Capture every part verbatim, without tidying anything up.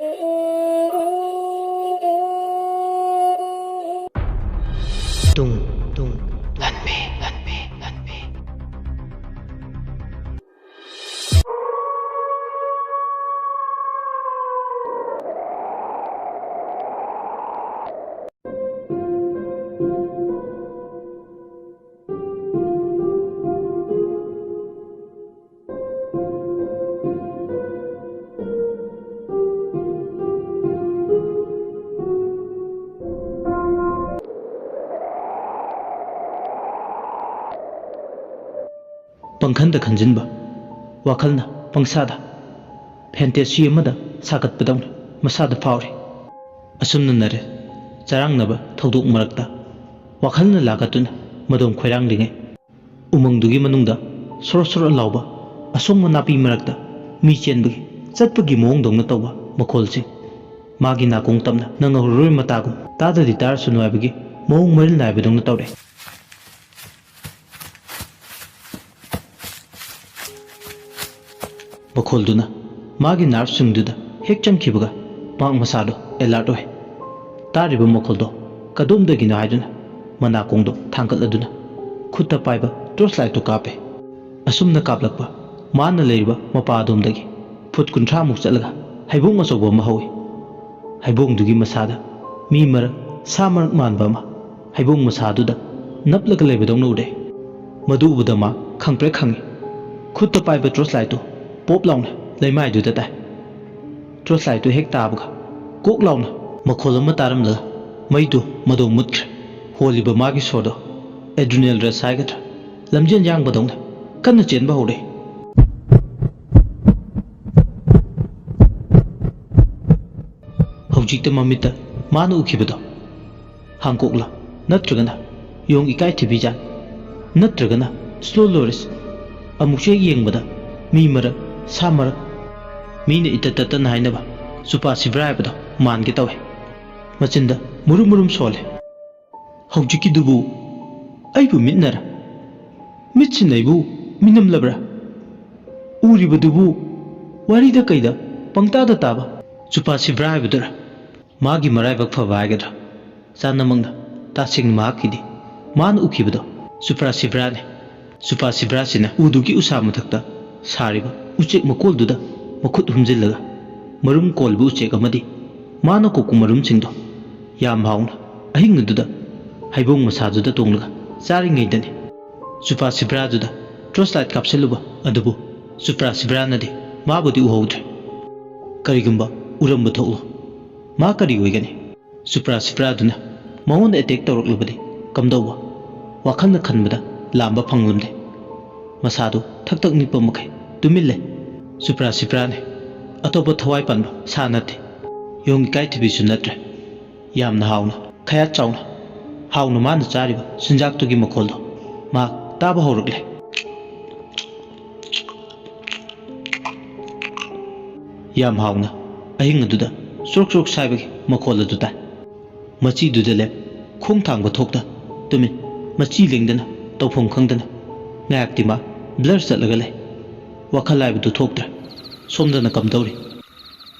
ꯇꯨꯡ, ꯇꯨꯡ, ꯂꯥꯟꯃꯤ, ꯂꯥꯟꯃꯤ, ꯂꯥꯟꯃꯤ꯫ ꯄꯪꯈꯟꯗ ꯈꯟꯖꯤꯟꯕ, ꯋꯥꯈꯜꯅ ꯄꯪꯁꯥꯗ, ꯐꯦꯟꯇꯦꯁꯤ ꯑꯃꯗ ꯁꯥꯒꯠꯄꯗꯧꯅ ꯃꯁꯥꯗ ꯐꯥꯎꯔꯤ꯫ ꯑꯁꯨꯝꯅ ꯅꯔꯦ ꯆꯔꯥꯡꯅꯕ ꯊꯧꯗꯣꯛ ꯃꯔꯛꯇ ꯋꯥꯈꯜꯅ ꯂꯥꯒꯠꯇꯨꯅ ꯃꯗꯣꯝ ꯈꯣꯏꯔꯥꯡꯂꯤꯉꯩ, ꯎꯃꯪꯗꯨꯒꯤ ꯃꯅꯨꯡꯗ ꯁꯣꯔꯣ ꯁꯣꯔꯣ ꯂꯥꯎꯕ ꯑꯁꯣꯡꯕ ꯅꯥꯄꯤ ꯃꯔꯛꯇ ꯃꯤ ꯆꯦꯟꯕꯒꯤ, ꯆꯠꯄꯒꯤ ꯃꯑꯣꯡꯗꯧꯅ ꯇꯧꯕ ꯃꯈꯣꯜꯁꯤꯡ, ꯃꯥꯒꯤ ꯅꯥꯀꯣꯡ ꯇꯞꯅ ꯅꯪꯍꯧꯔꯔꯣꯏ ꯃꯇꯥꯒꯨꯝ, ꯇꯥꯗꯗꯤ ꯇꯥꯔꯁꯅꯨ ꯍꯥꯏꯕꯒꯤ ꯃꯑꯣꯡ ꯃꯔꯤꯜ ꯅꯥꯏꯕꯗꯧꯅ ꯇꯧꯔꯦ꯫ ꯃꯈꯣꯜꯗꯨꯅ ꯃꯥꯒꯤ ꯅꯥꯔꯚꯁꯤꯡꯗꯨꯗ ꯍꯦꯛ ꯆꯪꯈꯤꯕꯒ ꯃꯍꯥꯛ ꯃꯁꯥꯗꯣ ꯑꯦꯂꯔꯠ ꯑꯣꯏ꯫ ꯇꯥꯔꯤꯕ ꯃꯈꯣꯜꯗꯣ ꯀꯗꯣꯝꯗꯒꯤꯅꯣ ꯍꯥꯏꯗꯨꯅ ꯃꯅꯥꯀꯣꯡꯗꯣ ꯊꯥꯡꯒꯠꯂꯗꯨꯅ ꯈꯨꯠꯇ ꯄꯥꯏꯕ ꯇꯣꯔꯆ ꯂꯥꯏꯠꯇꯨ ꯀꯥꯞꯄꯦ꯫ ꯑꯁꯨꯝꯅ ꯀꯥꯞꯂꯛꯄ ꯃꯥꯅ ꯂꯩꯔꯤꯕ ꯃꯄꯥ ꯑꯗꯣꯝꯗꯒꯤ ꯐꯨꯠ ꯀꯨꯟꯊ꯭ꯔꯥꯃꯨꯛ ꯆꯠꯂꯒ ꯍꯩꯕꯣꯡ ꯑꯆꯧꯕ ꯑꯃ ꯍꯧꯏ꯫ ꯍꯩꯕꯣꯡꯗꯨꯒꯤ ꯃꯁꯥꯗ ꯃꯤ ꯃꯔꯛ, ꯁꯥ ꯃꯔꯛ ꯃꯥꯟꯕ ꯑꯃ ꯍꯩꯕꯣꯡ ꯃꯁꯥꯗꯨꯗ ꯅꯞꯂꯒ ꯂꯩꯕꯗꯧꯅ ꯎꯔꯦ꯫ ꯃꯗꯨ ꯎꯕꯗ ꯃꯥ ꯈꯪꯄ꯭ꯔꯦꯛ ꯈꯪꯉꯤ꯫ ꯈꯨꯠꯇ ꯄꯥꯏꯕ ꯇꯣꯔꯆ ꯂꯥꯏꯠꯇꯨ ꯄꯣꯞ ꯂꯥꯎꯅ ꯂꯩꯃꯥꯏꯗꯨꯗ ꯇꯥꯏ꯫ ꯇꯣꯔꯆ ꯂꯥꯏꯠꯇꯨ ꯍꯦꯛ ꯇꯥꯕꯒ ꯀꯣꯛ ꯂꯥꯎꯅ ꯃꯈꯣꯜ ꯑꯃ ꯇꯥꯔꯝꯂꯒ ꯃꯩꯗꯨ ꯃꯗꯣ ꯃꯨꯠꯈ꯭ꯔꯦ꯫ ꯍꯣꯜꯂꯤꯕ ꯃꯥꯒꯤ ꯁꯣꯔꯗꯣ ꯑꯦꯗ꯭ꯔꯤꯅꯦꯜ ꯔꯁ ꯍꯥꯏꯒꯗ꯭ꯔꯥ, ꯂꯝꯖꯦꯟ ꯌꯥꯡꯕꯗꯧꯅ ꯀꯟꯅ ꯆꯦꯟꯕ ꯍꯧꯔꯦ꯫ ꯍꯧꯖꯤꯛꯇ ꯃꯃꯤꯠꯇ ꯃꯥꯅ ꯎꯈꯤꯕꯗꯣ ꯍꯥꯡꯀꯣꯛꯂꯥ, ꯅꯠꯇ꯭ꯔꯒꯅ ꯌꯣꯡ ꯏꯀꯥꯏ ꯊꯤꯕꯤ ꯖꯥꯠ, ꯅꯠꯇ꯭ꯔꯒꯅ ꯁ꯭ꯂꯣ ꯂꯣꯔꯤꯁ? ꯑꯃꯨꯛꯁꯨ ꯍꯦꯛ ꯌꯦꯡꯕꯗ ꯃꯤ ꯃꯔꯛ, ꯁꯥ ꯃꯔꯛ, ꯃꯤꯅ ꯏꯇꯠ ꯇꯠꯇꯅ ꯍꯥꯏꯅꯕ ꯆꯨꯄꯥ ꯁꯤꯕ꯭ꯔꯥ ꯍꯥꯏꯕꯗꯣ ꯃꯥꯟꯒꯦ ꯇꯧꯋꯦ꯫ ꯃꯆꯤꯟꯗ ꯃꯨꯔꯨꯝ ꯃꯨꯔꯨꯝ ꯁꯣꯜꯂꯦ꯫ ꯍꯧꯖꯤꯛꯀꯤꯗꯨꯕꯨ ꯑꯩꯕꯨ ꯃꯤꯠꯅꯔ? ꯃꯤꯠꯁꯤꯅ ꯑꯩꯕꯨ ꯃꯤꯅꯝꯂꯕ꯭ꯔꯥ? ꯎꯔꯤꯕꯗꯨꯕꯨ ꯋꯥꯔꯤꯗ ꯀꯩꯗ ꯄꯪꯇꯥꯗ ꯇꯥꯕ ꯆꯨꯄꯥ ꯁꯤꯕ꯭ꯔꯥ ꯍꯥꯏꯕꯗꯨꯔꯥ? ꯃꯥꯒꯤ ꯃꯔꯥꯏꯕꯛ ꯐꯕ ꯍꯥꯏꯒꯗ꯭ꯔꯥ? ꯆꯥꯅꯃꯛꯅ ꯇꯥꯁꯤꯡ ꯃꯍꯥꯛꯀꯤꯗꯤ꯫ ꯃꯥꯅ ꯎꯈꯤꯕꯗꯣ ꯆꯨꯄ꯭ꯔꯥ ꯁꯤꯕ꯭ꯔꯥꯅꯦ꯫ ꯆꯨꯄꯥ ꯁꯤꯕ꯭ꯔꯥꯁꯤꯅ ꯎꯗꯨꯒꯤ ꯎꯁꯥ ꯃꯊꯛꯇ ꯁꯥꯔꯤꯕ ꯎꯆꯦꯛ ꯃꯀꯣꯜꯗꯨꯗ ꯃꯈꯨꯠ ꯍꯨꯝꯖꯤꯜꯂꯒ ꯃꯔꯨꯝ ꯀꯣꯜꯂꯤꯕ ꯎꯆꯦꯛ ꯑꯃꯗꯤ ꯃꯥꯅ ꯀꯣꯛꯄ ꯃꯔꯨꯝꯁꯤꯡꯗꯣ ꯌꯥꯝ ꯍꯥꯎꯅ ꯑꯍꯤꯡ ꯑꯗꯨꯗ ꯍꯩꯕꯣꯡ ꯃꯁꯥꯗꯨꯗ ꯇꯣꯡꯂꯒ ꯆꯥꯔꯤꯉꯩꯗꯅꯤ꯫ ꯆꯨꯄꯥ ꯁꯤꯕ꯭ꯔꯥꯗꯨꯗ ꯇꯣꯔꯆ ꯂꯥꯏꯠ ꯀꯥꯞꯁꯤꯜꯂꯨꯕ ꯑꯗꯨꯕꯨ ꯆꯨꯄ꯭ꯔꯥ ꯁꯤꯕ꯭ꯔꯥꯅꯗꯤ ꯃꯥꯕꯨꯗꯤ ꯎꯍꯧꯗ꯭ꯔꯦ꯫ ꯀꯔꯤꯒꯨꯝꯕ ꯎꯔꯝꯕ ꯊꯣꯛꯂꯣ꯫ ꯃꯥ ꯀꯔꯤ ꯑꯣꯏꯒꯅꯤ? ꯆꯨꯄ꯭ꯔꯥ ꯁꯤꯄ꯭ꯔꯥꯗꯨꯅ ꯃꯉꯣꯟꯗ ꯑꯦꯇꯦꯛ ꯇꯧꯔꯛꯂꯕꯗꯤ ꯀꯝꯗꯧꯕ? ꯋꯥꯈꯜꯅ ꯈꯟꯕꯗ ꯂꯥꯝꯕ ꯐꯪꯂꯝꯗꯦ꯫ ꯃꯁꯥꯗꯨ ꯊꯛ ꯊꯛ ꯅꯤꯛꯄ ꯃꯈꯩ ꯇꯨꯃꯤꯜꯂꯦ꯫ ꯆꯨꯄ꯭ꯔꯥ ꯁꯤꯄ꯭ꯔꯥꯅꯦ꯫ ꯑꯇꯣꯞꯄ ꯊꯋꯥꯏ ꯄꯥꯟꯕ ꯁꯥ ꯅꯠꯇꯦ꯫ ꯌꯣꯡ ꯏꯀꯥꯏꯊꯤꯕꯤꯁꯨ ꯅꯠꯇ꯭ꯔꯦ꯫ ꯌꯥꯝꯅ ꯍꯥꯎꯅ, ꯈꯌꯥꯠ ꯆꯥꯎꯅ, ꯍꯥꯎꯅ ꯃꯥꯅ ꯆꯥꯔꯤꯕ ꯆꯤꯟꯖꯥꯛꯇꯨꯒꯤ ꯃꯈꯣꯜꯗꯣ ꯃꯍꯥꯛ ꯇꯥꯕ ꯍꯧꯔꯛꯂꯦ꯫ ꯌꯥꯝ ꯍꯥꯎꯅ ꯑꯍꯤꯡ ꯑꯗꯨꯗ ꯆ꯭ꯔꯣꯛ ꯆ꯭ꯔꯣꯛ ꯁꯥꯏꯕꯒꯤ ꯃꯈꯣꯜ ꯑꯗꯨ ꯇꯥꯏ꯫ ꯃꯆꯤꯗꯨꯗ ꯂꯦꯞ, ꯈꯣꯡ ꯊꯥꯡꯕ ꯊꯣꯛꯇ ꯇꯨꯃꯤꯟ, ꯃꯆꯤ ꯂꯦꯡꯗꯅ, ꯇꯧꯐꯝ ꯈꯪꯗꯅ꯫ ꯉꯥꯏꯍꯥꯛꯇꯤ ꯃꯥ ꯕ꯭ꯂꯔ ꯆꯠꯂꯒ ꯂꯩ꯫ ꯋꯥꯈꯜ ꯍꯥꯏꯕꯗꯨ ꯊꯣꯛꯇ꯭ꯔꯦ꯫ ꯁꯣꯝꯗꯅ ꯀꯝꯗꯧꯔꯤ?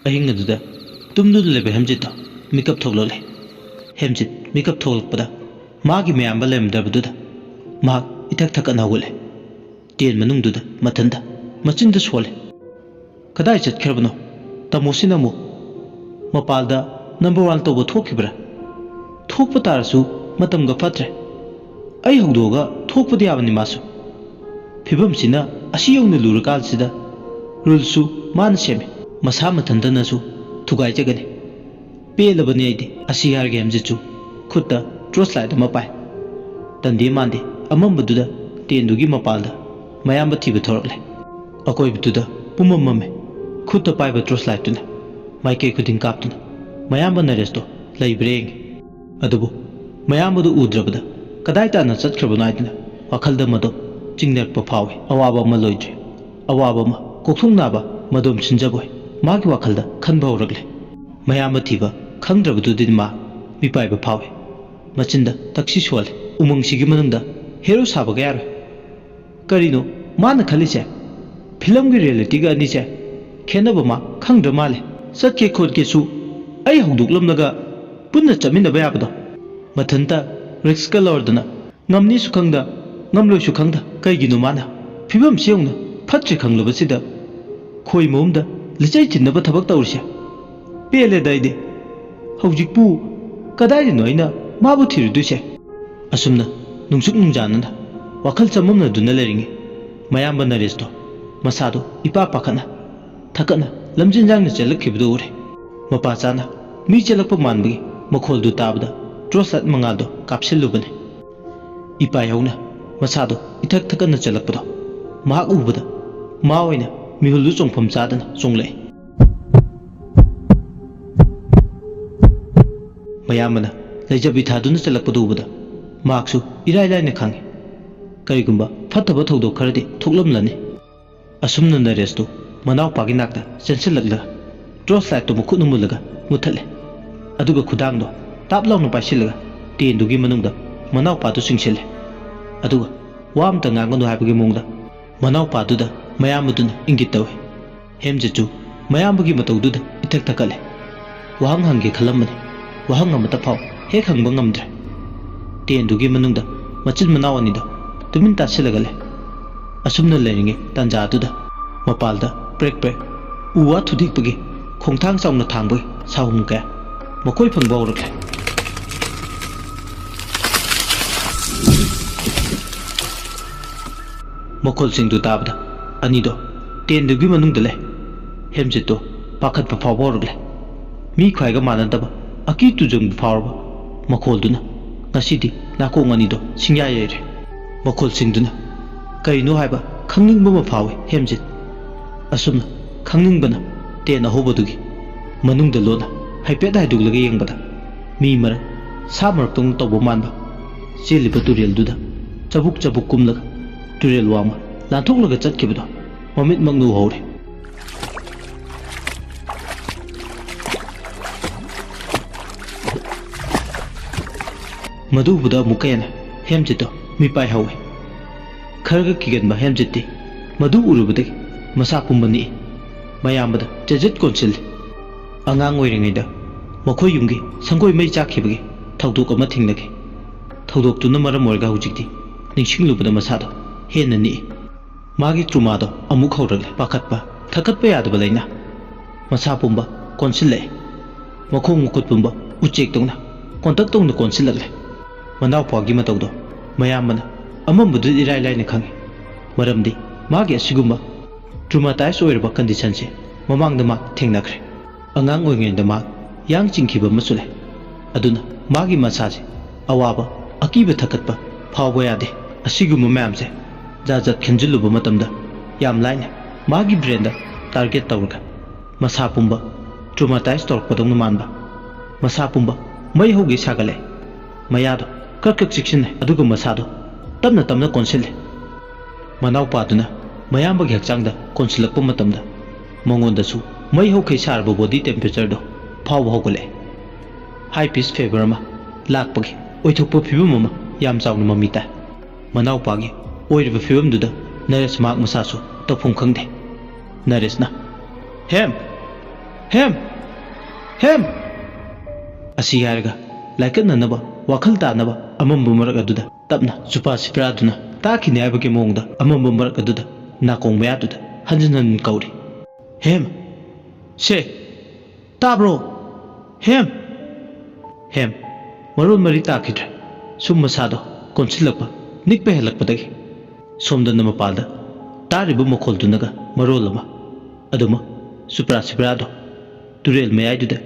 ꯑꯍꯤꯡ ꯑꯗꯨꯗ ꯇꯨꯝꯗꯨꯅ ꯂꯩꯕ ꯍꯦꯝꯖꯤꯠꯇꯣ ꯃꯤꯀꯞ ꯊꯣꯛꯂꯛꯂꯦ꯫ ꯍꯦꯝꯖꯤꯠ ꯃꯤꯀꯞ ꯊꯣꯛꯂꯛꯄꯗ ꯃꯥꯒꯤ ꯃꯌꯥꯝꯕ ꯂꯩꯔꯝꯗ꯭ꯔꯕꯗꯨꯗ ꯃꯍꯥꯛ ꯏꯊꯛ ꯊꯛꯀꯠꯅ ꯍꯧꯒꯠꯂꯦ꯫ ꯇꯦꯟ ꯃꯅꯨꯡꯗꯨꯗ ꯃꯊꯟꯇ ꯃꯆꯤꯟꯗ ꯁꯣꯜꯂꯦ꯫ "ꯀꯗꯥꯏ ꯆꯠꯈ꯭ꯔꯕꯅꯣ ꯇꯥꯃꯣꯁꯤꯅ ꯑꯃꯨꯛ? ꯃꯄꯥꯜꯗ ꯅꯝꯕꯔ ꯋꯥꯟ ꯇꯧꯕ ꯊꯣꯛꯈꯤꯕ꯭ꯔꯥ? ꯊꯣꯛꯄ ꯇꯥꯔꯁꯨ ꯃꯇꯝꯒ ꯐꯠꯇ꯭ꯔꯦ꯫ ꯑꯩ ꯍꯧꯗꯣꯛꯑꯒ ꯊꯣꯛꯄꯗꯤ ꯌꯥꯕꯅꯤ ꯃꯥꯁꯨ꯫ ꯐꯤꯕꯝꯁꯤꯅ ꯑꯁꯤ ꯌꯧꯅ ꯂꯨꯔꯀꯥꯟꯁꯤꯗ ꯔꯨꯜꯁꯨ ꯃꯥꯅ ꯁꯦꯝꯃꯦ꯫ ꯃꯁꯥ ꯃꯊꯟꯇꯅꯁꯨ ꯊꯨꯒꯥꯏꯖꯒꯅꯤ꯫ ꯄꯦꯜꯂꯕꯅꯤ ꯑꯩꯗꯤ", ꯑꯁꯤ ꯍꯥꯏꯔꯒ ꯍꯦꯝꯖꯤꯠꯁꯨ ꯈꯨꯠꯇ ꯇꯣꯔꯆ ꯂꯥꯏꯠ ꯑꯃ ꯄꯥꯏ꯫ ꯇꯟꯗꯦ ꯃꯥꯟꯗꯦ ꯑꯃꯝꯕꯗꯨꯗ ꯇꯦꯟꯗꯨꯒꯤ ꯃꯄꯥꯜꯗ ꯃꯌꯥꯝꯕ ꯊꯤꯕ ꯊꯣꯔꯛꯂꯦ꯫ ꯑꯀꯣꯏꯕꯗꯨꯗ ꯄꯨꯝꯃꯝ ꯃꯝꯃꯦ꯫ ꯈꯨꯠꯇ ꯄꯥꯏꯕ ꯇꯣꯔꯆ ꯂꯥꯏꯠꯇꯨꯅ ꯃꯥꯏꯀꯩ ꯈꯨꯗꯤꯡ ꯀꯥꯞꯇꯨꯅ ꯃꯌꯥꯝꯕ ꯅꯔꯦꯁꯇꯣ ꯂꯩꯕ꯭ꯔꯥ ꯌꯦꯡꯉꯤ꯫ ꯑꯗꯨꯕꯨ ꯃꯌꯥꯝꯕꯗꯨ ꯎꯗ꯭ꯔꯕꯗ ꯀꯗꯥꯏ ꯇꯥꯟꯅ ꯆꯠꯈ꯭ꯔꯕꯅꯣ ꯍꯥꯏꯗꯨꯅ ꯋꯥꯈꯜꯗ ꯃꯗꯣ ꯆꯤꯡꯅꯔꯛꯄ ꯐꯥꯎꯏ꯫ ꯑꯋꯥꯕ ꯑꯃ ꯂꯣꯏꯗ꯭ꯔꯤ꯫ ꯑꯋꯥꯕ ꯑꯃ ꯀꯣꯛꯊꯣꯡ ꯅꯥꯕ ꯃꯗꯣꯝ ꯁꯤꯟꯖꯕꯣꯏ ꯃꯥꯒꯤ ꯋꯥꯈꯜꯗ ꯈꯟꯕ ꯍꯧꯔꯛꯂꯦ꯫ ꯃꯌꯥꯝꯕ ꯊꯤꯕ ꯈꯪꯗ꯭ꯔꯕꯗꯨꯗꯤ ꯃꯥ ꯃꯤꯄꯥꯏꯕ ꯐꯥꯎꯏ꯫ ꯃꯆꯤꯟꯗ ꯇꯛꯁꯤ ꯁꯣꯜꯂꯦ꯫ ꯎꯃꯪꯁꯤꯒꯤ ꯃꯅꯨꯡꯗ ꯍꯦꯔꯣ ꯁꯥꯕꯒ ꯌꯥꯔꯣꯏ꯫ ꯀꯔꯤꯅꯣ ꯃꯥꯅ ꯈꯜꯂꯤꯁꯦ? ꯐꯤꯂꯝꯒꯤ ꯔꯤꯌꯦꯂꯤꯇꯤꯒ ꯑꯅꯤꯁꯦ ꯈꯦꯠꯅꯕ ꯃꯥ ꯈꯪꯗ꯭ꯔ ꯃꯥꯜꯂꯦ꯫ ꯆꯠꯀꯦ ꯈꯣꯠꯀꯦꯁꯨ ꯑꯩ ꯍꯧꯗꯣꯛꯂꯝꯂꯒ ꯄꯨꯟꯅ ꯆꯠꯃꯤꯟꯅꯕ ꯌꯥꯕꯗꯣ꯫ ꯃꯊꯟꯇ ꯔꯤꯛꯁꯀ ꯂꯧꯔꯗꯅ ꯉꯝꯅꯤꯁꯨ ꯈꯪꯗ, ꯉꯝꯂꯣꯏꯁꯨ ꯈꯪꯗ, ꯀꯩꯒꯤꯅꯣ ꯃꯥꯅ ꯐꯤꯕꯝꯁꯤ ꯌꯧꯅ ꯐꯠꯇ꯭ꯔꯦ ꯈꯪꯂꯕꯁꯤꯗ ꯈꯣꯏ ꯃꯍꯨꯝꯗ ꯂꯤꯆꯩ ꯆꯤꯟꯅꯕ ꯊꯕꯛ ꯇꯧꯔꯤꯁꯦ? ꯄꯦꯜꯂꯦꯗ ꯑꯩꯗꯤ꯫ ꯍꯧꯖꯤꯛꯄꯨ ꯀꯗꯥꯏꯗꯅꯣ ꯑꯩꯅ ꯃꯥꯕꯨ ꯊꯤꯔꯨꯗꯣꯏꯁꯦ? ꯑꯁꯨꯝꯅ ꯅꯨꯡꯁꯨꯛ ꯅꯨꯡꯖꯥꯅꯅ ꯋꯥꯈꯜ ꯆꯃꯝꯅꯗꯨꯅ ꯂꯩꯔꯤꯉꯩ, ꯃꯌꯥꯝꯕ ꯅꯔꯦꯁꯇꯣ ꯃꯁꯥꯗꯣ ꯏꯄꯥ ꯄꯥꯈꯠꯅ ꯊꯛꯀꯠꯅ ꯂꯝꯖꯤꯡ ꯌꯥꯡꯅ ꯆꯦꯜꯂꯛꯈꯤꯕꯗꯨ ꯎꯔꯦ꯫ ꯃꯄꯥ ꯆꯥꯅ ꯃꯤ ꯆꯦꯜꯂꯛꯄ ꯃꯥꯟꯕꯒꯤ ꯃꯈꯣꯜꯗꯨ ꯇꯥꯕꯗ ꯇꯣꯔꯆ ꯂꯥꯏꯠ ꯃꯉꯥꯜꯗꯣ ꯀꯥꯞꯁꯤꯜꯂꯨꯕꯅꯤ꯫ ꯏꯄꯥ ꯍꯧꯅ ꯃꯁꯥꯗꯣ ꯏꯊꯛ ꯊꯛꯀꯠꯅ ꯆꯦꯜꯂꯛꯄꯗꯣ ꯃꯍꯥꯛ ꯎꯕꯗ ꯃꯥ ꯑꯣꯏꯅ ꯃꯤꯍꯨꯜꯗꯨ ꯆꯣꯡꯐꯝ ꯆꯥꯗꯅ ꯆꯣꯡꯂꯛꯏ꯫ ꯃꯌꯥꯝꯕꯅ ꯂꯩꯖꯕꯤ ꯊꯥꯗꯨꯅ ꯆꯦꯜꯂꯛꯄꯗꯨ ꯎꯕꯗ ꯃꯍꯥꯛꯁꯨ ꯏꯔꯥꯏ ꯂꯥꯏꯅ ꯈꯪꯏ, ꯀꯔꯤꯒꯨꯝꯕ ꯐꯠꯇꯕ ꯊꯧꯗꯣꯛ ꯈꯔꯗꯤ ꯊꯣꯛꯂꯝꯂꯅꯤ꯫ ꯑꯁꯨꯝꯅ ꯅꯔꯦꯁꯇꯨ ꯃꯅꯥꯎꯄꯥꯒꯤ ꯅꯥꯛꯇ ꯆꯦꯟꯁꯤꯜꯂꯛꯂꯒ ꯇꯣꯔꯆ ꯂꯥꯏꯠꯇꯨ ꯃꯈꯨꯠꯅ ꯃꯨꯜꯂꯒ ꯃꯨꯠꯊꯠꯂꯦ꯫ ꯑꯗꯨꯒ ꯈꯨꯗꯥꯡꯗꯣ ꯇꯥꯞ ꯂꯥꯎꯅ ꯄꯥꯏꯁꯤꯜꯂꯒ ꯇꯦꯟꯗꯨꯒꯤ ꯃꯅꯨꯡꯗ ꯃꯅꯥꯎꯄꯥꯗꯨ ꯆꯤꯡꯁꯤꯜꯂꯦ꯫ ꯑꯗꯨꯒ ꯋꯥ ꯑꯃꯇ ꯉꯥꯡꯒꯅꯨ ꯍꯥꯏꯕꯒꯤ ꯃꯑꯣꯡꯗ ꯃꯅꯥꯎꯄꯥꯗꯨꯗ ꯃꯌꯥꯝꯕꯗꯨꯅ ꯏꯪꯒꯤꯠ ꯇꯧꯏ꯫ ꯍꯦꯝꯖꯤꯠꯁꯨ ꯃꯌꯥꯝꯕꯒꯤ ꯃꯇꯧꯗꯨꯗ ꯏꯊꯛ ꯊꯛꯀꯠꯂꯦ꯫ ꯋꯥꯍꯪ ꯍꯪꯒꯦ ꯈꯜꯂꯝꯕꯅꯤ, ꯋꯥꯍꯪ ꯑꯃꯠꯇ ꯐꯥꯎ ꯍꯦꯛ ꯍꯪꯕ ꯉꯝꯗ꯭ꯔꯦ꯫ ꯇꯦꯟꯗꯨꯒꯤ ꯃꯅꯨꯡꯗ ꯃꯆꯤꯟ ꯃꯅꯥꯎ ꯑꯅꯤꯗꯣ ꯇꯨꯃꯤꯟ ꯇꯥꯁꯤꯜꯂꯒ ꯂꯩ꯫ ꯑꯁꯨꯝꯅ ꯂꯩꯔꯤꯉꯩ ꯇꯥꯟꯖꯥꯗꯨꯗ ꯃꯄꯥꯜꯗ ꯄ꯭ꯔꯦꯛ ꯄ꯭ꯔꯦꯛ ꯎ ꯋꯥ ꯊꯨꯗꯦꯛꯄꯒꯤ ꯈꯣꯡꯊꯥꯡ ꯆꯥꯎꯅ ꯊꯥꯡꯕꯒꯤ ꯁꯥꯍꯨꯝ ꯀꯌꯥ ꯃꯈꯣꯏ ꯐꯪꯕ ꯍꯧꯔꯛꯂꯦ꯫ ꯃꯈꯣꯜꯁꯤꯡꯗꯨ ꯇꯥꯕꯗ ꯑꯅꯤꯗꯣ ꯇꯦꯟꯗꯨꯒꯤ ꯃꯅꯨꯡꯗ ꯂꯩ꯫ ꯍꯦꯝꯖꯤꯠꯇꯣ ꯄꯥꯈꯠꯄ ꯐꯥꯎꯕ ꯍꯧꯔꯛꯂꯦ꯫ ꯃꯤ ꯈ꯭ꯋꯥꯏꯒ ꯃꯥꯟꯅꯗꯕ ꯑꯀꯤ ꯇꯨꯖꯪꯕ ꯐꯥꯎꯔꯕ ꯃꯈꯣꯜꯗꯨꯅ ꯉꯁꯤꯗꯤ ꯅꯥꯀꯣꯡ ꯑꯅꯤꯗꯣ ꯁꯤꯡꯌꯥ ꯌꯩꯔꯦ꯫ ꯃꯈꯣꯜꯁꯤꯡꯗꯨꯅ ꯀꯔꯤꯅꯣ ꯍꯥꯏꯕ ꯈꯪꯅꯤꯡꯕ ꯑꯃ ꯐꯥꯎꯏ ꯍꯦꯝꯖꯤꯠ꯫ ꯑꯁꯨꯝꯅ ꯈꯪꯅꯤꯡꯕꯅ ꯇꯦꯟ ꯑꯍꯧꯕꯗꯨꯒꯤ ꯃꯅꯨꯡꯗ ꯂꯣꯟꯅ ꯍꯥꯏꯐꯦꯠ ꯍꯥꯏꯗꯣꯛꯂꯒ ꯌꯦꯡꯕꯗ ꯃꯤ ꯃꯔꯛ ꯁꯥ ꯃꯔꯛꯇꯧꯅ ꯇꯧꯕ ꯃꯥꯟꯕ ꯆꯦꯜꯂꯤꯕ ꯇꯨꯔꯦꯜꯗꯨꯗ ꯆꯕꯨꯛ ꯆꯕꯨꯛ ꯀꯨꯝꯂꯒ ꯇꯨꯔꯦꯜ ꯋꯥꯡꯃ ꯂꯥꯟꯊꯣꯛꯂꯒ ꯆꯠꯈꯤꯕꯗꯣ ꯃꯃꯤꯠꯃꯛꯅ ꯎꯍꯧꯔꯦ꯫ ꯃꯗꯨ ꯎꯕꯗ ꯑꯃꯨꯛꯀ ꯍꯦꯟꯅ ꯍꯦꯝꯖꯤꯠꯇꯣ ꯃꯤꯄꯥꯏ ꯍꯧꯏ꯫ ꯈꯔꯒ ꯀꯤꯒꯟꯕ ꯍꯦꯝꯖꯤꯠꯇꯤ ꯃꯗꯨ ꯎꯔꯨꯕꯗꯒꯤ ꯃꯁꯥ ꯄꯨꯝꯕ ꯅꯤꯛꯏ꯫ ꯃꯌꯥꯝꯕꯗ ꯆꯦꯖꯦꯠ ꯀꯣꯟꯁꯤꯜꯂꯤ꯫ ꯑꯉꯥꯡ ꯑꯣꯏꯔꯤꯉꯩꯗ ꯃꯈꯣꯏ ꯌꯨꯝꯒꯤ ꯁꯪꯒꯣꯏ ꯃꯩ ꯆꯥꯛꯈꯤꯕꯒꯤ ꯊꯧꯗꯣꯛ ꯑꯃ ꯊꯦꯡꯅꯈꯤ꯫ ꯊꯧꯗꯣꯛꯇꯨꯅ ꯃꯔꯝ ꯑꯣꯏꯔꯒ ꯍꯧꯖꯤꯛꯇꯤ ꯅꯤꯡꯁꯤꯡꯂꯨꯕꯗ ꯃꯁꯥꯗꯣ ꯍꯦꯟꯅ ꯅꯤꯛꯏ꯫ ꯃꯥꯒꯤ ꯇ꯭ꯔꯨꯃꯥꯗꯣ ꯑꯃꯨꯛ ꯍꯧꯔꯛꯂꯦ꯫ ꯄꯥꯈꯠꯄ, ꯊꯛꯀꯠꯄ ꯌꯥꯗꯕ ꯂꯩꯅꯥ꯫ ꯃꯁꯥ ꯄꯨꯝꯕ ꯀꯣꯟꯁꯤꯜꯂꯛꯑꯦ꯫ ꯃꯈꯣꯡ ꯃꯈꯨꯠ ꯄꯨꯝꯕ ꯎꯆꯦꯛꯇꯧꯅ ꯀꯣꯟꯇꯛ ꯇꯧꯅ ꯀꯣꯟꯁꯤꯜꯂꯛꯂꯦ꯫ ꯃꯅꯥꯎꯄꯥꯒꯤ ꯃꯇꯧꯗꯣ ꯃꯌꯥꯝꯕꯅ ꯑꯃꯝꯕꯗꯨꯗ ꯏꯔꯥꯏ ꯂꯥꯏꯅ ꯈꯪꯉꯤ꯫ ꯃꯔꯝꯗꯤ ꯃꯥꯒꯤ ꯑꯁꯤꯒꯨꯝꯕ ꯇ꯭ꯔꯨꯃꯥꯇꯥꯏꯖ ꯑꯣꯏꯔꯕ ꯀꯟꯗꯤꯁꯟꯁꯦ ꯃꯃꯥꯡꯗ ꯃꯥ ꯊꯦꯡꯅꯈ꯭ꯔꯦ꯫ ꯑꯉꯥꯡ ꯑꯣꯏꯔꯤꯉꯩꯗ ꯃꯥ ꯌꯥꯡ ꯆꯤꯡꯈꯤꯕ ꯑꯃꯁꯨ ꯂꯩ꯫ ꯑꯗꯨꯅ ꯃꯥꯒꯤ ꯃꯁꯥꯁꯦ ꯑꯋꯥꯕ, ꯑꯀꯤꯕ ꯊꯛꯀꯠꯄ ꯐꯥꯎꯕ ꯌꯥꯗꯦ꯫ ꯑꯁꯤꯒꯨꯝꯕ ꯃꯌꯥꯝꯁꯦ ꯖꯥꯠ ꯖꯥꯠ ꯈꯟꯖꯤꯜꯂꯨꯕ ꯃꯇꯝꯗ ꯌꯥꯝ ꯂꯥꯏꯅ ꯃꯥꯒꯤ ꯕ꯭ꯔꯦꯟꯗ ꯇꯥꯔꯒꯦꯠ ꯇꯧꯔꯒ ꯃꯁꯥ ꯄꯨꯝꯕ ꯇ꯭ꯔꯨꯃꯥꯇꯥꯏꯖ ꯇꯧꯔꯛꯄꯗꯧꯅ ꯃꯥꯟꯕ꯫ ꯃꯁꯥ ꯄꯨꯝꯕ ꯃꯩ ꯍꯧꯒꯩ ꯁꯥꯒꯠꯂꯦ꯫ ꯃꯌꯥꯗꯣ ꯀ꯭ꯔꯛ ꯀ꯭ꯔꯛ ꯆꯤꯛꯁꯤꯟꯅꯩ, ꯑꯗꯨꯒ ꯃꯁꯥꯗꯣ ꯇꯞꯅ ꯇꯞꯅ ꯀꯣꯟꯁꯤꯜꯂꯦ꯫ ꯃꯅꯥꯎꯄꯥꯗꯨꯅ ꯃꯌꯥꯝꯕꯒꯤ ꯍꯛꯆꯥꯡꯗ ꯀꯣꯟꯁꯤꯜꯂꯛꯄ ꯃꯇꯝꯗ ꯃꯉꯣꯟꯗꯁꯨ ꯃꯩ ꯍꯧꯈꯩ ꯁꯥꯔꯕ ꯕꯣꯗꯤ ꯇꯦꯝꯄꯔꯦꯆꯔꯗꯣ ꯐꯥꯎꯕ ꯍꯧꯒꯠꯂꯛꯑꯦ꯫ ꯍꯥꯏ ꯄꯤꯁ ꯐꯦꯕꯔ ꯑꯃ ꯂꯥꯛꯄꯒꯤ ꯑꯣꯏꯊꯣꯛꯄ ꯐꯤꯕꯝ ꯑꯃ ꯌꯥꯝ ꯆꯥꯎꯅ ꯃꯃꯤ ꯇꯥꯏ꯫ ꯃꯅꯥꯎꯄꯥꯒꯤ ꯑꯣꯏꯔꯤꯕ ꯐꯤꯕꯝꯗꯨꯗ ꯅꯔꯦꯁ ꯃꯍꯥꯛ ꯃꯁꯥꯁꯨ ꯇꯧꯐꯝ ꯈꯪꯗꯦ꯫ ꯅꯔꯦꯁꯅ, "ꯍꯦꯝ! ꯍꯦꯝ! ꯍꯦꯝ!" ꯑꯁꯤ ꯍꯥꯏꯔꯒ ꯂꯥꯏꯀꯠꯅꯅꯕ, ꯋꯥꯈꯜ ꯇꯥꯅꯕ ꯑꯃꯝꯕ ꯃꯔꯛ ꯑꯗꯨꯗ ꯇꯞꯅ ꯆꯨꯄꯥ ꯁꯤꯄ꯭ꯔꯥꯗꯨꯅ ꯇꯥꯈꯤꯅꯤ ꯍꯥꯏꯕꯒꯤ ꯃꯑꯣꯡꯗ ꯑꯃꯝꯕ ꯃꯔꯛ ꯑꯗꯨꯗ ꯅꯥꯀꯣꯡ ꯃꯌꯥꯗꯨꯗ ꯍꯟꯖꯤꯟ ꯍꯟꯖꯤꯟ ꯀꯧꯔꯤ꯫ "ꯍꯦꯝ! ꯁꯦ! ꯇꯥꯕ꯭ꯔꯣ? ꯍꯦꯝ!" ꯍꯦꯝ! ꯃꯔꯣꯟ ꯃꯔꯤ ꯇꯥꯈꯤꯗ꯭ꯔꯦ꯫ ꯁꯨꯝ ꯃꯁꯥꯗꯣ ꯀꯣꯟꯁꯤꯜꯂꯛꯄ, ꯅꯤꯛꯄ ꯍꯦꯜꯂꯛꯄꯗꯒꯤ꯫ ꯁꯣꯝꯗꯅ ꯃꯄꯥꯜꯗ ꯇꯥꯔꯤꯕ ꯃꯈꯣꯜꯗꯨꯅꯒ ꯃꯔꯣꯜ ꯑꯃ꯫ ꯑꯗꯨꯃ ꯆꯨꯄ꯭ꯔꯥ ꯁꯤꯄ꯭ꯔꯥꯗꯣ ꯇꯨꯔꯦꯜ ꯃꯌꯥꯏꯗꯨꯗ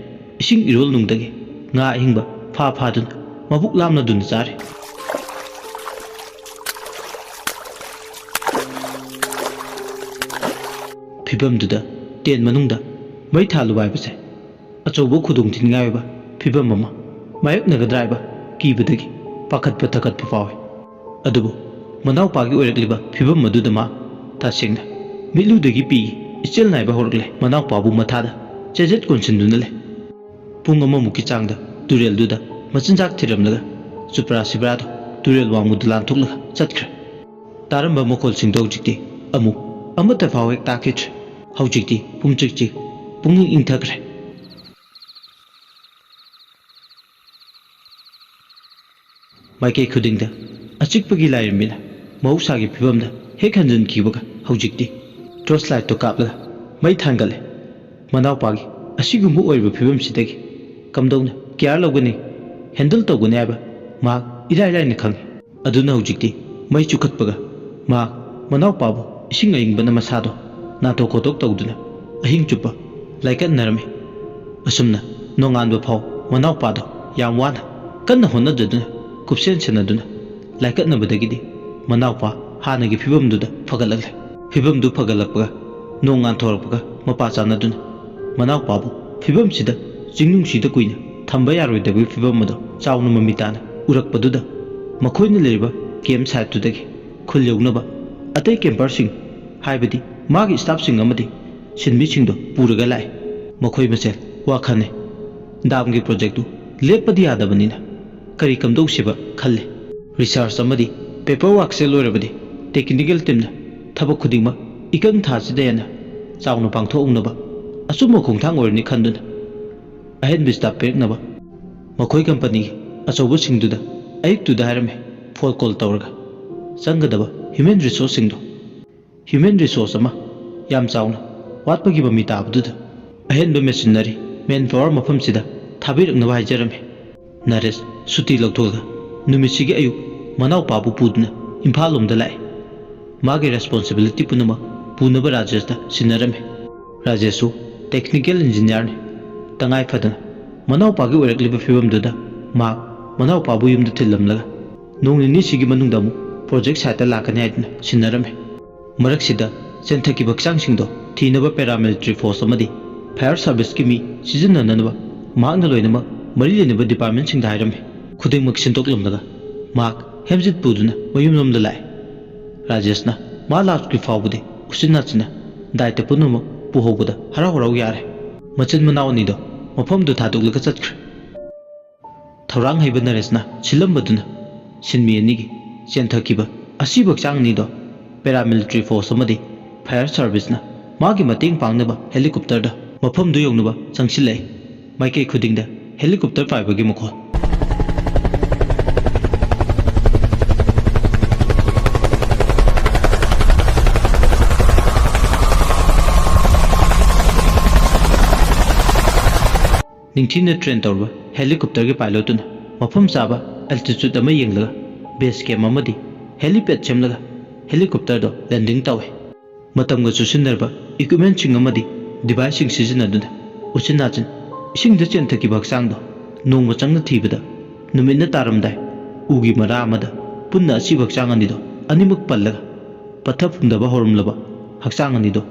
ꯏꯁꯤꯡ ꯏꯔꯣꯜꯅꯨꯡꯗꯒꯤ ꯉꯥ ꯑꯍꯤꯡꯕ ꯐꯥ ꯐꯥꯗꯨꯅ ꯃꯕꯨꯛ ꯂꯥꯝꯅꯗꯨꯅ ꯆꯥꯔꯤ꯫ ꯐꯤꯕꯝꯗꯨꯗ ꯇꯦꯟ ꯃꯅꯨꯡꯗ ꯃꯩ ꯊꯥꯜꯂꯨꯕ ꯍꯥꯏꯕꯁꯦ ꯑꯆꯧꯕ ꯈꯨꯗꯣꯡꯊꯤꯅꯤꯡꯉꯥꯏ ꯑꯣꯏꯕ ꯐꯤꯕꯝ ꯑꯃ ꯃꯥꯌꯣꯛꯅꯒꯗ꯭ꯔꯥ ꯍꯥꯏꯕ ꯀꯤꯕꯗꯒꯤ ꯄꯥꯈꯠꯄ ꯊꯀꯠꯄ ꯐꯥꯎꯏ꯫ ꯑꯗꯨꯕꯨ ꯃꯅꯥꯎꯄꯥꯒꯤ ꯑꯣꯏꯔꯛꯂꯤꯕ ꯐꯤꯕꯝ ꯑꯗꯨꯗ ꯃꯥ ꯇꯁꯦꯡꯅ ꯃꯤꯠꯂꯨꯗꯒꯤ ꯄꯤꯒꯤ ꯏꯆꯦꯜ ꯅꯥꯏꯕ ꯍꯧꯔꯛꯂꯦ꯫ ꯃꯅꯥꯎꯄꯥꯕꯨ ꯃꯊꯥꯗ ꯆꯦꯖꯦꯠ ꯀꯣꯟꯁꯤꯟꯗꯨꯅ ꯂꯩ꯫ ꯄꯨꯡ ꯑꯃꯃꯨꯛꯀꯤ ꯆꯥꯡꯗ ꯇꯨꯔꯦꯜꯗꯨꯗ ꯃꯆꯤꯟꯖꯥꯛ ꯊꯤꯔꯝꯂꯒ ꯆꯨꯄ꯭ꯔꯥ ꯁꯤꯕ꯭ꯔꯥꯗꯣ ꯇꯨꯔꯦꯜ ꯋꯥꯡꯃꯗ ꯂꯥꯟꯊꯣꯛꯂꯒ ꯆꯠꯈ꯭ꯔꯦ꯫ ꯇꯥꯔꯝꯕ ꯃꯈꯣꯜꯁꯤꯡꯗꯣ ꯍꯧꯖꯤꯛꯇꯤ ꯑꯃꯨꯛ ꯑꯃꯠꯇ ꯐꯥꯎ ꯍꯦꯛ ꯇꯥꯈꯤꯗ꯭ꯔꯦ꯫ ꯍꯧꯖꯤꯛꯇꯤ ꯄꯨꯝꯆꯤꯛ ꯆꯤꯛ, ꯄꯨꯛꯅꯤꯡ ꯏꯪꯊꯈ꯭ꯔꯦ꯫ ꯃꯥꯏꯀꯩ ꯈꯨꯗꯤꯡꯗ ꯑꯆꯤꯛꯄꯒꯤ ꯂꯥꯏꯔꯦꯝꯕꯤꯅ ꯃꯍꯧꯁꯥꯒꯤ ꯐꯤꯕꯝꯗ ꯍꯦꯛ ꯍꯟꯖꯤꯟꯈꯤꯕꯒ ꯍꯧꯖꯤꯛꯇꯤ ꯇꯣꯔꯆ ꯂꯥꯏꯠꯇꯣ ꯀꯥꯞꯂꯒ ꯃꯩ ꯊꯥꯟꯒꯠꯂꯦ꯫ ꯃꯅꯥꯎꯄꯥꯒꯤ ꯑꯁꯤꯒꯨꯝꯕ ꯑꯣꯏꯔꯤꯕ ꯐꯤꯕꯝꯁꯤꯗꯒꯤ ꯀꯝꯗꯧꯅ ꯀꯤꯌꯥꯔ ꯂꯧꯒꯅꯤ, ꯍꯦꯟꯗꯜ ꯇꯧꯒꯅꯤ ꯍꯥꯏꯕ ꯃꯍꯥꯛ ꯏꯔꯥꯏ ꯂꯥꯏꯅ ꯈꯪꯉꯤ꯫ ꯑꯗꯨꯅ ꯍꯧꯖꯤꯛꯇꯤ ꯃꯩ ꯆꯨꯈꯠꯄꯒ ꯃꯍꯥꯛ ꯃꯅꯥꯎꯄꯥꯕꯨ ꯏꯁꯤꯡ ꯑꯏꯪꯕꯅ ꯃꯁꯥꯗꯣ ꯅꯥꯟꯊꯣꯛ ꯈꯣꯠꯇꯣꯛ ꯇꯧꯗꯨꯅ ꯑꯍꯤꯡ ꯆꯨꯞꯄ ꯂꯥꯏꯀꯠꯅꯔꯝꯃꯤ꯫ ꯑꯁꯨꯝꯅ ꯅꯣꯡꯉꯥꯟꯕ ꯐꯥꯎ ꯃꯅꯥꯎꯄꯥꯗꯣ ꯌꯥꯝ ꯋꯥꯅ ꯀꯟꯅ ꯍꯣꯠꯅꯖꯗꯨꯅ ꯀꯨꯞꯁꯦꯟ ꯁꯦꯟꯅꯗꯨꯅ ꯂꯥꯏꯀꯠꯅꯕꯗꯒꯤꯗꯤ ꯃꯅꯥꯎꯄꯥ ꯍꯥꯟꯅꯒꯤ ꯐꯤꯕꯝꯗꯨꯗ ꯐꯒꯠꯂꯛꯂꯦ꯫ ꯐꯤꯕꯝꯗꯨ ꯐꯒꯠꯂꯛꯄꯒ ꯅꯣꯡ ꯉꯥꯟꯊꯣꯔꯛꯄꯒ ꯃꯄꯥ ꯆꯥꯟꯅꯗꯨꯅ ꯃꯅꯥꯎꯄꯥꯕꯨ ꯐꯤꯕꯝꯁꯤꯗ ꯆꯤꯡꯅꯨꯡꯁꯤꯗ ꯀꯨꯏꯅ ꯊꯝꯕ ꯌꯥꯔꯣꯏꯗꯕꯒꯤ ꯐꯤꯕꯝ ꯑꯗꯨ ꯆꯥꯎꯅ ꯃꯃꯤ ꯇꯥꯅ ꯎꯔꯛꯄꯗꯨꯗ ꯃꯈꯣꯏꯅ ꯂꯩꯔꯤꯕ ꯀꯦꯝꯞ ꯁꯥꯏꯠꯇꯨꯗꯒꯤ ꯈꯨꯜ ꯌꯧꯅꯕ ꯑꯇꯩ ꯀꯦꯝꯄꯔꯁꯤꯡ, ꯍꯥꯏꯕꯗꯤ ꯃꯥꯒꯤ ꯁ꯭ꯇꯥꯐꯁꯤꯡ ꯑꯃꯗꯤ ꯁꯤꯟꯃꯤꯁꯤꯡꯗꯣ ꯄꯨꯔꯒ ꯂꯥꯛꯏ꯫ ꯃꯈꯣꯏ ꯃꯁꯦꯜ ꯋꯥ ꯈꯟꯅꯩ꯫ ꯗꯥꯝꯒꯤ ꯄ꯭ꯔꯣꯖꯦꯛꯇꯨ ꯂꯦꯞꯄꯗꯤ ꯌꯥꯗꯕꯅꯤꯅ ꯀꯔꯤ ꯀꯝꯗꯧꯁꯤꯕ ꯈꯜꯂꯤ꯫ ꯔꯤꯁꯔꯆ ꯑꯃꯗꯤ ꯄꯦꯄꯔ ꯋꯥꯔꯛꯁꯦ ꯂꯣꯏꯔꯕꯗꯤ ꯇꯦꯛꯅꯤꯀꯦꯜ ꯇꯤꯝꯅ ꯊꯕꯛ ꯈꯨꯗꯤꯡꯃꯛ ꯏꯀꯪ ꯊꯥꯁꯤꯗ ꯍꯦꯟꯅ ꯆꯥꯎꯅ ꯄꯥꯡꯊꯣꯛꯍꯧꯅꯕ ꯑꯆꯨꯝꯕ ꯈꯣꯡꯊꯥꯡ ꯑꯣꯏꯔꯅꯤ ꯈꯟꯗꯨꯅ ꯑꯍꯦꯟꯕ ꯁ꯭ꯇꯥꯐ ꯄꯤꯔꯛꯅꯕ ꯃꯈꯣꯏ ꯀꯝꯄꯅꯤꯒꯤ ꯑꯆꯧꯕꯁꯤꯡꯗꯨꯗ ꯑꯌꯨꯛꯇꯨꯗ ꯍꯥꯏꯔꯝꯃꯤ꯫ ꯐꯣꯟ ꯀꯣꯜ ꯇꯧꯔꯒ ꯆꯪꯒꯗꯕ ꯍ꯭ꯌꯨꯃꯦꯟ ꯔꯤꯁꯣꯔꯁꯁꯤꯡꯗꯣ ꯍ꯭ꯌꯨꯃꯦꯟ ꯔꯤꯁꯣꯔꯁ ꯑꯃ ꯌꯥꯝ ꯆꯥꯎꯅ ꯋꯥꯠꯄꯒꯤ ꯃꯃꯤ ꯇꯥꯕꯗꯨꯗ ꯑꯍꯦꯟꯕ ꯃꯦꯁꯤꯟꯅꯔꯤ, ꯃꯦꯟ ꯄꯥꯋꯔ ꯃꯐꯝꯁꯤꯗ ꯊꯥꯕꯤꯔꯛꯅꯕ ꯍꯥꯏꯖꯔꯝꯃꯤ꯫ ꯅꯔꯦꯁ ꯁꯨꯇꯤ ꯂꯧꯊꯣꯛꯂꯒ ꯅꯨꯃꯤꯠꯁꯤꯒꯤ ꯑꯌꯨꯛ ꯃꯅꯥꯎꯄꯥꯕꯨ ꯄꯨꯗꯨꯅ ꯏꯝꯐꯥꯜ ꯂꯣꯝꯗ ꯂꯥꯛꯏ꯫ ꯃꯥꯒꯤ ꯔꯦꯁꯄꯣꯟꯁꯤꯕꯤꯂꯤꯇꯤ ꯄꯨꯝꯅꯃꯛ ꯄꯨꯅꯕ ꯔꯥꯖꯦꯁꯇ ꯁꯤꯟꯅꯔꯝꯃꯤ꯫ ꯔꯥꯖꯦꯁꯁꯨ ꯇꯦꯛꯅꯤꯀꯦꯜ ꯏꯟꯖꯤꯅꯤꯌꯥꯔꯅꯤ꯫ ꯇꯉꯥꯏ ꯐꯗꯅ ꯃꯅꯥꯎꯄꯥꯒꯤ ꯑꯣꯏꯔꯛꯂꯤꯕ ꯐꯤꯕꯝꯗꯨꯗ ꯃꯍꯥꯛ ꯃꯅꯥꯎꯄꯥꯕꯨ ꯌꯨꯝꯗ ꯊꯤꯜꯂꯝꯂꯒ ꯅꯣꯡ ꯅꯤꯅꯤꯁꯤꯒꯤ ꯃꯅꯨꯡꯗ ꯑꯃꯨꯛ ꯄ꯭ꯔꯣꯖꯦꯛ ꯁꯥꯏꯠꯇ ꯂꯥꯛꯀꯅꯤ ꯍꯥꯏꯗꯨꯅ ꯁꯤꯟꯅꯔꯝꯃꯤ꯫ ꯃꯔꯛꯁꯤꯗ ꯆꯦꯟꯊꯈꯤꯕ ꯍꯛꯆꯥꯡꯁꯤꯡꯗꯣ ꯊꯤꯅꯕ ꯄꯦꯔꯥꯃꯤꯂꯤꯇꯔꯤ ꯐꯣꯔꯁ ꯑꯃꯗꯤ ꯐꯥꯌꯔ ꯁꯥꯔꯚꯤꯁꯀꯤ ꯃꯤ ꯁꯤꯖꯤꯟꯅꯅꯕ ꯃꯍꯥꯛꯅ ꯂꯣꯏꯅꯃꯛ ꯃꯔꯤ ꯂꯩꯅꯕ ꯗꯤꯄꯥꯔꯠꯃꯦꯟꯁꯤꯡꯗ ꯍꯥꯏꯔꯝꯃꯤ꯫ ꯈꯨꯗꯤꯡꯃꯛ ꯁꯤꯟꯗꯣꯛꯂꯝꯂꯒ ꯃꯍꯥꯛ ꯍꯦꯝꯖꯤꯠ ꯄꯨꯗꯨꯅ ꯃꯌꯨꯝꯂꯣꯝꯗ ꯂꯥꯛꯏ꯫ ꯔꯥꯖꯦꯁꯅ ꯃꯥ ꯂꯥꯛꯇ꯭ꯔꯤ ꯐꯥꯎꯕꯗꯤ ꯎꯆꯤꯟ ꯅꯥꯆꯤꯟꯅ ꯗꯥꯏꯇ ꯄꯨꯝꯅꯃꯛ ꯄꯨꯍꯧꯕꯗ ꯍꯔꯥꯎ ꯍꯔꯥꯎ ꯌꯥꯔꯦ꯫ ꯃꯆꯤꯟ ꯃꯅꯥꯎ ꯑꯅꯤꯗꯣ ꯃꯐꯝꯗꯨ ꯊꯥꯗꯣꯛꯂꯒ ꯆꯠꯈ꯭ꯔꯦ꯫ ꯊꯧꯔꯥꯡ ꯍꯩꯕ ꯅꯔꯦꯁꯅ ꯁꯤꯜꯂꯝꯕꯗꯨꯅ ꯁꯤꯟꯃꯤ ꯑꯅꯤꯒꯤ ꯆꯦꯟꯊꯈꯤꯕ ꯑꯁꯤꯕ ꯍꯛꯆꯥꯡ ꯑꯅꯤꯗꯣ ꯄꯦꯔꯥꯃꯤꯂꯤꯇꯔꯤ ꯐꯣꯔꯁ ꯑꯃꯗꯤ ꯐꯥꯌꯔ ꯁꯥꯔꯚꯤꯁꯅ ꯃꯥꯒꯤ ꯃꯇꯦꯡ ꯄꯥꯡꯅꯕ ꯍꯦꯂꯤꯀꯣꯞꯇꯔꯗ ꯃꯐꯝꯗꯨ ꯌꯧꯅꯕ ꯆꯪꯁꯤꯜꯂꯛꯏ꯫ ꯃꯥꯏꯀꯩ ꯈꯨꯗꯤꯡꯗ ꯍꯦꯂꯤꯀꯣꯞꯇꯔ ꯄꯥꯏꯕꯒꯤ ꯃꯈꯣꯜ꯫ ꯅꯤꯡꯊꯤꯅ ꯇ꯭ꯔꯦꯟ ꯇꯧꯔꯕ ꯍꯦꯂꯤꯀꯣꯞꯇꯔꯒꯤ ꯄꯥꯏꯂꯣꯠꯇꯨꯅ ꯃꯐꯝ ꯆꯥꯕ ꯑꯦꯜꯇꯤꯆꯨꯠ ꯑꯃ ꯌꯦꯡꯂꯒ ꯕꯦꯁ ꯀꯦꯝ ꯑꯃꯗꯤ ꯍꯦꯂꯤꯄꯦꯗ ꯁꯦꯝꯂꯒ ꯍꯦꯂꯤꯀꯣꯞꯇꯔꯗꯣ ꯂꯦꯟꯗꯤꯡ ꯇꯧꯏ꯫ ꯃꯇꯝꯒ ꯆꯨꯁꯤꯟꯅꯔꯕ ꯏꯀ꯭ꯋꯤꯞꯃꯦꯟꯁꯤꯡ ꯑꯃꯗꯤ ꯗꯤꯚꯥꯏꯁꯁꯤꯡ ꯁꯤꯖꯤꯟꯅꯗꯨꯅ ꯎꯆꯤꯟ ꯅꯥꯆꯤꯟ ꯏꯁꯤꯡꯗ ꯆꯦꯟꯊꯈꯤꯕ ꯍꯛꯆꯥꯡꯗꯣ ꯅꯣꯡꯃ ꯆꯪꯅ ꯊꯤꯕꯗ ꯅꯨꯃꯤꯠꯅ ꯇꯥꯔꯝꯗꯥꯏ ꯎꯒꯤ ꯃꯔꯥ ꯑꯃꯗ ꯄꯨꯟꯅ ꯑꯁꯤꯕ ꯍꯛꯆꯥꯡ ꯑꯅꯤꯗꯣ ꯑꯅꯤꯃꯛ ꯄꯜꯂꯒ ꯄꯠꯊ ꯄꯨꯝꯊꯕ ꯍꯧꯔꯝꯂꯕ ꯍꯛꯆꯥꯡ ꯑꯅꯤꯗꯣ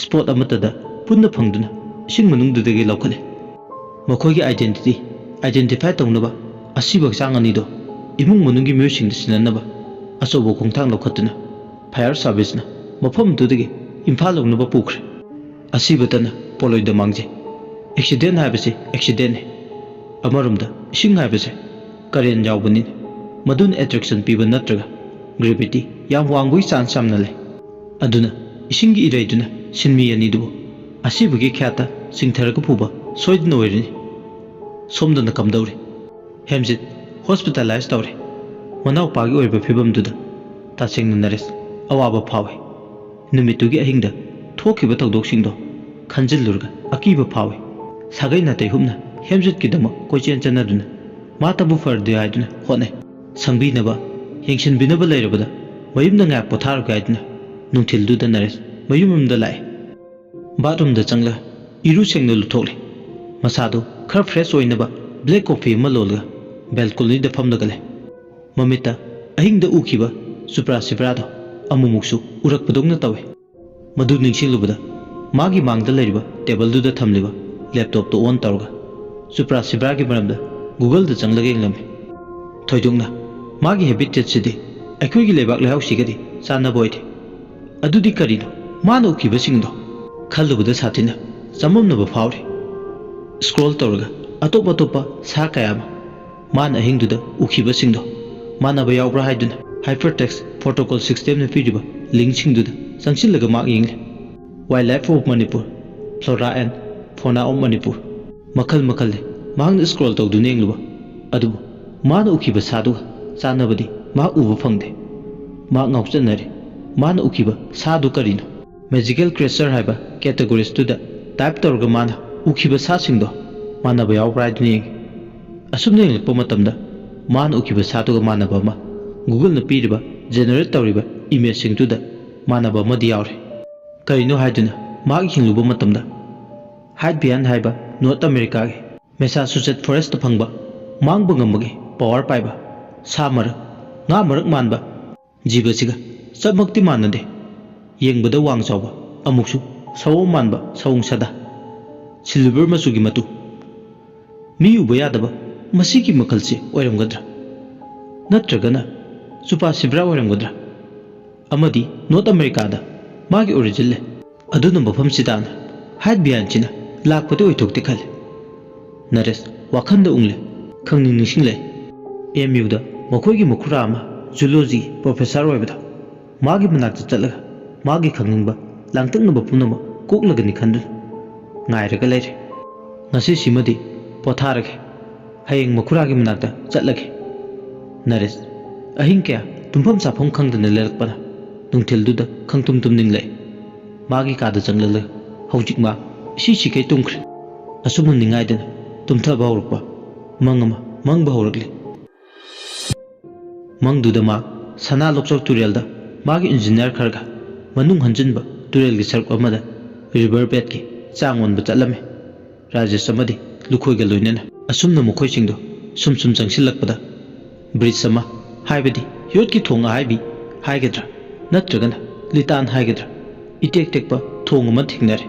ꯁ꯭ꯄꯣꯠ ꯑꯃꯠꯇꯗ ꯄꯨꯟꯅ ꯐꯪꯗꯨꯅ ꯏꯁꯤꯡ ꯃꯅꯨꯡꯗꯨꯗꯒꯤ ꯂꯧꯈꯠꯂꯦ꯫ ꯃꯈꯣꯏꯒꯤ ꯑꯥꯏꯗꯦꯟꯇꯤꯇꯤ ꯑꯥꯏꯗꯦꯟꯇꯤꯐꯥꯏ ꯇꯧꯅꯕ ꯑꯁꯤꯕ ꯍꯛꯆꯥꯡ ꯑꯅꯤꯗꯣ ꯏꯃꯨꯡ ꯃꯅꯨꯡꯒꯤ ꯃꯤꯑꯣꯏꯁꯤꯡꯗ ꯁꯤꯟꯅꯅꯕ ꯑꯆꯧꯕ ꯈꯣꯡꯊꯥꯡ ꯂꯧꯈꯠꯇꯨꯅ ꯐꯥꯌꯔ ꯁꯥꯔꯚꯤꯁꯅ ꯃꯐꯝꯗꯨꯗꯒꯤ ꯏꯝꯐꯥꯜ ꯌꯧꯅꯕ ꯄꯨꯈ꯭ꯔꯦ꯫ ꯑꯁꯤꯕꯇꯅ ꯄꯣꯠꯂꯣꯏꯗ ꯃꯥꯡꯖꯩ꯫ ꯑꯦꯛꯁꯤꯗꯦꯟ ꯍꯥꯏꯕꯁꯤ ꯑꯦꯛꯁꯤꯗꯦꯟꯅꯤ꯫ ꯑꯃꯔꯣꯝꯗ ꯏꯁꯤꯡ ꯍꯥꯏꯕꯁꯦ ꯀꯔꯦꯟ ꯌꯥꯎꯕꯅꯤꯅ ꯃꯗꯨꯅ ꯑꯦꯇ꯭ꯔꯦꯛꯁꯟ ꯄꯤꯕ ꯅꯠꯇ꯭ꯔꯒ ꯒ꯭ꯔꯦꯚꯤꯇꯤ ꯌꯥꯝ ꯋꯥꯡꯕꯒꯤ ꯆꯥꯟꯁ ꯌꯥꯝꯅ ꯂꯩ꯫ ꯑꯗꯨꯅ ꯏꯁꯤꯡꯒꯤ ꯏꯔꯩꯗꯨꯅ ꯁꯤꯟꯃꯤ ꯑꯅꯤꯗꯨꯕꯨ ꯑꯁꯤꯕꯒꯤ ꯈ꯭ꯌꯥꯠꯇ ꯆꯤꯡꯊꯔꯒ ꯄꯨꯕ ꯁꯣꯏꯗꯅ ꯑꯣꯏꯔꯅꯤ꯫ ꯁꯣꯝꯗꯅ ꯀꯝꯗꯧꯔꯤ? ꯍꯦꯝꯖꯤꯠ ꯍꯣꯁꯄꯤꯇꯥꯂꯥꯏꯁ ꯇꯧꯔꯦ꯫ ꯃꯅꯥꯎꯄꯥꯒꯤ ꯑꯣꯏꯕ ꯐꯤꯕꯝꯗꯨꯗ ꯇꯁꯦꯡꯅ ꯅꯔꯦꯁ ꯑꯋꯥꯕ ꯐꯥꯎꯏ꯫ ꯅꯨꯃꯤꯠꯇꯨꯒꯤ ꯑꯍꯤꯡꯗ ꯊꯣꯛꯈꯤꯕ ꯊꯧꯗꯣꯛꯁꯤꯡꯗꯣ ꯈꯟꯖꯤꯜꯂꯨꯔꯒ ꯑꯀꯤꯕ ꯐꯥꯎꯏ꯫ ꯁꯥꯒꯩ ꯅꯥꯇꯩ ꯍꯨꯞꯅ ꯍꯦꯝꯖꯤꯠꯀꯤꯗꯃꯛ ꯀꯣꯏꯆꯦꯟ ꯆꯠꯅꯗꯨꯅ ꯃꯥꯇꯕꯨ ꯐꯔꯗꯤ ꯍꯥꯏꯗꯨꯅ ꯍꯣꯠꯅꯩ꯫ ꯁꯪꯕꯤꯅꯕ, ꯌꯦꯡꯁꯤꯟꯕꯤꯅꯕ ꯂꯩꯔꯕꯗ ꯃꯌꯨꯝꯗ ꯉꯥꯏꯍꯥꯛ ꯄꯣꯊꯥꯔꯒꯦ ꯍꯥꯏꯗꯨꯅ ꯅꯨꯡꯊꯤꯜꯗꯨꯗ ꯅꯔꯦꯁ ꯃꯌꯨꯝ ꯌꯨꯝꯗ ꯂꯥꯛꯑꯦ꯫ ꯕꯥꯠꯔꯨꯝꯗ ꯆꯪꯂꯒ ꯏꯔꯨ ꯁꯦꯡꯅ ꯂꯨꯊꯣꯛꯂꯦ꯫ ꯃꯁꯥꯗꯨ ꯈꯔ ꯐ꯭ꯔꯦꯁ ꯑꯣꯏꯅꯕ ꯕ꯭ꯂꯦꯛ ꯀꯣꯐꯤ ꯑꯃ ꯂꯣꯜꯂꯒ ꯕꯦꯜꯀꯣꯅꯤꯗ ꯐꯝꯂꯒ ꯂꯩ꯫ ꯃꯃꯤꯠꯇ ꯑꯍꯤꯡꯗ ꯎꯈꯤꯕ ꯆꯨꯄ꯭ꯔꯥ ꯁꯤꯕ꯭ꯔꯥꯗꯣ ꯑꯃꯨꯛꯃꯨꯛꯁꯨ ꯎꯔꯛꯄꯗꯧꯅ ꯇꯧꯏ꯫ ꯃꯗꯨ ꯅꯤꯡꯁꯤꯡꯂꯨꯕꯗ ꯃꯥꯒꯤ ꯃꯥꯡꯗ ꯂꯩꯔꯤꯕ ꯇꯦꯕꯜꯗꯨꯗ ꯊꯝꯂꯤꯕ ꯂꯦꯞꯇꯣꯞꯇꯨ ꯑꯣꯟ ꯇꯧꯔꯒ ꯆꯨꯄ꯭ꯔꯥ ꯁꯤꯕ꯭ꯔꯥꯒꯤ ꯃꯔꯝꯗ ꯒꯨꯒꯜꯗ ꯆꯪꯂꯒ ꯌꯦꯡꯂꯝꯃꯤ꯫ ꯊꯣꯏꯗꯣꯛꯅ ꯃꯥꯒꯤ ꯍꯦꯕꯤꯇꯦꯠꯁꯤꯗꯤ ꯑꯩꯈꯣꯏꯒꯤ ꯂꯩꯕꯥꯛ ꯂꯩꯍꯥꯎꯁꯤꯒꯗꯤ ꯆꯥꯟꯅꯕ ꯑꯣꯏꯗꯦ꯫ ꯑꯗꯨꯗꯤ ꯀꯔꯤꯅꯣ ꯃꯥꯅ ꯎꯈꯤꯕꯁꯤꯡꯗꯣ? ꯈꯜꯂꯨꯕꯗ ꯁꯥꯊꯤꯅ ꯆꯃꯝꯅꯕ ꯐꯥꯎꯔꯤ꯫ ꯁ꯭ꯀ꯭ꯔꯣꯜ ꯇꯧꯔꯒ ꯑꯇꯣꯞ ꯑꯇꯣꯞꯄ ꯁꯥ ꯀꯌꯥ ꯑꯃ ꯃꯥꯅ ꯑꯍꯤꯡꯗꯨꯗ ꯎꯈꯤꯕꯁꯤꯡꯗꯣ ꯃꯥꯟꯅꯕ ꯌꯥꯎꯕ꯭ꯔꯥ ꯍꯥꯏꯗꯨꯅ ꯍꯥꯏꯄꯔꯇꯦꯛꯁ ꯄ꯭ꯔꯣꯇꯣꯀꯣꯜ ꯁꯤꯛꯁꯇꯤꯟꯅ ꯄꯤꯔꯤꯕ ꯂꯤꯡꯁꯤꯡꯗꯨꯗ ꯆꯪꯁꯤꯜꯂꯒ ꯃꯍꯥꯛ ꯌꯦꯡꯂꯤ꯫ Wildlife of Manipur, Flora and Fauna of Manipur꯫ ꯃꯈꯜ ꯃꯈꯜꯅꯤ ꯃꯍꯥꯛꯅ ꯁ꯭ꯀ꯭ꯔꯣꯜ ꯇꯧꯗꯨꯅ ꯌꯦꯡꯂꯨꯕ꯫ ꯑꯗꯨꯕꯨ ꯃꯥꯅ ꯎꯈꯤꯕ ꯁꯥꯗꯨꯒ ꯆꯥꯟꯅꯕꯗꯤ ꯃꯍꯥꯛ ꯎꯕ ꯐꯪꯗꯦ꯫ ꯃꯍꯥꯛ ꯉꯥꯎꯆꯠꯅꯔꯦ꯫ ꯃꯥꯅ ꯎꯈꯤꯕ ꯁꯥꯗꯨ ꯀꯔꯤꯅꯣ? ꯃꯦꯖꯤꯀꯦꯜ ꯀ꯭ꯔꯤꯌꯦꯆꯔ ꯍꯥꯏꯕ ꯀꯦꯇꯦꯒꯣꯔꯤꯁꯇꯨꯗ ꯇꯥꯏꯞ ꯇꯧꯔꯒ ꯃꯥꯅ ꯎꯈꯤꯕ ꯁꯥꯁꯤꯡꯗꯣ ꯃꯥꯟꯅꯕ ꯌꯥꯎꯕ꯭ꯔꯥ ꯍꯥꯏꯗꯨꯅ ꯌꯦꯡꯉꯤ꯫ ꯑꯁꯨꯝꯅ ꯌꯦꯡꯂꯛꯄ ꯃꯇꯝꯗ ꯃꯥꯅ ꯎꯈꯤꯕ ꯁꯥꯗꯨꯒ ꯃꯥꯟꯅꯕ ꯑꯃ, Google-ꯅ ꯄꯤꯔꯤꯕ generate ꯇꯧꯔꯤꯕ image-ꯁꯤꯡꯗꯨꯗ ꯃꯥꯟꯅꯕ ꯑꯃꯗꯤ ꯌꯥꯎꯔꯦ꯫ ꯀꯔꯤꯅꯣ ꯍꯥꯏꯗꯨꯅ ꯃꯍꯥꯛ ꯌꯦꯡꯂꯨꯕ ꯃꯇꯝꯗ, Hyde Byan ꯍꯥꯏꯕ North America-ꯒꯤ Massachusetts Forest-ꯇ ꯐꯪꯕ ꯃꯥꯡꯕ ꯉꯝꯕꯒꯤ power ꯄꯥꯏꯕ ꯁꯥ ꯃꯔꯛ, ꯉꯥ ꯃꯔꯛ ꯃꯥꯟꯕ ꯖꯤꯕꯁꯤꯒ ꯆꯞꯃꯛꯇꯤ ꯃꯥꯟꯅꯗꯦ꯫ ꯌꯦꯡꯕꯗ ꯋꯥꯡ ꯆꯥꯎꯕ, ꯑꯃꯨꯛꯁꯨ ꯁꯑꯣꯝ ꯃꯥꯟꯕ ꯁꯑꯣꯡ ꯁꯥꯗꯥ, silver ꯃꯆꯨꯒꯤ ꯃꯇꯨ꯫ ꯃꯤ ꯎꯕ ꯌꯥꯗꯕ ꯃꯁꯤꯒꯤ ꯃꯈꯜꯁꯦ ꯑꯣꯏꯔꯝꯒꯗ꯭ꯔꯥ? ꯅꯠꯇ꯭ꯔꯒꯅ ꯆꯨꯄꯥ ꯁꯤꯕ꯭ꯔꯥ ꯑꯣꯏꯔꯝꯒꯗ꯭ꯔꯥ? ꯑꯃꯗꯤ North America-ꯗ ꯃꯥꯒꯤ origin ꯂꯩ꯫ ꯑꯗꯨꯅ ꯃꯐꯝꯁꯤꯗꯅ Hyde Byan-ꯁꯤꯅ ꯂꯥꯛꯄꯗꯤ ꯑꯣꯏꯊꯣꯛꯇꯦ ꯈꯜꯂꯤ꯫ ꯅꯔꯦꯁ ꯋꯥꯈꯜꯗ ꯎꯡꯂꯦ, ꯈꯪꯅꯤꯡ ꯅꯤꯡꯁꯤꯡꯂꯦ꯫ M U-ꯗ ꯃꯈꯣꯏꯒꯤ ꯃꯈꯨꯔꯥ ꯑꯃ zoology professor ꯑꯣꯏꯕꯗꯣ, ꯃꯥꯒꯤ ꯃꯅꯥꯛꯇ ꯆꯠꯂꯒ ꯃꯥꯒꯤ ꯈꯪꯅꯤꯡꯕ ꯂꯥꯡꯇꯛꯅꯕ ꯄꯨꯝꯅꯃꯛ ꯀꯣꯛꯂꯒꯅꯤ ꯈꯟꯗꯨꯅ ꯉꯥꯏꯔꯒ ꯂꯩꯔꯦ꯫ ꯉꯁꯤꯁꯤꯃꯗꯤ ꯄꯣꯊꯥꯔꯒꯦ, ꯍꯌꯦꯡ ꯃꯈꯨꯔꯥꯒꯤ ꯃꯅꯥꯛꯇ ꯆꯠꯂꯒꯦ꯫ ꯅꯔꯦꯁ ꯑꯍꯤꯡ ꯀꯌꯥ ꯇꯨꯝꯐꯝ ꯆꯥꯐꯝ ꯈꯪꯗꯅ ꯂꯩꯔꯛꯄꯅ ꯅꯨꯡꯊꯤꯜꯗꯨꯗ ꯈꯪꯇꯨꯝ ꯇꯨꯝꯅꯤꯡꯂꯛꯏ꯫ ꯃꯥꯒꯤ ꯀꯥꯗ ꯆꯪꯂꯛꯂꯒ ꯍꯧꯖꯤꯛ ꯃꯥ ꯏꯁꯤ ꯁꯤꯈꯩ ꯇꯨꯝꯈ꯭ꯔꯦ꯫ ꯑꯁꯨꯝꯅ ꯅꯤꯡꯉꯥꯏꯗꯅ ꯇꯨꯝꯊꯕ ꯍꯧꯔꯛꯄ ꯃꯪ ꯑꯃ ꯃꯪꯕ ꯍꯧꯔꯛꯂꯤ꯫ ꯃꯪꯗꯨꯗ ꯃꯥ ꯁꯅꯥ ꯂꯣꯛꯆꯥꯎ ꯇꯨꯔꯦꯜꯗ ꯃꯥꯒꯤ engineer ꯈꯔꯒ ꯃꯅꯨꯡ ꯍꯟꯖꯤꯟꯕ ꯇꯨꯔꯦꯜꯒꯤ ꯁꯔꯨꯛ ꯑꯃꯗ river bed-ꯀꯤ ꯆꯥꯡ ꯑꯣꯟꯕ ꯆꯠꯂꯝꯃꯤ꯫ ꯔꯥꯖꯦꯁ ꯑꯃꯗꯤ ꯂꯨꯈꯣꯏꯒ ꯂꯣꯏꯅꯅ꯫ ꯑꯁꯨꯝꯅ ꯃꯈꯣꯏꯁꯤꯡꯗꯣ ꯁꯨꯝ ꯁꯨꯝ ꯆꯪꯁꯤꯜꯂꯛꯄꯗ bridge ꯑꯃ, ꯍꯥꯏꯕꯗꯤ ꯌꯣꯠꯀꯤ ꯊꯣꯡ ꯑꯍꯥꯏꯕꯤ ꯍꯥꯏꯒꯗ꯭ꯔꯥ ꯅꯠꯇ꯭ꯔꯒꯅ ꯂꯤꯇꯥꯟ ꯍꯥꯏꯒꯗ꯭ꯔꯥ, ꯏꯇꯦꯛ ꯇꯦꯛꯄ ꯊꯣꯡ ꯑꯃ ꯊꯦꯡꯅꯔꯦ꯫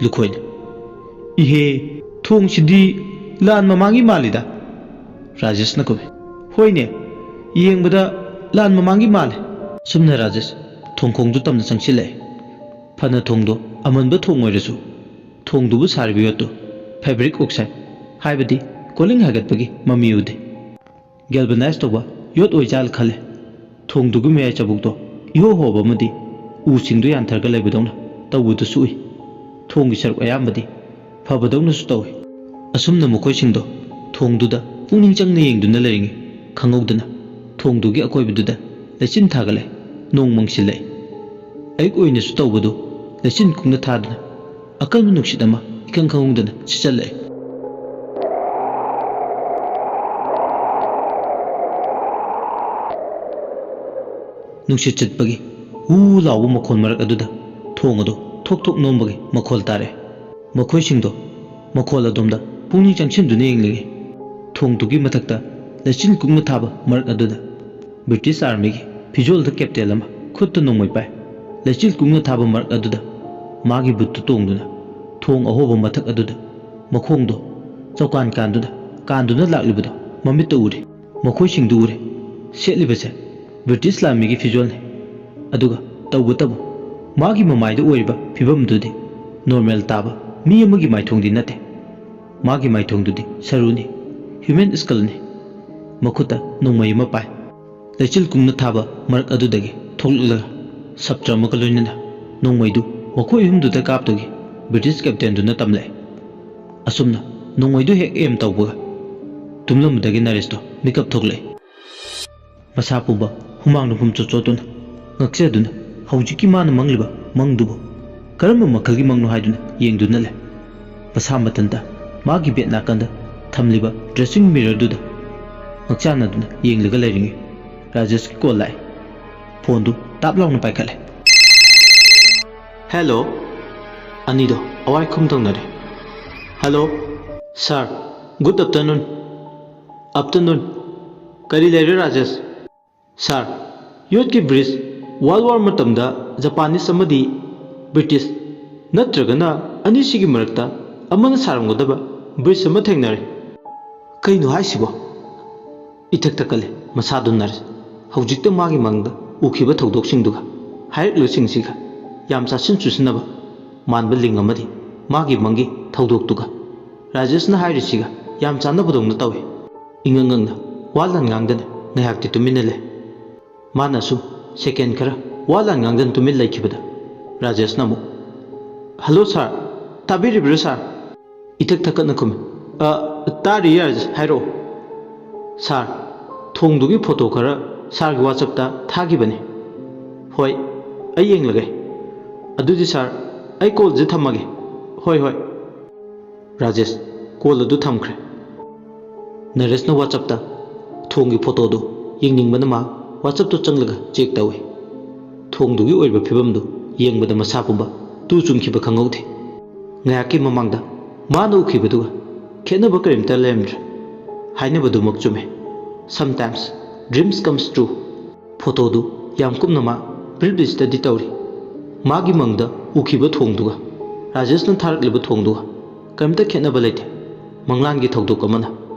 ꯂꯨꯈꯣꯏꯅ, "ꯏꯍꯦ, ꯊꯣꯡꯁꯤꯗꯤ ꯂꯥꯟ ꯃꯃꯥꯡꯒꯤ ꯃꯥꯜꯂꯤꯗ"꯫ ꯔꯥꯖꯦꯁꯅ ꯈꯨꯝꯃꯤ, "ꯍꯣꯏꯅꯦ, ꯌꯦꯡꯕꯗ ꯂꯥꯟ ꯃꯃꯥꯡꯒꯤ ꯃꯥꯜꯂꯦ"꯫ ꯁꯨꯝꯅ ꯔꯥꯖꯦꯁ ꯊꯣꯡꯈꯣꯡꯗꯨ ꯇꯝꯅ ꯆꯪꯁꯤꯜꯂꯛꯑꯦ꯫ ꯐꯅ ꯊꯣꯡꯗꯣ ꯑꯃꯟꯕ ꯊꯣꯡ ꯑꯣꯏꯔꯁꯨ, ꯊꯣꯡꯗꯨꯕꯨ ꯁꯥꯔꯤꯕ ꯌꯣꯠꯇꯨ fabric oxide, ꯍꯥꯏꯕꯗꯤ ꯀꯣꯂꯤꯡ ꯍꯥꯏꯒꯠꯄꯒꯤ ꯃꯃꯤ ꯎꯗꯦ꯫ Galvanize ꯇꯧꯕ ꯌꯣꯠ ꯑꯣꯏꯖꯥꯠꯂ ꯈꯜꯂꯦ꯫ ꯊꯣꯡꯗꯨꯒꯤ ꯃꯌꯥꯏ ꯆꯕꯨꯛꯇꯣ ꯏꯍꯣ ꯍꯣꯕ ꯑꯃꯗꯤ ꯎꯁꯤꯡꯗꯨ ꯌꯥꯟꯊꯔꯒ ꯂꯩꯕꯗꯧꯅ ꯇꯧꯕꯗꯨꯁꯨ ꯎꯏ꯫ ꯊꯣꯡꯒꯤ ꯁꯔꯨꯛ ꯑꯌꯥꯝꯕꯗꯤ ꯐꯕꯗꯧꯅꯁꯨ ꯇꯧꯏ꯫ ꯑꯁꯨꯝꯅ ꯃꯈꯣꯏꯁꯤꯡꯗꯣ ꯊꯣꯡꯗꯨꯗ ꯄꯨꯛꯅꯤꯡ ꯆꯪꯅ ꯌꯦꯡꯗꯨꯅ ꯂꯩꯔꯤꯉꯩ, ꯈꯪꯍꯧꯗꯅ ꯊꯣꯡꯗꯨꯒꯤ ꯑꯀꯣꯏꯕꯗꯨꯗ ꯂꯩꯆꯤꯟ ꯊꯥꯒꯠꯂꯦ꯫ ꯅꯣꯡ ꯃꯪꯁꯤꯜꯂꯛꯏ꯫ ꯑꯌꯨꯛ ꯑꯣꯏꯅꯁꯨ ꯇꯧꯕꯗꯨ ꯂꯩꯆꯤꯟ ꯀꯨꯡꯅ ꯊꯥꯗꯨꯅ ꯑꯀꯟꯕ ꯅꯨꯡꯁꯤꯠ ꯑꯃ ꯏꯈꯪ ꯈꯪꯍꯧꯗꯅ ꯁꯤꯠꯆꯜꯂꯛꯏ꯫ ꯅꯨꯡꯁꯤꯠ ꯁꯤꯠꯄꯒꯤ ꯍꯨ ꯂꯥꯎꯕ ꯃꯈꯣꯜ ꯃꯔꯛ ꯑꯗꯨꯗ ꯊꯣꯡ ꯑꯗꯨ ꯊꯣꯛ ꯊꯣꯛ ꯅꯣꯝꯕꯒꯤ ꯃꯈꯣꯜ ꯇꯥꯔꯛꯑꯦ꯫ ꯃꯈꯣꯏꯁꯤꯡꯗꯣ ꯃꯈꯣꯜ ꯑꯗꯣꯝꯗ ꯄꯨꯛꯅꯤꯡ ꯆꯪꯁꯤꯟꯗꯨꯅ ꯌꯦꯡꯂꯤꯉꯩ, ꯊꯣꯡꯗꯨꯒꯤ ꯃꯊꯛꯇ ꯂꯩꯆꯤꯜ ꯀꯨꯡꯅ ꯊꯥꯕ ꯃꯔꯛ ꯑꯗꯨꯗ ꯕ꯭ꯔꯤꯇꯤꯁ ꯑꯥꯔꯃꯤꯒꯤ ꯐꯤꯖꯣꯜꯗ ꯀꯦꯞꯇꯦꯟ ꯑꯃ ꯈꯨꯠꯇ ꯅꯣꯡꯃꯩ ꯄꯥꯏ, ꯂꯩꯆꯤꯜ ꯀꯨꯡꯅ ꯊꯥꯕ ꯃꯔꯛ ꯑꯗꯨꯗ ꯃꯥꯒꯤ ꯕꯨꯠꯇꯨ ꯇꯣꯡꯗꯨꯅ ꯊꯣꯡ ꯑꯍꯣꯕ ꯃꯊꯛ ꯑꯗꯨꯗ ꯃꯈꯣꯡꯗꯣ ꯆꯧꯀꯥꯟ ꯀꯥꯟꯗꯨꯅ, ꯀꯥꯟꯗꯨꯅ ꯂꯥꯛꯂꯤꯕꯗꯣ ꯃꯃꯤꯠꯇ ꯎꯔꯦ꯫ ꯃꯈꯣꯏꯁꯤꯡꯗꯨ ꯎꯔꯦ꯫ ꯁꯦꯠꯂꯤꯕꯁꯦ ꯕ꯭ꯔꯤꯇꯤꯁ ꯂꯥꯟꯃꯤꯒꯤ ꯐꯤꯖꯣꯜꯅꯤ꯫ ꯑꯗꯨꯒ ꯇꯧꯕꯇꯕꯨ ꯃꯥꯒꯤ ꯃꯃꯥꯏꯗ ꯑꯣꯏꯔꯤꯕ ꯐꯤꯕꯝꯗꯨꯗꯤ ꯅꯣꯔꯃꯦꯜ ꯇꯥꯕ ꯃꯤ ꯑꯃꯒꯤ ꯃꯥꯏꯊꯣꯡꯗꯤ ꯅꯠꯇꯦ꯫ ꯃꯥꯒꯤ ꯃꯥꯏꯊꯣꯡꯗꯨꯗꯤ ꯁꯔꯨꯅꯤ, ꯍ꯭ꯌꯨꯃꯦꯟ ꯁ꯭ꯀꯜꯅꯤ꯫ ꯃꯈꯨꯠꯇ ꯅꯣꯡꯃꯩ ꯑꯃ ꯄꯥꯏ꯫ ꯂꯩꯆꯤꯜ ꯀꯨꯡꯅ ꯊꯥꯕ ꯃꯔꯛ ꯑꯗꯨꯗꯒꯤ ꯊꯣꯛꯂꯛꯂꯒ ꯁꯞꯇ꯭ꯔ ꯑꯃꯒ ꯂꯣꯏꯅꯅ ꯅꯣꯡꯃꯩꯗꯨ ꯃꯈꯣꯏ ꯑꯍꯨꯝꯗꯨꯗ ꯀꯥꯞꯇꯨꯒꯤ ꯕ꯭ꯔꯤꯇꯤꯁ ꯀꯦꯞꯇꯦꯟꯗꯨꯅ ꯇꯝꯂꯛꯏ꯫ ꯑꯁꯨꯝꯅ ꯅꯣꯡꯃꯩꯗꯨ ꯍꯦꯛ ꯑꯦꯝ ꯇꯧꯕꯒ ꯇꯨꯝꯂꯝꯕꯗꯒꯤ ꯅꯔꯦꯁꯇꯣ ꯃꯤꯀꯞ ꯊꯣꯛꯂꯛꯏ꯫ ꯃꯁꯥ ꯄꯨꯝꯕ ꯍꯨꯃꯥꯡꯅ ꯄꯨꯝꯆꯣꯠ ꯆꯣꯠꯇꯨꯅ ꯉꯛꯆꯗꯨꯅ ꯍꯧꯖꯤꯛꯀꯤ ꯃꯥꯅ ꯃꯪꯂꯤꯕ ꯃꯪꯗꯨꯕꯨ ꯀꯔꯝꯕ ꯃꯈꯜꯒꯤ ꯃꯪꯅꯣ ꯍꯥꯏꯗꯨꯅ ꯌꯦꯡꯗꯨꯅ ꯂꯩ꯫ ꯃꯁꯥ ꯃꯊꯟꯇ ꯃꯥꯒꯤ ꯕꯦꯠ ꯅꯥꯀꯟꯗ ꯊꯝꯂꯤꯕ ꯗ꯭ꯔꯦꯁꯤꯡ ꯃꯤꯔꯔꯗꯨꯗ ꯉꯛꯆꯥꯟꯅꯗꯨꯅ ꯌꯦꯡꯂꯒ ꯂꯩꯔꯤꯉꯩ ꯔꯥꯖꯦꯁꯀꯤ ꯀꯣꯜ ꯂꯥꯛꯑꯦ꯫ ꯐꯣꯟꯗꯨ ꯇꯥꯞ ꯂꯥꯎꯅ ꯄꯥꯏꯈꯠꯂꯦ꯫ ꯍꯦꯜꯂꯣ꯫ ꯑꯅꯤꯗꯣ ꯑꯋꯥꯏ ꯈꯨꯝ ꯇꯧꯅꯔꯦ꯫ ꯍꯦꯜꯂꯣ꯫ ꯁꯥꯔ, ꯒꯨꯗ ꯑꯐꯇꯔꯅꯨꯟ꯫ ꯑꯐꯇꯔꯅꯨꯟ꯫ ꯀꯔꯤ ꯂꯩꯔꯦ ꯔꯥꯖꯦꯁ? ꯁꯥꯔ, ꯌꯣꯠꯀꯤ ꯕ꯭ꯔꯤꯖ, ꯋꯥꯔꯜ ꯋꯥꯔ ꯃꯇꯝꯗ ꯖꯄꯥꯅꯤꯁ ꯑꯃꯗꯤ ꯕ꯭ꯔꯤꯇꯤꯁ ꯅꯠꯇ꯭ꯔꯒꯅ ꯑꯅꯤꯁꯤꯒꯤ ꯃꯔꯛꯇ ꯑꯃꯅ ꯁꯥꯔꯝꯒꯗꯕ ꯕ꯭ꯔꯤꯖ ꯑꯃ ꯊꯦꯡꯅꯔꯦ꯫ ꯀꯩꯅꯣ ꯍꯥꯏꯁꯤꯕꯣ? ꯏꯊꯛ ꯊꯛꯀꯠꯂꯦ ꯃꯁꯥꯗꯨ ꯅꯔꯦꯁ꯫ ꯍꯧꯖꯤꯛꯇ ꯃꯥꯒꯤ ꯃꯪꯗ ꯎꯈꯤꯕ ꯊꯧꯗꯣꯛꯁꯤꯡꯗꯨꯒ ꯍꯥꯏꯔꯛꯂꯤꯕꯁꯤꯡꯁꯤꯒ ꯌꯥꯝ ꯆꯥꯁꯤꯟ ꯆꯨꯁꯤꯟꯅꯕ ꯃꯥꯟꯕ ꯂꯤꯡ ꯑꯃꯗꯤ ꯃꯥꯒꯤ ꯃꯪꯒꯤ ꯊꯧꯗꯣꯛꯇꯨꯒ ꯔꯥꯖꯦꯁꯅ ꯍꯥꯏꯔꯤꯁꯤꯒ ꯌꯥꯝ ꯆꯥꯟꯅꯕꯗꯧꯅ ꯇꯧꯏ꯫ ꯏꯉꯛ ꯉꯛꯅ ꯋꯥ ꯂꯥꯟ ꯉꯥꯡꯗꯅ ꯉꯥꯏꯍꯥꯛꯇꯤ ꯇꯨꯃꯤꯟꯅ ꯂꯩ꯫ ꯃꯥꯅ ꯑꯁꯨꯝ ꯁꯦꯀꯦꯟ ꯈꯔ ꯋꯥ ꯂꯥꯟ ꯉꯥꯡꯗꯅ ꯇꯨꯃꯤꯟ ꯂꯩꯈꯤꯕꯗ ꯔꯥꯖꯦꯁꯅ ꯑꯃꯨꯛ, "ꯍꯜꯂꯣ ꯁꯥꯔ, ꯇꯥꯕꯤꯔꯤꯕ꯭ꯔꯥ ꯁꯥꯔ?" ꯏꯊꯛ ꯊꯛꯀꯠꯅ ꯈꯨꯝꯃꯤ꯫ "ꯑ, ꯇꯥꯔꯤ ꯔꯥꯖꯦꯁ, ꯍꯥꯏꯔꯛꯑꯣ꯫" "ꯁꯥꯔ, ꯊꯣꯡꯗꯨꯒꯤ ꯐꯣꯇꯣ ꯈꯔ ꯁꯥꯔꯒꯤ ꯋꯥꯆꯞꯇ ꯊꯥꯈꯤꯕꯅꯤ꯫" "ꯍꯣꯏ, ꯑꯩ ꯌꯦꯡꯂꯒꯦ꯫ ꯑꯗꯨꯗꯤ ꯁꯥꯔ, ꯑꯩ ꯀꯣꯜꯁꯦ ꯊꯝꯃꯒꯦ꯫" "ꯍꯣꯏ, ꯍꯣꯏ꯫" ꯔꯥꯖꯦꯁ ꯀꯣꯜ ꯑꯗꯨ ꯊꯝꯈ꯭ꯔꯦ꯫ ꯅꯔꯦꯁꯅ ꯋꯥꯆꯞꯇ ꯊꯣꯡꯒꯤ ꯐꯣꯇꯣꯗꯨ ꯌꯦꯡꯅꯤꯡꯕꯅ ꯃꯍꯥꯛ WhatsApp-ꯇ ꯆꯪꯂꯒ check ꯇꯧꯏ꯫ ꯊꯣꯡꯗꯨꯒꯤ ꯑꯣꯏꯕ ꯐꯤꯕꯝꯗꯨ ꯌꯦꯡꯕꯗ ꯃꯁꯥ ꯄꯨꯝꯕ ꯇꯨ ꯆꯨꯡꯈꯤꯕ ꯈꯪꯍꯧꯗꯦ꯫ ꯉꯥꯏꯍꯥꯛꯀꯤ ꯃꯃꯥꯡꯗ ꯃꯥꯅ ꯎꯈꯤꯕꯗꯨꯒ ꯈꯦꯠꯅꯕ ꯀꯔꯤꯝꯇ ꯂꯩꯔꯝꯗ꯭ꯔꯦ꯫ ꯍꯥꯏꯅꯕꯗꯨꯃꯛ ꯆꯨꯝꯃꯦ꯫ Sometimes dreams comes true꯫ ꯐꯣꯇꯣꯗꯨ ꯌꯥꯝ ꯀꯨꯞꯅ ꯃꯥ briefly study ꯇꯧꯔꯤ꯫ ꯃꯥꯒꯤ ꯃꯪꯗ ꯎꯈꯤꯕ ꯊꯣꯡꯗꯨꯒ ꯔꯥꯖꯦꯁꯅ ꯊꯥꯔꯛꯂꯤꯕ ꯊꯣꯡꯗꯨꯒ ꯀꯔꯤꯝꯇ ꯈꯦꯠꯅꯕ ꯂꯩꯇꯦ꯫ ꯃꯪꯂꯥꯟꯒꯤ ꯊꯧꯗꯣꯛ ꯑꯃꯅ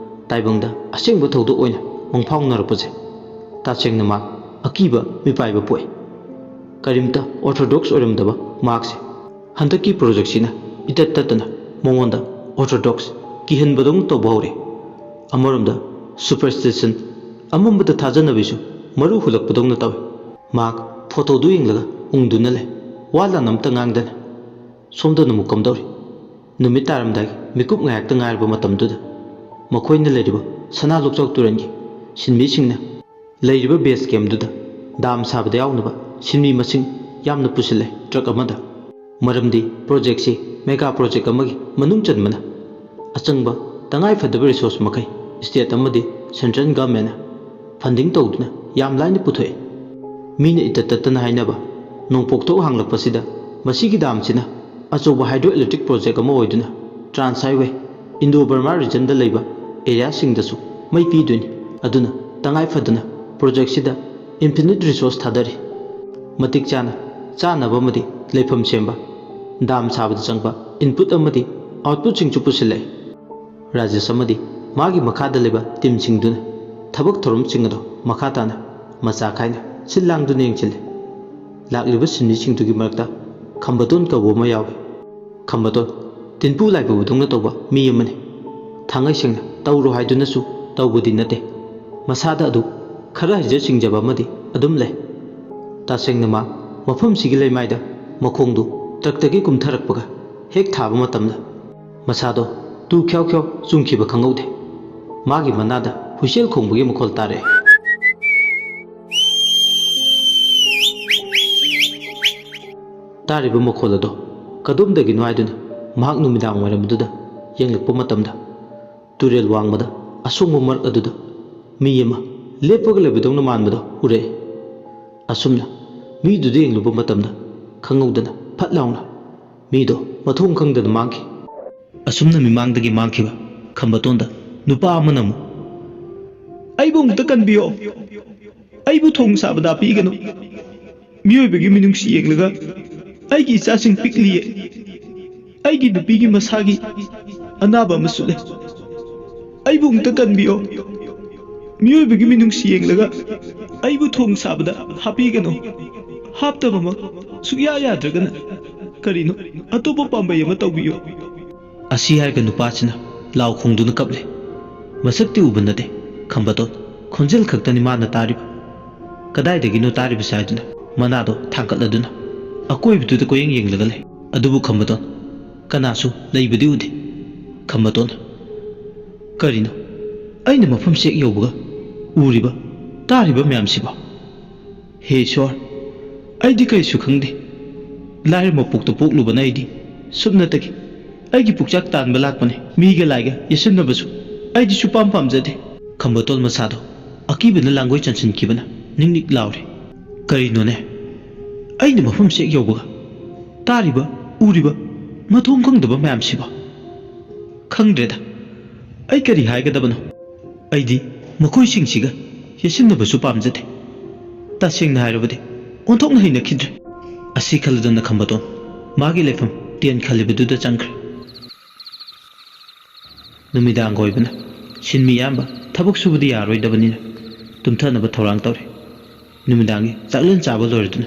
ꯇꯥꯏꯕꯪꯗ ꯑꯁꯦꯡꯕ ꯊꯧꯗꯣꯛ ꯑꯣꯏꯅ ꯃꯪꯐꯥꯎꯅꯔꯛꯄꯁꯦ ꯇꯁꯦꯡꯅ ꯃꯥ ꯑꯀꯤꯕ ꯃꯤꯄꯥꯏꯕ ꯄꯣꯛꯏ꯫ ꯀꯔꯤꯝꯇ orthodox ꯑꯣꯏꯔꯝꯗꯕ ꯃꯍꯥꯛꯁꯦ ꯍꯟꯗꯛꯀꯤ project-ꯁꯤꯅ ꯏꯇꯠ ꯇꯠꯇꯅ ꯃꯉꯣꯟꯗ orthodox ꯀꯤꯍꯟꯕꯗꯧꯅ ꯇꯧꯕ ꯍꯧꯔꯦ꯫ ꯑꯃꯔꯣꯝꯗ superstition, ꯑꯃꯝꯕꯗ ꯊꯥꯖꯅꯕꯤꯁꯨ ꯃꯔꯨ ꯍꯨꯜꯂꯛꯄꯗꯧꯅ ꯇꯧꯏ꯫ ꯃꯍꯥꯛ ꯐꯣꯇꯣꯗꯨ ꯌꯦꯡꯂꯒ ꯎꯪꯗꯨꯅ ꯂꯩ, ꯋꯥ ꯂꯥꯟ ꯑꯃꯇ ꯉꯥꯡꯗꯅ꯫ ꯁꯣꯝꯗꯅ ꯑꯃꯨꯛ ꯀꯝꯗꯧꯔꯤ? ꯅꯨꯃꯤꯠ ꯇꯥꯔꯝꯗꯥꯏꯒꯤ ꯃꯤꯀꯨꯞ ꯉꯥꯏꯍꯥꯛꯇ ꯉꯥꯏꯔꯕ ꯃꯇꯝꯗꯨꯗ ꯃꯈꯣꯏꯅ ꯂꯩꯔꯤꯕ ꯁꯅꯥ ꯂꯣꯛꯆꯥꯎ ꯇꯨꯔꯦꯜꯒꯤ ꯁꯤꯟꯃꯤꯁꯤꯡꯅ ꯂꯩꯔꯤꯕ base camp-ꯗꯨꯗ dam ꯁꯥꯕꯗ ꯌꯥꯎꯅꯕ ꯁꯤꯟꯃꯤ ꯃꯁꯤꯡ ꯌꯥꯝꯅ ꯄꯨꯁꯤꯜꯂꯦ truck ꯑꯃꯗ꯫ ꯃꯔꯝꯗꯤ project-ꯁꯤ mega project ꯑꯃꯒꯤ ꯃꯅꯨꯡ ꯆꯟꯕꯅ ꯑꯆꯪꯕ ꯇꯉꯥꯏ ꯐꯗꯕ resource ꯃꯈꯩ state ꯑꯃꯗꯤ central government-ꯅ funding ꯇꯧꯗꯨꯅ ꯌꯥꯝ ꯂꯥꯏꯅ ꯄꯨꯊꯣꯛꯏ꯫ ꯃꯤꯅ ꯏꯇꯠ ꯇꯠꯇꯅ ꯍꯥꯏꯅꯕ ꯅꯣꯡꯄꯣꯛꯊꯣꯛ ꯍꯥꯡꯂꯛꯄꯁꯤꯗ ꯃꯁꯤꯒꯤ dam-ꯁꯤꯅ ꯑꯆꯧꯕ hydroelectric project ꯑꯃ ꯑꯣꯏꯗꯨꯅ Trans Highway, Indo-Burma region-ꯗ ꯂꯩꯕ area-ꯁꯤꯡꯗꯁꯨ ꯃꯩ ꯄꯤꯗꯣꯏꯅꯤ꯫ ꯑꯗꯨꯅ ꯇꯉꯥꯏ ꯐꯗꯅ project-ꯁꯤꯗ infinite resource ꯊꯥꯗꯔꯤ꯫ ꯃꯇꯤꯛ ꯆꯥꯅ ꯆꯥꯅꯕ ꯑꯃꯗꯤ ꯂꯩꯐꯝ ꯁꯦꯝꯕ, dam ꯁꯥꯕꯗ ꯆꯪꯕ input ꯑꯃꯗꯤ output-ꯁꯤꯡꯁꯨ ꯄꯨꯁꯤꯜꯂꯛꯏ꯫ ꯔꯥꯖꯦꯁ ꯑꯃꯗꯤ ꯃꯥꯒꯤ ꯃꯈꯥꯗ ꯂꯩꯕ team-ꯁꯤꯡꯗꯨꯅ ꯊꯕꯛ ꯊꯧꯔꯝꯁꯤꯡ ꯑꯗꯨ ꯃꯈꯥ ꯇꯥꯅ ꯃꯆꯥ ꯈꯥꯏꯅ ꯁꯤꯜ ꯂꯥꯡꯗꯨꯅ ꯌꯦꯡꯁꯤꯜꯂꯤ꯫ ꯂꯥꯛꯂꯤꯕ ꯁꯤꯟꯃꯤꯁꯤꯡꯗꯨꯒꯤ ꯃꯔꯛꯇ ꯈꯝꯕꯗꯣꯟ ꯀꯧꯕ ꯑꯃ ꯌꯥꯎꯏ꯫ ꯈꯝꯕꯗꯣꯟ ꯇꯤꯟꯄꯨ ꯂꯥꯏꯄꯨꯕꯗꯧꯅ ꯇꯧꯕ ꯃꯤ ꯑꯃꯅꯤ꯫ ꯊꯥꯡꯉꯩ ꯁꯦꯡꯅ ꯇꯧꯔꯣ ꯍꯥꯏꯗꯨꯅꯁꯨ ꯇꯧꯕꯗꯤ ꯅꯠꯇꯦ꯫ ꯃꯁꯥꯗ ꯑꯗꯨ ꯈꯔ ꯍꯩꯖ ꯁꯤꯡꯖꯕ ꯑꯃꯗꯤ ꯑꯗꯨꯝ ꯂꯩ꯫ ꯇꯁꯦꯡꯅ ꯃꯥ ꯃꯐꯝꯁꯤꯒꯤ ꯂꯩꯃꯥꯏꯗ ꯃꯈꯣꯡꯗꯨ truck-ꯇꯒꯤ ꯀꯨꯝꯊꯔꯛꯄꯒ ꯍꯦꯛ ꯊꯥꯕ ꯃꯇꯝꯗ ꯃꯁꯥꯗꯣ ꯇꯨ ꯈ꯭ꯌꯥꯎ ꯈ꯭ꯌꯥꯎ ꯆꯨꯡꯈꯤꯕ ꯈꯪꯍꯧꯗꯦ꯫ ꯃꯥꯒꯤ ꯃꯅꯥꯗ ꯍꯨꯏꯁꯦꯜ ꯈꯣꯡꯕꯒꯤ ꯃꯈꯣꯜ ꯇꯥꯔꯛꯑꯦ꯫ ꯇꯥꯔꯤꯕ ꯃꯈꯣꯜ ꯑꯗꯣ ꯀꯗꯣꯝꯗꯒꯤꯅꯣ ꯍꯥꯏꯗꯨꯅ ꯃꯍꯥꯛ ꯅꯨꯃꯤꯗꯥꯡ ꯋꯥꯏꯔꯝ ꯑꯗꯨꯗ ꯌꯦꯡꯂꯛꯄ ꯃꯇꯝꯗ, ꯇꯨꯔꯦꯜ ꯋꯥꯡꯃꯗ ꯑꯁꯣꯡꯕ ꯃꯔꯛ ꯑꯗꯨꯗ ꯃꯤ ꯑꯃ ꯂꯦꯞꯄꯒ ꯂꯩꯕꯗꯧꯅ ꯃꯥꯟꯕꯗꯣ ꯎꯔꯛꯑꯦ꯫ ꯑꯁꯨꯝꯅ ꯃꯤꯗꯨꯗ ꯌꯦꯡꯂꯨꯕ ꯃꯇꯝꯗ ꯈꯪꯍꯧꯗꯅ ꯐꯠ ꯂꯥꯎꯅ ꯃꯤꯗꯣ ꯃꯊꯣꯡ ꯈꯪꯗꯅ ꯃꯥꯡꯈꯤ꯫ ꯑꯁꯨꯝꯅ ꯃꯤꯃꯥꯡꯗꯒꯤ ꯃꯥꯡꯈꯤꯕ ꯈꯝꯕꯇꯣꯟꯗ ꯅꯨꯄꯥ ꯑꯃꯅ ꯑꯃꯨꯛ, "ꯑꯩꯕꯨ ꯑꯃꯨꯛꯇ ꯀꯟꯕꯤꯌꯣ, ꯑꯩꯕꯨ ꯊꯣꯡ ꯁꯥꯕꯗ ꯍꯥꯞꯄꯤꯒꯅꯨ꯫ ꯃꯤꯑꯣꯏꯕꯒꯤ ꯃꯤꯅꯨꯡꯁꯤ ꯌꯦꯡꯂꯒ ꯑꯩꯒꯤ ꯏꯆꯥꯁꯤꯡ ꯄꯤꯛꯂꯤꯌꯦ꯫ ꯑꯩꯒꯤ ꯅꯨꯄꯤꯒꯤ ꯃꯁꯥꯒꯤ ꯑꯅꯥꯕ ꯑꯃꯁꯨ ꯂꯩ꯫ ꯑꯩꯕꯨ ꯑꯃꯨꯛꯇ ꯀꯟꯕꯤꯌꯣ꯫ ꯃꯤꯑꯣꯏꯕꯒꯤ ꯃꯤꯅꯨꯡꯁꯤ ꯌꯦꯡꯂꯒ ꯑꯩꯕꯨ ꯊꯣꯡ ꯁꯥꯕꯗ ꯍꯥꯞꯄꯤꯒꯅꯨ꯫ ꯍꯥꯞꯇꯕꯃꯛ ꯁꯨꯛꯌꯥ ꯌꯥꯗ꯭ꯔꯒꯅ ꯀꯔꯤꯅꯣ ꯑꯇꯣꯞꯄ ꯄꯥꯝꯕꯩ ꯑꯃ ꯇꯧꯕꯤꯌꯨ"꯫ ꯑꯁꯤ ꯍꯥꯏꯔꯒ ꯅꯨꯄꯥꯁꯤꯅ ꯂꯥꯎ ꯈꯣꯡꯗꯨꯅ ꯀꯞꯂꯦ꯫ ꯃꯁꯛꯇꯤ ꯎꯕ ꯅꯠꯇꯦ ꯈꯝꯕꯇꯣꯟ, ꯈꯣꯟꯖꯦꯜ ꯈꯛꯇꯅꯤ ꯃꯥꯅ ꯇꯥꯔꯤꯕ꯫ "ꯀꯗꯥꯏꯗꯒꯤꯅꯣ ꯇꯥꯔꯤꯕꯁꯦ?" ꯍꯥꯏꯗꯨꯅ ꯃꯅꯥꯗꯣ ꯊꯥꯡꯒꯠꯂꯗꯨꯅ ꯑꯀꯣꯏꯕꯗꯨꯗ ꯀꯣꯏꯌꯦꯡ ꯌꯦꯡꯂꯒ ꯂꯩ꯫ ꯑꯗꯨꯕꯨ ꯈꯝꯕꯇꯣꯟ, ꯀꯅꯥꯁꯨ ꯂꯩꯕꯗꯤ ꯎꯗꯦ꯫ ꯈꯝꯕꯇꯣꯟ, "ꯀꯔꯤꯅꯣ? ꯑꯩꯅ ꯃꯐꯝꯁꯦ ꯍꯦꯛ ꯌꯧꯕꯒ ꯎꯔꯤꯕ, ꯇꯥꯔꯤꯕ ꯃꯌꯥꯝꯁꯤꯕꯣ? ꯍꯦ ꯏꯁ꯭ꯋꯔ, ꯑꯩꯗꯤ ꯀꯔꯤꯁꯨ ꯈꯪꯗꯦ꯫ ꯂꯥꯏꯔ ꯃꯄꯣꯛꯇ ꯄꯣꯛꯂꯨꯕꯅ ꯑꯩꯗꯤ꯫ ꯁꯨꯞꯅꯇꯒꯤ ꯑꯩꯒꯤ ꯄꯨꯛꯆꯥꯛ ꯇꯥꯟꯕ ꯂꯥꯛꯄꯅꯤ꯫ ꯃꯤꯒ ꯂꯥꯏꯒ ꯌꯦꯠꯁꯤꯟꯅꯕꯁꯨ ꯑꯩꯗꯤ ꯁꯨꯄꯥꯝ ꯄꯥꯝꯖꯗꯦ"꯫ ꯈꯝꯕꯇꯣꯟ ꯃꯁꯥꯗꯣ ꯑꯀꯤꯕꯅ ꯂꯥꯡꯒꯣꯏ ꯆꯟꯁꯤꯟꯈꯤꯕꯅ ꯅꯤꯛ ꯅꯤꯛ ꯂꯥꯎꯔꯦ꯫ "ꯀꯔꯤꯅꯣꯅꯦ? ꯑꯩꯅ ꯃꯐꯝꯁꯦ ꯍꯦꯛ ꯌꯧꯕꯒ ꯇꯥꯔꯤꯕ, ꯎꯔꯤꯕ, ꯃꯊꯣꯡ ꯈꯪꯗꯕ ꯃꯌꯥꯝꯁꯤꯕꯣ? ꯈꯪꯗ꯭ꯔꯦꯗ, ꯑꯩ ꯀꯔꯤ ꯍꯥꯏꯒꯗꯕꯅꯣ? ꯑꯩꯗꯤ ꯃꯈꯣꯏꯁꯤꯡꯁꯤꯒ ꯌꯦꯠꯁꯤꯟꯅꯕꯁꯨ ꯄꯥꯝꯖꯗꯦ꯫ ꯇꯁꯦꯡꯅ ꯍꯥꯏꯔꯕꯗꯤ ꯑꯣꯟꯊꯣꯛꯅ ꯍꯩꯅꯈꯤꯗ꯭ꯔꯦ"꯫ ꯑꯁꯤ ꯈꯜꯂꯗꯨꯅ ꯈꯝꯕꯇꯣꯟ ꯃꯥꯒꯤ ꯂꯩꯐꯝ ꯇꯦꯟ ꯈꯜꯂꯤꯕꯗꯨꯗ ꯆꯪꯈ꯭ꯔꯦ꯫ ꯅꯨꯃꯤꯗꯥꯡꯒ ꯑꯣꯏꯕꯅ ꯁꯤꯟꯃꯤ ꯑꯌꯥꯝꯕ ꯊꯕꯛ ꯁꯨꯕꯗꯤ ꯌꯥꯔꯣꯏꯗꯕꯅꯤꯅ ꯇꯨꯝꯊꯅꯕ ꯊꯧꯔꯥꯡ ꯇꯧꯔꯦ꯫ ꯅꯨꯃꯤꯗꯥꯡꯒꯤ ꯆꯥꯛꯂꯦꯟ ꯆꯥꯕ ꯂꯣꯏꯔꯗꯨꯅ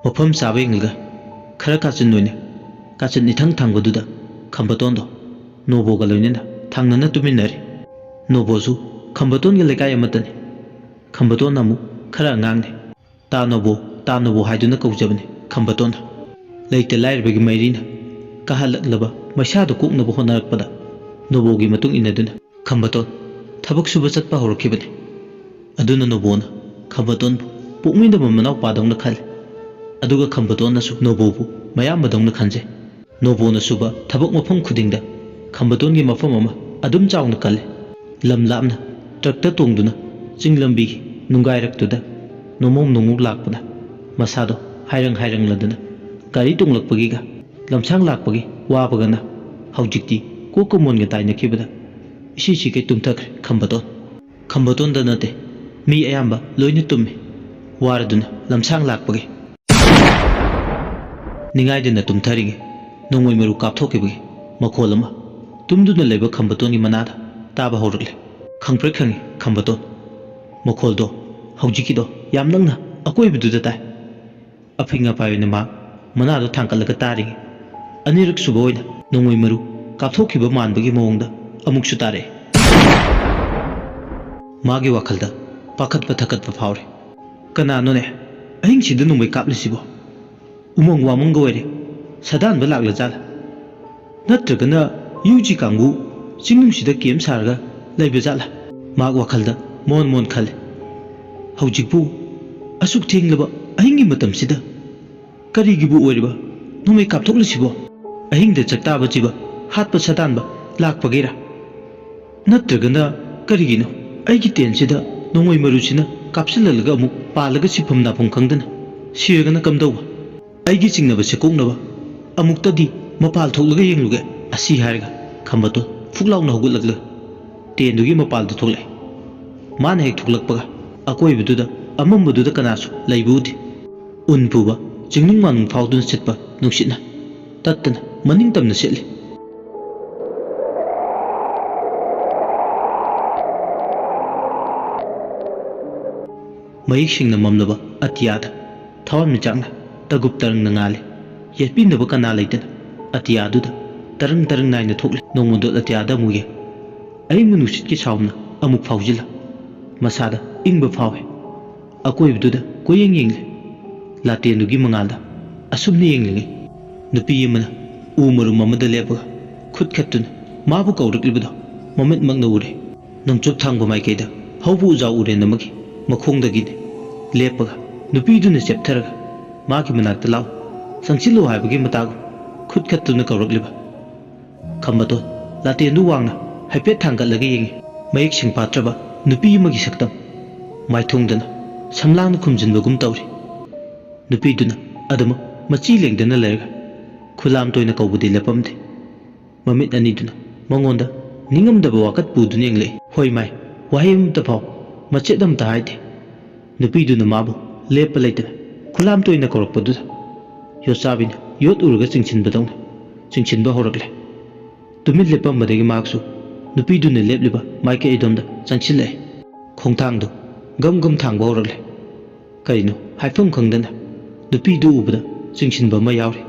ꯃꯐꯝ ꯆꯥꯕ ꯌꯦꯡꯂꯒ ꯈꯔ ꯀꯥꯆꯤꯟ ꯑꯣꯏꯅ ꯀꯥꯆꯤꯟ ꯏꯊꯪ ꯊꯪꯕꯗꯨꯗ ꯈꯝꯕꯇꯣꯟꯗꯣ ꯅꯣꯕꯣꯒ ꯂꯣꯏꯅꯅ ꯊꯪꯅꯅ ꯇꯨꯃꯤꯟꯅꯔꯤ꯫ ꯅꯣꯕꯣꯁꯨ ꯈꯝꯕꯇꯣꯟꯒ ꯂꯩꯀꯥꯏ ꯑꯃꯠꯇꯅꯤ꯫ ꯈꯝꯕꯇꯣꯟꯅ ꯑꯃꯨꯛ ꯈꯔ ꯑꯉꯥꯡꯅꯤ꯫ "ꯇꯥ ꯅꯣꯕꯣ, ꯇꯥ ꯅꯣꯕꯣ" ꯍꯥꯏꯗꯨꯅ ꯀꯧꯖꯕꯅꯤ ꯈꯝꯕꯇꯣꯟꯅ꯫ ꯂꯩꯇ ꯂꯥꯏꯔꯕꯒꯤ ꯃꯩꯔꯤꯅ ꯀꯥꯍꯜꯂꯛꯂꯕ ꯃꯩꯁꯥꯗꯨ ꯀꯣꯛꯅꯕ ꯍꯣꯠꯅꯔꯛꯄꯗ ꯅꯣꯕꯣꯒꯤ ꯃꯇꯨꯡ ꯏꯟꯅꯗꯨꯅ ꯈꯝꯕꯇꯣꯟ ꯊꯕꯛ ꯁꯨꯕ ꯆꯠꯄ ꯍꯧꯔꯛꯈꯤꯕꯅꯤ꯫ ꯑꯗꯨꯅ ꯅꯣꯕꯣꯅ ꯈꯝꯕꯇꯣꯟꯕꯨ ꯄꯣꯛꯃꯤꯟꯅꯕ ꯃꯅꯥꯎꯄꯥꯗꯧꯅ ꯈꯜꯂꯤ꯫ ꯑꯗꯨꯒ ꯈꯝꯕꯇꯣꯟꯅꯁꯨ ꯅꯣꯕꯣꯕꯨ ꯃꯌꯥꯝꯕꯗꯧꯅ ꯈꯟꯖꯩ꯫ ꯅꯣꯕꯣꯅ ꯁꯨꯕ ꯊꯕꯛ ꯃꯐꯝ ꯈꯨꯗꯤꯡꯗ ꯈꯝꯕꯇꯣꯟꯒꯤ ꯃꯐꯝ ꯑꯃ ꯑꯗꯨꯝ ꯆꯥꯎꯅ ꯀꯜꯂꯤ꯫ ꯂꯝ ꯂꯥꯞꯅ ꯇ꯭ꯔꯛꯇ ꯇꯣꯡꯗꯨꯅ ꯆꯤꯡ ꯂꯝꯕꯤꯒꯤ ꯅꯨꯡꯒꯥꯏꯔꯛꯇꯨꯗ ꯅꯣꯡꯃꯣꯝ ꯅꯣꯡꯃꯣꯝ ꯂꯥꯛꯄꯅ ꯃꯁꯥꯗꯣ ꯍꯥꯏꯔꯪ ꯍꯥꯏꯔꯪꯂꯗꯨꯅ ꯒꯥꯔꯤ ꯇꯣꯡꯂꯛꯄꯒꯤꯒ ꯂꯝꯁꯥꯡ ꯂꯥꯛꯄꯒꯤ ꯋꯥꯕꯒꯅ ꯍꯧꯖꯤꯛꯇꯤ ꯀꯣꯛꯀ ꯃꯣꯟꯒ ꯇꯥꯏꯅꯈꯤꯕꯗ ꯏꯁꯤ ꯁꯤꯒꯩ ꯇꯨꯝꯊꯈ꯭ꯔꯦ ꯈꯝꯕꯇꯣꯟ꯫ ꯈꯝꯕꯇꯣꯟꯗ ꯅꯠꯇꯦ, ꯃꯤ ꯑꯌꯥꯝꯕ ꯂꯣꯏꯅ ꯇꯨꯝꯃꯤ, ꯋꯥꯔꯗꯨꯅ ꯂꯝꯁꯥꯡ ꯂꯥꯛꯄꯒꯤ꯫ ꯅꯤꯡꯉꯥꯏꯗꯅ ꯇꯨꯝꯊꯔꯤꯉꯩ ꯅꯣꯡꯃꯩ ꯃꯔꯨ ꯀꯥꯞꯊꯣꯛꯈꯤꯕꯒꯤ ꯃꯈꯣꯜ ꯑꯃ ꯇꯨꯝꯗꯨꯅ ꯂꯩꯕ ꯈꯝꯕꯇꯣꯟꯒꯤ ꯃꯅꯥꯗ ꯇꯥꯕ ꯍꯧꯔꯛꯂꯦ꯫ ꯈꯪꯄ꯭ꯔꯦꯛ ꯈꯪꯉꯤ ꯈꯝꯕꯇꯣꯟ꯫ ꯃꯈꯣꯜꯗꯣ ꯍꯧꯖꯤꯛꯀꯤꯗꯣ ꯌꯥꯝ ꯅꯛꯅ ꯑꯀꯣꯏꯕꯗꯨꯗ ꯇꯥꯏ꯫ ꯑꯐꯤꯡ ꯑꯐꯥꯏ ꯑꯣꯏꯅ ꯃꯍꯥꯛ ꯃꯅꯥꯗꯣ ꯊꯥꯡꯒꯠꯂꯒ ꯇꯥꯔꯤꯉꯩ ꯑꯅꯤꯔꯛ ꯁꯨꯕ ꯑꯣꯏꯅ ꯅꯣꯡꯃꯩ ꯃꯔꯨ ꯀꯥꯞꯊꯣꯛꯈꯤꯕ ꯃꯥꯟꯕꯒꯤ ꯃꯑꯣꯡꯗ ꯑꯃꯨꯛꯁꯨ ꯇꯥꯔꯛꯑꯦ꯫ ꯃꯥꯒꯤ ꯋꯥꯈꯜꯗ ꯄꯥꯈꯠꯄ ꯊꯀꯠꯄ ꯐꯥꯎꯔꯦ꯫ ꯀꯅꯥꯅꯣꯅꯦ ꯑꯍꯤꯡꯁꯤꯗ ꯅꯣꯡꯃꯩ ꯀꯥꯞꯂꯤꯁꯤꯕꯣ? ꯎꯃꯪ ꯋꯥꯃꯪꯒ ꯑꯣꯏꯔꯦ꯫ ꯁꯥꯗꯥꯟꯕ ꯂꯥꯛꯂꯖꯥꯠꯂ? ꯅꯠꯇ꯭ꯔꯒꯅ ꯌꯨ ꯖꯤ ꯀꯥꯡꯕꯨ ꯆꯤꯡꯅꯨꯡꯁꯤꯗ ꯀꯦꯝ ꯁꯥꯔꯒ ꯂꯩꯕ ꯖꯥꯠꯂ? ꯃꯍꯥꯛ ꯋꯥꯈꯜꯗ ꯃꯣꯟ ꯃꯣꯟ ꯈꯜꯂꯤ꯫ ꯍꯧꯖꯤꯛꯄꯨ ꯑꯁꯨꯛ ꯊꯦꯡꯂꯕ ꯑꯍꯤꯡꯒꯤ ꯃꯇꯝꯁꯤꯗ ꯀꯔꯤꯒꯤꯕꯨ ꯑꯣꯏꯔꯤꯕ ꯅꯣꯡꯃꯩ ꯀꯥꯞꯊꯣꯛꯂꯤꯁꯤꯕꯣ? ꯑꯍꯤꯡꯗ ꯆꯥꯛꯇꯥꯕ ꯖꯤꯕ ꯍꯥꯠꯄ ꯁꯥꯗꯥꯟꯕ ꯂꯥꯛꯄꯒꯤꯔꯥ? ꯅꯠꯇ꯭ꯔꯒꯅ ꯀꯔꯤꯒꯤꯅꯣ ꯑꯩꯒꯤ ꯇꯦꯟꯁꯤꯗ ꯅꯣꯡꯃꯩ ꯃꯔꯨꯁꯤꯅ ꯀꯥꯞꯁꯤꯜꯂꯛꯂꯒ ꯑꯃꯨꯛ ꯄꯥꯜꯂꯒ ꯁꯤꯐꯝ ꯅꯥꯐꯝ ꯈꯪꯗꯅ ꯁꯤꯔꯒꯅ ꯀꯝꯗꯧꯕ? ꯑꯩꯒꯤ ꯆꯤꯡꯅꯕꯁꯦ ꯀꯣꯛꯅꯕ ꯑꯃꯨꯛꯇꯗꯤ ꯃꯄꯥꯜ ꯊꯣꯛꯂꯒ ꯌꯦꯡꯂꯨꯒꯦ꯫ ꯑꯁꯤ ꯍꯥꯏꯔꯒ ꯈꯝꯕꯇꯣꯟ ꯐꯨꯛ ꯂꯥꯎꯅ ꯍꯧꯒꯠꯂꯛꯂꯒ ꯇꯦꯟꯗꯨꯒꯤ ꯃꯄꯥꯜꯗ ꯊꯣꯛꯂꯛꯑꯦ꯫ ꯃꯥꯅ ꯍꯦꯛ ꯊꯣꯛꯂꯛꯄꯒ ꯑꯀꯣꯏꯕꯗꯨꯗ ꯑꯃꯝꯕꯗꯨꯗ ꯀꯅꯥꯁꯨ ꯂꯩꯕ ꯎꯗꯦ꯫ ꯎꯟ ꯄꯨꯕ ꯆꯤꯡꯅꯨꯡ ꯃꯥꯅꯨꯡ ꯐꯥꯎꯗꯨꯅ ꯆꯠꯄ ꯅꯨꯡꯁꯤꯠꯅ ꯇꯠꯇꯅ ꯃꯅꯤꯡ ꯇꯝꯅ ꯁꯤꯠꯂꯤ꯫ ꯃꯌꯦꯛ ꯁꯦꯡꯅ ꯃꯝꯂꯕ ꯑꯇꯤꯌꯥꯗ ꯊꯋꯥꯟꯃꯤꯆꯥꯛꯅ ꯇꯒꯨꯞ ꯇꯔꯪꯅ ꯉꯥꯜꯂꯤ꯫ ꯌꯦꯠꯄꯤꯅꯕ ꯀꯅꯥ ꯂꯩꯇꯅ ꯑꯇꯤꯌꯥꯗꯨꯗ ꯇꯔꯪ ꯇꯔꯪ ꯅꯥꯏꯅ ꯊꯣꯛꯂꯤ꯫ ꯅꯣꯡꯃꯗꯣꯟ ꯑꯇꯤꯌꯥꯗ ꯑꯃꯨꯛ ꯌꯦꯡ꯫ ꯑꯏꯪꯕ ꯅꯨꯡꯁꯤꯠꯀꯤ ꯁꯥꯎꯝꯅ ꯑꯃꯨꯛ ꯐꯥꯎꯖꯤꯜꯂ ꯃꯁꯥꯗ ꯏꯪꯕ ꯐꯥꯎꯏ꯫ ꯑꯀꯣꯏꯕꯗꯨꯗ ꯀꯣꯏꯌꯦꯡ ꯌꯦꯡꯂꯤ꯫ ꯂꯥꯇꯦꯟꯗꯨꯒꯤ ꯃꯉꯥꯜꯗ ꯑꯁꯨꯝꯅ ꯌꯦꯡꯂꯤꯉꯩ ꯅꯨꯄꯤ ꯑꯃꯅ ꯎ ꯃꯔꯨꯝ ꯑꯃꯗ ꯂꯦꯞꯄꯒ ꯈꯨꯠ ꯈꯠꯇꯨꯅ ꯃꯥꯕꯨ ꯀꯧꯔꯛꯂꯤꯕꯗꯣ ꯃꯃꯤꯠꯃꯛꯅ ꯎꯔꯦ꯫ ꯅꯣꯡꯆꯨꯞ ꯊꯪꯕ ꯃꯥꯏꯀꯩꯗ ꯍꯧꯕ ꯎꯖꯥꯎ ꯎꯔꯦꯟ ꯑꯃꯒꯤ ꯃꯈꯣꯡꯗꯒꯤꯅꯤ꯫ ꯂꯦꯞꯄꯒ ꯅꯨꯄꯤꯗꯨꯅ ꯆꯦꯞꯊꯔꯒ ꯃꯥꯒꯤ ꯃꯅꯥꯛꯇ ꯂꯥꯛꯎ, ꯆꯪꯁꯤꯜꯂꯨ ꯍꯥꯏꯕꯒꯤ ꯃꯇꯥꯒꯨꯝ ꯈꯨꯠ ꯈꯠꯇꯨꯅ ꯀꯧꯔꯛꯂꯤꯕ꯫ ꯈꯝꯕꯗꯣ ꯂꯥꯇꯦꯟꯗꯨ ꯋꯥꯡꯅ ꯍꯥꯏꯐꯦꯠ ꯊꯥꯡꯒꯠꯂꯒ ꯌꯦꯡꯉꯤ꯫ ꯃꯌꯦꯛ ꯁꯦꯡꯐꯥꯠꯇ꯭ꯔꯕ ꯅꯨꯄꯤ ꯑꯃꯒꯤ ꯁꯛꯇꯝ ꯃꯥꯏꯊꯣꯡꯗꯅ ꯁꯝꯂꯥꯡꯅ ꯈꯨꯝꯖꯤꯟꯕꯒꯨꯝ ꯇꯧꯔꯤ꯫ ꯅꯨꯄꯤꯗꯨꯅ ꯑꯗꯨꯃꯛ ꯃꯆꯤ ꯂꯦꯡꯗꯅ ꯂꯩꯔꯒ ꯈꯨꯂꯥꯝ ꯇꯣꯏꯅ ꯀꯧꯕꯗꯤ ꯂꯦꯞꯄꯝꯗꯦ꯫ ꯃꯃꯤꯠ ꯑꯅꯤꯗꯨꯅ ꯃꯉꯣꯟꯗ ꯅꯤꯡꯉꯝꯗꯕ ꯋꯥꯀꯠ ꯄꯨꯗꯨꯅ ꯌꯦꯡꯂꯛꯏ꯫ ꯍꯣꯏ ꯃꯥꯏ, ꯋꯥꯍꯩ ꯑꯃꯠꯇ ꯐꯥꯎ, ꯃꯆꯦꯠ ꯑꯃꯠꯇ ꯍꯥꯏꯗꯦ꯫ ꯅꯨꯄꯤꯗꯨꯅ ꯃꯥꯕꯨ ꯂꯦꯞꯄ ꯂꯩꯇꯅ ꯈꯨꯂꯥꯝ ꯇꯣꯏꯅ ꯀꯧꯔꯛꯄꯗꯨꯗ ꯌꯣꯠꯆꯥꯕꯤꯅ ꯌꯣꯠ ꯎꯔꯒ ꯆꯤꯡꯁꯤꯟꯕꯗꯧꯅ ꯆꯤꯡꯁꯤꯟꯕ ꯍꯧꯔꯛꯂꯦ꯫ ꯇꯨꯃꯤꯟ ꯂꯦꯞꯄꯝꯕꯗꯒꯤ ꯃꯍꯥꯛꯁꯨ ꯅꯨꯄꯤꯗꯨꯅ ꯂꯦꯞꯂꯤꯕ ꯃꯥꯏꯀꯩ ꯑꯗꯣꯝꯗ ꯆꯪꯁꯤꯜꯂꯛꯑꯦ꯫ ꯈꯣꯡꯊꯥꯡꯗꯨ ꯒꯝ ꯒꯝ ꯊꯥꯡꯕ ꯍꯧꯔꯛꯂꯦ꯫ ꯀꯔꯤꯅꯣ ꯍꯥꯏꯐꯝ ꯈꯪꯗꯅ ꯅꯨꯄꯤꯗꯨ ꯎꯕꯗ ꯆꯤꯡꯁꯤꯟꯕ ꯑꯃ ꯌꯥꯎꯔꯤ꯫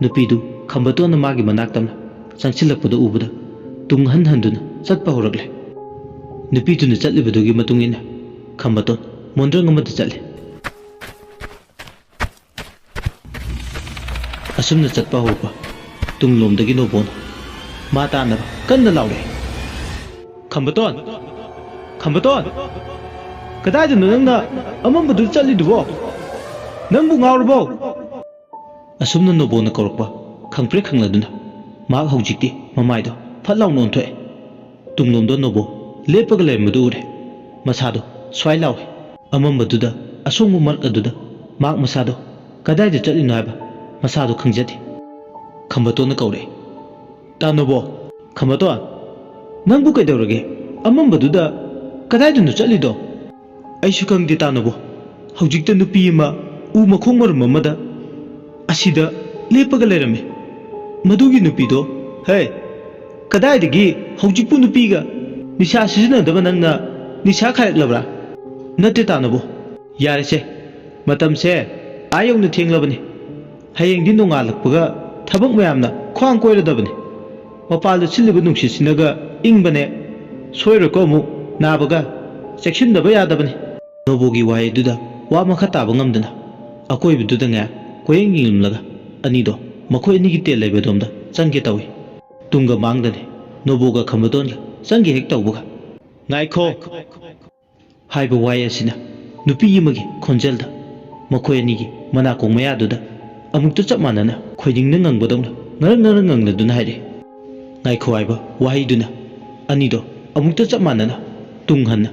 ꯅꯨꯄꯤꯗꯨ ꯈꯝꯕꯇꯣꯟꯅ ꯃꯥꯒꯤ ꯃꯅꯥꯛ ꯇꯝꯅ ꯆꯪꯁꯤꯜꯂꯛꯄꯗꯨ ꯎꯕꯗ ꯇꯨꯡ ꯍꯟ ꯍꯟꯗꯨꯅ ꯆꯠꯄ ꯍꯧꯔꯛꯂꯦ꯫ ꯅꯨꯄꯤꯗꯨꯅ ꯆꯠꯂꯤꯕꯗꯨꯒꯤ ꯃꯇꯨꯡ ꯏꯟꯅ ꯈꯝꯕꯇꯣꯟ ꯃꯣꯟꯗ꯭ꯔꯪ ꯑꯃꯗ ꯆꯠꯂꯦ꯫ ꯑꯁꯨꯝꯅ ꯆꯠꯄ ꯍꯧꯔꯛꯄ ꯇꯨꯡꯂꯣꯝꯗꯒꯤ ꯅꯣꯕꯣꯅ ꯃꯥ ꯇꯥꯟꯅꯕ ꯀꯟꯅ ꯂꯥꯎꯔꯛꯏ꯫ "ꯈꯝꯕꯇꯣꯟ! ꯈꯝꯕꯇꯣꯟ! ꯀꯗꯥꯏꯗꯅꯣ ꯅꯪꯅ ꯑꯃꯝꯕꯗꯨꯗ ꯆꯠꯂꯤꯗꯨꯕꯣ? ꯅꯪꯕꯨ ꯉꯥꯎꯔꯕꯣ?" ꯑꯁꯨꯝꯅ ꯅꯣꯕꯣꯅ ꯀꯧꯔꯛꯄ ꯈꯪꯄ꯭ꯔꯦꯛ ꯈꯪꯂꯗꯨꯅ ꯃꯍꯥꯛ ꯍꯧꯖꯤꯛꯇꯤ ꯃꯃꯥꯏꯗꯣ ꯐꯠ ꯂꯥꯎꯅ ꯑꯣꯟꯊꯣꯛꯑꯦ꯫ ꯇꯨꯡꯂꯣꯝꯗ ꯅꯣꯕꯣ ꯂꯦꯞꯄꯒ ꯂꯩꯔꯝꯕꯗꯨ ꯎꯔꯦ꯫ ꯃꯁꯥꯗꯣ ꯁ꯭ꯋꯥꯏ ꯂꯥꯎꯔꯦ꯫ ꯑꯃꯝꯕꯗꯨꯗ, ꯑꯁꯣꯡꯕ ꯃꯔꯛ ꯑꯗꯨꯗ ꯃꯍꯥꯛ ꯃꯁꯥꯗꯣ ꯀꯗꯥꯏꯗ ꯆꯠꯂꯤꯅꯣ ꯍꯥꯏꯕ ꯃꯁꯥꯗꯣ ꯈꯪꯖꯗꯦ꯫ ꯈꯝꯕꯇꯣꯟꯅ ꯀꯧꯔꯛꯑꯦ, "ꯇꯥ ꯅꯣꯕꯣ!" "ꯈꯝꯕꯇꯣꯟ, ꯅꯪꯕꯨ ꯀꯩꯗꯧꯔꯒꯦ? ꯑꯃꯝꯕꯗꯨꯗ ꯀꯗꯥꯏꯗꯅꯣ ꯆꯠꯂꯤꯗꯣ?" "ꯑꯩꯁꯨ ꯈꯪꯗꯦ ꯇꯥ ꯅꯣꯕꯣ꯫ ꯍꯧꯖꯤꯛꯇ ꯅꯨꯄꯤ ꯑꯃ ꯎ ꯃꯈꯣꯡ ꯃꯔꯨꯝ ꯑꯃꯗ ꯑꯁꯤꯗ ꯂꯦꯞꯄꯒ ꯂꯩꯔꯝꯃꯤ꯫ ꯃꯗꯨꯒꯤ ꯅꯨꯄꯤꯗꯣ, ꯍꯦ, ꯀꯗꯥꯏꯗꯒꯤ ꯍꯧꯖꯤꯛꯄꯨ ꯅꯨꯄꯤꯒ? ꯅꯤꯁꯥ ꯁꯤꯖꯤꯟꯅꯗꯕ ꯅꯪꯅ ꯅꯤꯁꯥ ꯈꯥꯏꯔꯛꯂꯕ꯭ꯔꯥ?" "ꯅꯠꯇꯦ ꯇꯥ ꯅꯣꯕꯣ꯫ ꯌꯥꯔꯦꯁꯦ, ꯃꯇꯝꯁꯦ ꯑꯥ ꯌꯧꯅ ꯊꯦꯡꯂꯕꯅꯤ꯫ ꯍꯌꯦꯡꯗꯤ ꯅꯣꯡꯉꯥꯜꯂꯛꯄꯒ ꯊꯕꯛ ꯃꯌꯥꯝꯅ ꯈ꯭ꯋꯥꯡ ꯀꯣꯏꯔꯗꯕꯅꯤ꯫ ꯃꯄꯥꯟꯗ ꯁꯤꯜꯂꯤꯕ ꯅꯨꯡꯁꯤꯠꯁꯤꯅꯒ ꯏꯪꯕꯅꯦ꯫ ꯁꯣꯏꯔꯣꯏꯀꯣ ꯑꯃꯨꯛ ꯅꯥꯕꯒ꯫ ꯆꯦꯛꯁꯤꯟꯗꯕ ꯌꯥꯗꯕꯅꯤ꯫" ꯅꯣꯕꯣꯒꯤ ꯋꯥꯍꯩꯗꯨꯗ ꯋꯥ ꯃꯈꯥ ꯇꯥꯕ ꯉꯝꯗꯅ ꯑꯀꯣꯏꯕꯗꯨꯗ ꯉꯥꯏꯍꯥꯛ ꯀꯣꯏꯌꯦꯡ ꯌꯦꯡꯂꯝꯂꯒ ꯑꯅꯤꯗꯣ ꯃꯈꯣꯏ ꯑꯅꯤꯒꯤ ꯇꯦꯜ ꯂꯩꯕꯗꯣꯝꯗ ꯆꯪꯒꯦ ꯇꯧꯏ꯫ ꯇꯨꯡꯒ ꯃꯥꯡꯗꯅꯦ ꯅꯣꯕꯣꯒ ꯈꯝꯕꯇꯣꯟꯒ ꯆꯪꯒꯦ ꯍꯦꯛ ꯇꯧꯕꯒ, "ꯉꯥꯏꯈꯣ!" ꯍꯥꯏꯕ ꯋꯥꯍꯩ ꯑꯁꯤꯅ ꯅꯨꯄꯤ ꯑꯃꯒꯤ ꯈꯣꯟꯖꯦꯜꯗ ꯃꯈꯣꯏ ꯑꯅꯤꯒꯤ ꯃꯅꯥꯀꯣꯡ ꯃꯌꯥꯗꯨꯗ ꯑꯃꯨꯛꯇ ꯆꯞ ꯃꯥꯟꯅꯅ ꯈꯣꯏꯅꯤꯡꯅ ꯉꯪꯕꯗꯧꯅ ꯉꯔꯪ ꯉꯔꯪ ꯉꯪꯅꯗꯨꯅ ꯍꯥꯏꯔꯛꯏ꯫ "ꯉꯥꯏꯈꯣ" ꯍꯥꯏꯕ ꯋꯥꯍꯩꯗꯨꯅ ꯑꯅꯤꯗꯣ ꯑꯃꯨꯛꯇ ꯆꯞ ꯃꯥꯟꯅꯅ ꯇꯨꯡ ꯍꯟꯅ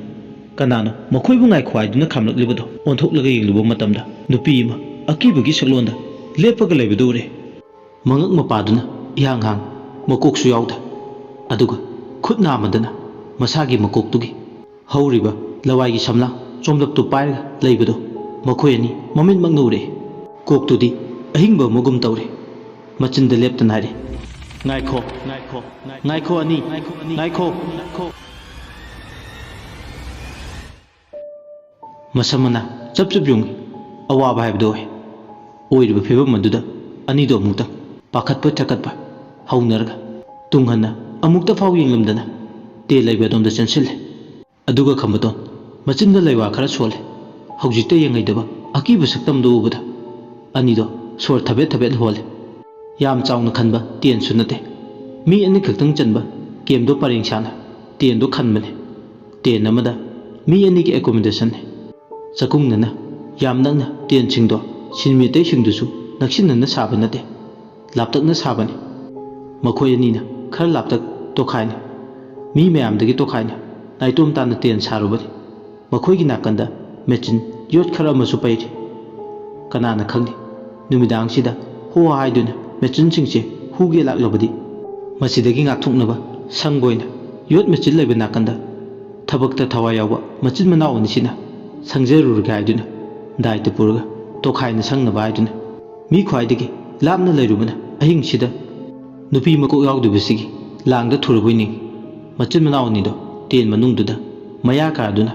ꯀꯅꯥꯅꯣ ꯃꯈꯣꯏꯕꯨ ꯉꯥꯏꯈꯣ ꯍꯥꯏꯗꯨꯅ ꯈꯥꯝꯂꯛꯂꯤꯕꯗꯣ? ꯑꯣꯟꯊꯣꯛꯂꯒ ꯌꯦꯡꯂꯨꯕ ꯃꯇꯝꯗ ꯅꯨꯄꯤ ꯑꯃ ꯑꯀꯤꯕꯒꯤ ꯁꯛꯂꯣꯟꯗ ꯂꯦꯞꯄꯒ ꯂꯩꯕꯗꯨ ꯎꯔꯦ꯫ ꯃꯉꯛ ꯃꯄꯥꯗꯨꯅ ꯏꯍꯥꯡ ꯍꯥꯡ, ꯃꯀꯣꯛꯁꯨ ꯌꯥꯎꯗꯦ꯫ ꯑꯗꯨꯒ ꯈꯨꯠ ꯅꯥꯝꯃꯗꯅ ꯃꯁꯥꯒꯤ ꯃꯀꯣꯛꯇꯨꯒꯤ ꯍꯧꯔꯤꯕ ꯂꯋꯥꯏꯒꯤ ꯁꯝꯂꯥꯡ ꯆꯣꯝꯂꯞꯇꯨ ꯄꯥꯏꯔꯒ ꯂꯩꯕꯗꯨ ꯃꯈꯣꯏ ꯑꯅꯤ ꯃꯃꯤꯠꯃꯛꯅ ꯎꯔꯛꯏ꯫ ꯀꯣꯛꯇꯨꯗꯤ ꯑꯍꯤꯡꯕ ꯑꯃꯒꯨꯝ ꯇꯧꯔꯦ꯫ ꯃꯆꯤꯟꯗ ꯂꯦꯞꯇꯅ ꯍꯥꯏꯔꯤ, "ꯉꯥꯏꯈꯣ, ꯉꯥꯏꯈꯣ, ꯉꯥꯏꯈꯣ ꯑꯅꯤ, ꯉꯥꯏꯈꯣ, ꯉꯥꯏꯈꯣ, ꯉꯥꯏꯈꯣ"꯫ ꯃꯁꯝ ꯃꯅꯥ ꯆꯞ ꯆꯞ ꯌꯨꯡꯏ꯫ ꯑꯋꯥꯕ ꯍꯥꯏꯕꯗꯨ ꯑꯣꯏ꯫ ꯑꯣꯏꯔꯤꯕ ꯐꯤꯕꯝ ꯑꯗꯨꯗ ꯑꯅꯤꯗꯣ ꯑꯃꯨꯛꯇꯪ ꯄꯥꯈꯠꯄ ꯊꯛꯀꯠꯄ ꯍꯧꯅꯔꯒ ꯇꯨꯡ ꯍꯟꯅ ꯑꯃꯨꯛꯇ ꯐꯥꯎ ꯌꯦꯡꯂꯝꯗꯅ ꯇꯦꯟ ꯂꯩꯕ ꯑꯗꯣꯝꯗ ꯆꯦꯟꯁꯤꯜꯂꯦ꯫ ꯑꯗꯨꯒ ꯈꯝꯕꯇꯣꯟ ꯃꯆꯤꯟꯗ ꯂꯩꯋꯥ ꯈꯔ ꯁꯣꯜꯂꯦ꯫ ꯍꯧꯖꯤꯛꯇ ꯌꯦꯡꯉꯩꯗꯕ ꯑꯀꯤꯕ ꯁꯛꯇꯝꯗꯨ ꯎꯕꯗ ꯑꯅꯤꯗꯣ ꯁꯣꯔ ꯊꯕꯦꯠ ꯊꯕꯦꯠ ꯍꯣꯜꯂꯦ꯫ ꯌꯥꯝ ꯆꯥꯎꯅ ꯈꯟꯕ ꯇꯦꯟꯁꯨ ꯅꯠꯇꯦ꯫ ꯃꯤ ꯑꯅꯤꯈꯛꯇꯪ ꯆꯟꯕ ꯀꯦꯝꯗꯣ ꯄꯔꯦꯡ ꯁꯥꯅ ꯇꯦꯟꯗꯣ ꯈꯟꯕꯅꯦ꯫ ꯇꯦꯟ ꯑꯃꯗ ꯃꯤ ꯑꯅꯤꯒꯤ ꯑꯦꯀꯣꯃꯣꯗꯦꯁꯟꯅꯤ꯫ ꯆꯥꯛꯈꯨꯝꯗꯅ ꯌꯥꯝ ꯅꯛꯅ ꯇꯦꯟꯁꯤꯡꯗꯣ ꯁꯤꯟꯃꯤ ꯑꯇꯩꯁꯤꯡꯗꯨꯁꯨ ꯅꯛꯁꯤꯟꯅꯅ ꯁꯥꯕ ꯅꯠꯇꯦ, ꯂꯥꯞꯇꯛꯅ ꯁꯥꯕꯅꯤ꯫ ꯃꯈꯣꯏ ꯑꯅꯤꯅ ꯈꯔ ꯂꯥꯞꯇꯛ ꯇꯣꯈꯥꯏꯅ, ꯃꯤ ꯃꯌꯥꯝꯗꯒꯤ ꯇꯣꯈꯥꯏꯅ ꯅꯥꯏꯇꯣꯝ ꯇꯥꯅ ꯇꯦꯟ ꯁꯥꯔꯨꯕꯅꯤ꯫ ꯃꯈꯣꯏꯒꯤ ꯅꯥꯀꯟꯗ ꯃꯦꯆꯤꯟ ꯌꯣꯠ ꯈꯔ ꯑꯃꯁꯨ ꯄꯩꯔꯤ꯫ ꯀꯅꯥꯅ ꯈꯪꯅꯤ, ꯅꯨꯃꯤꯗꯥꯡꯁꯤꯗ ꯍꯣ ꯍꯥꯏꯗꯨꯅ ꯃꯦꯆꯤꯟꯁꯤꯡꯁꯦ ꯍꯨꯒꯦ ꯂꯥꯛꯂꯕꯗꯤ? ꯃꯁꯤꯗꯒꯤ ꯉꯥꯛꯊꯣꯛꯅꯕ ꯁꯪꯕ ꯑꯣꯏꯅ ꯌꯣꯠ ꯃꯦꯆꯤꯟ ꯂꯩꯕ ꯅꯥꯀꯟꯗ ꯊꯕꯛꯇ ꯊꯋꯥꯏ ꯌꯥꯎꯕ ꯃꯆꯤꯟ ꯃꯅꯥꯎ ꯑꯅꯤꯁꯤꯅ ꯁꯪꯖꯔꯨꯔꯒꯦ ꯍꯥꯏꯗꯨꯅ ꯗꯥꯏꯇ ꯄꯨꯔꯒ ꯇꯣꯈꯥꯏꯅ ꯁꯪꯅꯕ ꯍꯥꯏꯗꯨꯅ ꯃꯤ ꯈ꯭ꯋꯥꯏꯗꯒꯤ ꯂꯥꯞꯅ ꯂꯩꯔꯨꯕꯅ ꯑꯍꯤꯡꯁꯤꯗ ꯅꯨꯄꯤ ꯃꯀꯣꯛ ꯌꯥꯎꯗꯕꯁꯤꯒꯤ ꯂꯥꯡꯗ ꯊꯨꯔꯕꯣꯏ ꯅꯤꯡꯏ꯫ ꯃꯆꯤꯟ ꯃꯅꯥꯎ ꯑꯅꯤꯗꯣ ꯇꯦꯟ ꯃꯅꯨꯡꯗꯨꯗ ꯃꯌꯥ ꯀꯥꯗꯨꯅ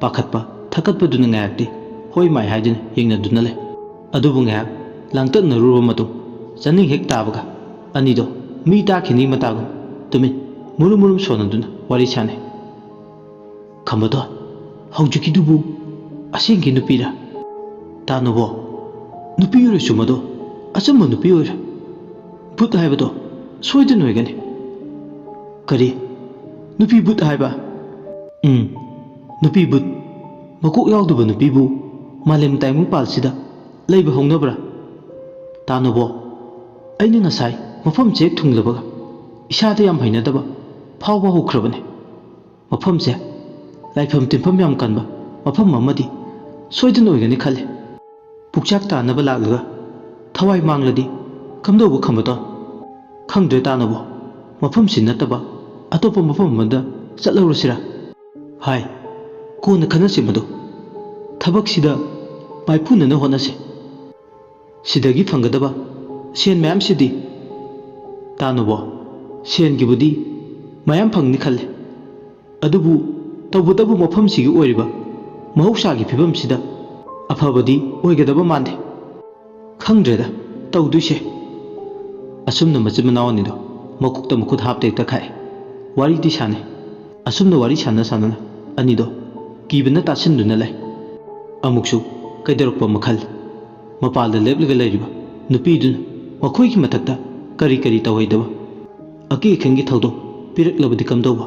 ꯄꯥꯈꯠꯄ ꯊꯛꯀꯠꯄꯗꯨꯅ ꯉꯥꯏꯍꯥꯛꯇꯤ ꯍꯣꯏ ꯃꯥꯏ ꯍꯥꯏꯗꯨꯅ ꯌꯦꯡꯅꯗꯨꯅ ꯂꯩ꯫ ꯑꯗꯨꯕꯨ ꯉꯥꯏꯍꯥꯛ ꯂꯥꯡꯇꯛꯅꯔꯨꯔꯕ ꯃꯇꯨꯡ ꯆꯥꯅꯤꯡ ꯍꯦꯛ ꯇꯥꯕꯒ ꯑꯅꯤꯗꯣ ꯃꯤ ꯇꯥꯈꯤꯅꯤ ꯃꯇꯥꯒꯨꯝ ꯇꯨꯃꯤꯟ ꯃꯨꯔꯨꯝ ꯃꯨꯔꯨꯝ ꯁꯣꯟꯅꯗꯨꯅ ꯋꯥꯔꯤ ꯁꯥꯟꯅꯩ꯫ "ꯈꯝꯕꯗꯣ, ꯍꯧꯖꯤꯛꯀꯤꯗꯨꯕꯨ ꯑꯁꯦꯡꯒꯤ ꯅꯨꯄꯤꯔ?" "ꯇꯥꯅꯨꯕꯣ, ꯅꯨꯄꯤ ꯑꯣꯏꯔꯁꯨ ꯃꯗꯣ ꯑꯆꯝꯕ ꯅꯨꯄꯤ ꯑꯣꯏꯔꯦ꯫ ꯚꯨꯠ ꯍꯥꯏꯕꯗꯣ ꯁꯣꯏꯗꯅ ꯑꯣꯏꯒꯅꯤ꯫" "ꯀꯔꯤ? ꯅꯨꯄꯤ ꯚꯨꯠ ꯍꯥꯏꯕ?" "ꯎꯝ, ꯅꯨꯄꯤ ꯚꯨꯠ꯫ ꯃꯀꯣꯛ ꯌꯥꯎꯗꯕ ꯅꯨꯄꯤꯕꯨ ꯃꯥꯂꯦꯝ ꯇꯥꯏꯕꯪꯄꯥꯜꯁꯤꯗ ꯂꯩꯕ ꯍꯧꯅꯕ꯭ꯔꯥ? ꯇꯥꯅꯨꯕꯣ, ꯑꯩꯅ ꯉꯁꯥꯏ ꯃꯐꯝꯁꯦ ꯍꯦꯛ ꯊꯨꯡꯂꯕꯒ ꯏꯁꯥꯗ ꯌꯥꯝ ꯍꯩꯅꯗꯕ ꯐꯥꯎꯕ ꯍꯧꯈ꯭ꯔꯕꯅꯤ꯫ ꯃꯐꯝꯁꯦ ꯂꯥꯏꯐꯝ ꯇꯤꯟꯐꯝ ꯌꯥꯝ ꯀꯟꯕ ꯃꯐꯝ ꯑꯃꯗꯤ ꯁꯣꯏꯗꯅ ꯑꯣꯏꯒꯅꯤ ꯈꯜꯂꯤ꯫ ꯄꯨꯛꯆꯥꯛ ꯇꯥꯅꯕ ꯂꯥꯛꯂꯒ ꯊꯋꯥꯏ ꯃꯥꯡꯂꯗꯤ ꯀꯝꯗꯧꯕ ꯈꯝꯕꯇꯣꯟ? ꯈꯪꯗ꯭ꯔꯦ ꯇꯥꯅꯨꯕꯣ, ꯃꯐꯝꯁꯤ ꯅꯠꯇꯕ ꯑꯇꯣꯞꯄ ꯃꯐꯝ ꯑꯃꯗ ꯆꯠꯂꯧꯔꯁꯤꯔꯥ? ꯍꯥꯏ, ꯀꯣꯟꯅ ꯈꯟꯅꯁꯤ ꯃꯗꯨ꯫ ꯊꯕꯛꯁꯤꯗ ꯃꯥꯏꯄꯨꯅꯅ ꯍꯣꯠꯅꯁꯤ꯫ ꯁꯤꯗꯒꯤ ꯐꯪꯒꯗꯕ ꯁꯦꯟ ꯃꯌꯥꯝꯁꯤꯗꯤ? ꯇꯥꯅꯨꯕꯣ, ꯁꯦꯟꯒꯤꯕꯨꯗꯤ ꯃꯌꯥꯝ ꯐꯪꯅꯤ ꯈꯜꯂꯦ, ꯑꯗꯨꯕꯨ ꯇꯧꯕꯇꯕꯨ ꯃꯐꯝꯁꯤꯒꯤ ꯑꯣꯏꯔꯤꯕ ꯃꯍꯧꯁꯥꯒꯤ ꯐꯤꯕꯝꯁꯤꯗ ꯑꯐꯕꯗꯤ ꯑꯣꯏꯒꯗꯕ ꯃꯥꯟꯗꯦ꯫ ꯈꯪꯗ꯭ꯔꯦꯗ ꯇꯧꯗꯣꯏꯁꯦ꯫ ꯑꯁꯨꯝꯅ ꯃꯆꯤꯟ ꯃꯅꯥꯎ ꯑꯅꯤꯗꯣ ꯃꯀꯣꯛꯇ ꯃꯈꯨꯠ ꯍꯥꯞꯇ ꯍꯦꯛꯇ ꯈꯥꯛꯑꯦ꯫ ꯋꯥꯔꯤꯗꯤ ꯁꯥꯟꯅꯩ꯫ ꯑꯁꯨꯝꯅ ꯋꯥꯔꯤ ꯁꯥꯟꯅ ꯁꯥꯟꯅꯅ ꯑꯅꯤꯗꯣ ꯀꯤꯕꯅ ꯇꯥꯁꯤꯟꯗꯨꯅ ꯂꯩ꯫ ꯑꯃꯨꯛꯁꯨ ꯀꯩꯗꯧꯔꯛꯄ ꯃꯈꯜ꯫ ꯃꯄꯥꯜꯗ ꯂꯦꯞꯂꯒ ꯂꯩꯔꯤꯕ ꯅꯨꯄꯤꯗꯨꯅ ꯃꯈꯣꯏꯒꯤ ꯃꯊꯛꯇ ꯀꯔꯤ ꯀꯔꯤ ꯇꯧꯍꯩꯗꯕ ꯑꯀꯤ ꯑꯈꯪꯒꯤ ꯊꯧꯗꯣꯛ ꯄꯤꯔꯛꯂꯕꯗꯤ ꯀꯝꯗꯧꯕ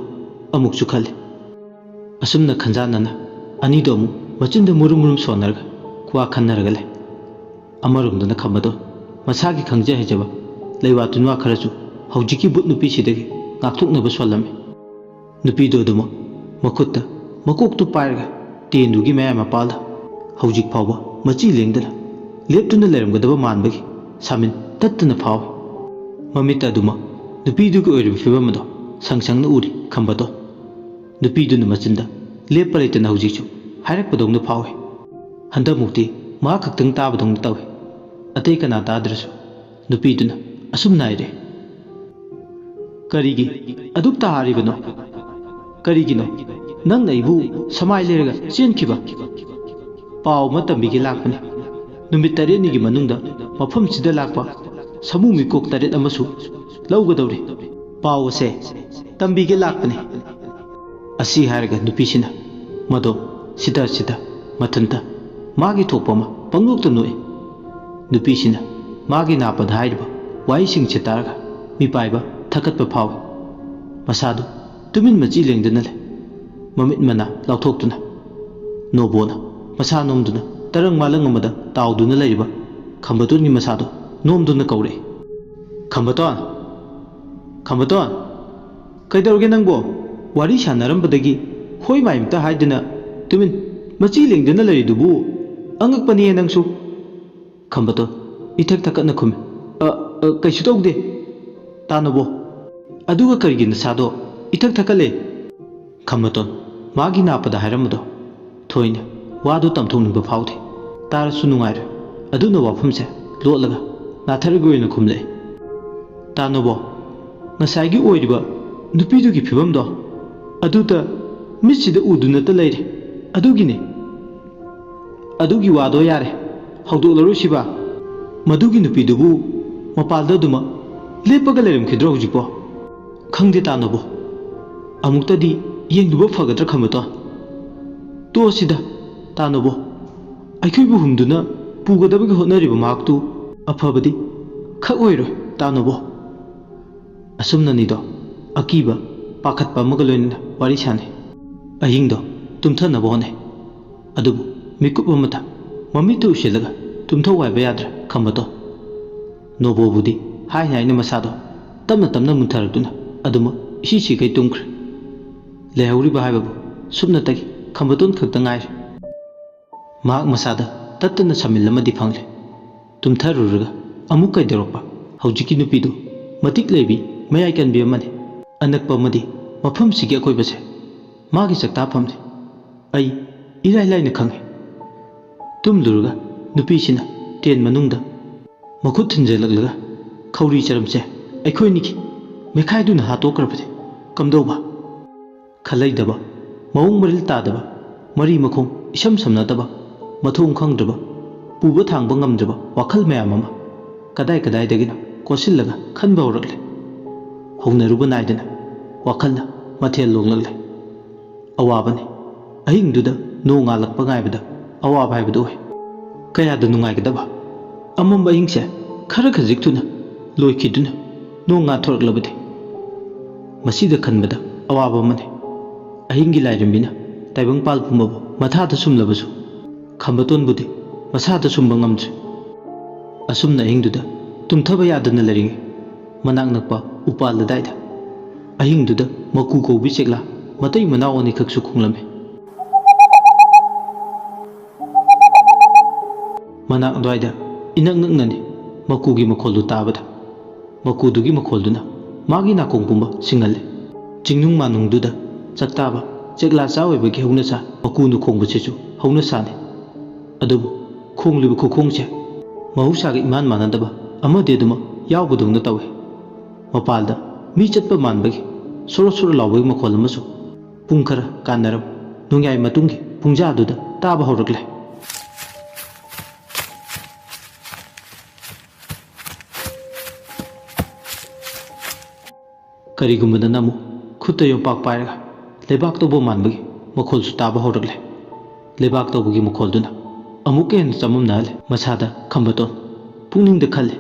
ꯑꯃꯨꯛꯁꯨ ꯈꯜꯂꯤ꯫ ꯑꯁꯨꯝꯅ ꯈꯟꯖꯥꯟꯅꯅ ꯑꯅꯤꯗꯣ ꯑꯃꯨꯛ ꯃꯆꯤꯟꯗ ꯃꯨꯔꯨꯝ ꯃꯨꯔꯨꯝ ꯁꯣꯟꯅꯔꯒ ꯋꯥ ꯈꯟꯅꯔꯒ ꯂꯩ꯫ ꯑꯃꯔꯣꯝꯗꯅ ꯈꯝꯕꯗꯣ ꯃꯁꯥꯒꯤ ꯈꯪꯖ ꯍꯩꯖꯕ ꯂꯩꯋꯥ ꯇꯤꯟꯋꯥ ꯈꯔꯁꯨ ꯍꯧꯖꯤꯛꯀꯤ ꯚꯨꯠ ꯅꯨꯄꯤꯁꯤꯗꯒꯤ ꯉꯥꯛꯊꯣꯛꯅꯕ ꯁꯣꯜꯂꯝꯃꯤ꯫ ꯅꯨꯄꯤꯗꯨ ꯑꯗꯨꯃꯛ ꯃꯈꯨꯠꯇ ꯃꯀꯣꯛꯇꯨ ꯄꯥꯏꯔꯒ ꯇꯦꯟꯗꯨꯒꯤ ꯃꯌꯥꯏ ꯃꯄꯥꯜꯗ ꯍꯧꯖꯤꯛ ꯐꯥꯎꯕ ꯃꯆꯤ ꯂꯦꯡꯗꯅ ꯂꯦꯞꯇꯨꯅ ꯂꯩꯔꯝꯒꯗꯕ ꯃꯥꯟꯕꯒꯤ ꯁꯥꯃꯤꯟ ꯇꯠꯇꯅ ꯐꯥꯎꯏ꯫ ꯃꯃꯤꯠꯇ ꯑꯗꯨꯃꯛ ꯅꯨꯄꯤꯗꯨꯒꯤ ꯑꯣꯏꯔꯤꯕ ꯐꯤꯕꯝ ꯑꯗꯨ ꯁꯪ ꯁꯪꯅ ꯎꯔꯤ ꯈꯝꯕꯗꯣ꯫ ꯅꯨꯄꯤꯗꯨꯅ ꯃꯆꯤꯟꯗ ꯂꯦꯞꯄ ꯂꯩꯇꯅ ꯍꯧꯖꯤꯛꯁꯨ ꯍꯥꯏꯔꯛꯄꯗꯧꯅ ꯐꯥꯎꯏ꯫ ꯍꯟꯗꯛꯃꯨꯛꯇꯤ ꯃꯍꯥꯛ ꯈꯛꯇꯪ ꯇꯥꯕꯗꯧꯅ ꯇꯧꯏ꯫ ꯑꯇꯩ ꯀꯅꯥ ꯇꯥꯗ꯭ꯔꯁꯨ ꯅꯨꯄꯤꯗꯨꯅ ꯑꯁꯨꯝꯅ ꯍꯥꯏꯔꯛꯏ, "ꯀꯔꯤꯒꯤ ꯑꯗꯨꯛ ꯇꯥꯔꯤꯕꯅꯣ? ꯀꯔꯤꯒꯤꯅꯣ ꯅꯪꯅ ꯑꯩꯕꯨ ꯁꯃꯥꯏ ꯂꯩꯔꯒ ꯆꯦꯟꯈꯤꯕ? ꯄꯥꯎ ꯑꯃ ꯇꯝꯕꯤꯒꯦ ꯂꯥꯛꯄꯅꯤ꯫ ꯅꯨꯃꯤꯠ ꯇꯔꯦꯠꯅꯤꯒꯤ ꯃꯅꯨꯡꯗ ꯃꯐꯝꯁꯤꯗ ꯂꯥꯛꯄ ꯁꯥꯃꯨ ꯃꯤꯀꯣꯛ ꯇꯔꯦꯠ ꯑꯃꯁꯨ ꯂꯧꯒꯗꯧꯔꯤ꯫ ꯄꯥꯎ ꯑꯁꯦ ꯇꯝꯕꯤꯒꯦ ꯂꯥꯛꯄꯅꯤ"꯫ ꯑꯁꯤ ꯍꯥꯏꯔꯒ ꯅꯨꯄꯤꯁꯤꯅ ꯃꯗꯣ ꯁꯤꯗ ꯁꯤꯗ ꯃꯊꯟꯇ ꯃꯥꯒꯤ ꯊꯣꯛꯄ ꯑꯃ ꯄꯪꯅꯣꯛꯇ ꯅꯣꯛꯏ꯫ ꯅꯨꯄꯤꯁꯤꯅ ꯃꯥꯒꯤ ꯅꯥꯄꯗ ꯍꯥꯏꯔꯤꯕ ꯋꯥꯍꯩꯁꯤꯡꯁꯦ ꯇꯥꯔꯒ ꯃꯤꯄꯥꯏꯕ ꯊꯛꯀꯠꯄ ꯐꯥꯎꯏ꯫ ꯃꯁꯥꯗꯨ ꯇꯨꯃꯤꯟ ꯃꯆꯤ ꯂꯦꯡꯗꯅ ꯂꯩ꯫ ꯃꯃꯤꯠ ꯃꯅꯥ ꯂꯥꯎꯊꯣꯛꯇꯨꯅ ꯅꯣꯕꯣꯅ ꯃꯁꯥ ꯅꯣꯝꯗꯨꯅ ꯇꯔꯪ ꯃꯥꯂꯪ ꯑꯃꯗ ꯇꯥꯎꯗꯨꯅ ꯂꯩꯔꯤꯕ ꯈꯝꯕꯇꯣꯟꯒꯤ ꯃꯁꯥꯗꯨ ꯅꯣꯝꯗꯨꯅ ꯀꯧꯔꯛꯏ, "ꯈꯝꯕꯇꯣꯟ! ꯈꯝꯕꯇꯣꯟ! ꯀꯩꯗꯧꯔꯒꯦ ꯅꯪꯕꯣ? ꯋꯥꯔꯤ ꯁꯥꯟꯅꯔꯝꯕꯗꯒꯤ ꯐꯣꯏ ꯃꯥꯏ ꯑꯝꯇ ꯍꯥꯏꯗꯅ ꯇꯨꯃꯤꯟ ꯃꯆꯤ ꯂꯦꯡꯗꯅ ꯂꯩꯔꯤꯗꯨꯕꯨ? ꯑꯉꯛꯄꯅꯤꯌꯦ ꯅꯪꯁꯨ꯫ ꯈꯝꯕꯇꯣꯟ ꯏꯊꯛ ꯊꯛꯀꯠꯅ ꯈꯨꯝꯃꯤ꯫ "ꯑ, ꯑ, ꯀꯩꯁꯨ ꯇꯧꯗꯦ, ꯇꯥ ꯅꯣꯕꯣ꯫ ꯑꯗꯨꯒ ꯀꯔꯤꯒꯤ ꯅꯁꯥꯗꯣ ꯏꯊꯛ ꯊꯛꯀꯠꯂꯦ?" ꯈꯝꯕꯇꯣꯟ ꯃꯥꯒꯤ ꯅꯥꯞꯄꯗ ꯍꯥꯏꯔꯝꯕꯗꯣ ꯊꯣꯏꯅ ꯋꯥꯗꯨ ꯇꯝꯊꯣꯛꯅꯤꯡꯕ ꯐꯥꯎꯗꯦ꯫ ꯇꯥꯔꯁꯨ ꯅꯨꯡꯉꯥꯏꯔꯣꯏ꯫ ꯑꯗꯨꯅ ꯋꯥꯐꯝꯁꯦ ꯂꯣꯠꯂꯒ ꯅꯥꯊꯔꯒ ꯑꯣꯏꯅ ꯈꯨꯝꯂꯛꯏ꯫ "ꯇꯥ ꯅꯣꯕꯣ, ꯉꯁꯥꯏꯒꯤ ꯑꯣꯏꯔꯤꯕ ꯅꯨꯄꯤꯗꯨꯒꯤ ꯐꯤꯕꯝꯗꯣ ꯑꯗꯨꯗ ꯃꯤꯠꯁꯤꯗ ꯎꯗꯨꯅꯇ ꯂꯩꯔꯦ꯫ ꯑꯗꯨꯒꯤꯅꯦ꯫" "ꯑꯗꯨꯒꯤ ꯋꯥꯗꯣ ꯌꯥꯔꯦ, ꯍꯧꯗꯣꯛꯂꯔꯣꯏꯁꯤꯕ? ꯃꯗꯨꯒꯤ ꯅꯨꯄꯤꯗꯨꯕꯨ ꯃꯄꯥꯜꯗ ꯑꯗꯨꯃꯛ ꯂꯦꯞꯄꯒ ꯂꯩꯔꯝꯈꯤꯗ꯭ꯔꯣ ꯍꯧꯖꯤꯛꯄꯣ?" "ꯈꯪꯗꯦ ꯇꯥ ꯅꯣꯕꯣ, ꯑꯃꯨꯛꯇꯗꯤ ꯌꯦꯡꯂꯨꯕ ꯐꯒꯗ꯭ꯔꯥ ꯈꯝꯕꯇꯣꯟ?" "ꯇꯣꯛꯑꯁꯤꯗ ꯇꯥ ꯅꯣꯕꯣ, ꯑꯩꯈꯣꯏꯕꯨ ꯍꯨꯝꯗꯨꯅ ꯄꯨꯒꯗꯕꯒꯤ ꯍꯣꯠꯅꯔꯤꯕ ꯃꯍꯥꯛꯇꯨ ꯑꯐꯕꯗꯤ ꯈꯛ ꯑꯣꯏꯔꯣꯏ ꯇꯥ ꯅꯣꯕꯣ꯫" ꯑꯁꯨꯝꯅꯅꯤꯗꯣ ꯑꯀꯤꯕ ꯄꯥꯈꯠꯄ ꯑꯃꯒ ꯂꯣꯏꯅꯅ ꯋꯥꯔꯤ ꯁꯥꯅꯩ꯫ ꯑꯍꯤꯡꯗꯣ ꯇꯨꯝꯊꯅꯕ ꯍꯣꯠꯅꯩ꯫ ꯑꯗꯨꯕꯨ ꯃꯤꯀꯨꯞ ꯑꯃꯇ ꯃꯃꯤꯠꯇꯨ ꯎꯏꯁꯤꯜꯂꯒ ꯇꯨꯝꯊꯧ ꯍꯥꯏꯕ ꯌꯥꯗ꯭ꯔꯦ ꯈꯝꯕꯇꯣꯟ꯫ ꯅꯣꯕꯣꯕꯨꯗꯤ ꯍꯥꯏꯅ ꯍꯥꯏꯅ ꯃꯁꯥꯗꯣ ꯇꯞꯅ ꯇꯞꯅ ꯃꯨꯟꯊꯔꯛꯇꯨꯅ ꯑꯗꯨꯃꯛ ꯏꯁꯤ ꯁꯤꯈꯩ ꯇꯨꯝꯈ꯭ꯔꯦ꯫ ꯂꯩꯍꯧꯔꯤꯕ ꯍꯥꯏꯕꯕꯨ ꯁꯨꯞꯅꯇꯒꯤ ꯈꯝꯕꯇꯣꯟ ꯈꯛꯇ ꯉꯥꯏꯔꯦ꯫ ꯃꯍꯥꯛ ꯃꯁꯥꯗ ꯇꯠꯇꯅ ꯁꯥꯃꯤꯜ ꯑꯃꯗꯤ ꯐꯪꯂꯦ꯫ ꯇꯨꯝꯊꯔꯨꯔꯒ ꯑꯃꯨꯛ ꯀꯩꯗꯧꯔꯛꯄ? ꯍꯧꯖꯤꯛꯀꯤ ꯅꯨꯄꯤꯗꯨ ꯃꯇꯤꯛ ꯂꯩꯕꯤ, ꯃꯌꯥꯏ ꯀꯟꯕꯤ ꯑꯃꯅꯤ꯫ ꯑꯅꯛꯄ ꯑꯃꯗꯤ ꯃꯐꯝꯁꯤꯒꯤ ꯑꯀꯣꯏꯕꯁꯦ ꯃꯥꯒꯤ ꯆꯥꯛꯇꯥꯐꯝꯅꯤ꯫ ꯑꯩ ꯏꯔꯥꯏ ꯂꯥꯏꯅ ꯈꯪꯏ꯫ ꯇꯨꯝꯂꯨꯔꯒ ꯅꯨꯄꯤꯁꯤꯅ ꯇꯦꯟ ꯃꯅꯨꯡꯗ ꯃꯈꯨꯠ ꯊꯤꯟꯖꯜꯂꯛꯂꯒ, "ꯈꯧꯔꯤ ꯆꯔꯝꯁꯦ ꯑꯩꯈꯣꯏꯅꯤꯒꯤ ꯃꯦꯈꯥꯏꯗꯨꯅ ꯍꯥꯠꯇꯣꯛꯈ꯭ꯔꯕꯗꯤ ꯀꯝꯗꯧꯕ?" ꯈꯜꯂꯩꯗꯕ, ꯃꯑꯣꯡ ꯃꯔꯤꯜ ꯇꯥꯗꯕ, ꯃꯔꯤ ꯃꯈꯣꯡ ꯏꯁꯝ ꯁꯝꯅꯗꯕ, ꯃꯊꯣꯡ ꯈꯪꯗ꯭ꯔꯕ, ꯄꯨꯕ ꯊꯥꯡꯕ ꯉꯝꯗ꯭ꯔꯕ ꯋꯥꯈꯜ ꯃꯌꯥꯝ ꯑꯃ ꯀꯗꯥꯏ ꯀꯗꯥꯏꯗꯒꯤꯅꯣ ꯀꯣꯠꯁꯤꯜꯂꯒ ꯈꯟꯕ ꯍꯧꯔꯛꯂꯦ꯫ ꯍꯧꯅꯔꯨꯕ ꯅꯥꯏꯗꯅ ꯋꯥꯈꯜꯅ ꯃꯊꯦꯜ ꯂꯣꯡꯂꯛꯂꯦ꯫ ꯑꯋꯥꯕꯅꯤ꯫ ꯑꯍꯤꯡꯗꯨꯗ ꯅꯣꯡ ꯉꯥꯜꯂꯛꯄ ꯉꯥꯏꯕꯗ ꯑꯋꯥꯕ ꯍꯥꯏꯕꯗꯨ ꯑꯣꯏ꯫ ꯀꯌꯥꯗ ꯅꯨꯡꯉꯥꯏꯒꯗꯕ! ꯑꯃꯝꯕ ꯑꯍꯤꯡꯁꯦ ꯈꯔ ꯈꯖꯤꯛ ꯊꯨꯅ ꯂꯣꯏꯈꯤꯗꯨꯅ ꯅꯣꯡ ꯉꯥꯟꯊꯣꯔꯛꯂꯕꯗꯤ꯫ ꯃꯁꯤꯗ ꯈꯟꯕꯗ ꯑꯋꯥꯕ ꯑꯃꯅꯤ꯫ ꯑꯍꯤꯡꯒꯤ ꯂꯥꯏꯔꯦꯝꯕꯤꯅ ꯇꯥꯏꯕꯪꯄꯥꯜ ꯄꯨꯝꯕꯕꯨ ꯃꯊꯥꯗ ꯁꯨꯝꯂꯕꯁꯨ, ꯈꯝꯕꯇꯣꯟꯕꯨꯗꯤ ꯃꯁꯥꯗ ꯁꯨꯝꯕ ꯉꯝꯗ꯭ꯔꯦ꯫ ꯑꯁꯨꯝꯅ ꯑꯍꯤꯡꯗꯨꯗ ꯇꯨꯝꯊꯕ ꯌꯥꯗꯅ ꯂꯩꯔꯤꯉꯩ, ꯃꯅꯥꯛ ꯅꯛꯄ ꯎꯄꯥꯜ ꯑꯗꯥꯏꯗ ꯑꯍꯤꯡꯗꯨꯗ ꯃꯀꯨ ꯀꯧꯕꯤ ꯆꯦꯛꯂꯥ ꯃꯇꯩ ꯃꯅꯥꯎ ꯑꯅꯤꯈꯛꯁꯨ ꯈꯣꯡꯂꯝꯃꯤ꯫ ꯃꯅꯥꯛ ꯑꯗꯨꯋꯥꯏꯗ ꯏꯅꯛ ꯅꯛꯅꯅꯤ ꯃꯀꯨꯒꯤ ꯃꯈꯣꯜꯗꯨ ꯇꯥꯕꯗ, ꯃꯀꯨꯗꯨꯒꯤ ꯃꯈꯣꯜꯗꯨꯅ ꯃꯥꯒꯤ ꯅꯥꯀꯣꯡ ꯄꯨꯝꯕ ꯁꯤꯡꯍꯜꯂꯦ꯫ ꯆꯤꯡꯅꯨꯡ ꯃꯥꯅꯨꯡꯗꯨꯗ ꯆꯥꯛꯇꯥꯕ ꯆꯦꯛꯂꯥ ꯆꯥ ꯑꯣꯏꯕꯒꯤ ꯍꯧꯅꯁꯥ ꯃꯀꯨꯅ ꯈꯣꯡꯕꯁꯤꯁꯨ ꯍꯧꯅꯁꯥꯅꯤ꯫ ꯑꯗꯨꯕꯨ ꯈꯣꯡꯂꯤꯕ ꯈꯨꯈꯣꯡꯁꯦ ꯃꯍꯧꯁꯥꯒ ꯏꯃꯥꯟ ꯃꯥꯟꯅꯗꯕ ꯑꯃꯗꯤ ꯑꯗꯨꯃꯛ ꯌꯥꯎꯕꯗꯧꯅ ꯇꯧꯏ꯫ ꯃꯄꯥꯜꯗ ꯃꯤ ꯆꯠꯄ ꯃꯥꯟꯕꯒꯤ ꯁꯣꯔꯣ ꯁꯣꯔꯣ ꯂꯥꯎꯕꯒꯤ ꯃꯈꯣꯜ ꯑꯃꯁꯨ ꯄꯨꯡ ꯈꯔ ꯀꯥꯟꯅꯔꯕ ꯅꯣꯡꯌꯥꯏ ꯃꯇꯨꯡꯒꯤ ꯄꯨꯡꯖꯥꯗꯨꯗ ꯇꯥꯕ ꯍꯧꯔꯛꯂꯦ꯫ ꯀꯔꯤꯒꯨꯝꯕꯗꯅ ꯑꯃꯨꯛ ꯈꯨꯠꯇ ꯌꯣꯝꯄꯥꯛ ꯄꯥꯏꯔꯒ ꯂꯩꯕꯥꯛ ꯇꯧꯕ ꯃꯥꯟꯕꯒꯤ ꯃꯈꯣꯜꯁꯨ ꯇꯥꯕ ꯍꯧꯔꯛꯂꯦ꯫ ꯂꯩꯕꯥꯛ ꯇꯧꯕꯒꯤ ꯃꯈꯣꯜꯗꯨꯅ ꯑꯃꯨꯛꯀ ꯍꯦꯟꯅ ꯆꯃꯝꯅꯍꯜꯂꯦ꯫ ꯃꯁꯥꯗ ꯈꯝꯕꯇꯣꯟ ꯄꯨꯛꯅꯤꯡꯗ ꯈꯜꯂꯦ,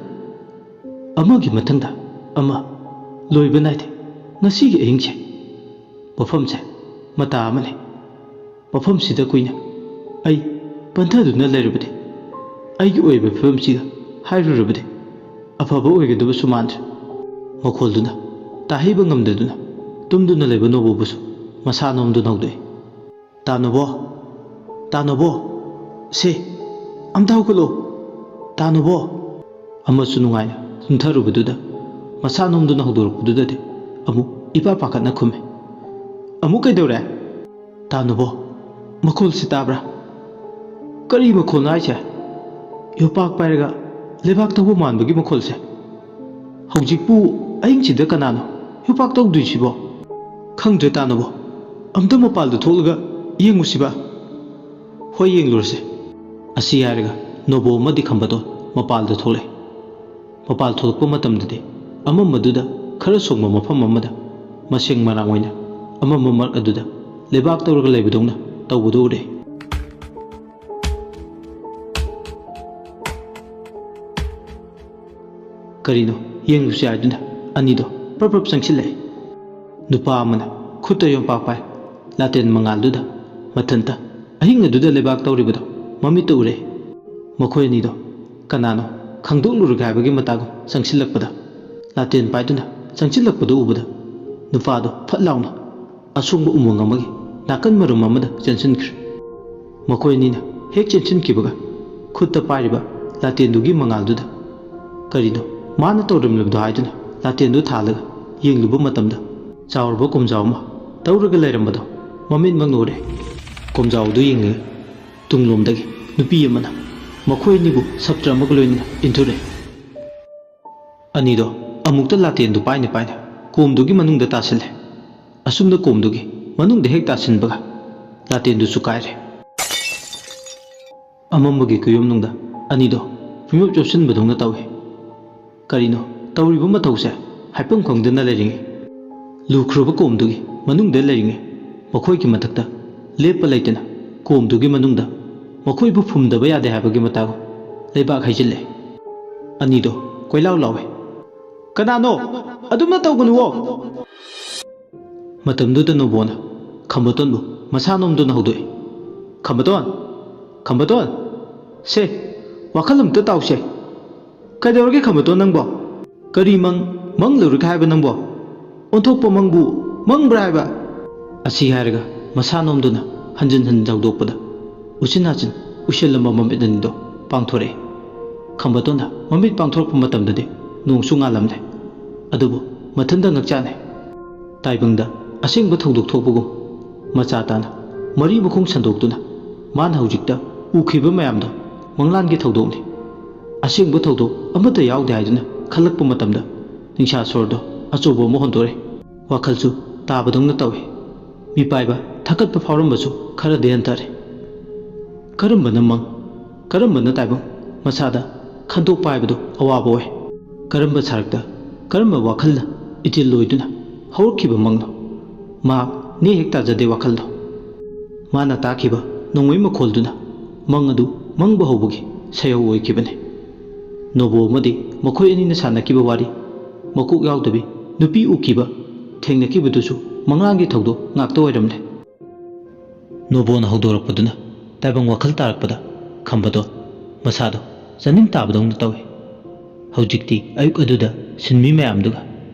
"ꯑꯃꯒꯤ ꯃꯊꯪꯗ ꯑꯃ, ꯂꯣꯏꯕ ꯅꯥꯏꯗꯦ ꯉꯁꯤꯒꯤ ꯑꯍꯤꯡꯁꯦ꯫ ꯃꯐꯝꯁꯦ ꯃꯇꯥ ꯑꯃꯅꯤ꯫ ꯃꯐꯝꯁꯤꯗ ꯀꯨꯏꯅ ꯑꯩ ꯄꯟꯊꯗꯨꯅ ꯂꯩꯔꯕꯗꯤ, ꯑꯩꯒꯤ ꯑꯣꯏꯕ ꯐꯤꯕꯝꯁꯤꯒ ꯍꯥꯏꯔꯨꯔꯕꯗꯤ ꯑꯐꯕ ꯑꯣꯏꯒꯗꯕꯁꯨ ꯃꯥꯟꯗ꯭ꯔꯦ"꯫ ꯃꯈꯣꯜꯗꯨꯅ ꯇꯥꯍꯩꯕ ꯉꯝꯗꯗꯨꯅ ꯇꯨꯝꯗꯨꯅ ꯂꯩꯕ ꯅꯣꯕꯣꯕꯨꯁꯨ ꯃꯁꯥ ꯅꯣꯝꯗꯨꯅ ꯍꯧꯗꯣꯛꯏ꯫ "ꯇꯥ ꯅꯣꯕꯣ, ꯇꯥ ꯅꯣꯕꯣ, ꯁꯦ, ꯑꯝꯇ ꯍꯧꯒꯠꯂꯣ, ꯇꯥ ꯅꯣꯕꯣ!" ꯑꯃꯁꯨ ꯅꯨꯡꯉꯥꯏꯅ ꯇꯨꯝꯊꯔꯨꯕꯗꯨꯗ ꯃꯁꯥ ꯅꯣꯝꯗꯨꯅ ꯍꯧꯗꯣꯔꯛꯄꯗꯨꯗꯗꯤ ꯑꯃꯨꯛ ꯏꯄꯥ ꯄꯥꯈꯠꯅ ꯈꯨꯝꯃꯤ꯫ "ꯑꯃꯨꯛ ꯀꯩꯗꯧꯔꯦ?" "ꯇꯥ ꯅꯣꯕꯣ, ꯃꯈꯣꯜꯁꯤ ꯇꯥꯕ꯭ꯔꯥ?" "ꯀꯔꯤ ꯃꯈꯣꯜꯅꯣ ꯍꯥꯏꯁꯦ?" "ꯌꯣꯄꯥꯛ ꯄꯥꯏꯔꯒ ꯂꯩꯕꯥꯛ ꯇꯧꯕ ꯃꯥꯟꯕꯒꯤ ꯃꯈꯣꯜꯁꯦ꯫ ꯍꯧꯖꯤꯛꯄꯨ ꯑꯍꯤꯡꯁꯤꯗ ꯀꯅꯥꯅꯣ ꯌꯣꯄꯥꯛ ꯇꯧꯗꯣꯏꯁꯤꯕꯣ? ꯈꯪꯗ꯭ꯔꯦ ꯇꯥ ꯅꯣꯕꯣ, ꯑꯝꯇ ꯃꯄꯥꯜꯗ ꯊꯣꯛꯂꯒ ꯌꯦꯡꯉꯨꯁꯤꯕ?" "ꯍꯣꯏ, ꯌꯦꯡꯂꯨꯔꯁꯦ"꯫ ꯑꯁꯤ ꯍꯥꯏꯔꯒ ꯅꯣꯕꯣ ꯑꯃꯗꯤ ꯈꯝꯕꯗꯣ ꯃꯄꯥꯜꯗ ꯊꯣꯛꯂꯛꯑꯦ꯫ ꯃꯄꯥꯜ ꯊꯣꯛꯂꯛꯄ ꯃꯇꯝꯗꯗꯤ ꯑꯃꯝꯕꯗꯨꯗ ꯈꯔ ꯁꯣꯡꯕ ꯃꯐꯝ ꯑꯃꯗ ꯃꯁꯦꯡ ꯃꯔꯥꯡ ꯑꯣꯏꯅ ꯑꯃꯝꯕ ꯃꯔꯛ ꯑꯗꯨꯗ ꯂꯩꯕꯥꯛ ꯇꯧꯔꯒ ꯂꯩꯕꯗꯧꯅ ꯇꯧꯕꯗꯨ ꯎꯔꯦ꯫ ꯀꯔꯤꯅꯣ ꯌꯦꯡꯂꯨꯁꯤ ꯍꯥꯏꯗꯨꯅ ꯑꯅꯤꯗꯣ ꯄ꯭ꯔꯞ ꯄ꯭ꯔꯞ ꯆꯪꯁꯤꯜꯂꯛꯑꯦ꯫ ꯅꯨꯄꯥ ꯑꯃꯅ ꯈꯨꯠꯇ ꯌꯣꯝꯄꯥꯛ ꯄꯥꯏ, ꯂꯥꯇꯦꯟ ꯃꯉꯥꯜꯗꯨꯗ ꯃꯊꯟꯇ ꯑꯍꯤꯡ ꯑꯗꯨꯗ ꯂꯩꯕꯥꯛ ꯇꯧꯔꯤꯕꯗꯣ ꯃꯃꯤꯠꯇ ꯎꯔꯦ꯫ ꯃꯈꯣꯏ ꯑꯅꯤꯗꯣ ꯀꯅꯥꯅꯣ ꯈꯪꯗꯣꯛꯂꯨꯔꯒꯦ ꯍꯥꯏꯕꯒꯤ ꯃꯇꯥꯒꯨꯝ ꯆꯪꯁꯤꯜꯂꯛꯄꯗ, ꯂꯥꯇꯦꯟ ꯄꯥꯏꯗꯨꯅ ꯆꯪꯁꯤꯜꯂꯛꯄꯗꯨ ꯎꯕꯗ ꯅꯨꯄꯥꯗꯣ ꯐꯠ ꯂꯥꯎꯅ ꯑꯁꯣꯡꯕ ꯎꯃꯪ ꯑꯃꯒꯤ ꯅꯥꯀꯟ ꯃꯔꯨꯝ ꯑꯃꯗ ꯆꯦꯟꯁꯤꯟꯈ꯭ꯔꯦ꯫ ꯃꯈꯣꯏ ꯑꯅꯤꯅ ꯍꯦꯛ ꯆꯦꯟꯁꯤꯟꯈꯤꯕꯒ ꯈꯨꯠꯇ ꯄꯥꯏꯔꯤꯕ ꯂꯥꯇꯦꯟꯗꯨꯒꯤ ꯃꯉꯥꯜꯗꯨꯗ ꯀꯔꯤꯅꯣ ꯃꯥꯅ ꯇꯧꯔꯝꯂꯤꯕꯗꯣ ꯍꯥꯏꯗꯨꯅ ꯂꯥꯇꯦꯟꯗꯨ ꯊꯥꯜꯂꯒ ꯌꯦꯡꯂꯨꯕ ꯃꯇꯝꯗ ꯆꯥꯎꯔꯕ ꯀꯣꯝꯖꯥꯎ ꯑꯃ ꯇꯧꯔꯒ ꯂꯩꯔꯝꯕꯗꯣ ꯃꯃꯤꯠꯃꯛꯅ ꯎꯔꯦ꯫ ꯀꯣꯝꯖꯥꯎ ꯑꯗꯨ ꯌꯦꯡꯂꯒ ꯇꯨꯡꯂꯣꯝꯗꯒꯤ ꯅꯨꯄꯤ ꯑꯃꯅ ꯃꯈꯣꯏ ꯑꯅꯤꯕꯨ ꯁꯞꯇ꯭ꯔ ꯑꯃꯒ ꯂꯣꯏꯅꯅ ꯏꯟꯊꯨꯔꯦ꯫ ꯑꯅꯤꯗꯣ ꯑꯃꯨꯛꯇ ꯂꯥꯇꯦꯟꯗꯨ ꯄꯥꯏꯅ ꯄꯥꯏꯅ ꯀꯣꯝꯗꯨꯒꯤ ꯃꯅꯨꯡꯗ ꯇꯥꯁꯤꯜꯂꯦ꯫ ꯑꯁꯨꯝꯅ ꯀꯣꯝꯗꯨꯒꯤ ꯃꯅꯨꯡꯗ ꯍꯦꯛ ꯇꯥꯁꯤꯟꯕꯒ ꯂꯥꯇꯦꯟꯗꯨꯁꯨ ꯀꯥꯏꯔꯦ꯫ ꯑꯃꯝꯕꯒꯤ ꯀꯨꯌꯣꯝꯅꯨꯡꯗ ꯑꯅꯤꯗꯣ ꯄꯨꯡꯆꯨꯞ ꯆꯨꯞꯁꯤꯟꯕꯗꯧꯅ ꯇꯧꯏ꯫ ꯀꯔꯤꯅꯣ ꯇꯧꯔꯤꯕ ꯃꯊꯧꯁꯦ ꯍꯥꯏꯐꯝ ꯈꯪꯗꯅ ꯂꯩꯔꯤꯉꯩ, ꯂꯨꯈ꯭ꯔꯕ ꯀꯣꯝꯗꯨꯒꯤ ꯃꯅꯨꯡꯗ ꯂꯩꯔꯤꯉꯩ, ꯃꯈꯣꯏꯒꯤ ꯃꯊꯛꯇ ꯂꯦꯞꯄ ꯂꯩꯇꯅ ꯀꯣꯝꯗꯨꯒꯤ ꯃꯅꯨꯡꯗ ꯃꯈꯣꯏꯕꯨ ꯐꯨꯝꯗꯕ ꯌꯥꯗꯦ ꯍꯥꯏꯕꯒꯤ ꯃꯇꯥꯒꯨꯝ ꯂꯩꯕꯥꯛ ꯍꯩꯖꯤꯜꯂꯦ꯫ ꯑꯅꯤꯗꯣ ꯀꯣꯏꯂꯥꯎ ꯂꯥꯎꯋꯦ, "ꯀꯅꯥꯅꯣ? ꯑꯗꯨꯝꯅ ꯇꯧꯒꯅꯨꯋꯣ!" ꯃꯇꯝꯗꯨꯗ ꯅꯣꯕꯣꯅ ꯈꯝꯕꯇꯣꯟꯕꯨ ꯃꯁꯥ ꯅꯣꯝꯗꯨꯅ ꯍꯧꯗꯣꯛꯏ, "ꯈꯝꯕꯇꯣꯟ! ꯈꯝꯕꯇꯣꯟ! ꯁꯦ, ꯋꯥꯈꯜ ꯑꯃꯇ ꯇꯥꯎꯁꯦ꯫ ꯀꯩꯗꯧꯔꯒꯦ ꯈꯝꯕꯇꯣꯟ ꯅꯪꯕꯣ? ꯀꯔꯤ ꯃꯪ ꯃꯪꯂꯨꯔꯒꯦ ꯍꯥꯏꯕ ꯅꯪꯕꯣ? ꯑꯣꯟꯊꯣꯛꯄ ꯃꯪꯕꯨ ꯃꯪꯕ꯭ꯔꯥ ꯍꯥꯏꯕ?" ꯑꯁꯤ ꯍꯥꯏꯔꯒ ꯃꯁꯥ ꯅꯣꯝꯗꯨꯅ ꯍꯟꯖꯤꯟ ꯍꯟꯖꯤꯟ ꯍꯧꯗꯣꯛꯄꯗ ꯎꯆꯤꯟ ꯅꯥꯆꯤꯟ ꯎꯏꯁꯤꯜꯂꯝꯕ ꯃꯃꯤꯠ ꯑꯅꯤꯗꯣ ꯄꯥꯡꯊꯣꯔꯛꯏ꯫ ꯈꯝꯕꯇꯣꯟꯅ ꯃꯃꯤꯠ ꯄꯥꯡꯊꯣꯔꯛꯄ ꯃꯇꯝꯗꯗꯤ ꯅꯣꯡꯁꯨ ꯉꯥꯜꯂꯝꯂꯦ꯫ ꯑꯗꯨꯕꯨ ꯃꯊꯟꯇ ꯉꯛꯆꯥꯅꯩ꯫ ꯇꯥꯏꯕꯪꯗ ꯑꯁꯦꯡꯕ ꯊꯧꯗꯣꯛ ꯊꯣꯛꯄꯒꯨꯝ ꯃꯆꯥ ꯇꯥꯅ ꯃꯔꯤ ꯃꯈꯣꯡ ꯁꯟꯗꯣꯛꯇꯨꯅ ꯃꯥꯅ ꯍꯧꯖꯤꯛꯇ ꯎꯈꯤꯕ ꯃꯌꯥꯝꯗꯣ ꯃꯪꯂꯥꯟꯒꯤ ꯊꯧꯗꯣꯛꯅꯤ꯫ ꯑꯁꯦꯡꯕ ꯊꯧꯗꯣꯛ ꯑꯃꯠꯇ ꯌꯥꯎꯗꯦ ꯍꯥꯏꯗꯨꯅ ꯈꯜꯂꯛꯄ ꯃꯇꯝꯗ ꯅꯤꯡꯁꯥ ꯁꯣꯔꯗꯣ ꯑꯆꯧꯕ ꯑꯃ ꯍꯣꯟꯗꯣꯔꯛꯏ꯫ ꯋꯥꯈꯜꯁꯨ ꯇꯥꯕꯗꯧꯅ ꯇꯧꯏ꯫ ꯃꯤꯄꯥꯏꯕ ꯊꯛꯀꯠꯄ ꯐꯥꯎꯔꯝꯕꯁꯨ ꯈꯔꯗꯤ ꯍꯟꯊꯔꯦ꯫ ꯀꯔꯝꯕꯅ ꯃꯪ, ꯀꯔꯝꯕꯅ ꯇꯥꯏꯕꯪ, ꯃꯁꯥꯗ ꯈꯟꯗꯣꯛꯄ ꯍꯥꯏꯕꯗꯨ ꯑꯋꯥꯕ ꯑꯣꯏ꯫ ꯀꯔꯝꯕ ꯁꯔꯛꯇ, ꯀꯔꯝꯕ ꯋꯥꯈꯜꯅ ꯏꯊꯤꯜ ꯑꯣꯏꯗꯨꯅ ꯍꯧꯔꯛꯈꯤꯕ ꯃꯪꯅꯣ? ꯃꯍꯥꯛ ꯅꯦ ꯍꯦꯛ ꯇꯥꯖꯗꯦ ꯋꯥꯈꯜꯗꯣ꯫ ꯃꯥꯅ ꯇꯥꯈꯤꯕ ꯅꯣꯡꯃꯩ ꯃꯈꯣꯜꯗꯨꯅ ꯃꯪ ꯑꯗꯨ ꯃꯪꯕ ꯍꯧꯕꯒꯤ ꯁꯩꯍꯧ ꯑꯣꯏꯈꯤꯕꯅꯤ꯫ ꯅꯣꯕꯣ ꯑꯃꯗꯤ ꯃꯈꯣꯏ ꯑꯅꯤꯅ ꯁꯥꯟꯅꯈꯤꯕ ꯋꯥꯔꯤ, ꯃꯀꯣꯛ ꯌꯥꯎꯗꯕꯤ ꯅꯨꯄꯤ ꯎꯈꯤꯕ, ꯊꯦꯡꯅꯈꯤꯕꯗꯨꯁꯨ ꯃꯪꯂꯥꯟꯒꯤ ꯊꯧꯗꯣꯛ ꯉꯥꯛꯇ ꯑꯣꯏꯔꯝꯂꯦ꯫ ꯅꯣꯕꯣꯅ ꯍꯧꯗꯣꯔꯛꯄꯗꯨꯅ ꯇꯥꯏꯕꯪ ꯋꯥꯈꯜ ꯇꯥꯔꯛꯄꯗ ꯈꯝꯕꯗꯣ ꯃꯁꯥꯗꯣ ꯆꯥꯅꯤꯡ ꯇꯥꯕꯗꯧꯅ ꯇꯧꯏ꯫ ꯍꯧꯖꯤꯛꯇꯤ ꯑꯌꯨꯛ ꯑꯗꯨꯗ ꯁꯤꯟꯃꯤ ꯃꯌꯥꯝꯗꯨꯒ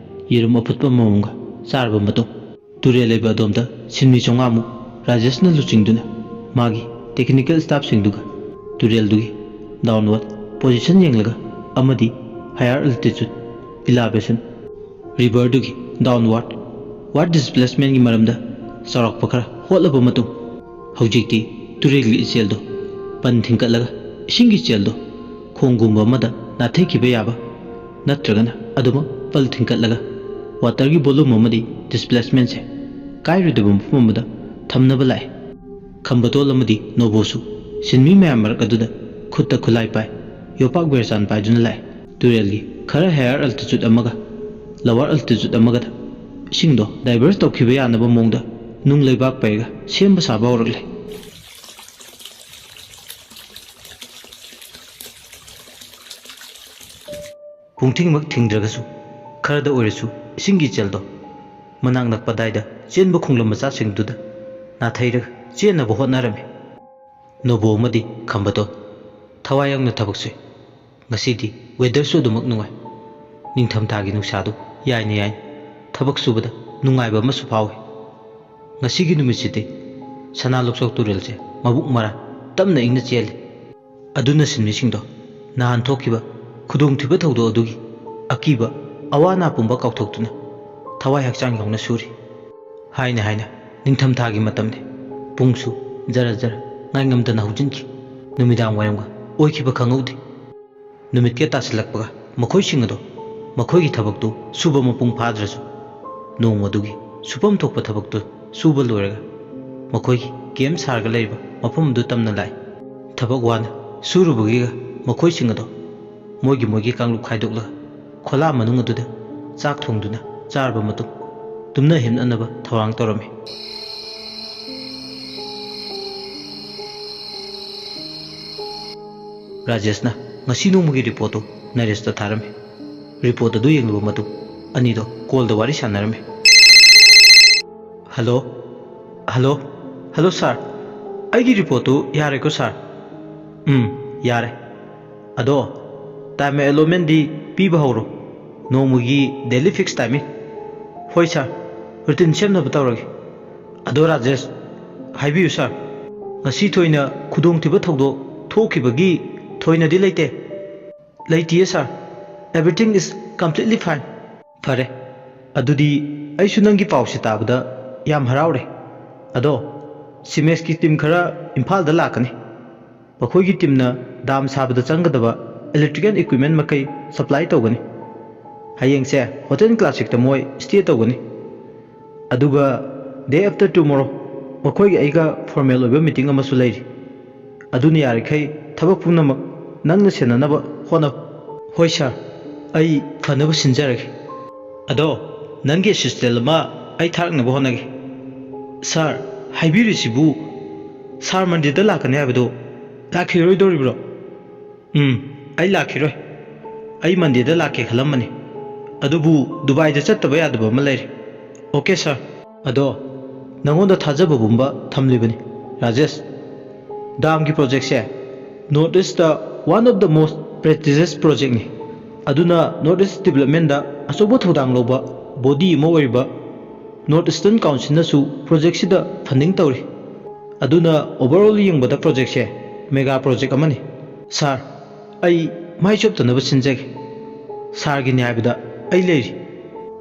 ꯌꯦꯔꯨꯝ ꯑꯐꯨꯠꯄ ꯑꯃꯃꯝꯒ ꯆꯥꯔꯕ ꯃꯇꯨꯡ, ꯇꯨꯔꯦꯜ ꯂꯩꯕ ꯑꯗꯣꯝꯗ ꯁꯤꯟꯃꯤ ꯆꯥꯝꯃꯉꯥꯃꯨꯛ ꯔꯥꯖꯦꯁꯅ ꯂꯨꯆꯤꯡꯗꯨꯅ ꯃꯥꯒꯤ technical staffꯁꯤꯡꯗꯨꯒ ꯇꯨꯔꯦꯜꯗꯨꯒꯤ downward position ꯌꯦꯡꯂꯒ ꯑꯃꯗꯤ higher altitude elevation riverꯗꯨꯒꯤ downward water displacementꯀꯤ ꯃꯔꯝꯗ ꯆꯥꯎꯔꯥꯛꯄ ꯈꯔ ꯍꯣꯠꯂꯕ ꯃꯇꯨꯡ, ꯍꯧꯖꯤꯛꯇꯤ ꯇꯨꯔꯦꯜꯒꯤ ꯏꯆꯦꯜꯗꯣ ꯄꯟ ꯊꯤꯡꯀꯠꯂꯒ ꯏꯁꯤꯡꯒꯤ ꯏꯆꯦꯜꯗꯣ ꯈꯣꯡꯒꯨꯝꯕ ꯑꯃꯗ ꯅꯥꯊꯩꯈꯤꯕ ꯌꯥꯕ ꯅꯠꯇ꯭ꯔꯒꯅ ꯑꯗꯨꯃꯛ ꯄꯜ ꯊꯤꯡꯀꯠꯂꯒ waterꯒꯤ volume ꯑꯃꯗꯤ displacementꯁꯦ ꯀꯥꯏꯔꯣꯏꯗꯕ ꯃꯐꯝ ꯑꯃꯗ ꯊꯝꯅꯕ ꯂꯥꯛꯑꯦ꯫ ꯈꯝꯕꯇꯣꯜ ꯑꯃꯗꯤ ꯅꯣꯕꯣꯁꯨ ꯁꯤꯟꯃꯤ ꯃꯌꯥꯝ ꯃꯔꯛ ꯑꯗꯨꯗ ꯈꯨꯠꯇ ꯈꯨꯠꯂꯥꯏ ꯄꯥꯏ, ꯌꯣꯄꯥꯛ ꯕꯦꯔꯆꯥꯟ ꯄꯥꯏꯗꯨꯅ ꯂꯥꯛꯑꯦ꯫ ꯇꯨꯔꯦꯜꯒꯤ ꯈꯔ higher altitude ꯑꯃꯒ lower altitude ꯑꯃꯒꯗ ꯏꯁꯤꯡꯗꯣ divert ꯇꯧꯈꯤꯕ ꯌꯥꯅꯕ ꯃꯑꯣꯡꯗ ꯅꯨꯡ ꯂꯩꯕꯥꯛ ꯄꯩꯔꯒ ꯁꯦꯝꯕ ꯁꯥꯕ ꯍꯧꯔꯛꯂꯦ꯫ ꯄꯨꯡꯊꯤꯡꯃꯛ ꯊꯤꯡꯗ꯭ꯔꯒꯁꯨ ꯈꯔꯗ ꯑꯣꯏꯔꯁꯨ ꯏꯁꯤꯡꯒꯤ ꯏꯆꯦꯜꯗꯣ ꯃꯅꯥꯛ ꯅꯛꯄ ꯑꯗꯥꯏꯗ ꯆꯦꯟꯕ ꯈꯣꯡꯂꯝ ꯃꯆꯥꯁꯤꯡꯗꯨꯗ ꯅꯥꯊꯩꯔꯒ ꯆꯦꯟꯅꯕ ꯍꯣꯠꯅꯔꯝꯃꯤ꯫ ꯅꯣꯕꯣ ꯑꯃꯗꯤ ꯈꯝꯕꯗꯣ ꯊꯋꯥꯏ ꯌꯥꯎꯅ ꯊꯕꯛ ꯁꯨꯏ꯫ ꯉꯁꯤꯗꯤ weatherꯁꯨ ꯑꯗꯨꯃꯛ ꯅꯨꯡꯉꯥꯏ꯫ ꯅꯤꯡꯊꯝꯊꯥꯒꯤ ꯅꯨꯡꯁꯥꯗꯨ ꯌꯥꯏꯅ ꯌꯥꯏꯅ ꯊꯕꯛ ꯁꯨꯕꯗ ꯅꯨꯡꯉꯥꯏꯕ ꯑꯃꯁꯨ ꯐꯥꯎꯏ꯫ ꯉꯁꯤꯒꯤ ꯅꯨꯃꯤꯠꯁꯤꯗꯤ ꯁꯅꯥ ꯂꯣꯛꯆꯥꯎ ꯇꯨꯔꯦꯜꯁꯦ ꯃꯕꯨꯛ ꯃꯔꯥ ꯇꯞꯅ ꯏꯪꯅ ꯆꯦꯜꯂꯤ꯫ ꯑꯗꯨꯅ ꯁꯤꯟꯃꯤꯁꯤꯡꯗꯣ ꯅꯍꯥꯟ ꯊꯣꯛꯈꯤꯕ ꯈꯨꯗꯣꯡꯊꯤꯕ ꯊꯧꯗꯣꯛ ꯑꯗꯨꯒꯤ ꯑꯀꯤꯕ ꯑꯋꯥ ꯑꯅꯥ ꯄꯨꯝꯕ ꯀꯥꯎꯊꯣꯛꯇꯨꯅ ꯊꯋꯥꯏ ꯍꯛꯆꯥꯡ ꯌꯥꯎꯅ ꯁꯨꯔꯤ꯫ ꯍꯥꯏꯅ ꯍꯥꯏꯅ ꯅꯤꯡꯊꯝꯊꯥꯒꯤ ꯃꯇꯝꯗꯤ ꯄꯨꯡꯁꯨ ꯖꯔ ꯖꯔ ꯉꯥꯏꯉꯝꯗꯅ ꯍꯧꯖꯤꯟꯈꯤ꯫ ꯅꯨꯃꯤꯗꯥꯡ ꯋꯥꯏꯔꯝꯒ ꯑꯣꯏꯈꯤꯕ ꯈꯪꯍꯧꯗꯦ꯫ ꯅꯨꯃꯤꯠꯀ ꯇꯥꯁꯤꯜꯂꯛꯄꯒ ꯃꯈꯣꯏꯁꯤꯡ ꯑꯗꯣ ꯃꯈꯣꯏꯒꯤ ꯊꯕꯛꯇꯨ ꯁꯨꯕ ꯃꯄꯨꯡ ꯐꯥꯗ꯭ꯔꯁꯨ ꯅꯣꯡꯃꯗꯨꯒꯤ ꯁꯨꯐꯝ ꯊꯣꯛꯄ ꯊꯕꯛꯇꯨ ꯁꯨꯕ ꯂꯣꯏꯔꯒ ꯃꯈꯣꯏꯒꯤ ꯀꯦꯝ ꯁꯥꯔꯒ ꯂꯩꯔꯤꯕ ꯃꯐꯝ ꯑꯗꯨ ꯇꯝꯅ ꯂꯥꯛꯏ꯫ ꯊꯕꯛ ꯋꯥꯅ ꯁꯨꯔꯨꯕꯒꯤꯒ ꯃꯈꯣꯏꯁꯤꯡ ꯑꯗꯣ ꯃꯣꯏꯒꯤ ꯃꯣꯏꯒꯤ ꯀꯥꯡꯂꯨꯞ ꯈꯥꯏꯗꯣꯛꯂꯒ ꯈꯣꯂꯥ ꯃꯅꯨꯡ ꯑꯗꯨꯗ ꯆꯥꯛ ꯊꯣꯡꯗꯨꯅ ꯆꯥꯔꯕ ꯃꯇꯨꯡ ꯇꯨꯝꯅ ꯍꯤꯞꯅꯅꯕ ꯊꯧꯔꯥꯡ ꯇꯧꯔꯝꯃꯤ꯫ ꯔꯥꯖꯦꯁꯅ ꯉꯁꯤ ꯅꯣꯡꯃꯒꯤ ꯔꯤꯄꯣꯔꯠꯇꯨ ꯅꯔꯦꯁꯇ ꯊꯥꯔꯝꯃꯤ꯫ ꯔꯤꯄꯣꯔꯠ ꯑꯗꯨ ꯌꯦꯡꯂꯕ ꯃꯇꯨꯡ ꯑꯅꯤꯗꯣ ꯀꯣꯜꯗ ꯋꯥꯔꯤ ꯁꯥꯟꯅꯔꯝꯃꯤ꯫ ꯍꯜꯂꯣ, ꯍꯜꯂꯣ, ꯍꯜꯂꯣ ꯁꯥꯔ, ꯑꯩꯒꯤ ꯔꯤꯄꯣꯔꯠꯇꯨ ꯌꯥꯔꯦꯀꯣ ꯁꯥꯔ? ꯎꯝ, ꯌꯥꯔꯦ꯫ ꯑꯗꯣ time allotmentꯗꯤ ꯄꯤꯕ ꯍꯧꯔꯣ, ꯅꯣꯡꯃꯒꯤ daily fix timing꯫ ꯍꯣꯏ ꯁꯥꯔ, ꯔꯨꯇꯤꯟ ꯁꯦꯝꯅꯕ ꯇꯧꯔꯒꯦ꯫ ꯑꯗꯣ ꯔꯥꯖꯦꯁ, ꯍꯥꯏꯕꯤꯌꯨ ꯁꯥꯔ꯫ ꯉꯁꯤ ꯊꯣꯏꯅ ꯈꯨꯗꯣꯡꯊꯤꯕ ꯊꯧꯗꯣꯛ ꯊꯣꯛꯈꯤꯕꯒꯤ ꯊꯣꯏꯅꯗꯤ ꯂꯩꯇꯦ꯫ ꯂꯩꯇꯤꯌꯦ ꯁꯥꯔ꯫ Everything is completely fine. ꯐꯔꯦ, ꯑꯗꯨꯗꯤ ꯑꯩꯁꯨ ꯅꯪꯒꯤ ꯄꯥꯎꯁꯦ ꯇꯥꯕꯗ ꯌꯥꯝ ꯍꯔꯥꯎꯔꯦ꯫ ꯑꯗꯣ ꯁꯤꯃꯦꯛꯁꯀꯤ ꯇꯤꯝ ꯈꯔ ꯏꯝꯐꯥꯜꯗ ꯂꯥꯛꯀꯅꯤ꯫ ꯃꯈꯣꯏꯒꯤ ꯇꯤꯝꯅ ꯗꯥꯝ ꯁꯥꯕꯗ ꯆꯪꯒꯗꯕ ꯏꯂꯦꯛꯇ꯭ꯔꯤꯀꯦꯜ ꯏꯀ꯭ꯋꯤꯞꯃꯦꯟ ꯃꯈꯩ ꯁꯄ꯭ꯂꯥꯏ ꯇꯧꯒꯅꯤ꯫ ꯍꯌꯦꯡꯁꯦ ꯍꯣꯇꯦꯜ ꯀ꯭ꯂꯥꯁꯤꯛꯇ ꯃꯣꯏ ꯁ꯭ꯇꯦ ꯇꯧꯒꯅꯤ꯫ ꯑꯗꯨꯒ day after tomorrow ꯃꯈꯣꯏꯒꯤ ꯑꯩꯒ ꯐꯣꯔꯃꯦꯜ ꯑꯣꯏꯕ ꯃꯤꯇꯤꯡ ꯑꯃꯁꯨ ꯂꯩꯔꯤ꯫ ꯑꯗꯨꯅ ꯌꯥꯔꯤꯈꯩ ꯊꯕꯛ ꯄꯨꯝꯅꯃꯛ ꯅꯪꯅ ꯁꯦꯟꯅꯅꯕ ꯍꯣꯠꯅꯧ꯫ ꯍꯣꯏ ꯁꯥꯔ, ꯑꯩ ꯐꯅꯕ ꯁꯤꯟꯖꯔꯒꯦ꯫ ꯑꯗꯣ ꯅꯪꯒꯤ ꯑꯦꯁꯤꯁꯇꯦꯟ ꯑꯃ ꯑꯩ ꯊꯥꯔꯛꯅꯕ ꯍꯣꯠꯅꯒꯦ꯫ ꯁꯥꯔ, ꯍꯥꯏꯕꯤꯔꯤꯁꯤꯕꯨ ꯁꯥꯔ ꯃꯟꯗꯦꯗ ꯂꯥꯛꯀꯅꯤ ꯍꯥꯏꯕꯗꯨ ꯂꯥꯛꯈꯤꯔꯣꯏꯗꯧꯔꯤꯕ꯭ꯔꯣ? ꯎꯝ, ꯑꯩ ꯂꯥꯛꯈꯤꯔꯣꯏ꯫ ꯑꯩ ꯃꯟꯗꯦꯗ ꯂꯥꯛꯀꯦ ꯈꯜꯂꯝꯕꯅꯤ, ꯑꯗꯨꯕꯨ ꯗꯨꯕꯥꯏꯗ ꯆꯠꯇꯕ ꯌꯥꯗꯕ ꯑꯃ ꯂꯩꯔꯦ꯫ Okay sir. ꯑꯗꯣ ꯅꯉꯣꯟꯗ ꯊꯥꯖꯕ ꯄꯨꯝꯕ ꯊꯝꯂꯤꯕꯅꯤ ꯔꯥꯖꯦꯁ꯫ ꯗꯥꯝꯒꯤ ꯄ꯭ꯔꯣꯖꯦꯛꯁꯦ north east one of the most prestigious ꯄ꯭ꯔꯣꯖꯦꯛꯅꯤ꯫ ꯑꯗꯨꯅ ꯅꯣꯔꯠ ꯏꯁ ꯗꯤꯕꯂꯞꯃꯦꯟꯗ ꯑꯆꯧꯕ ꯊꯧꯗꯥꯡ ꯂꯧꯕ ꯕꯣꯗꯤ ꯑꯃ ꯑꯣꯏꯔꯤꯕ ꯅꯣꯔꯠ ꯏꯁꯇꯔꯟ ꯀꯥꯎꯟꯁꯤꯜꯅꯁꯨ ꯄ꯭ꯔꯣꯖꯦꯛꯁꯤꯗ ꯐꯟꯗꯤꯡ ꯇꯧꯔꯤ꯫ ꯑꯗꯨꯅ ꯑꯣꯚꯔꯑꯣꯜ ꯌꯦꯡꯕꯗ ꯄ꯭ꯔꯣꯖꯦꯛꯁꯦ ꯃꯦꯒꯥ ꯄ꯭ꯔꯣꯖꯦꯛ ꯑꯃꯅꯤ꯫ ꯁꯥꯔ, ꯑꯩ ꯃꯥꯏ ꯆꯣꯞꯇꯅꯕ ꯁꯤꯟꯖꯒꯦ꯫ ꯁꯥꯔꯒꯤ ꯅ꯭ꯌꯥꯏꯕꯗ ꯑꯩ ꯂꯩꯔꯤ꯫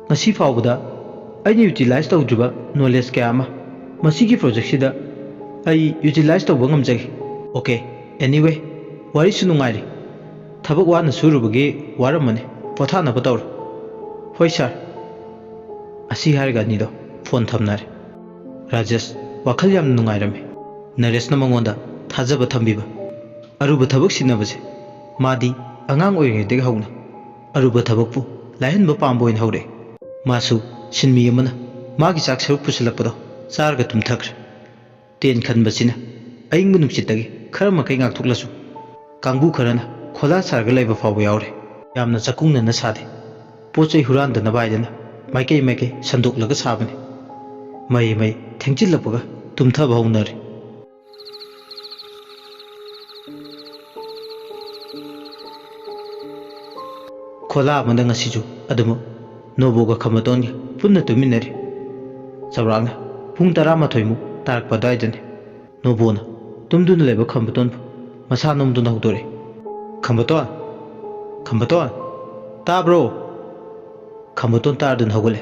ꯉꯁꯤ ꯐꯥꯎꯕꯗ ꯑꯩꯅ ꯌꯨꯇꯤꯂꯥꯏꯁ ꯇꯧꯗ꯭ꯔꯤꯕ ꯅꯣꯂꯦꯖ ꯀꯌꯥ ꯑꯃ ꯃꯁꯤꯒꯤ ꯄ꯭ꯔꯣꯖꯦꯛꯁꯤꯗ ꯑꯩ ꯌꯨꯇꯤꯂꯥꯏꯁ ꯇꯧꯕ ꯉꯝꯖꯒꯦ꯫ ꯑꯣꯀꯦ, ꯑꯦꯅꯤꯋꯦ, ꯋꯥꯔꯤꯁꯨ ꯅꯨꯡꯉꯥꯏꯔꯤ꯫ ꯊꯕꯛ ꯋꯥꯅ ꯁꯨꯔꯨꯕꯒꯤ ꯋꯥꯔꯝꯃꯅꯤ, ꯄꯣꯊꯥꯅꯕ ꯇꯧꯔꯣ꯫ ꯍꯣꯏ ꯁꯥꯔ꯫ ꯑꯁꯤ ꯍꯥꯏꯔꯒ ꯑꯅꯤꯗꯣ ꯐꯣꯟ ꯊꯝꯅꯔꯦ꯫ ꯔꯥꯖꯦꯁ ꯋꯥꯈꯜ ꯌꯥꯝꯅ ꯅꯨꯡꯉꯥꯏꯔꯝꯃꯤ꯫ ꯅꯔꯦꯁꯅ ꯃꯉꯣꯟꯗ ꯊꯥꯖꯕ ꯊꯝꯕꯤꯕ꯫ ꯑꯔꯨꯕ ꯊꯕꯛ ꯁꯤꯟꯅꯕꯁꯦ ꯃꯥꯗꯤ ꯑꯉꯥꯡ ꯑꯣꯏꯔꯤꯉꯩꯗꯒꯤ ꯍꯧꯅ ꯑꯔꯨꯕ ꯊꯕꯛꯄꯨ ꯂꯥꯏꯍꯟꯕ ꯄꯥꯝꯕ ꯑꯣꯏꯅ ꯍꯧꯔꯛꯑꯦ꯫ ꯃꯥꯁꯨ ꯁꯤꯟꯃꯤ ꯑꯃꯅ ꯃꯥꯒꯤ ꯆꯥꯛ ꯁꯔꯨꯛ ꯄꯨꯁꯤꯜꯂꯛꯄꯗꯣ ꯆꯥꯔꯒ ꯇꯨꯝꯊꯈ꯭ꯔꯦ꯫ ꯇꯦꯟ ꯈꯟꯕꯁꯤꯅ ꯑꯏꯪꯕ ꯅꯨꯡꯁꯤꯠꯇꯒꯤ ꯈꯔ ꯃꯈꯩ ꯉꯥꯛꯊꯣꯛꯂꯁꯨ, ꯀꯥꯡꯕꯨ ꯈꯔꯅ ꯈꯣꯂꯥ ꯁꯥꯔꯒ ꯂꯩꯕ ꯐꯥꯎꯕ ꯌꯥꯎꯔꯦ꯫ ꯌꯥꯝꯅ ꯆꯥꯛꯀꯨꯡꯅꯅ ꯁꯥꯗꯦ꯫ ꯄꯣꯠ ꯆꯩ ꯍꯨꯔꯥꯟꯗꯅꯕ ꯍꯥꯏꯗꯅ ꯃꯥꯏꯀꯩ ꯃꯥꯏꯀꯩ ꯁꯟꯗꯣꯛꯂꯒ ꯁꯥꯕꯅꯤ꯫ ꯃꯍꯩ ꯃꯍꯩ ꯊꯦꯡꯖꯤꯜꯂꯛꯄꯒ ꯇꯨꯝꯊꯕ ꯍꯧꯅꯔꯦ꯫ ꯈꯣꯂꯥ ꯑꯃꯗ ꯉꯁꯤꯁꯨ ꯑꯗꯨꯃꯛ ꯅꯣꯕꯣꯒ ꯈꯝꯕꯇꯣꯟꯒ ꯄꯨꯟꯅ ꯇꯨꯝꯃꯤꯟꯅꯔꯤ꯫ ꯆꯥꯎꯔꯥꯛꯅ ꯄꯨꯡ ꯇꯔꯥꯃꯥꯊꯣꯏꯃꯨꯛ ꯇꯥꯔꯛꯄ ꯑꯗꯨꯋꯥꯏꯗꯅꯤ꯫ ꯅꯣꯕꯣꯅ ꯇꯨꯝꯗꯨꯅ ꯂꯩꯕ ꯈꯝꯕꯇꯣꯟꯕꯨ ꯃꯁꯥ ꯅꯣꯝꯗꯨꯅ ꯍꯧꯗꯣꯔꯛꯏ꯫ "ꯈꯝꯕꯇꯣꯟ! ꯈꯝꯕꯇꯣꯟ! ꯇꯥꯕ꯭ꯔꯣ?" ꯈꯝꯕꯇꯣꯟ ꯇꯥꯔꯗꯨꯅ ꯍꯧꯒꯠꯂꯦ꯫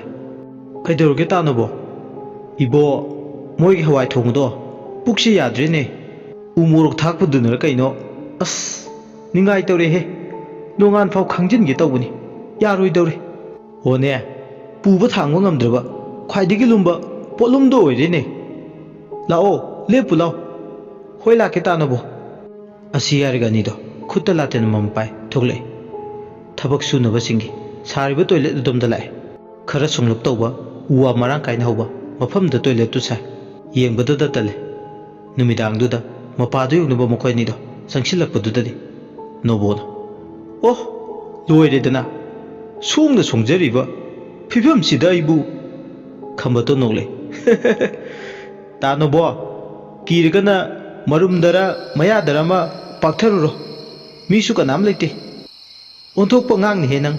"ꯀꯩꯗꯧꯔꯒꯦ ꯇꯥꯅꯣꯕꯣ?" "ꯏꯕꯣ, ꯃꯣꯏꯒꯤ ꯍꯋꯥꯏ ꯊꯣꯡꯕꯗꯣ ꯄꯨꯛꯁꯦ ꯌꯥꯗ꯭ꯔꯦꯅꯦ꯫ ꯎ ꯃꯣꯔꯣꯛ ꯊꯥꯛꯄꯗꯨꯅꯔ ꯀꯩꯅꯣ, ꯑꯁ, ꯅꯤꯡꯉꯥꯏ ꯇꯧꯔꯦꯍꯦ꯫ ꯅꯣꯡꯉꯥꯟ ꯐꯥꯎ ꯈꯪꯖꯤꯟꯒꯦ ꯇꯧꯕꯅꯤ, ꯌꯥꯔꯣꯏꯗꯧꯔꯦ꯫ ꯍꯣꯅꯦ, ꯄꯨꯕ ꯊꯥꯡꯕ ꯉꯝꯗ꯭ꯔꯕ ꯈ꯭ꯋꯥꯏꯗꯒꯤ ꯂꯨꯝꯕ ꯄꯣꯠꯂꯨꯝꯗꯣ ꯑꯣꯏꯔꯦꯅꯦ꯫ ꯂꯥꯛꯑꯣ, ꯂꯦꯞꯄꯨ ꯂꯥꯎ꯫" "ꯍꯣꯏ, ꯂꯥꯛꯀꯦ ꯇꯥꯅꯣꯕꯣ꯫" ꯑꯁꯤ ꯍꯥꯏꯔꯒ ꯑꯅꯤꯗꯣ ꯈꯨꯠꯇ ꯂꯥꯇꯦꯟ ꯑꯃꯃꯝ ꯄꯥꯏ ꯊꯣꯛꯂꯛꯏ꯫ ꯊꯕꯛ ꯁꯨꯅꯕꯁꯤꯡꯒꯤ ꯁꯥꯔꯤꯕ ꯇꯣꯏꯂꯦꯠ ꯑꯗꯣꯝꯗ ꯂꯥꯛꯑꯦ꯫ ꯈꯔ ꯁꯨꯡꯂꯞ ꯇꯧꯕ, ꯎ ꯋꯥ ꯃꯔꯥꯡ ꯀꯥꯏꯅ ꯍꯧꯕ ꯃꯐꯝꯗ ꯇꯣꯏꯂꯦꯠꯇꯨ ꯁꯥꯏ꯫ ꯌꯦꯡꯕꯗꯗ ꯇꯜꯂꯦ꯫ ꯅꯨꯃꯤꯗꯥꯡꯗꯨꯗ ꯃꯄꯥꯗꯨ ꯌꯧꯅꯕ ꯃꯈꯣꯏ ꯑꯅꯤꯗꯣ ꯆꯪꯁꯤꯜꯂꯛꯄꯗꯨꯗꯗꯤ ꯅꯣꯕꯣꯅ, "ꯑꯣ, ꯂꯣꯏꯔꯦꯗꯅ, ꯁꯣꯡꯅ ꯁꯣꯡꯖꯔꯤꯕ ꯐꯤꯕꯝꯁꯤꯗ ꯑꯩꯕꯨ!" ꯈꯝꯕꯇꯣꯟ ꯅꯣꯛꯂꯛꯏ꯫ "ꯇꯥꯅꯣꯕꯣ, ꯀꯤꯔꯒꯅ ꯃꯔꯨꯝꯗꯔ ꯃꯌꯥꯗꯔ ꯑꯃ ꯄꯥꯛꯊꯔꯨꯔꯣ꯫ ꯃꯤꯁꯨ ꯀꯅꯥꯝ ꯂꯩꯇꯦ꯫ ꯑꯣꯟꯊꯣꯛꯄ ꯉꯥꯡꯅꯤꯍꯦ ꯅꯪ꯫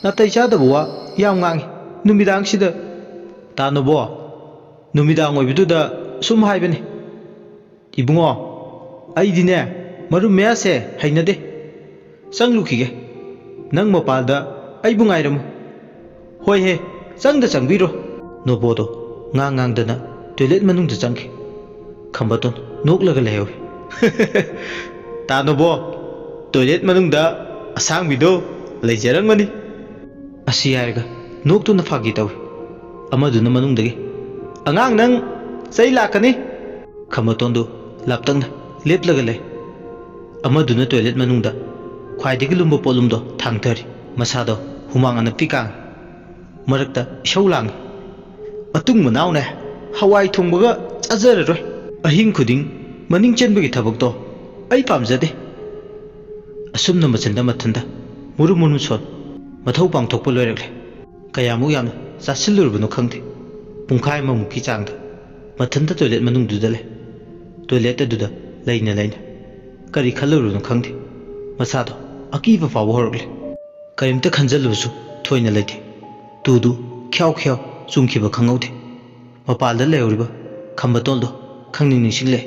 ꯅꯥꯇꯩ ꯆꯥꯗꯕ ꯋꯥ ꯌꯥꯝ ꯉꯥꯡꯉꯤ ꯅꯨꯃꯤꯗꯥꯡꯁꯤꯗ꯫" "ꯇꯥꯅꯣꯕꯣ, ꯅꯨꯃꯤꯗꯥꯡ ꯑꯣꯏꯕꯗꯨꯗ ꯁꯨꯝ ꯍꯥꯏꯕꯅꯤ꯫ ꯏꯕꯨꯡꯉꯣ, ꯑꯩꯗꯤꯅꯦ, ꯃꯔꯨꯝ ꯃꯌꯥꯁꯦ ꯍꯩꯅꯗꯦ꯫ ꯆꯪꯂꯨꯈꯤꯒꯦ꯫ ꯅꯪ ꯃꯄꯥꯜꯗ ꯑꯩꯕꯨ ꯉꯥꯏꯔꯝꯃꯨ꯫" "ꯍꯣꯏꯍꯦ, ꯆꯪꯗ ꯆꯪꯕꯤꯔꯣ꯫" ꯅꯣꯕꯣꯗꯣ ꯉꯥꯡ ꯉꯥꯡꯗꯅ ꯇꯣꯏꯂꯦꯠ ꯃꯅꯨꯡꯗ ꯆꯪꯈꯤ꯫ ꯈꯝꯕꯇꯣꯟ ꯅꯣꯛꯂꯒ ꯂꯩꯍꯧꯏ꯫ "ꯇꯥꯅꯣꯕꯣ, ꯇꯣꯏꯂꯦꯠ ꯃꯅꯨꯡꯗ ꯑꯁꯥꯡꯕꯤꯗꯣ ꯂꯩꯖꯔꯝꯒꯅꯤ꯫" ꯑꯁꯤ ꯍꯥꯏꯔꯒ ꯅꯣꯛꯇꯨꯅ ꯐꯥꯒꯤ ꯇꯧꯏ꯫ ꯑꯃꯗꯨꯅ ꯃꯅꯨꯡꯗꯒꯤ, "ꯑꯉꯥꯡ ꯅꯪ, ꯆꯩ ꯂꯥꯛꯀꯅꯤ!" ꯈꯝꯕꯇꯣꯟꯗꯨ ꯂꯥꯞꯇꯛꯅ ꯂꯦꯞꯂꯒ ꯂꯩ꯫ ꯑꯃꯗꯨꯅ ꯇꯣꯏꯂꯦꯠ ꯃꯅꯨꯡꯗ ꯈ꯭ꯋꯥꯏꯗꯒꯤ ꯂꯨꯝꯕ ꯄꯣꯠꯂꯨꯝꯗꯣ ꯊꯥꯡꯊꯔꯤ꯫ ꯃꯁꯥꯗꯣ ꯍꯨꯃꯥꯡ ꯑꯅꯞꯄꯤ ꯀꯥꯡꯏ꯫ ꯃꯔꯛꯇ ꯏꯁꯧ ꯂꯥꯡꯏ꯫ "ꯃꯇꯨꯡ ꯃꯅꯥꯎꯅꯦ, ꯍꯋꯥꯏ ꯊꯣꯡꯕꯒ ꯆꯥꯖꯔꯔꯣꯏ꯫ ꯑꯍꯤꯡ ꯈꯨꯗꯤꯡ ꯃꯅꯤꯡ ꯆꯦꯟꯕꯒꯤ ꯊꯕꯛꯇꯣ ꯑꯩ ꯄꯥꯝꯖꯗꯦ꯫" ꯑꯁꯨꯝꯅ ꯃꯆꯤꯟꯗ ꯃꯊꯟꯗ ꯃꯨꯔꯨꯝ ꯃꯨꯔꯨꯝ ꯁꯣꯟ ꯃꯊꯧ ꯄꯥꯡꯊꯣꯛꯄ ꯂꯣꯏꯔꯛꯂꯦ꯫ ꯀꯌꯥꯃꯨꯛ ꯌꯥꯝꯅ ꯆꯥꯁꯤꯜꯂꯨꯔꯕꯅꯣ ꯈꯪꯗꯦ꯫ ꯄꯨꯡꯈꯥꯏ ꯑꯃꯃꯨꯛꯀꯤ ꯆꯥꯡꯗ ꯃꯊꯟꯇ ꯇꯣꯏꯂꯦꯠ ꯃꯅꯨꯡꯗꯨꯗ ꯂꯩ꯫ ꯇꯣꯏꯂꯦꯠ ꯑꯗꯨꯗ ꯂꯩꯅ ꯂꯩꯅ ꯀꯔꯤ ꯈꯜꯂꯨꯔꯕꯅꯣ ꯈꯪꯗꯦ꯫ ꯃꯁꯥꯗꯣ ꯑꯀꯤꯕ ꯐꯥꯎꯕ ꯍꯧꯔꯛꯂꯦ꯫ ꯀꯔꯤꯝꯇ ꯈꯟꯖꯜꯂꯨꯕꯁꯨ ꯊꯣꯏꯅ ꯂꯩꯇꯦ꯫ ꯇꯨꯗꯨ ꯈ꯭ꯌꯥꯎ ꯈ꯭ꯌꯥꯎ ꯆꯨꯡꯈꯤꯕ ꯈꯪꯍꯧꯗꯦ꯫ ꯃꯄꯥꯜꯗ ꯂꯩꯍꯧꯔꯤꯕ ꯈꯝꯕꯇꯣꯟꯗꯣ ꯈꯪꯅꯤꯡ ꯅꯤꯡꯁꯤꯡꯂꯦ꯫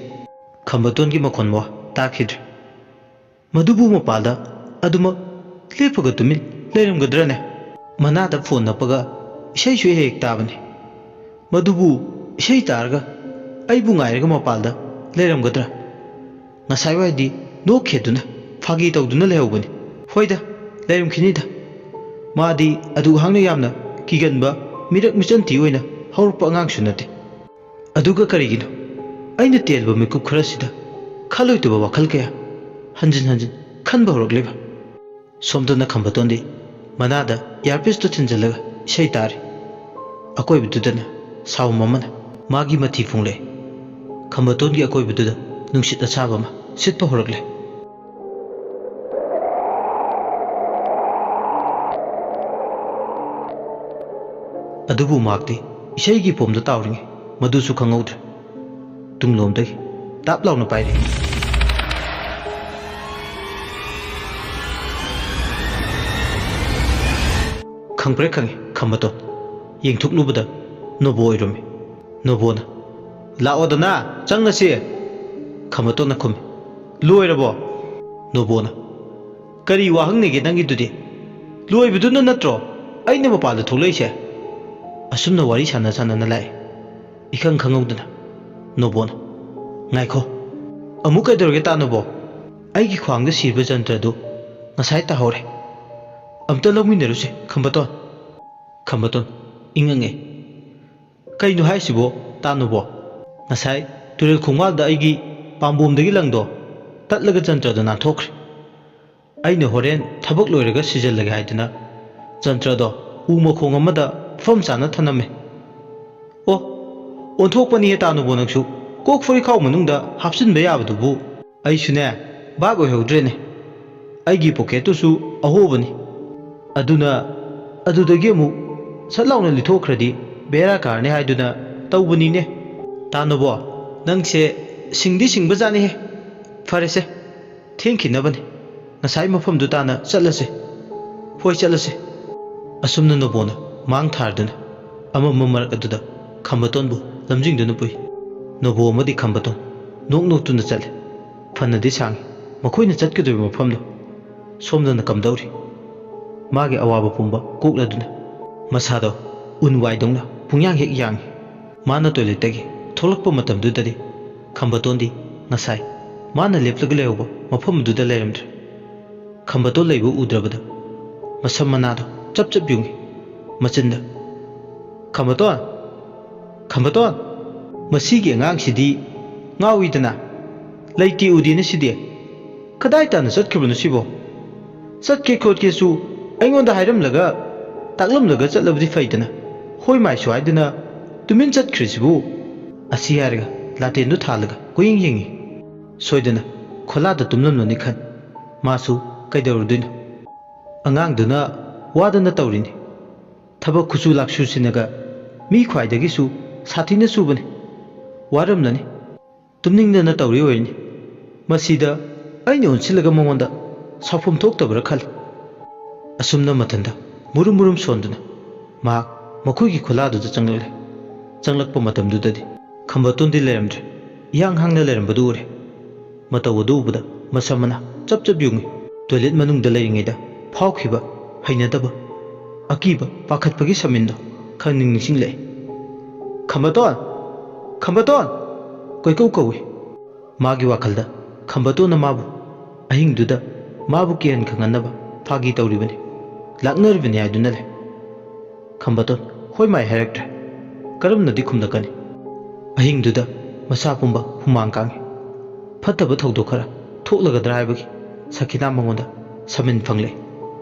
ꯈꯝꯕꯇꯣꯟꯒꯤ ꯃꯈꯣꯟ ꯃꯋꯥ ꯇꯥꯈꯤꯗ꯭ꯔꯦ꯫ ꯃꯗꯨꯕꯨ ꯃꯄꯥꯜꯗ ꯑꯗꯨꯃꯛ ꯂꯦꯞꯄꯒ ꯇꯨꯃꯤꯟ ꯂꯩꯔꯝꯒꯗ꯭ꯔꯅꯦ? ꯃꯅꯥꯗ ꯐꯣꯟ ꯅꯞꯄꯒ ꯏꯁꯩꯁꯨ ꯍꯦꯛ ꯍꯦꯛ ꯇꯥꯕꯅꯤ꯫ ꯃꯗꯨꯕꯨ ꯏꯁꯩ ꯇꯥꯔꯒ ꯑꯩꯕꯨ ꯉꯥꯏꯔꯒ ꯃꯄꯥꯜꯗ ꯂꯩꯔꯝꯒꯗ꯭ꯔꯥ? ꯉꯁꯥꯏꯋꯥꯏꯗꯤ ꯅꯣꯛꯈꯦꯗꯨꯅ ꯐꯥꯒꯤ ꯇꯧꯗꯨꯅ ꯂꯩꯍꯧꯕꯅꯤ꯫ ꯍꯣꯏꯗ, ꯂꯩꯔꯝꯈꯤꯅꯤꯗ꯫ ꯃꯥꯗꯤ ꯑꯗꯨꯛ ꯍꯥꯛꯅ ꯌꯥꯝꯅ ꯀꯤꯒꯟꯕ ꯃꯤꯔꯛ ꯃꯤꯆꯟ ꯊꯤ ꯑꯣꯏꯅ ꯍꯧꯔꯛꯄ ꯑꯉꯥꯡꯁꯨ ꯅꯠꯇꯦ꯫ ꯑꯗꯨꯒ ꯀꯔꯤꯒꯤꯅꯣ ꯑꯩꯅ ꯇꯦꯟꯕ ꯃꯤꯀꯨꯞ ꯈꯔꯁꯤꯗ ꯈꯜꯂꯣꯏꯗꯕ ꯋꯥꯈꯜ ꯀꯌꯥ ꯍꯟꯖꯤꯟ ꯍꯟꯖꯤꯟ ꯈꯟꯕ ꯍꯧꯔꯛꯂꯤꯕ? ꯁꯣꯝꯗꯅ ꯈꯝꯕꯇꯣꯟꯗꯤ ꯃꯅꯥꯗ ꯏꯌꯥꯔꯄꯤꯁꯇꯨ ꯊꯤꯟꯖꯤꯜꯂꯒ ꯏꯁꯩ ꯇꯥꯔꯤ꯫ ꯑꯀꯣꯏꯕꯗꯨꯗꯅ ꯁꯥꯎꯝ ꯑꯃꯅ ꯃꯥꯒꯤ ꯃꯊꯤ ꯐꯣꯡꯂꯛꯏ꯫ ꯈꯝꯕꯇꯣꯟꯒꯤ ꯑꯀꯣꯏꯕꯗꯨꯗ ꯅꯨꯡꯁꯤꯠ ꯑꯁꯥꯕ ꯑꯃ ꯁꯤꯠꯄ ꯍꯧꯔꯛꯂꯦ꯫ ꯑꯗꯨꯕꯨ ꯃꯍꯥꯛꯇꯤ ꯏꯁꯩꯒꯤ ꯐꯣꯝꯗ ꯇꯥꯎꯔꯤꯉꯩ ꯃꯗꯨꯁꯨ ꯈꯪꯍꯧꯗ꯭ꯔꯦ꯫ ꯇꯨꯡꯂꯣꯝꯗꯒꯤ ꯇꯥꯞ ꯂꯥꯎꯅ ꯄꯥꯏꯔꯛꯏ꯫ ꯈꯪꯄ꯭ꯔꯦꯛ ꯈꯪꯉꯤ ꯈꯝꯕꯇꯣꯟ꯫ ꯌꯦꯡꯊꯣꯛꯂꯨꯕꯗ ꯅꯣꯕꯣ ꯑꯣꯏꯔꯝꯃꯤ꯫ ꯅꯣꯕꯣꯅ, "ꯂꯥꯛꯑꯣꯗꯅ, ꯆꯪꯉꯁꯤ!" ꯈꯝꯕꯇꯣꯟꯅ ꯈꯨꯝꯃꯤ꯫ "ꯂꯣꯏꯔꯕꯣ?" ꯅꯣꯕꯣꯅ, "ꯀꯔꯤ ꯋꯥꯍꯪꯅꯤꯒꯦ ꯅꯪꯒꯤꯗꯨꯗꯤ? ꯂꯣꯏꯕꯗꯨꯅ ꯅꯠꯇ꯭ꯔꯣ ꯑꯩꯅ ꯃꯄꯥꯟꯗ ꯊꯣꯛꯂꯛꯏꯁꯦ?" ꯑꯁꯨꯝꯅ ꯋꯥꯔꯤ ꯁꯥꯟꯅ ꯁꯥꯟꯅꯅ ꯂꯥꯛꯑꯦ꯫ ꯏꯈꯪ ꯈꯪꯍꯧꯗꯅ ꯅꯣꯕꯣꯅ, "ꯉꯥꯏꯈꯣ, ꯑꯃꯨꯛ ꯀꯩꯗꯧꯔꯒꯦ ꯇꯥ ꯅꯣꯕꯣ? ꯑꯩꯒꯤ ꯈ꯭ꯋꯥꯡꯗ ꯁꯤꯕ ꯖꯟꯇ꯭ꯔꯗꯨ ꯉꯁꯥꯏ ꯇꯥꯍꯧꯔꯦ꯫ ꯑꯝꯇ ꯂꯧꯃꯤꯟꯅꯔꯨꯁꯦ ꯈꯝꯕꯇꯣꯟ꯫" ꯈꯝꯕꯇꯣꯟ ꯏꯪꯉꯪꯉꯦ꯫ "ꯀꯩꯅꯣ ꯍꯥꯏꯁꯤꯕꯣ ꯇꯥ ꯅꯣꯕꯣ? ꯉꯁꯥꯏ ꯇꯨꯔꯦꯜ ꯈꯣꯡꯕꯥꯜꯗ ꯑꯩꯒꯤ ꯄꯥꯝꯕꯣꯝꯗꯒꯤ ꯂꯪꯗꯣ ꯇꯠꯂꯒ ꯖꯟꯇ꯭ꯔꯗꯣ ꯅꯥꯟꯊꯣꯛꯈ꯭ꯔꯦ꯫ ꯑꯩꯅ ꯍꯣꯔꯦꯟ ꯊꯕꯛ ꯂꯣꯏꯔꯒ ꯁꯤꯖꯤꯜꯂꯒꯦ ꯍꯥꯏꯗꯨꯅ ꯖꯟꯇ꯭ꯔꯗꯣ ꯎ ꯃꯈꯣꯡ ꯑꯃꯗ ꯃꯐꯝ ꯆꯥꯅ ꯊꯅꯝꯃꯦ꯫" "ꯑꯣ, ꯑꯣꯟꯊꯣꯛꯄꯅꯤꯍꯦ ꯇꯥ ꯅꯣꯕꯣ ꯅꯪꯁꯨ꯫ ꯀꯣꯛ ꯐꯨꯔꯤꯠꯈꯥꯎ ꯃꯅꯨꯡꯗ ꯍꯥꯞꯆꯤꯟꯕ ꯌꯥꯕꯗꯨꯕꯨ?" ꯑꯩꯁꯨꯅꯦ, ꯚꯥꯞ ꯑꯣꯏꯍꯧꯗ꯭ꯔꯦꯅꯦ꯫ ꯑꯩꯒꯤ ꯄꯣꯀꯦꯠꯇꯨꯁꯨ ꯑꯍꯣꯕꯅꯤ꯫ ꯑꯗꯨꯅ ꯑꯗꯨꯗꯒꯤ ꯑꯃꯨꯛ ꯁꯠ ꯂꯥꯎꯅ ꯂꯤꯊꯣꯛꯈ꯭ꯔꯗꯤ ꯕꯦꯔꯥ ꯀꯥꯔꯅꯤ ꯍꯥꯏꯗꯨꯅ ꯇꯧꯕꯅꯤꯅꯦ꯫ ꯇꯥ ꯅꯣꯕꯣ, ꯅꯪꯁꯦ ꯁꯤꯡꯗꯤ ꯁꯤꯡꯕꯖꯥꯠꯅꯤꯍꯦ꯫ ꯐꯔꯦꯁꯦ, ꯊꯦꯡꯈꯤꯅꯕꯅꯤ꯫ ꯉꯁꯥꯏ ꯃꯐꯝꯗꯨ ꯇꯥꯅ ꯆꯠꯂꯁꯦ꯫ ꯍꯣꯏ, ꯆꯠꯂꯁꯦ꯫ ꯑꯁꯨꯝꯅ ꯅꯣꯕꯣꯅ ꯃꯥꯡ ꯊꯥꯔꯗꯨꯅ ꯑꯃꯝꯕ ꯃꯔꯛ ꯑꯗꯨꯗ ꯈꯝꯕꯇꯣꯟꯕꯨ ꯂꯝꯖꯤꯡꯗꯨꯅ ꯄꯨꯏ꯫ ꯅꯣꯕꯣ ꯑꯃꯗꯤ ꯈꯝꯕꯇꯣꯟ ꯅꯣꯛ ꯅꯣꯛꯇꯨꯅ ꯆꯠꯂꯤ꯫ ꯐꯅꯗꯤ ꯁꯥꯡꯏ ꯃꯈꯣꯏꯅ ꯆꯠꯀꯗꯧꯔꯤꯕ ꯃꯐꯝꯗꯣ꯫ ꯁꯣꯝꯗꯅ ꯀꯝꯗꯧꯔꯤ꯫ ꯃꯥꯒꯤ ꯑꯋꯥꯕ ꯄꯨꯝꯕ ꯀꯣꯛꯂꯗꯨꯅ ꯃꯁꯥꯗꯣ ꯎꯟ ꯋꯥꯏꯗꯧꯅ ꯄꯨꯡꯌꯥꯡ ꯍꯦꯛ ꯌꯥꯡꯏ꯫ ꯃꯥꯅ ꯇꯣꯏꯂꯦꯠꯇꯒꯤ ꯊꯣꯛꯂꯛꯄ ꯃꯇꯝꯗꯨꯗꯗꯤ ꯈꯝꯕꯇꯣꯟꯗꯤ ꯉꯁꯥꯏ ꯃꯥꯅ ꯂꯦꯞꯂꯒ ꯂꯩꯍꯧꯕ ꯃꯐꯝ ꯑꯗꯨꯗ ꯂꯩꯔꯝꯗ꯭ꯔꯦ꯫ ꯈꯝꯕꯇꯣꯟ ꯂꯩꯕ ꯎꯗ꯭ꯔꯕꯗ ꯃꯁꯝ ꯃꯅꯥꯗꯣ ꯆꯞ ꯆꯞ ꯌꯨꯡꯏ꯫ ꯃꯆꯤꯟꯗ, "ꯈꯝꯕꯇꯣꯟ! ꯈꯝꯕꯇꯣꯟ! ꯃꯁꯤꯒꯤ ꯑꯉꯥꯡꯁꯤꯗꯤ ꯉꯥꯎꯏꯗꯅ꯫ ꯂꯩꯇꯦ ꯎꯗꯦꯅ ꯁꯤꯗꯤ꯫ ꯀꯗꯥꯏ ꯇꯥꯅ ꯆꯠꯈ꯭ꯔꯤꯕꯅꯣ ꯁꯤꯕꯣ? ꯆꯠꯀꯦ ꯈꯣꯠꯀꯦꯁꯨ ꯑꯩꯉꯣꯟꯗ ꯍꯥꯏꯔꯝꯂꯒ ꯇꯥꯛꯂꯝꯂꯒ ꯆꯠꯂꯕꯗꯤ ꯐꯩꯗꯅ꯫ ꯍꯣꯏ ꯃꯥꯏꯁꯨ ꯍꯥꯏꯗꯅ ꯇꯨꯃꯤꯟ ꯆꯠꯈ꯭ꯔꯤꯁꯤꯕꯨ?" ꯑꯁꯤ ꯍꯥꯏꯔꯒ ꯂꯥꯇꯦꯟꯗꯨ ꯊꯥꯜꯂꯒ ꯀꯣꯏꯌꯦꯡ ꯌꯦꯡꯏ꯫ ꯁꯣꯏꯗꯅ ꯈꯣꯂꯥꯗ ꯇꯨꯝꯂꯝꯂꯅꯤ ꯈꯟ꯫ ꯃꯥꯁꯨ ꯀꯩꯗꯧꯔꯨꯗꯣꯏꯅꯣ? ꯑꯉꯥꯡꯗꯨꯅ ꯋꯥꯗꯅ ꯇꯧꯔꯤꯅꯤ꯫ ꯊꯕꯛ ꯈꯨꯠꯁꯨ ꯂꯥꯛꯁꯨꯁꯤꯅꯒ ꯃꯤ ꯈ꯭ꯋꯥꯏꯗꯒꯤꯁꯨ ꯁꯥꯊꯤꯅ ꯁꯨꯕꯅꯤ꯫ ꯋꯥꯔꯝꯂꯅꯤ꯫ ꯇꯨꯝꯅꯤꯡꯗꯅ ꯇꯧꯔꯤ ꯑꯣꯏꯔꯅꯤ꯫ ꯃꯁꯤꯗ ꯑꯩꯅ ꯑꯣꯟꯁꯤꯜꯂꯒ ꯃꯉꯣꯟꯗ ꯁꯥꯎꯐꯝ ꯊꯣꯛꯇꯕ꯭ꯔꯥ ꯈꯜꯂꯤ꯫ ꯑꯁꯨꯝꯅ ꯃꯊꯟꯗ ꯃꯨꯔꯨꯝ ꯃꯨꯔꯨꯝ ꯁꯣꯟꯗꯨꯅ ꯃꯍꯥꯛ ꯃꯈꯣꯏꯒꯤ ꯈꯨꯂꯥꯗꯨꯗ ꯆꯪꯂꯛꯂꯦ꯫ ꯆꯪꯂꯛꯄ ꯃꯇꯝꯗꯨꯗꯗꯤ ꯈꯝꯕꯇꯣꯟꯗꯤ ꯂꯩꯔꯝꯗ꯭ꯔꯦ꯫ ꯏꯍꯥꯡ ꯍꯥꯡꯅ ꯂꯩꯔꯝꯕꯗꯨ ꯎꯔꯦ꯫ ꯃꯇꯧ ꯑꯗꯨ ꯎꯕꯗ ꯃꯁꯝ ꯃꯅꯥ ꯆꯞ ꯆꯞ ꯌꯨꯡꯏ꯫ ꯇꯣꯏꯂꯦꯠ ꯃꯅꯨꯡꯗ ꯂꯩꯔꯤꯉꯩꯗ ꯐꯥꯎꯈꯤꯕ ꯍꯩꯅꯗꯕ, ꯑꯀꯤꯕ, ꯄꯥꯈꯠꯄꯒꯤ ꯁꯃꯤꯟꯗꯣ ꯈꯪꯅꯤꯡ ꯅꯤꯡꯁꯤꯡꯂꯛꯏ꯫ "ꯈꯝꯕꯇꯣꯟ! ꯈꯝꯕꯇꯣꯟ!" ꯀꯣꯏꯀꯧ ꯀꯧꯏ꯫ ꯃꯥꯒꯤ ꯋꯥꯈꯜꯗ ꯈꯝꯕꯇꯣꯟꯅ ꯃꯥꯕꯨ ꯑꯍꯤꯡꯗꯨꯗ ꯃꯥꯕꯨ ꯀꯤꯍꯟ ꯈꯪꯍꯟꯅꯕ ꯐꯥꯒꯤ ꯇꯧꯔꯤꯕꯅꯤ꯫ ꯂꯥꯛꯅꯔꯤꯕꯅꯤ ꯍꯥꯏꯗꯨꯅ ꯂꯩ꯫ ꯈꯝꯕꯇꯣꯟ ꯍꯣꯏ ꯃꯥꯏ ꯍꯥꯏꯔꯛꯇ꯭ꯔꯦ꯫ ꯀꯔꯝꯅꯗꯤ ꯈꯨꯝꯂꯛꯀꯅꯤ? ꯑꯍꯤꯡꯗꯨꯗ ꯃꯁꯥ ꯄꯨꯝꯕ ꯍꯨꯃꯥꯡ ꯀꯥꯡꯏ꯫ ꯐꯠꯇꯕ ꯊꯧꯗꯣꯛ ꯈꯔ ꯊꯣꯛꯂꯒꯗ꯭ꯔꯥ ꯍꯥꯏꯕꯒꯤ ꯁꯈꯤꯅꯥ ꯃꯉꯣꯟꯗ ꯁꯃꯤꯟ ꯐꯪꯂꯦ꯫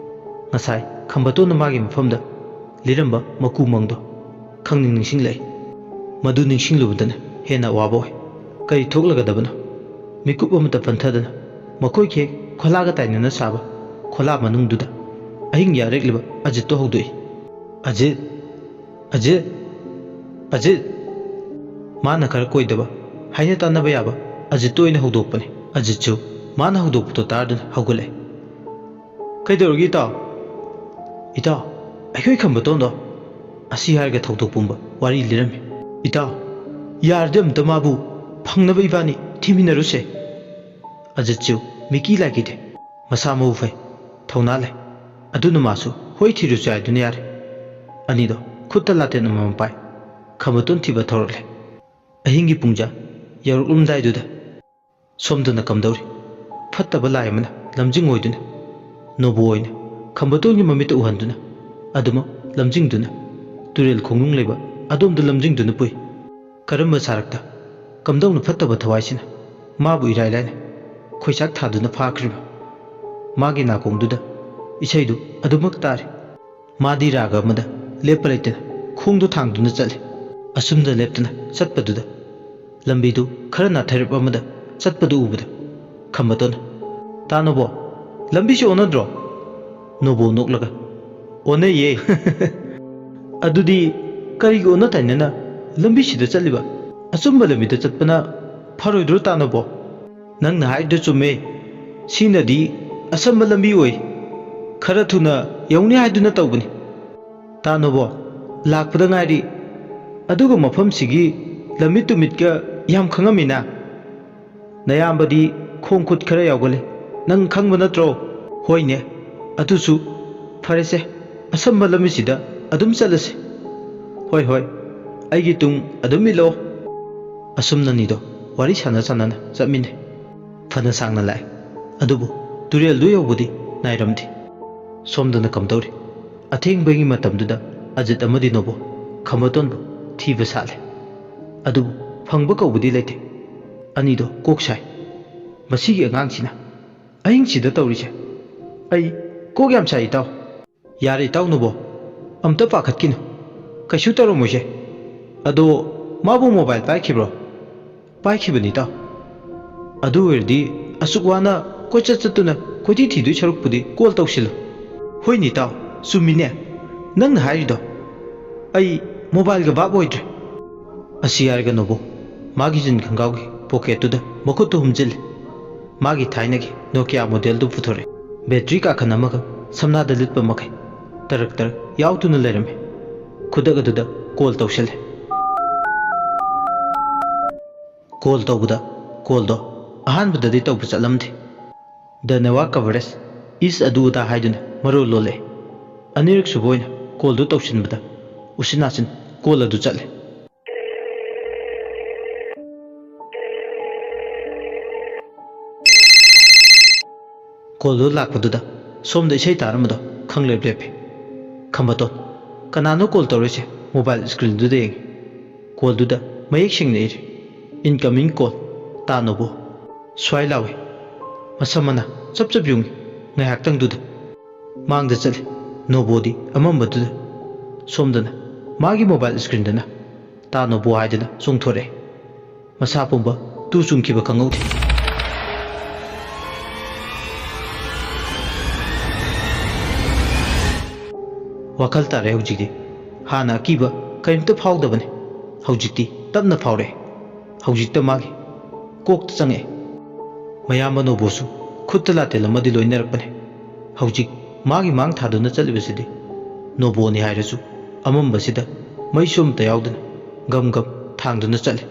ꯉꯁꯥꯏ ꯈꯝꯕꯇꯣꯟꯅ ꯃꯥꯒꯤ ꯃꯐꯝꯗ ꯂꯤꯔꯝꯕ ꯃꯀꯨ ꯃꯪꯗꯣ ꯈꯪꯅꯤꯡ ꯅꯤꯡꯁꯤꯡꯂꯛꯏ꯫ ꯃꯗꯨ ꯅꯤꯡꯁꯤꯡꯂꯨꯕꯗꯅ ꯍꯦꯟꯅ ꯑꯋꯥꯕ ꯑꯣꯏ꯫ ꯀꯔꯤ ꯊꯣꯛꯂꯒꯗꯕꯅꯣ? ꯃꯤꯀꯨꯞ ꯑꯃꯇ ꯄꯟꯊꯗꯅ ꯃꯈꯣꯏꯒꯤ ꯍꯦꯛ ꯈꯣꯂꯥꯒ ꯇꯥꯏꯅꯅ ꯁꯥꯕ ꯈꯣꯂꯥ ꯃꯅꯨꯡꯗꯨꯗ ꯑꯍꯤꯡ ꯌꯥꯔꯦꯛꯂꯤꯕ ꯑꯖꯤꯠꯇꯣ ꯍꯧꯗꯣꯛꯏ꯫ "ꯑꯖꯤꯠ! ꯑꯖꯤꯠ! ꯑꯖꯤꯠ!" ꯃꯥꯅ ꯈꯔ ꯀꯣꯏꯗꯕ, ꯍꯥꯏꯅ ꯇꯥꯟꯅꯕ ꯌꯥꯕ ꯑꯖꯤꯠꯇꯣ ꯑꯣꯏꯅ ꯍꯧꯗꯣꯛꯄꯅꯤ꯫ ꯑꯖꯤꯠꯁꯨ ꯃꯥꯅ ꯍꯧꯗꯣꯛꯄꯗꯣ ꯇꯥꯗꯨꯅ ꯍꯧꯒꯠꯂꯛꯏ꯫ "ꯀꯩꯗꯧꯔꯒꯦ ꯏꯇꯥꯎ?" "ꯏꯇꯥꯎ, ꯑꯩꯈꯣꯏ ꯈꯝꯕꯇꯣꯟꯗꯣ!" ꯑꯁꯤ ꯍꯥꯏꯔꯒ ꯊꯧꯗꯣꯛ ꯄꯨꯝꯕ ꯋꯥꯔꯤ ꯂꯤꯔꯝꯃꯤ꯫ "ꯏꯇꯥꯎ, ꯌꯥꯔꯗꯤ ꯑꯝꯇ ꯃꯥꯕꯨ ꯐꯪꯅꯕ ꯏꯕꯥꯅꯤ ꯊꯤꯃꯤꯟꯅꯔꯨꯁꯦ꯫" ꯑꯖꯤꯠꯁꯨ ꯃꯤꯀꯤ ꯂꯥꯏꯀꯤꯗꯦ꯫ ꯃꯁꯥ ꯃꯎ ꯐꯩ, ꯊꯧꯅꯥ ꯂꯩ꯫ ꯑꯗꯨꯅ ꯃꯥꯁꯨ ꯍꯣꯏ ꯊꯤꯔꯨꯁꯨ ꯍꯥꯏꯗꯨꯅ ꯌꯥꯔꯦ꯫ ꯑꯅꯤꯗꯣ ꯈꯨꯠꯇ ꯂꯥꯇꯦꯟ ꯑꯃꯃꯝ ꯄꯥꯏ꯫ ꯈꯝꯕꯇꯣꯟ ꯊꯤꯕ ꯊꯧꯔꯛꯂꯦ꯫ ꯑꯍꯤꯡꯒꯤ ꯄꯨꯡꯖꯥ ꯌꯧꯔꯛꯂꯝꯗꯥꯏꯗꯨꯗ ꯁꯣꯝꯗꯅ ꯀꯝꯗꯧꯔꯤ? ꯐꯠꯇꯕ ꯂꯥꯏ ꯑꯃꯅ ꯂꯝꯖꯤꯡ ꯑꯣꯏꯗꯨꯅ, ꯅꯣꯕꯣ ꯑꯣꯏꯅ ꯈꯝꯕꯇꯣꯟꯒꯤ ꯃꯃꯤꯠꯇ ꯎꯍꯟꯗꯨꯅ, ꯑꯗꯨꯃꯛ ꯂꯝꯖꯤꯡꯗꯨꯅ, ꯇꯨꯔꯦꯜ ꯈꯣꯡꯅꯨꯡ ꯂꯩꯕ ꯑꯗꯣꯝꯗ ꯂꯝꯖꯤꯡꯗꯨꯅ ꯄꯨꯏ꯫ ꯀꯔꯝꯕ ꯁꯥꯔꯛꯇ ꯀꯝꯗꯧꯅ ꯐꯠꯇꯕ ꯊꯋꯥꯏꯁꯤꯅ ꯃꯥꯕꯨ ꯏꯔꯥꯏ ꯂꯥꯏꯅ ꯈꯣꯏꯆꯥꯛ ꯊꯥꯗꯨꯅ ꯐꯥꯈ꯭ꯔꯤꯕ? ꯃꯥꯒꯤ ꯅꯥꯀꯣꯡꯗꯨꯗ ꯏꯁꯩꯗꯨ ꯑꯗꯨꯃꯛ ꯇꯥꯔꯤ꯫ ꯃꯥꯗꯤ ꯔꯥꯒ ꯑꯃꯗ ꯂꯦꯞꯄ ꯂꯩꯇꯅ ꯈꯣꯡꯗꯨ ꯊꯥꯡꯗꯨꯅ ꯆꯠꯂꯤ꯫ ꯑꯁꯨꯝꯅ ꯂꯦꯞꯇꯅ ꯆꯠꯄꯗꯨꯗ ꯂꯝꯕꯤꯗꯨ ꯈꯔ ꯅꯥꯊꯩꯔꯞ ꯑꯃꯗ ꯆꯠꯄꯗꯨ ꯎꯕꯗ ꯈꯝꯕꯇꯣꯟꯅ, "ꯇꯥ ꯅꯣꯕꯣ, ꯂꯝꯕꯤꯁꯤ ꯑꯣꯟꯅꯗ꯭ꯔꯣ?" ꯅꯣꯕꯣ ꯅꯣꯛꯂꯒ, "ꯑꯣꯟꯅꯩꯌꯦ꯫" "ꯑꯗꯨꯗꯤ ꯀꯔꯤꯒꯤ ꯑꯣꯟꯅ ꯇꯩꯅꯅ ꯂꯝꯕꯤꯁꯤꯗ ꯆꯠꯂꯤꯕ? ꯑꯆꯨꯝꯕ ꯂꯝꯕꯤꯗ ꯆꯠꯄꯅ ꯐꯔꯣꯏꯗ꯭ꯔꯣ, ꯇꯥ ꯅꯣꯕꯣ?" "ꯅꯪꯅ ꯍꯥꯏꯔꯤꯗꯨ ꯆꯨꯝꯃꯦ꯫ ꯁꯤꯅꯗꯤ ꯑꯁꯝꯕ ꯂꯝꯕꯤ ꯑꯣꯏ꯫ ꯈꯔ ꯊꯨꯅ ꯌꯧꯅꯤ ꯍꯥꯏꯗꯨꯅ ꯇꯧꯕꯅꯤ꯫" "ꯇꯥ ꯅꯣꯕꯣ, ꯂꯥꯛꯄꯗ ꯉꯥꯏꯔꯤ꯫ ꯑꯗꯨꯒ ꯃꯐꯝꯁꯤꯒꯤ ꯂꯝꯃꯤꯠ ꯇꯨꯃꯤꯠꯀ ꯌꯥꯝ ꯈꯪꯉꯝꯃꯤꯅ꯫ ꯅꯌꯥꯝꯕꯗꯤ ꯈꯣꯡ ꯈꯨꯠ ꯈꯔ ꯌꯥꯎꯒꯜꯂꯤ꯫ ꯅꯪ ꯈꯪꯕ ꯅꯠꯇ꯭ꯔꯣ?" "ꯍꯣꯏꯅꯦ꯫ ꯑꯗꯨꯁꯨ ꯐꯔꯦꯁꯦ, ꯑꯁꯝꯕ ꯂꯝꯕꯤꯁꯤꯗ ꯑꯗꯨꯝ ꯆꯠꯂꯁꯤ꯫" "ꯍꯣꯏ, ꯍꯣꯏ, ꯑꯩꯒꯤ ꯇꯨꯡ ꯑꯗꯨꯝ ꯏꯜꯂꯛꯑꯣ꯫" ꯑꯁꯨꯝꯅꯅꯤꯗꯣ ꯋꯥꯔꯤ ꯁꯥꯟꯅ ꯁꯥꯟꯅꯅ ꯆꯠꯃꯤꯟꯅꯩ꯫ ꯐꯅ ꯁꯥꯡꯅ ꯂꯥꯛꯑꯦ, ꯑꯗꯨꯕꯨ ꯇꯨꯔꯦꯜꯗꯨ ꯌꯧꯕꯗꯤ ꯅꯥꯏꯔꯝꯗꯦ꯫ ꯁꯣꯝꯗꯅ ꯀꯝꯗꯧꯔꯤ? ꯑꯊꯦꯡꯕꯒꯤ ꯃꯇꯝꯗꯨꯗ ꯑꯖꯤꯠ ꯑꯃꯗꯤ ꯅꯣꯕꯣ ꯈꯝꯕꯇꯣꯟꯕꯨ ꯊꯤꯕ ꯁꯥꯠꯂꯦ, ꯑꯗꯨꯕꯨ ꯐꯪꯕ ꯀꯧꯕꯗꯤ ꯂꯩꯇꯦ꯫ ꯑꯅꯤꯗꯣ ꯀꯣꯛ ꯁꯥꯏ꯫ "ꯃꯁꯤꯒꯤ ꯑꯉꯥꯡꯁꯤꯅ ꯑꯍꯤꯡꯁꯤꯗ ꯇꯧꯔꯤꯁꯦ, ꯑꯩ ꯀꯣꯛ ꯌꯥꯝ ꯁꯥꯏ, ꯏꯇꯥꯎ꯫" "ꯌꯥꯔꯦ, ꯏꯇꯥꯎ ꯅꯣꯕꯣ, ꯑꯝꯇ ꯄꯥꯈꯠꯈꯤꯅꯨ꯫ ꯀꯩꯁꯨ ꯇꯧꯔꯝꯃꯣꯏꯁꯦ꯫ ꯑꯗꯣ ꯃꯥꯕꯨ ꯃꯣꯕꯥꯏꯜ ꯄꯥꯏꯈꯤꯕ꯭ꯔꯣ?" "ꯄꯥꯏꯈꯤꯕꯅꯤ, ꯏꯇꯥꯎ꯫" "ꯑꯗꯨ ꯑꯣꯏꯔꯗꯤ ꯑꯁꯨꯛ ꯋꯥꯅ ꯀꯣꯏꯆꯠ ꯆꯠꯇꯨꯅ ꯀꯣꯏꯊꯤ ꯊꯤꯗꯣꯏ ꯁꯔꯨꯛꯄꯨꯗꯤ ꯀꯣꯜ ꯇꯧꯁꯤꯜꯂꯨ꯫" "ꯍꯣꯏꯅꯦ, ꯏꯇꯥꯎ, ꯆꯨꯝꯃꯤꯅꯦ ꯅꯪꯅ ꯍꯥꯏꯔꯤꯗꯣ꯫ ꯑꯩ ꯃꯣꯕꯥꯏꯜꯒ ꯚꯥꯞ ꯑꯣꯏꯗ꯭ꯔꯦ꯫" ꯑꯁꯤ ꯍꯥꯏꯔꯒ ꯅꯣꯕꯣ ꯃꯥꯒꯤ ꯖꯤꯟ ꯈꯪꯒꯥꯎꯒꯤ ꯄꯣꯀꯦꯠꯇꯨꯗ ꯃꯈꯨꯠꯇꯨ ꯍꯨꯝꯖꯤꯜꯂꯤ꯫ ꯃꯥꯒꯤ ꯊꯥꯏꯅꯒꯤ ꯅꯣꯀꯤꯌꯥ ꯃꯣꯗꯦꯜꯗꯨ ꯄꯨꯊꯣꯔꯛꯏ꯫ ꯕꯦꯇ꯭ꯔꯤ ꯀꯥꯈꯟ ꯑꯃꯒ ꯁꯝꯅꯥꯗ ꯂꯤꯠꯄ ꯃꯈꯩ ꯇꯔꯛ ꯇꯔꯛ ꯌꯥꯎꯗꯨꯅ ꯂꯩꯔꯝꯃꯤ꯫ ꯈꯨꯗꯛ ꯑꯗꯨꯗ ꯀꯣꯜ ꯇꯧꯁꯤꯜꯂꯦ꯫ ꯀꯣꯜ ꯇꯧꯕꯗ ꯀꯣꯜꯗꯣ ꯑꯍꯥꯟꯕꯗꯗꯤ ꯇꯧꯕ ꯆꯠꯂꯝꯗꯦ꯫ The network coverage is ꯑꯗꯨ ꯑꯗꯥ ꯍꯥꯏꯗꯨꯅ ꯃꯔꯣꯜ ꯂꯣꯜꯂꯛꯑꯦ꯫ ꯑꯅꯤꯔꯛ ꯁꯨꯕ ꯑꯣꯏꯅ ꯀꯣꯜꯗꯨ ꯇꯧꯁꯤꯟꯕꯗ ꯎꯆꯤꯟ ꯅꯥꯆꯤꯟ ꯀꯣꯜ ꯑꯗꯨ ꯆꯠꯂꯦ꯫ ꯀꯣꯜꯗꯨ ꯂꯥꯛꯄꯗꯨꯗ ꯁꯣꯝꯗ ꯏꯁꯩ ꯇꯥꯔꯝꯕꯗꯣ ꯈꯪꯂꯦꯞ ꯂꯦꯞꯄꯦ꯫ "ꯈꯝꯕꯇꯣꯟ, ꯀꯅꯥꯅꯣ ꯀꯣꯜ ꯇꯧꯔꯛꯏꯁꯦ?" ꯃꯣꯕꯥꯏꯜ ꯁ꯭ꯀ꯭ꯔꯤꯟꯗꯨꯗ ꯌꯦꯡꯉꯦ꯫ ꯀꯣꯜꯗꯨꯗ ꯃꯌꯦꯛ ꯁꯦꯡꯅ ꯏꯔꯤ, "Incoming call, ꯇꯥ ꯅꯣꯕꯣ"꯫ ꯁ꯭ꯋꯥꯏ ꯂꯥꯎꯏ꯫ ꯃꯁꯝ ꯃꯅꯥ ꯆꯞ ꯆꯞ ꯌꯨꯡꯏ꯫ ꯉꯥꯏꯍꯥꯛꯇꯪꯗꯨꯗ ꯃꯥꯡꯗ ꯆꯠꯂꯤ꯫ ꯅꯣꯕꯣꯗꯤ ꯑꯃꯝꯕꯗꯨꯗ꯫ ꯁꯣꯝꯗꯅ ꯃꯥꯒꯤ ꯃꯣꯕꯥꯏꯜ ꯁ꯭ꯀ꯭ꯔꯤꯟꯗꯅ "ꯇꯥ ꯅꯣꯕꯣ" ꯍꯥꯏꯗꯨꯅ ꯆꯣꯡꯊꯣꯔꯛꯑꯦ꯫ ꯃꯁꯥ ꯄꯨꯝꯕ ꯇꯨ ꯆꯨꯡꯈꯤꯕ ꯈꯪꯍꯧꯗꯦ꯫ ꯋꯥꯈꯜ ꯇꯥꯔꯦ ꯍꯧꯖꯤꯛꯇꯤ꯫ ꯍꯥꯟꯅ ꯑꯀꯤꯕ ꯀꯔꯤꯝꯇ ꯐꯥꯎꯗꯕꯅꯤ꯫ ꯍꯧꯖꯤꯛꯇꯤ ꯇꯞꯅ ꯐꯥꯎꯔꯛꯑꯦ꯫ ꯍꯧꯖꯤꯛꯇ ꯃꯥꯒꯤ ꯀꯣꯛꯇ ꯆꯪꯉꯛꯑꯦ꯫ ꯃꯌꯥꯝꯕ ꯅꯣꯕꯣꯁꯨ ꯈꯨꯠꯇ ꯂꯥꯇꯦꯜ ꯑꯃꯗꯤ ꯂꯣꯏꯅꯔꯛꯄꯅꯤ꯫ ꯍꯧꯖꯤꯛ ꯃꯥꯒꯤ ꯃꯥꯡ ꯊꯥꯗꯨꯅ ꯆꯠꯂꯤꯕꯁꯤꯗꯤ ꯅꯣꯕꯣꯅꯤ ꯍꯥꯏꯔꯁꯨ ꯑꯃꯝꯕꯁꯤꯗ ꯃꯩꯁꯨ ꯑꯃꯠꯇ ꯌꯥꯎꯗꯅ ꯒꯝ ꯒꯝ ꯊꯥꯡꯗꯨꯅ ꯆꯠꯂꯤ꯫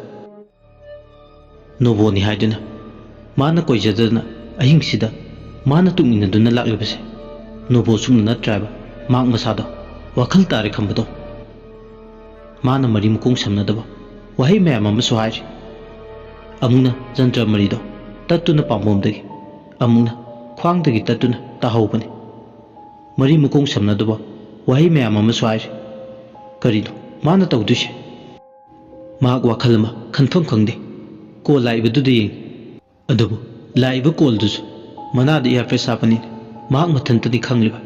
ꯅꯣꯕꯣꯅꯤ ꯍꯥꯏꯗꯨꯅ ꯃꯥꯅ ꯀꯣꯏꯖꯗꯅ ꯑꯍꯤꯡꯁꯤꯗ ꯃꯥꯅ ꯇꯨꯡꯏꯟꯅꯗꯨꯅ ꯂꯥꯛꯂꯤꯕꯁꯦ ꯅꯣꯕꯣ ꯁꯨꯡꯅ ꯅꯠꯇ꯭ꯔꯦ ꯍꯥꯏꯕ ꯃꯍꯥꯛ ꯃꯁꯥꯗꯣ ꯋꯥꯈꯜ ꯇꯥꯔꯦ ꯈꯝꯕꯗꯣ꯫ ꯃꯥꯅ ꯃꯔꯤ ꯃꯈꯣꯡ ꯁꯝꯅꯗꯕ ꯋꯥꯍꯩ ꯃꯌꯥꯝ ꯑꯃꯁꯨ ꯍꯥꯏꯔꯤ꯫ ꯑꯃꯨꯛꯅ ꯖꯟꯇ꯭ꯔ ꯃꯔꯤꯗꯣ ꯇꯠꯇꯨꯅ ꯄꯥꯝꯕꯣꯝꯗꯒꯤ, ꯑꯃꯨꯛꯅ ꯈ꯭ꯋꯥꯡꯗꯒꯤ ꯇꯠꯇꯨꯅ ꯇꯥꯍꯧꯕꯅꯤ꯫ ꯃꯔꯤ ꯃꯈꯣꯡ ꯁꯝꯅꯗꯕ ꯋꯥꯍꯩ ꯃꯌꯥꯝ ꯑꯃꯁꯨ ꯍꯥꯏꯔꯤ꯫ ꯀꯔꯤꯅꯣ ꯃꯥꯅ ꯇꯧꯗꯣꯏꯁꯦ? ꯃꯍꯥꯛ ꯋꯥꯈꯜ ꯑꯃ ꯈꯟꯐꯝ ꯈꯪꯗꯦ꯫ ꯀꯣꯜ ꯂꯥꯛꯏꯕꯗꯨꯗ ꯌꯦꯡꯉꯤ꯫ ꯑꯗꯨꯕꯨ ꯂꯥꯛꯏꯕ ꯀꯣꯜꯗꯨꯁꯨ ꯃꯅꯥꯗ ꯏꯌꯥꯔꯄꯤꯁ ꯍꯥꯞꯄꯅꯤꯅ ꯃꯍꯥꯛ ꯃꯊꯟꯇꯗꯤ ꯈꯪꯂꯤꯕ꯫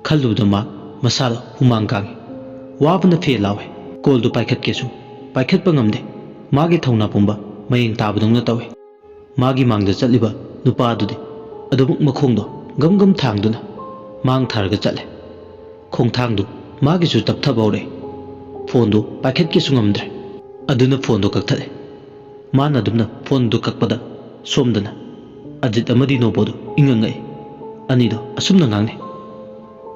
ꯈꯜꯂꯨꯕꯗ ꯃꯍꯥꯛ ꯃꯁꯥꯗ ꯍꯨꯃꯥꯡ ꯀꯥꯡꯉꯤ꯫ ꯋꯥꯕꯅ ꯐꯦ ꯂꯥꯎꯋꯦ꯫ ꯀꯣꯜꯗꯨ ꯄꯥꯏꯈꯠꯀꯦꯁꯨ ꯄꯥꯏꯈꯠꯄ ꯉꯝꯗꯦ꯫ ꯃꯥꯒꯤ ꯊꯧꯅꯥ ꯄꯨꯝꯕ ꯃꯌꯦꯡ ꯇꯥꯕꯗꯧꯅ ꯇꯧꯋꯦ꯫ ꯃꯥꯒꯤ ꯃꯥꯡꯗ ꯆꯠꯂꯤꯕ ꯅꯨꯄꯥꯗꯨꯗꯤ ꯑꯗꯨꯃꯛ ꯃꯈꯣꯡꯗꯣ ꯒꯝ ꯒꯝ ꯊꯥꯡꯗꯨꯅ ꯃꯥꯡ ꯊꯥꯔꯒ ꯆꯠꯂꯦ꯫ ꯈꯣꯡꯊꯥꯡꯗꯨ ꯃꯥꯒꯤꯁꯨ ꯇꯞꯊꯕ ꯍꯧꯔꯛꯑꯦ꯫ ꯐꯣꯟꯗꯨ ꯄꯥꯏꯈꯠꯀꯦꯁꯨ ꯉꯝꯗ꯭ꯔꯦ꯫ ꯑꯗꯨꯅ ꯐꯣꯟꯗꯨ ꯀꯛꯊꯠꯂꯦ꯫ ꯃꯥꯅ ꯑꯗꯨꯝꯅ ꯐꯣꯟꯗꯨ ꯀꯛꯄꯗ ꯁꯣꯝꯗꯅ ꯑꯖꯤꯠ ꯑꯃꯗꯤ ꯅꯣꯕꯣꯗꯨ ꯏꯉꯛ ꯉꯛꯏ꯫ ꯑꯅꯤꯗꯣ ꯑꯁꯨꯝꯅ ꯉꯥꯡꯅꯩ꯫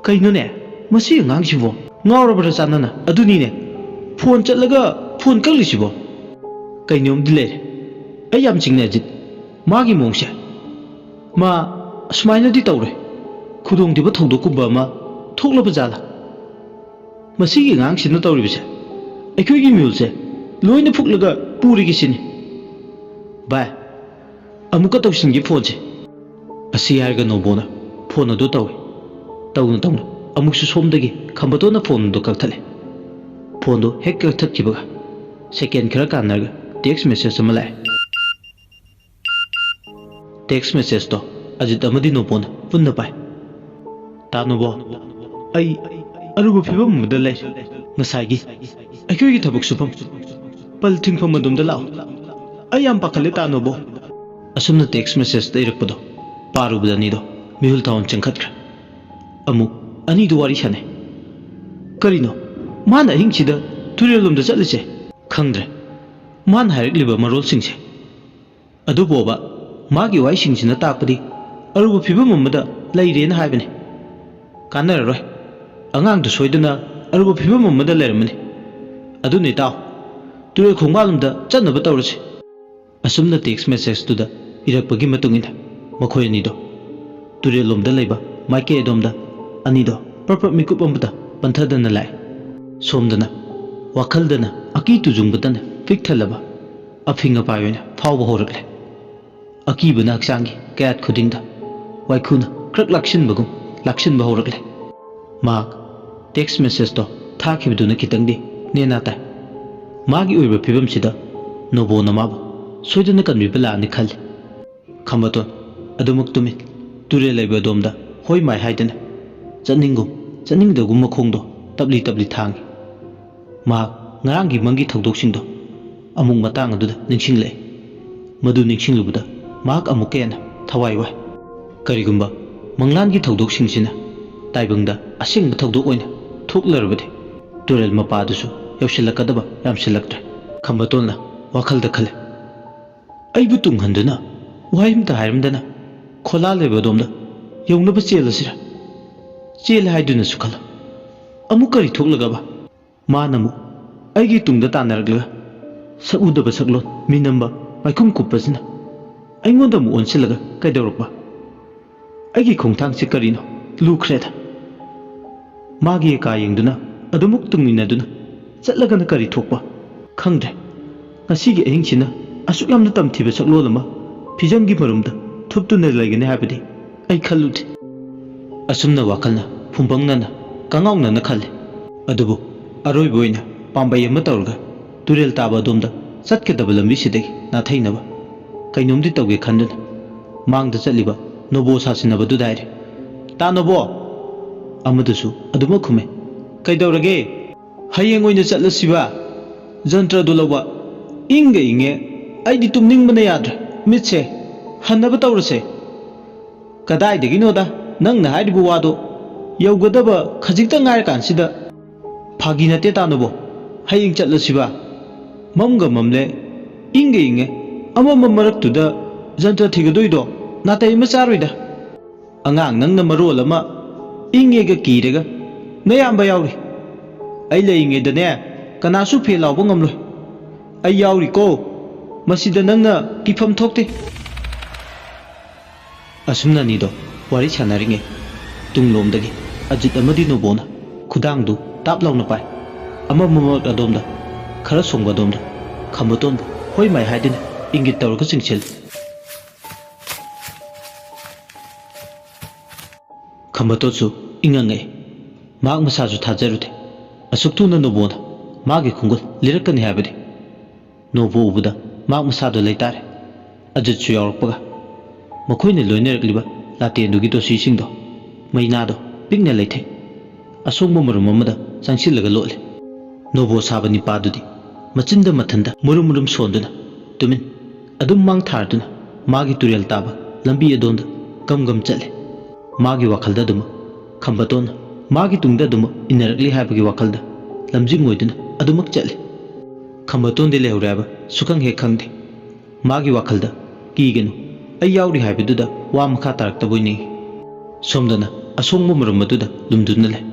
"ꯀꯩꯅꯣꯅꯦ, ꯃꯁꯤ ꯑꯉꯥꯡꯁꯤꯕꯣ? ꯉꯥꯎꯔꯕ꯭ꯔꯥ ꯆꯥꯅꯅ? ꯑꯗꯨꯅꯤꯅꯦ, ꯐꯣꯟ ꯆꯠꯂꯒ ꯐꯣꯟ ꯀꯛꯂꯤꯁꯤꯕꯣ?" "ꯀꯩꯅꯣꯝꯗꯤ ꯂꯩꯔꯦ꯫ ꯑꯩ ꯌꯥꯝ ꯆꯤꯡꯅꯩ ꯑꯖꯤꯠ꯫ ꯃꯥꯒꯤ ꯃꯑꯣꯡꯁꯦ꯫ ꯃꯥ ꯑꯁꯨꯃꯥꯏꯅꯗꯤ ꯇꯧꯔꯣꯏ꯫ ꯈꯨꯗꯣꯡꯊꯤꯕ ꯊꯧꯗꯣꯛꯀꯨꯝꯕ ꯑꯃ ꯊꯣꯛꯂꯕ ꯖꯥꯠꯂꯥ? ꯃꯁꯤꯒꯤ ꯑꯉꯥꯡꯁꯤꯅ ꯇꯧꯔꯤꯕꯁꯦ ꯑꯩꯈꯣꯏꯒꯤ ꯃꯤꯍꯨꯜꯁꯦ ꯂꯣꯏꯅ ꯐꯨꯛꯂꯒ ꯄꯨꯔꯒꯦ ꯁꯤꯅꯤ꯫ ꯚꯥꯏ, ꯑꯃꯨꯛꯀ ꯇꯧꯁꯤꯟꯒꯦ ꯐꯣꯟꯁꯦ꯫ ꯑꯁꯤ ꯍꯥꯏꯔꯒ ꯅꯣꯕꯣꯅ ꯐꯣꯟ ꯑꯗꯨ ꯇꯧꯏ꯫ ꯇꯧꯅ ꯇꯧꯅ ꯑꯃꯨꯛꯁꯨ ꯁꯣꯝꯗꯒꯤ ꯈꯝꯕꯇꯣꯟꯅ ꯐꯣꯟ ꯑꯗꯨ ꯀꯛꯊꯠꯂꯦ꯫ ꯐꯣꯟꯗꯨ ꯍꯦꯛ ꯀꯛꯊꯠꯈꯤꯕꯒ ꯁꯦꯀꯦꯟ ꯈꯔ ꯀꯥꯟꯅꯔꯒ ꯇꯦꯛꯁ ꯃꯦꯁꯦꯖ ꯑꯃ ꯂꯥꯛꯑꯦ꯫ ꯇꯦꯛꯁ ꯃꯦꯁꯦꯖꯇꯣ ꯑꯖꯤꯠ ꯑꯃꯗꯤ ꯅꯣꯕꯣꯅ ꯄꯨꯟꯅ ꯄꯥꯏ꯫ "ꯇꯥ ꯅꯣꯕꯣ, ꯑꯩ ꯑꯔꯨꯕ ꯐꯤꯕꯝ ꯑꯃꯗ ꯂꯩꯔꯦ꯫ ꯉꯁꯥꯏꯒꯤ ꯑꯩꯈꯣꯏꯒꯤ ꯊꯕꯛ ꯁꯨꯐꯝ ꯄꯜ ꯊꯤꯡꯐꯝ ꯑꯗꯣꯝꯗ ꯂꯥꯛꯑꯣ꯫ ꯑꯩ ꯌꯥꯝ ꯄꯥꯈꯠꯂꯦ ꯇꯥ ꯅꯣꯕꯣ꯫" ꯑꯁꯨꯝꯅ ꯇꯦꯛꯁ ꯃꯦꯁꯦꯖꯇ ꯏꯔꯛꯄꯗꯣ ꯄꯥꯔꯨꯕꯗ ꯑꯅꯤꯗꯣ ꯃꯤꯍꯨꯜ ꯊꯥꯎꯟ ꯆꯦꯟꯈꯠꯈ꯭ꯔꯦ꯫ ꯑꯃꯨꯛ ꯑꯅꯤꯗꯨ ꯋꯥꯔꯤ ꯁꯥꯟꯅꯩ꯫ ꯀꯔꯤꯅꯣ ꯃꯥꯅ ꯑꯍꯤꯡꯁꯤꯗ ꯇꯨꯔꯦꯜꯂꯣꯝꯗ ꯆꯠꯂꯤꯁꯦ? ꯈꯪꯗ꯭ꯔꯦ ꯃꯥꯅ ꯍꯥꯏꯔꯛꯂꯤꯕ ꯃꯔꯣꯜꯁꯤꯡꯁꯦ꯫ ꯑꯗꯨꯕꯣꯕ, ꯃꯥꯒꯤ ꯋꯥꯍꯩꯁꯤꯡꯁꯤꯅ ꯇꯥꯛꯄꯗꯤ ꯑꯔꯨꯕ ꯐꯤꯕꯝ ꯑꯃꯗ ꯂꯩꯔꯦꯅ ꯍꯥꯏꯕꯅꯤ꯫ ꯀꯥꯟꯅꯔꯔꯣꯏ꯫ ꯑꯉꯥꯡꯗꯨ ꯁꯣꯏꯗꯅ ꯑꯔꯨꯕ ꯐꯤꯕꯝ ꯑꯃꯗ ꯂꯩꯔꯝꯃꯅꯤ꯫ ꯑꯗꯨꯅ ꯏꯇꯥꯎ, ꯇꯨꯔꯦꯜ ꯈꯣꯡꯕꯥꯜꯂꯣꯝꯗ ꯆꯠꯅꯕ ꯇꯧꯔꯁꯤ꯫ ꯑꯁꯨꯝꯅ ꯇꯦꯛꯁ ꯃꯦꯁꯦꯖꯇꯨꯗ ꯏꯔꯛꯄꯒꯤ ꯃꯇꯨꯡ ꯏꯟꯅ ꯃꯈꯣꯏ ꯑꯅꯤꯗꯣ ꯇꯨꯔꯦꯜꯂꯣꯝꯗ ꯂꯩꯕ ꯃꯥꯏꯀꯩ ꯑꯗꯣꯝꯗ ꯑꯅꯤꯗꯣ ꯄ꯭ꯔꯞ ꯄ꯭ꯔꯞ ꯃꯤꯀꯨꯞ ꯑꯃꯇ ꯄꯟꯊꯗꯅ ꯂꯥꯛꯑꯦ꯫ ꯁꯣꯝꯗꯅ ꯋꯥꯈꯜꯗꯅ ꯑꯀꯤ ꯇꯨꯖꯨꯡꯕꯇꯅ ꯄꯤꯛ ꯊꯜꯂꯕ ꯑꯐꯤꯡ ꯑꯄꯥꯏ ꯑꯣꯏꯅ ꯐꯥꯎꯕ ꯍꯧꯔꯛꯂꯦ꯫ ꯑꯀꯤꯕꯅ ꯍꯛꯆꯥꯡꯒꯤ ꯀꯌꯥꯠ ꯈꯨꯗꯤꯡꯗ ꯋꯥꯏꯈꯨꯅ ꯈ꯭ꯔꯛ ꯂꯥꯛꯁꯤꯟꯕꯒꯨꯝ ꯂꯥꯛꯁꯤꯟꯕ ꯍꯧꯔꯛꯂꯦ꯫ ꯃꯍꯥꯛ ꯇꯦꯛꯁ ꯃꯦꯁꯦꯖꯇꯣ ꯊꯥꯈꯤꯕꯗꯨꯅ ꯈꯤꯇꯪꯗꯤ ꯅꯦꯅꯥ ꯇꯥꯏ꯫ ꯃꯥꯒꯤ ꯑꯣꯏꯕ ꯐꯤꯕꯝꯁꯤꯗ ꯅꯣꯕꯣꯅ ꯃꯥꯕꯨ ꯁꯣꯏꯗꯅ ꯀꯟꯕꯤꯕ ꯂꯥꯛꯑꯅꯤ ꯈꯜꯂꯤ꯫ ꯈꯝꯕꯇꯣꯟ ꯑꯗꯨꯃꯛ ꯇꯨꯃꯤꯟ ꯇꯨꯔꯦꯜ ꯂꯩꯕ ꯑꯗꯣꯝꯗ ꯍꯣꯏ ꯃꯥꯏ ꯍꯥꯏꯗꯅ ꯆꯠꯅꯤꯡꯒꯨꯝ ꯆꯠꯅꯤꯡꯗꯒꯨꯝ ꯃꯈꯣꯡꯗꯣ ꯇꯞꯂꯤ ꯇꯞꯂꯤ ꯊꯥꯡꯏ꯫ ꯃꯍꯥꯛ ꯉꯔꯥꯡꯒꯤ ꯃꯪꯒꯤ ꯊꯧꯗꯣꯛꯁꯤꯡꯗꯣ ꯑꯃꯨꯛ ꯃꯇꯥꯡ ꯑꯗꯨꯗ ꯅꯤꯡꯁꯤꯡꯂꯛꯏ꯫ ꯃꯗꯨ ꯅꯤꯡꯁꯤꯡꯂꯨꯕꯗ ꯃꯍꯥꯛ ꯑꯃꯨꯛꯀ ꯍꯦꯟꯅ ꯊꯋꯥꯏ ꯋꯥꯏ꯫ ꯀꯔꯤꯒꯨꯝꯕ ꯃꯪꯂꯥꯟꯒꯤ ꯊꯧꯗꯣꯛꯁꯤꯡꯁꯤꯅ ꯇꯥꯏꯕꯪꯗ ꯑꯁꯦꯡꯕ ꯊꯧꯗꯣꯛ ꯑꯣꯏꯅ ꯊꯣꯛꯂꯔꯕꯗꯤ ꯇꯨꯔꯦꯜ ꯃꯄꯥꯗꯨꯁꯨ ꯌꯧꯁꯤꯜꯂꯛꯀꯗꯕ ꯌꯥꯝꯁꯤꯜꯂꯛꯇ꯭ꯔꯦ꯫ ꯈꯝꯕꯇꯣꯟꯅ ꯋꯥꯈꯜꯗ ꯈꯜꯂꯦ, "ꯑꯩꯕꯨ ꯇꯨꯡꯍꯟꯗꯨꯅ ꯋꯥꯍꯩ ꯑꯃꯇ ꯍꯥꯏꯔꯝꯗꯅ ꯈꯣꯂꯥ ꯂꯩꯕ ꯑꯗꯣꯝꯗ ꯌꯧꯅꯕ ꯆꯦꯜꯂꯁꯤꯔ? ꯆꯦꯜꯂꯦ ꯍꯥꯏꯗꯨꯅꯁꯨ ꯈꯜꯂꯣ꯫ ꯑꯃꯨꯛ ꯀꯔꯤ ꯊꯣꯛꯂꯒꯕ? ꯃꯥꯅ ꯑꯃꯨꯛ ꯑꯩꯒꯤ ꯇꯨꯡꯗ ꯇꯥꯟꯅꯔꯛꯂꯒ ꯁꯛ ꯎꯗꯕ ꯁꯛꯂꯣꯟ ꯃꯤꯅꯝꯕ ꯃꯥꯏꯈꯨꯝ ꯀꯨꯞꯄꯁꯤꯅ ꯑꯩꯉꯣꯟꯗ ꯑꯃꯨꯛ ꯑꯣꯟꯁꯤꯜꯂꯒ ꯀꯩꯗꯧꯔꯛꯄ? ꯑꯩꯒꯤ ꯈꯣꯡꯊꯥꯡꯁꯤ ꯀꯔꯤꯅꯣ? ꯂꯨꯈ꯭ꯔꯦꯗ꯫ ꯃꯥꯒꯤ ꯀꯥ ꯌꯦꯡꯗꯨꯅ ꯑꯗꯨꯃꯛ ꯇꯨꯡꯏꯟꯅꯗꯨꯅ ꯆꯠꯂꯒꯅ ꯀꯔꯤ ꯊꯣꯛꯄ? ꯈꯪꯗ꯭ꯔꯦ꯫ ꯉꯁꯤꯒꯤ ꯑꯍꯤꯡꯁꯤꯅ ꯑꯁꯨꯛ ꯌꯥꯝꯅ ꯇꯝꯊꯤꯕ ꯁꯛꯂꯣꯟ ꯑꯃ ꯐꯤꯖꯝꯒꯤ ꯃꯔꯨꯝꯗ ꯊꯨꯞꯇꯨꯅ ꯂꯩꯒꯅꯤ ꯍꯥꯏꯕꯗꯤ ꯑꯩ ꯈꯜꯂꯨꯗꯦ꯫ ꯑꯁꯨꯝꯅ ꯋꯥꯈꯜꯅ ꯐꯨꯝꯕꯪꯅꯅ ꯀꯉꯥꯎꯅꯅ ꯈꯜꯂꯤ꯫ ꯑꯗꯨꯕꯨ ꯑꯔꯣꯏꯕ ꯑꯣꯏꯅ ꯄꯥꯝꯕꯩ ꯑꯃ ꯇꯧꯔꯒ ꯇꯨꯔꯦꯜ ꯇꯥꯕ ꯑꯗꯣꯝꯗ ꯆꯠꯀꯗꯕ ꯂꯝꯕꯤꯁꯤꯗꯒꯤ ꯅꯥꯊꯩꯅꯕ ꯀꯩꯅꯣꯝꯗꯤ ꯇꯧꯒꯦ ꯈꯟꯗꯨꯅ ꯃꯥꯡꯗ ꯆꯠꯂꯤꯕ ꯅꯣꯕꯣ ꯁꯥꯁꯤꯟꯅꯕꯗꯨꯗ ꯍꯥꯏꯔꯦ, "ꯇꯥ ꯅꯣꯕꯣ!" ꯑꯃꯗꯨꯁꯨ ꯑꯗꯨꯃꯛ ꯈꯨꯝꯃꯦ, "ꯀꯩꯗꯧꯔꯒꯦ?" "ꯍꯌꯦꯡ ꯑꯣꯏꯅ ꯆꯠꯂꯁꯤꯕ, ꯖꯟꯇ꯭ꯔꯗꯨ ꯂꯧꯕ꯫ ꯏꯪꯒ ꯏꯪꯉꯦ, ꯑꯩꯗꯤ ꯇꯨꯝꯅꯤꯡꯕꯅ ꯌꯥꯗ꯭ꯔꯦ꯫ ꯃꯤꯠꯁꯦ ꯍꯟꯅꯕ ꯇꯧꯔꯁꯦ꯫" "ꯀꯗꯥꯏꯗꯒꯤꯅꯣꯗ ꯅꯪꯅ ꯍꯥꯏꯔꯤꯕ ꯋꯥꯗꯣ? ꯌꯧꯒꯗꯕ ꯈꯖꯤꯛꯇ ꯉꯥꯏꯔꯀꯥꯟꯁꯤꯗ꯫" "ꯐꯥꯒꯤ ꯅꯠꯇꯦ ꯇꯥꯅꯕꯣ, ꯍꯌꯦꯡ ꯆꯠꯂꯁꯤꯕ꯫ ꯃꯝꯒ ꯃꯝꯂꯦ, ꯏꯪꯒ ꯏꯪꯉꯦ, ꯑꯃꯝꯕ ꯃꯔꯛꯇꯨꯗ ꯖꯟꯇ꯭ꯔ ꯊꯤꯒꯗꯣꯏꯗꯣ ꯅꯥꯇꯩ ꯑꯃ ꯆꯥꯔꯣꯏꯗ꯫ ꯑꯉꯥꯡ ꯅꯪꯅ ꯃꯔꯣꯜ ꯑꯃ ꯏꯪꯉꯦꯒ ꯀꯤꯔꯦꯒ, ꯅꯌꯥꯝꯕ ꯌꯥꯎꯔꯤ꯫ ꯑꯩ ꯂꯩꯔꯤꯉꯩꯗꯅꯦ ꯀꯅꯥꯁꯨ ꯐꯦ ꯂꯥꯎꯕ ꯉꯝꯂꯣꯏ꯫ ꯑꯩ ꯌꯥꯎꯔꯤꯀꯣ, ꯃꯁꯤꯗ ꯅꯪꯅ ꯀꯤꯐꯝ ꯊꯣꯛꯇꯦ꯫" ꯑꯁꯨꯝꯅ ꯑꯅꯤꯗꯣ ꯋꯥꯔꯤ ꯁꯥꯟꯅꯔꯤꯉꯩ ꯇꯨꯡꯂꯣꯝꯗꯒꯤ ꯑꯖꯤꯠ ꯑꯃꯗꯤ ꯅꯣꯕꯣꯅ ꯈꯨꯗꯥꯡꯗꯨ ꯇꯥꯞ ꯂꯥꯎꯅ ꯄꯥꯏ꯫ ꯑꯃꯝꯕ ꯃꯔꯛ ꯑꯗꯣꯝꯗ, ꯈꯔ ꯁꯣꯡꯕ ꯑꯗꯣꯝꯗ ꯈꯝꯕꯇꯣꯟꯕꯨ ꯍꯣꯏ ꯃꯥꯏ ꯍꯥꯏꯗꯨꯅ ꯏꯪꯒꯤꯠ ꯇꯧꯔꯒ ꯆꯤꯡꯁꯤꯜꯂꯤ꯫ ꯈꯝꯕꯇꯣꯟꯁꯨ ꯏꯪꯉꯪꯉꯛꯏ꯫ ꯃꯍꯥꯛ ꯃꯁꯥꯁꯨ ꯊꯥꯖꯔꯨꯗꯦ ꯑꯁꯨꯛ ꯊꯨꯅ ꯅꯣꯕꯣꯅ ꯃꯥꯒꯤ ꯈꯣꯡꯒꯨꯜ ꯂꯤꯔꯛꯀꯅꯤ ꯍꯥꯏꯕꯗꯤ꯫ ꯅꯣꯕꯣ ꯎꯕꯗ ꯃꯍꯥꯛ ꯃꯁꯥꯗꯣ ꯂꯩꯇꯥꯔꯦ꯫ ꯑꯖꯤꯠꯁꯨ ꯌꯥꯎꯔꯛꯄꯒ ꯃꯈꯣꯏꯅ ꯂꯣꯏꯅꯔꯛꯂꯤꯕ ꯂꯥꯇꯦꯟꯗꯨꯒꯤ ꯗꯣꯁꯤꯁꯤꯡꯗꯣ ꯃꯩꯅꯥꯗꯣ ꯄꯤꯛꯅ ꯂꯩꯊꯩ꯫ ꯑꯁꯣꯡꯕ ꯃꯔꯨꯝ ꯑꯃꯗ ꯆꯪꯁꯤꯜꯂꯒ ꯂꯣꯠꯂꯦ꯫ ꯅꯣꯕꯣ ꯁꯥꯕ ꯅꯤꯄꯥꯗꯨꯗꯤ ꯃꯆꯤꯟꯗ ꯃꯊꯟꯗ ꯃꯨꯔꯨꯝ ꯃꯨꯔꯨꯝ ꯁꯣꯟꯗꯨꯅ ꯇꯨꯃꯤꯟ ꯑꯗꯨꯝ ꯃꯥꯡ ꯊꯥꯔꯗꯨꯅ ꯃꯥꯒꯤ ꯇꯨꯔꯦꯜ ꯇꯥꯕ ꯂꯝꯕꯤ ꯑꯗꯣꯝꯗ ꯒꯝ ꯒꯝ ꯆꯠꯂꯦ꯫ ꯃꯥꯒꯤ ꯋꯥꯈꯜꯗ ꯑꯗꯨꯃꯛ ꯈꯝꯕꯇꯣꯟꯅ ꯃꯥꯒꯤ ꯇꯨꯡꯗ ꯑꯗꯨꯃꯛ ꯏꯟꯅꯔꯛꯂꯤ ꯍꯥꯏꯕꯒꯤ ꯋꯥꯈꯜꯗ ꯂꯝꯖꯤꯡ ꯑꯣꯏꯗꯨꯅ ꯑꯗꯨꯃꯛ ꯆꯠꯂꯦ꯫ ꯈꯝꯕꯇꯣꯟꯗꯤ ꯂꯩꯍꯧꯔꯦ ꯍꯥꯏꯕ ꯁꯨꯈꯪ ꯍꯦꯛ ꯈꯪꯗꯦ꯫ ꯃꯥꯒꯤ ꯋꯥꯈꯜꯗ, "ꯀꯤꯒꯅꯨ, ꯑꯩ ꯌꯥꯎꯔꯤ" ꯍꯥꯏꯕꯗꯨꯗ ꯋꯥ ꯃꯈꯥ ꯇꯥꯔꯛꯇꯕꯣꯏ ꯅꯤꯡꯏ꯫ ꯁꯣꯝꯗꯅ ꯑꯁꯣꯡꯕ ꯃꯔꯨꯝ ꯑꯗꯨꯗ ꯂꯨꯝꯗꯨꯅ ꯂꯩ꯫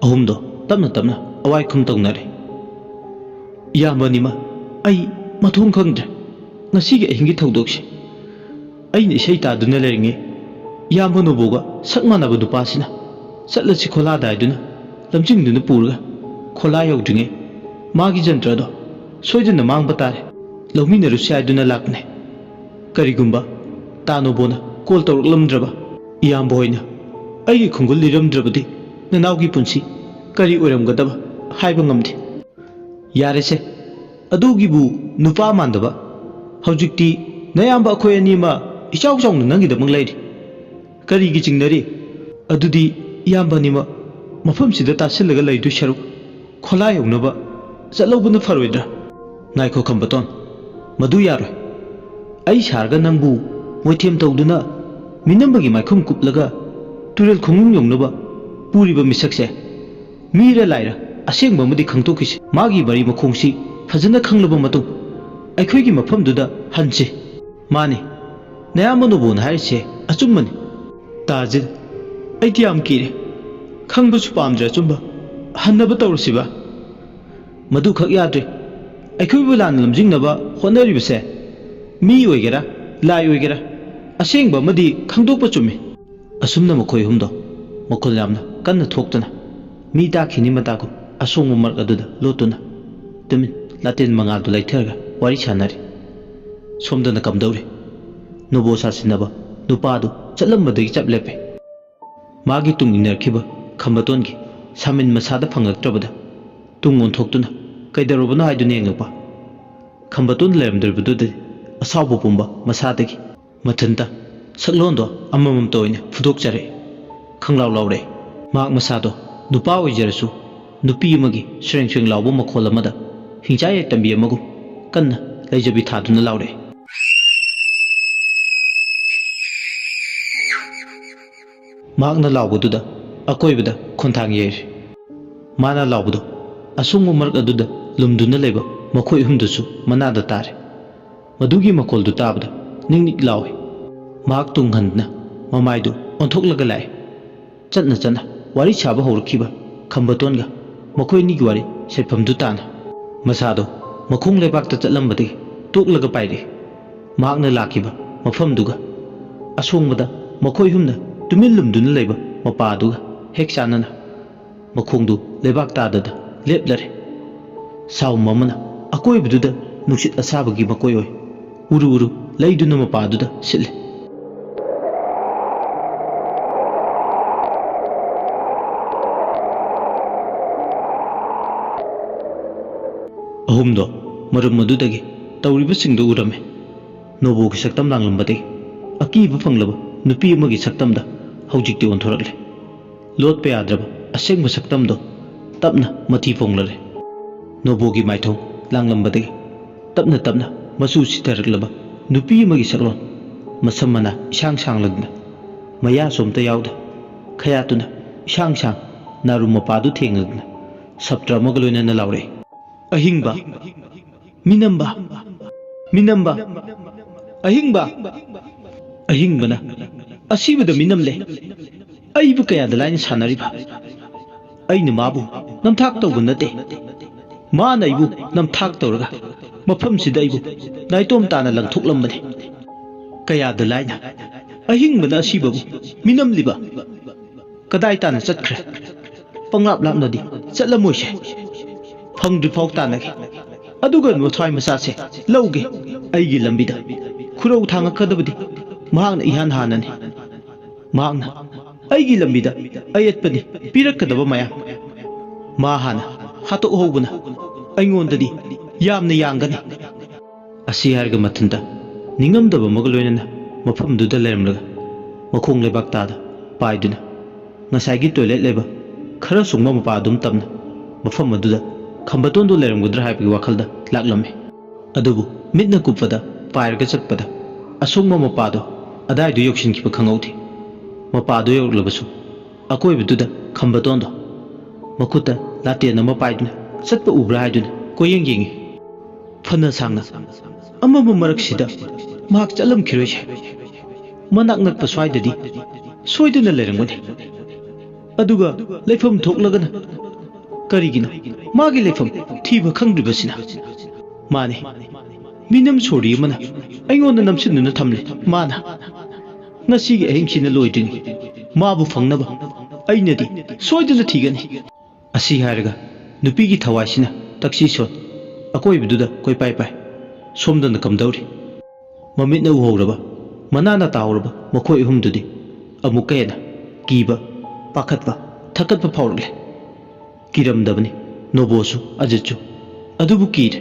ꯑꯍꯨꯝꯗꯣ ꯇꯞꯅ ꯇꯞꯅ ꯑꯋꯥꯏ ꯈꯨꯝ ꯇꯧꯅꯔꯦ꯫ "ꯏꯌꯥꯝꯕ ꯑꯅꯤꯃꯛ, ꯑꯩ ꯃꯊꯣꯡ ꯈꯪꯗ꯭ꯔꯦ꯫ ꯉꯁꯤꯒꯤ ꯑꯍꯤꯡꯒꯤ ꯊꯧꯗꯣꯛꯁꯦ ꯑꯩꯅ ꯏꯁꯩ ꯇꯥꯗꯨꯅ ꯂꯩꯔꯤꯉꯩ, ꯏꯌꯥꯝꯕ ꯅꯣꯕꯣꯒ ꯁꯛ ꯃꯥꯟꯅꯕ ꯅꯨꯄꯥꯁꯤꯅ "ꯆꯠꯂꯁꯤ ꯈꯣꯂꯥꯗ" ꯍꯥꯏꯗꯨꯅ ꯂꯝꯖꯤꯡꯗꯨꯅ ꯄꯨꯔꯒ ꯈꯣꯂꯥ ꯌꯧꯗ꯭ꯔꯤꯉꯩ ꯃꯥꯒꯤ ꯖꯟꯇ꯭ꯔꯗꯣ ꯁꯣꯏꯗꯅ ꯃꯥꯡꯕ ꯇꯥꯔꯦ, ꯂꯧꯃꯤꯟꯅꯔꯨꯁꯤ ꯍꯥꯏꯗꯨꯅ ꯂꯥꯛꯄꯅꯦ꯫ ꯀꯔꯤꯒꯨꯝꯕ ꯇꯥ ꯅꯣꯕꯣꯅ ꯀꯣꯜ ꯇꯧꯔꯛꯂꯝꯗ꯭ꯔꯕ, ꯏꯌꯥꯝꯕ ꯍꯣꯏꯅ ꯑꯩꯒꯤ ꯈꯣꯡꯒꯨꯜ ꯂꯤꯔꯝꯗ꯭ꯔꯕꯗꯤ ꯅꯅꯥꯎꯒꯤ ꯄꯨꯟꯁꯤ ꯀꯔꯤ ꯑꯣꯏꯔꯝꯒꯗꯕ ꯍꯥꯏꯕ ꯉꯝꯗꯦ꯫ ꯌꯥꯔꯦꯁꯦ, ꯑꯗꯨꯒꯤꯕꯨ ꯅꯨꯄꯥ ꯃꯥꯟꯗꯕ? ꯍꯧꯖꯤꯛꯇꯤ ꯅꯌꯥꯝꯕ ꯑꯩꯈꯣꯏ ꯑꯅꯤꯃꯛ ꯏꯆꯥꯎ ꯆꯥꯎꯅ ꯅꯪꯒꯤꯗꯃꯛ ꯂꯩꯔꯤ꯫ ꯀꯔꯤꯒꯤ ꯆꯤꯡꯅꯔꯤ? ꯑꯗꯨꯗꯤ ꯏꯌꯥꯝꯕ ꯑꯅꯤꯃꯛ ꯃꯐꯝꯁꯤꯗ ꯇꯥꯁꯤꯜꯂꯒ ꯂꯩꯗꯣꯏ ꯁꯔꯨꯛ ꯈꯣꯂꯥ ꯌꯧꯅꯕ ꯆꯠꯍꯧꯕꯅ ꯐꯔꯣꯏꯗ꯭ꯔꯥ? ꯉꯥꯏꯈꯣ ꯈꯝꯕꯇꯣꯟ, ꯃꯗꯨ ꯌꯥꯔꯣꯏ꯫ ꯑꯩ ꯁꯥꯔꯒ ꯅꯪꯕꯨ ꯃꯣꯏꯊꯦꯝ ꯇꯧꯗꯨꯅ ꯃꯤꯅꯝꯕꯒꯤ ꯃꯥꯏꯈꯨꯝ ꯀꯨꯞꯂꯒ ꯇꯨꯔꯦꯜ ꯈꯣꯡꯅꯨꯡ ꯌꯧꯅꯕ ꯄꯨꯔꯤꯕ ꯃꯤꯁꯛꯁꯦ ꯃꯤꯔ ꯂꯥꯏꯔ ꯑꯁꯦꯡꯕ ꯑꯃꯗꯤ ꯈꯪꯗꯣꯛꯈꯤꯁꯤ꯫ ꯃꯥꯒꯤ ꯃꯔꯤ ꯃꯈꯣꯡꯁꯤ ꯐꯖꯅ ꯈꯪꯂꯕ ꯃꯇꯨꯡ ꯑꯩꯈꯣꯏꯒꯤ ꯃꯐꯝꯗꯨꯗ ꯍꯟꯁꯤ꯫ ꯃꯥꯅꯤ, ꯅꯌꯥꯝꯕ ꯅꯣꯕꯣꯅ ꯍꯥꯏꯔꯤꯁꯦ ꯑꯆꯨꯝꯕꯅꯤ꯫ ꯇꯥꯖꯤꯠ, ꯑꯩꯗꯤ ꯌꯥꯝ ꯀꯤꯔꯦ꯫ ꯈꯪꯕꯁꯨ ꯄꯥꯝꯗ꯭ꯔꯦ ꯑꯆꯨꯝꯕ꯫ ꯍꯟꯅꯕ ꯇꯧꯔꯁꯤꯕ꯫ ꯃꯗꯨꯈꯛ ꯌꯥꯗ꯭ꯔꯦ꯫ ꯑꯩꯈꯣꯏꯕꯨ ꯂꯥꯟꯅ ꯂꯝꯖꯤꯡꯅꯕ ꯍꯣꯠꯅꯔꯤꯕꯁꯦ ꯃꯤ ꯑꯣꯏꯒꯦꯔꯥ, ꯂꯥꯏ ꯑꯣꯏꯒꯦꯔꯥ, ꯑꯁꯦꯡꯕ ꯑꯃꯗꯤ ꯈꯪꯗꯣꯛꯄ ꯆꯨꯝꯃꯤ꯫ ꯑꯁꯨꯝꯅ ꯃꯈꯣꯏ ꯑꯍꯨꯝꯗꯣ ꯃꯈꯣꯜ ꯌꯥꯝꯅ ꯀꯟꯅ ꯊꯣꯛꯇꯨꯅ ꯃꯤ ꯇꯥꯈꯤꯅꯤ ꯃꯇꯥꯒꯨꯝ ꯑꯁꯣꯡꯕ ꯃꯔꯛ ꯑꯗꯨꯗ ꯂꯣꯠꯇꯨꯅ ꯇꯨꯃꯤꯟ ꯂꯥꯇꯦꯟ ꯃꯉꯥꯜꯗꯨ ꯂꯩꯊꯔꯒ ꯋꯥꯔꯤ ꯁꯥꯟꯅꯔꯤ꯫ ꯁꯣꯝꯗꯅ ꯀꯝꯗꯧꯔꯤ? ꯅꯣꯕꯣ ꯁꯥꯁꯤꯟꯅꯕ ꯅꯨꯄꯥꯗꯨ ꯆꯠꯂꯝꯕꯗꯒꯤ ꯆꯞ ꯂꯦꯞꯄꯦ꯫ ꯃꯥꯒꯤ ꯇꯨꯡ ꯏꯟꯅꯔꯛꯈꯤꯕ ꯈꯝꯕꯇꯣꯟꯒꯤ ꯁꯥꯃꯤꯟ ꯃꯁꯥꯗ ꯐꯪꯂꯛꯇ꯭ꯔꯕꯗ ꯇꯨꯡ ꯑꯣꯟꯊꯣꯛꯇꯨꯅ ꯀꯩꯗꯧꯔꯕꯅꯣ ꯍꯥꯏꯗꯨꯅ ꯌꯦꯡꯂꯛꯄ꯫ ꯈꯝꯕꯇꯣꯟ ꯂꯩꯔꯝꯗ꯭ꯔꯕꯗꯨꯗꯗꯤ ꯑꯁꯥꯎꯕ ꯄꯨꯝꯕ ꯃꯁꯥꯗꯒꯤ ꯃꯊꯟꯇ ꯁꯛꯂꯣꯟꯗꯣ ꯑꯃꯃꯝꯇ ꯑꯣꯏꯅ ꯐꯨꯗꯣꯛꯆꯔꯛꯏ꯫ ꯈꯪꯂꯥꯎ ꯂꯥꯎꯔꯛꯏ꯫ ꯃꯍꯥꯛ ꯃꯁꯥꯗꯣ ꯅꯨꯄꯥ ꯑꯣꯏꯖꯔꯁꯨ ꯅꯨꯄꯤ ꯑꯃꯒꯤ ꯁ꯭ꯔꯦꯡ ꯁ꯭ꯔꯦꯡ ꯂꯥꯎꯕ ꯃꯈꯣꯜ ꯑꯃꯗ ꯍꯤꯡꯆꯥꯏ ꯌꯥꯏꯇꯝꯕꯤ ꯑꯃꯒꯨꯝ ꯀꯟꯅ ꯂꯩꯖꯕꯤ ꯊꯥꯗꯨꯅ ꯂꯥꯎꯔꯛꯏ꯫ ꯃꯍꯥꯛꯅ ꯂꯥꯎꯕꯗꯨꯗ ꯑꯀꯣꯏꯕꯗ ꯈꯣꯟꯊꯥꯡ ꯌꯩꯔꯤ꯫ ꯃꯥꯅ ꯂꯥꯎꯕꯗꯣ ꯑꯁꯣꯡꯕ ꯃꯔꯛ ꯑꯗꯨꯗ ꯂꯨꯝꯗꯨꯅ ꯂꯩꯕ ꯃꯈꯣꯏ ꯑꯍꯨꯝꯗꯨꯁꯨ ꯃꯅꯥꯗ ꯇꯥꯔꯦ꯫ ꯃꯗꯨꯒꯤ ꯃꯈꯣꯜꯗꯨ ꯇꯥꯕꯗ ꯅꯤꯛ ꯅꯤꯛ ꯂꯥꯎꯏ꯫ ꯃꯍꯥꯛ ꯇꯨꯡ ꯍꯟꯗꯨꯅ ꯃꯃꯥꯏꯗꯨ ꯑꯣꯟꯊꯣꯛꯂꯒ ꯂꯥꯛꯏ꯫ ꯆꯠꯅ ꯆꯠꯅ ꯋꯥꯔꯤ ꯁꯥꯕ ꯍꯧꯔꯛꯈꯤꯕ ꯈꯝꯕꯇꯣꯟꯒ ꯃꯈꯣꯏ ꯑꯅꯤꯒꯤ ꯋꯥꯔꯤ ꯁꯦꯠꯐꯝꯗꯨ ꯇꯥꯅ ꯃꯁꯥꯗꯣ ꯃꯈꯣꯡ ꯂꯩꯕꯥꯛꯇ ꯆꯠꯂꯝꯕꯗꯒꯤ ꯇꯣꯛꯂꯒ ꯄꯥꯏꯔꯛꯏ꯫ ꯃꯍꯥꯛꯅ ꯂꯥꯛꯈꯤꯕ ꯃꯐꯝꯗꯨꯒ ꯑꯁꯣꯡꯕꯗ ꯃꯈꯣꯏ ꯑꯍꯨꯝꯅ ꯇꯨꯃꯤꯟ ꯂꯨꯝꯗꯨꯅ ꯂꯩꯕ ꯃꯄꯥꯗꯨꯒ ꯍꯦꯛ ꯆꯥꯟꯅꯅ ꯃꯈꯣꯡꯗꯨ ꯂꯩꯕꯥꯛ ꯇꯥꯗꯗ ꯂꯦꯞꯂꯔꯦ꯫ ꯁꯥꯎꯝ ꯑꯃꯅ ꯑꯀꯣꯏꯕꯗꯨꯗ ꯅꯨꯡꯁꯤꯠ ꯑꯁꯥꯕꯒꯤ ꯃꯀꯣꯏ ꯑꯣꯏ ꯎꯔꯨ ꯎꯔꯨ ꯂꯩꯗꯨꯅ ꯃꯄꯥꯗꯨꯗ ꯁꯤꯠꯂꯦ꯫ ꯑꯍꯨꯝꯗꯣ ꯃꯔꯨꯝ ꯑꯗꯨꯗꯒꯤ ꯇꯧꯔꯤꯕꯁꯤꯡꯗꯨ ꯎꯔꯝꯃꯤ꯫ ꯅꯣꯕꯣꯒꯤ ꯁꯛꯇꯝ ꯂꯥꯡꯂꯝꯕꯗꯒꯤ ꯑꯀꯤꯕ ꯐꯪꯂꯕ ꯅꯨꯄꯤ ꯑꯃꯒꯤ ꯁꯛꯇꯝꯗ ꯍꯧꯖꯤꯛꯇꯤ ꯑꯣꯟꯊꯣꯔꯛꯂꯦ꯫ ꯂꯣꯠꯄ ꯌꯥꯗ꯭ꯔꯕ ꯑꯁꯦꯡꯕ ꯁꯛꯇꯝꯗꯣ ꯇꯞꯅ ꯃꯊꯤ ꯐꯣꯡꯂꯔꯦ꯫ ꯅꯣꯕꯣꯒꯤ ꯃꯥꯏꯊꯣꯡ ꯂꯥꯡꯂꯝꯕꯗꯒꯤ ꯇꯞꯅ ꯇꯞꯅ ꯃꯆꯨ ꯁꯤꯊꯔꯛꯂꯕ ꯅꯨꯄꯤ ꯑꯃꯒꯤ ꯁꯛꯂꯣꯟ, ꯃꯁꯝ ꯃꯅꯥ ꯏꯁꯥꯡ ꯁꯥꯡꯂꯗꯨꯅ, ꯃꯌꯥꯁꯨ ꯑꯝꯇ ꯌꯥꯎꯗ, ꯈꯌꯥꯠꯇꯨꯅ ꯏꯁꯥꯡ ꯁꯥꯡ ꯅꯥꯔꯨ ꯃꯄꯥꯗꯨ ꯊꯦꯡꯂꯗꯨꯅ ꯁꯞꯇ꯭ꯔ ꯑꯃꯒ ꯂꯣꯏꯅꯅ ꯂꯥꯎꯔꯛꯏ꯫ "ꯑꯍꯤꯡꯕ! ꯃꯤꯅꯝꯕ! ꯃꯤꯅꯝꯕ! ꯑꯍꯤꯡꯕ! ꯑꯍꯤꯡꯕꯅ ꯑꯁꯤꯕꯗ ꯃꯤꯅꯝꯂꯦ꯫ ꯑꯩꯕꯨ ꯀꯌꯥꯗ ꯂꯥꯏꯅ ꯁꯥꯟꯅꯔꯤꯕ? ꯑꯩꯅ ꯃꯥꯕꯨ ꯅꯝꯊꯥꯛ ꯇꯧꯕ ꯅꯠꯇꯦ꯫ ꯃꯥꯅ ꯑꯩꯕꯨ ꯅꯝꯊꯥꯛ ꯇꯧꯔꯒ ꯃꯐꯝꯁꯤꯗ ꯑꯩꯕꯨ ꯅꯥꯏꯇꯣꯝ ꯇꯥꯅ ꯂꯪꯊꯣꯛꯂꯝꯕꯅꯤ꯫ ꯀꯌꯥꯗ ꯂꯥꯏꯅ ꯑꯍꯤꯡꯕꯅ ꯑꯁꯤꯕꯕꯨ ꯃꯤꯅꯝꯂꯤꯕ? ꯀꯗꯥꯏ ꯇꯥꯅ ꯆꯠꯈ꯭ꯔꯦ? ꯄꯪꯂꯥꯞ ꯂꯥꯞꯅꯗꯤ ꯆꯠꯂꯝꯃꯣꯏꯁꯦ꯫ ꯐꯪꯗ꯭ꯔꯤꯐꯥꯎ ꯇꯥꯟꯅꯒꯦ꯫ ꯑꯗꯨꯒ ꯃꯊ꯭ꯋꯥꯏ ꯃꯆꯥꯁꯦ ꯂꯧꯒꯦ꯫ ꯑꯩꯒꯤ ꯂꯝꯕꯤꯗ ꯈꯨꯔꯧ ꯊꯥꯡꯉꯛꯀꯗꯕꯗꯤ ꯃꯍꯥꯛꯅ ꯏꯍꯥꯟ ꯍꯥꯟꯅꯅꯤ꯫ ꯃꯍꯥꯛꯅ ꯑꯩꯒꯤ ꯂꯝꯕꯤꯗ ꯑꯌꯦꯠꯄꯅꯤ ꯄꯤꯔꯛꯀꯗꯕ ꯃꯌꯥꯝ꯫ ꯃꯥ ꯍꯥꯟꯅ ꯍꯥꯠꯇꯣꯛꯍꯧꯕꯅ ꯑꯩꯉꯣꯟꯗꯗꯤ ꯌꯥꯝꯅ ꯌꯥꯡꯒꯅꯤ"꯫ ꯑꯁꯤ ꯍꯥꯏꯔꯒ ꯃꯊꯟꯇ ꯅꯤꯡꯉꯝꯗꯕ ꯑꯃꯒ ꯂꯣꯏꯅꯅ ꯃꯐꯝꯗꯨꯗ ꯂꯩꯔꯝꯂꯒ ꯃꯈꯣꯡ ꯂꯩꯕꯥꯛ ꯇꯥꯗ ꯄꯥꯏꯗꯨꯅ ꯉꯁꯥꯏꯒꯤ ꯇꯣꯏꯂꯦꯠ ꯂꯩꯕ ꯈꯔ ꯁꯣꯡꯕ ꯃꯄꯥ ꯑꯗꯨꯝ ꯇꯝꯅ ꯃꯐꯝ ꯑꯗꯨꯗ ꯈꯝꯕꯇꯣꯟꯗꯨ ꯂꯩꯔꯝꯒꯗ꯭ꯔꯥ ꯍꯥꯏꯕꯒꯤ ꯋꯥꯈꯜꯗ ꯂꯥꯛꯂꯝꯃꯤ꯫ ꯑꯗꯨꯕꯨ ꯃꯤꯠꯅ ꯀꯨꯞꯄꯗ ꯄꯥꯏꯔꯒ ꯆꯠꯄꯗ ꯑꯁꯣꯡꯕ ꯃꯄꯥꯗꯣ ꯑꯗꯥꯏꯗꯨ ꯌꯧꯁꯤꯟꯈꯤꯕ ꯈꯪꯍꯧꯗꯦ꯫ ꯃꯄꯥꯗꯨ ꯌꯧꯔꯛꯂꯕꯁꯨ ꯑꯀꯣꯏꯕꯗꯨꯗ ꯈꯝꯕꯇꯣꯟꯗꯣ ꯃꯈꯨꯠꯇ ꯂꯥꯇꯦꯟ ꯑꯃ ꯄꯥꯏꯗꯨꯅ ꯆꯠꯄ ꯎꯕ꯭ꯔꯥ ꯍꯥꯏꯗꯨꯅ ꯀꯣꯏꯌꯦꯡ ꯌꯦꯡꯉꯤ꯫ ꯐꯅ ꯁꯥꯡꯅ ꯑꯃꯝꯕ ꯃꯔꯛꯁꯤꯗ ꯃꯍꯥꯛ ꯆꯠꯂꯝꯈꯤꯔꯣꯏꯁꯦ꯫ ꯃꯅꯥꯛ ꯅꯛꯄ ꯁ꯭ꯋꯥꯏꯗꯗꯤ ꯁꯣꯏꯗꯅ ꯂꯩꯔꯝꯒꯅꯤ꯫ ꯑꯗꯨꯒ ꯂꯩꯐꯝ ꯊꯣꯛꯂꯒꯅ ꯀꯔꯤꯒꯤꯅꯣ ꯃꯥꯒꯤ ꯂꯩꯐꯝ ꯊꯤꯕ ꯈꯪꯗ꯭ꯔꯤꯕꯁꯤꯅ? ꯃꯥꯅꯤ, ꯃꯤꯅꯝ ꯁꯣꯔꯤ ꯑꯃꯅ ꯑꯩꯉꯣꯟꯗ ꯅꯝꯁꯤꯟꯗꯨꯅ ꯊꯝꯂꯦ꯫ ꯃꯥꯅ ꯉꯁꯤꯒꯤ ꯑꯍꯤꯡꯁꯤꯅ ꯂꯣꯏꯗ꯭ꯔꯤꯉꯩ ꯃꯥꯕꯨ ꯐꯪꯅꯕ ꯑꯩꯅꯗꯤ ꯁꯣꯏꯗꯅ ꯊꯤꯒꯅꯤ꯫ ꯑꯁꯤ ꯍꯥꯏꯔꯒ ꯅꯨꯄꯤꯒꯤ ꯊꯋꯥꯏꯁꯤꯅ ꯇꯛꯁꯤ ꯁꯣꯟ ꯑꯀꯣꯏꯕꯗꯨꯗ ꯀꯣꯏꯄꯥꯏ ꯄꯥꯏ꯫ ꯁꯣꯝꯗꯅ ꯀꯝꯗꯧꯔꯤ? ꯃꯃꯤꯠꯅ ꯎꯍꯧꯔꯕ, ꯃꯅꯥꯅ ꯇꯥꯍꯧꯔꯕ ꯃꯈꯣꯏ ꯑꯍꯨꯝꯗꯨꯗꯤ ꯑꯃꯨꯛꯀ ꯍꯦꯟꯅ ꯀꯤꯕ, ꯄꯥꯈꯠꯄ, ꯊꯛꯀꯠꯄ ꯐꯥꯎꯔꯛꯂꯦ꯫ ꯀꯤꯔꯝꯗꯕꯅꯤ ꯅꯣꯕꯣꯁꯨ ꯑꯖꯤꯠꯁꯨ, ꯑꯗꯨꯕꯨ ꯀꯤꯔꯦ꯫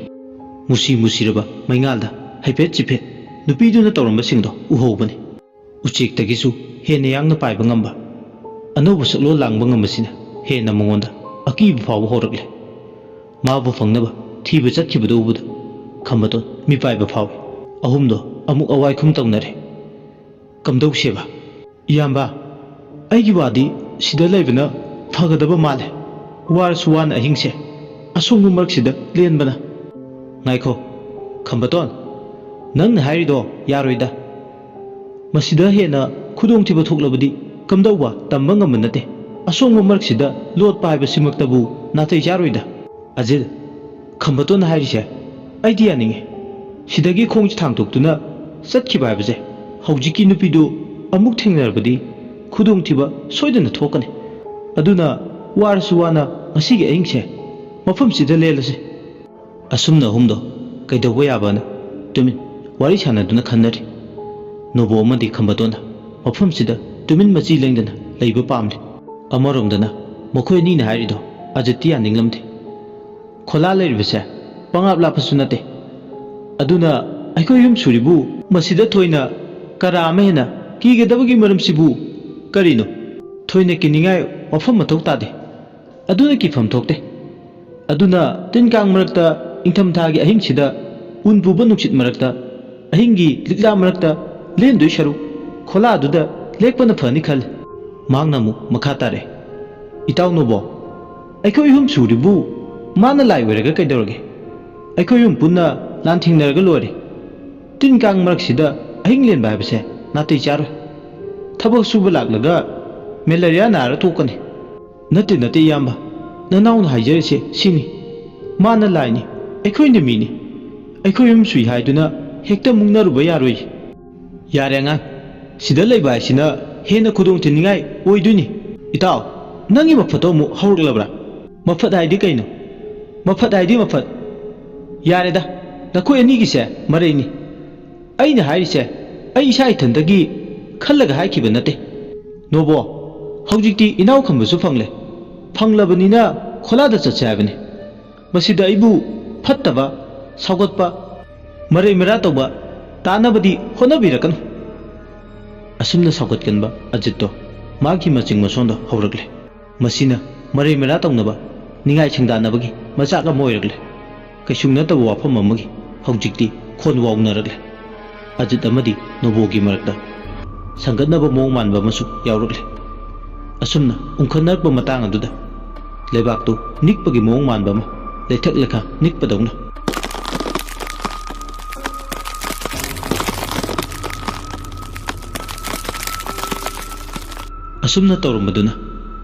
ꯃꯨꯁꯤ ꯃꯨꯁꯤꯔꯕ ꯃꯩꯉꯥꯜꯗ ꯍꯥꯏꯐꯦꯠ ꯆꯤꯐꯦꯠ ꯅꯨꯄꯤꯗꯨꯅ ꯇꯧꯔꯝꯕꯁꯤꯡꯗꯣ ꯎꯍꯧꯕꯅꯤ꯫ ꯎꯆꯦꯛꯇꯒꯤꯁꯨ ꯍꯦꯟꯅ ꯌꯥꯡꯅ ꯄꯥꯏꯕ ꯉꯝꯕ, ꯑꯅꯧꯕ ꯁꯛꯂꯣꯟ ꯂꯥꯡꯕ ꯉꯝꯕꯁꯤꯅ ꯍꯦꯟꯅ ꯃꯉꯣꯟꯗ ꯑꯀꯤꯕ ꯐꯥꯎꯕ ꯍꯧꯔꯛꯂꯦ꯫ ꯃꯥꯕꯨ ꯐꯪꯅꯕ ꯊꯤꯕ ꯆꯠꯈꯤꯕꯗꯨ ꯎꯕꯗ ꯈꯝꯕꯇꯣꯟ ꯃꯤꯄꯥꯏꯕ ꯐꯥꯎꯏ꯫ ꯑꯍꯨꯝꯗꯣ ꯑꯃꯨꯛ ꯑꯋꯥꯏꯈꯨꯝ ꯇꯧꯅꯔꯦ꯫ ꯀꯝꯗꯧꯁꯦꯕ? ꯏꯌꯥꯝꯕ, ꯑꯩꯒꯤ ꯋꯥꯗꯤ ꯁꯤꯗ ꯂꯩꯕꯅ ꯐꯒꯗꯕ ꯃꯥꯜꯂꯦ꯫ ꯋꯥꯔꯁꯨ ꯋꯥꯅ ꯑꯍꯤꯡꯁꯦ ꯑꯁꯣꯡꯕ ꯃꯔꯛꯁꯤꯗ ꯂꯦꯟꯕꯅ꯫ ꯉꯥꯏꯈꯣ, ꯈꯝꯕꯇꯣꯟ, ꯅꯪꯅ ꯍꯥꯏꯔꯤꯗꯣ ꯌꯥꯔꯣꯏꯗ꯫ ꯃꯁꯤꯗ ꯍꯦꯟꯅ ꯈꯨꯗꯣꯡꯊꯤꯕ ꯊꯣꯛꯂꯕꯗꯤ ꯀꯝꯗꯧꯕ ꯇꯝꯕ ꯉꯝꯕ ꯅꯠꯇꯦ꯫ ꯑꯁꯣꯡꯕ ꯃꯔꯛꯁꯤꯗ ꯂꯣꯠꯄ ꯍꯥꯏꯕꯁꯤꯃꯛꯇꯕꯨ ꯅꯥꯇꯩ ꯆꯥꯔꯣꯏꯗ꯫ ꯑꯖꯤꯠ, ꯈꯝꯕꯇꯣꯟꯅ ꯍꯥꯏꯔꯤꯁꯦ ꯑꯩꯗꯤ ꯌꯥꯅꯤꯡꯉꯤ꯫ ꯁꯤꯗꯒꯤ ꯈꯣꯡꯁꯦ ꯊꯥꯡꯗꯣꯛꯇꯨꯅ ꯆꯠꯈꯤꯕ ꯍꯥꯏꯕꯁꯦ ꯍꯧꯖꯤꯛꯀꯤ ꯅꯨꯄꯤꯗꯨ ꯑꯃꯨꯛ ꯊꯦꯡꯅꯔꯕꯗꯤ ꯈꯨꯗꯣꯡꯊꯤꯕ ꯁꯣꯏꯗꯅ ꯊꯣꯛꯀꯅꯤ꯫ ꯑꯗꯨꯅ ꯋꯥꯔꯁꯨ ꯋꯥꯅ ꯉꯁꯤꯒꯤ ꯑꯍꯤꯡꯁꯦ ꯃꯐꯝꯁꯤꯗ ꯂꯦꯜꯂꯁꯤ꯫ ꯑꯁꯨꯝꯅ ꯑꯍꯨꯝꯗꯣ ꯀꯩꯗꯧꯕ ꯌꯥꯕꯅ ꯇꯨꯃꯤꯟ ꯋꯥꯔꯤ ꯁꯥꯟꯅꯗꯨꯅ ꯈꯟꯅꯔꯤ꯫ ꯅꯣꯕꯣ ꯑꯃꯗꯤ ꯈꯝꯕꯇꯣꯟꯅ ꯃꯐꯝꯁꯤꯗ ꯇꯨꯃꯤꯟ ꯃꯆꯤ ꯂꯦꯡꯗꯅ ꯂꯩꯕ ꯄꯥꯝꯂꯤ꯫ ꯑꯃꯔꯣꯝꯗꯅ ꯃꯈꯣꯏ ꯑꯅꯤꯅ ꯍꯥꯏꯔꯤꯗꯣ ꯑꯖꯤꯠꯇꯤ ꯌꯥꯅꯤꯡꯂꯝꯗꯦ꯫ ꯈꯣꯂꯥ ꯂꯩꯔꯤꯕꯁꯦ ꯄꯪꯂꯥꯞ ꯂꯥꯞꯄꯁꯨ ꯅꯠꯇꯦ꯫ ꯑꯗꯨꯅ ꯑꯩꯈꯣꯏ ꯑꯍꯨꯝ ꯁꯨꯔꯤꯕꯨ ꯃꯁꯤꯗ ꯊꯣꯏꯅ ꯀꯔꯥ ꯑꯃ ꯍꯦꯟꯅ ꯀꯤꯒꯗꯕꯒꯤ ꯃꯔꯝꯁꯤꯕꯨ ꯀꯔꯤꯅꯣ? ꯊꯣꯏꯅ ꯀꯤꯅꯤꯡꯉꯥꯏ ꯋꯥꯐꯝ ꯃꯊꯧ ꯇꯥꯗꯦ꯫ ꯑꯗꯨꯅ ꯀꯤꯐꯝ ꯊꯣꯛꯇꯦ꯫ ꯑꯗꯨꯅ ꯇꯤꯟ ꯀꯥꯡ ꯃꯔꯛꯇ ꯏꯪꯊꯝꯊꯥꯒꯤ ꯑꯍꯤꯡꯁꯤꯗ ꯎꯟ ꯄꯨꯕ ꯅꯨꯡꯁꯤꯠ ꯃꯔꯛꯇ, ꯑꯍꯤꯡꯒꯤ ꯂꯤꯛꯂꯥ ꯃꯔꯛꯇ ꯂꯦꯟꯗꯣꯏ ꯁꯔꯨꯛ ꯈꯣꯂꯥꯗꯨꯗ ꯂꯦꯛꯄꯅ ꯐꯅꯤ ꯈꯜꯂꯤ꯫ ꯃꯍꯥꯛꯅ ꯑꯃꯨꯛ ꯃꯈꯥ ꯇꯥꯔꯛꯑꯦ, "ꯏꯇꯥꯎ ꯅꯣꯕꯣ, ꯑꯩꯈꯣꯏ ꯑꯍꯨꯝ ꯁꯨꯔꯤꯕꯨ ꯃꯥꯅ ꯂꯥꯏ ꯑꯣꯏꯔꯒ ꯀꯩꯗꯧꯔꯒꯦ? ꯑꯩꯈꯣꯏ ꯑꯍꯨꯝ ꯄꯨꯟꯅ ꯂꯥꯟꯊꯦꯡꯅꯔꯒ ꯂꯣꯏꯔꯦ꯫ ꯇꯤꯟ ꯀꯥꯡ ꯃꯔꯛꯁꯤꯗ ꯑꯍꯤꯡ ꯂꯦꯟꯕ ꯍꯥꯏꯕꯁꯦ ꯅꯥꯇꯩ ꯆꯥꯔꯣꯏ꯫ ꯊꯕꯛ ꯁꯨꯕ ꯂꯥꯛꯂꯒ ꯃꯦꯂꯦꯔꯤꯌꯥ ꯅꯥꯔ ꯇꯣꯛꯀꯅꯤ꯫" "ꯅꯠꯇꯦ, ꯅꯠꯇꯦ, ꯏꯌꯥꯝꯕ꯫ ꯅꯅꯥꯎꯅ ꯍꯥꯏꯖꯔꯤꯁꯦ ꯁꯤꯅꯤ꯫ ꯃꯥꯅ ꯂꯥꯏꯅꯤ, ꯑꯩꯈꯣꯏꯅ ꯃꯤꯅꯤ꯫ ꯑꯩꯈꯣꯏ ꯑꯍꯨꯝ ꯁꯨꯏ ꯍꯥꯏꯗꯨꯅ ꯍꯦꯛꯇ ꯃꯨꯛꯅꯔꯨꯕ ꯌꯥꯔꯣꯏ꯫ ꯌꯥꯔꯦ ꯑꯉꯥꯡ, ꯁꯤꯗ ꯂꯩꯕ ꯍꯥꯏꯁꯤꯅ ꯍꯦꯟꯅ ꯈꯨꯗꯣꯡ ꯊꯤꯅꯤꯡꯉꯥꯏ ꯑꯣꯏꯗꯣꯏꯅꯤ꯫ ꯏꯇꯥꯎ, ꯅꯪꯒꯤ ꯃꯐꯠꯇꯣ ꯑꯃꯨꯛ ꯍꯧꯔꯛꯂꯕ꯭ꯔꯥ? ꯃꯐꯠ ꯍꯥꯏꯗꯤ ꯀꯩꯅꯣ? ꯃꯐꯠ ꯍꯥꯏꯗꯤ ꯃꯐꯠ꯫ ꯌꯥꯔꯦꯗ, ꯅꯈꯣꯏ ꯑꯅꯤꯒꯤꯁꯦ ꯃꯔꯩꯅꯤ꯫ ꯑꯩꯅ ꯍꯥꯏꯔꯤꯁꯦ ꯑꯩ ꯏꯁꯥ ꯏꯊꯟꯇꯒꯤ ꯈꯜꯂꯒ ꯍꯥꯏꯈꯤꯕ ꯅꯠꯇꯦ꯫ ꯅꯣꯕꯣ, ꯍꯧꯖꯤꯛꯇꯤ ꯏꯅꯥꯎ ꯈꯟꯕꯁꯨ ꯐꯪꯂꯦ꯫ ꯐꯪꯂꯕꯅꯤꯅ ꯈꯣꯂꯥꯗ ꯆꯠꯁꯦ ꯍꯥꯏꯕꯅꯤ꯫ ꯃꯁꯤꯗ ꯑꯩꯕꯨ ꯐꯠꯇꯕ, ꯁꯥꯎꯒꯠꯄ, ꯃꯔꯩ ꯃꯔꯥ ꯇꯧꯕ ꯇꯥꯅꯕꯗꯤ ꯍꯣꯠꯅꯕꯤꯔꯛꯀꯅꯨ꯫ ꯑꯁꯨꯝꯅ ꯁꯥꯎꯒꯠꯀꯟꯕ ꯑꯖꯤꯠꯇꯣ ꯃꯥꯒꯤ ꯃꯆꯤꯡ ꯃꯁꯣꯟꯗꯣ ꯍꯧꯔꯛꯂꯦ꯫ ꯃꯁꯤꯅ ꯃꯔꯩ ꯃꯔꯥ ꯇꯧꯅꯕ, ꯅꯤꯡꯉꯥꯏ ꯁꯪꯗꯥꯅꯕꯒꯤ ꯃꯆꯥꯛ ꯑꯃ ꯑꯣꯏꯔꯛꯂꯦ꯫ ꯀꯩꯁꯨ ꯅꯠꯇꯕ ꯋꯥꯐꯝ ꯑꯃꯒꯤ ꯍꯧꯖꯤꯛꯇꯤ ꯈꯣꯟ ꯋꯥꯎꯅꯔꯛꯂꯦ꯫ ꯑꯖꯤꯠ ꯑꯃꯗꯤ ꯅꯣꯕꯣꯒꯤ ꯃꯔꯛꯇ ꯁꯪꯒꯠꯅꯕ ꯃꯑꯣꯡ ꯃꯥꯟꯕ ꯑꯃꯁꯨ ꯌꯥꯎꯔꯛꯂꯦ꯫ ꯑꯁꯨꯝꯅ ꯎꯪꯈꯠꯅꯔꯛꯄ ꯃꯇꯥꯡ ꯑꯗꯨꯗ ꯂꯩꯕꯥꯛꯇꯨ ꯅꯤꯛꯄꯒꯤ ꯃꯑꯣꯡ ꯃꯥꯟꯕ ꯑꯃ, ꯂꯩꯊꯛ ꯂꯩꯈꯥ ꯅꯤꯛꯄꯗꯧꯅ꯫ ꯑꯁꯨꯝꯅ ꯇꯧꯔꯝꯕꯗꯨꯅ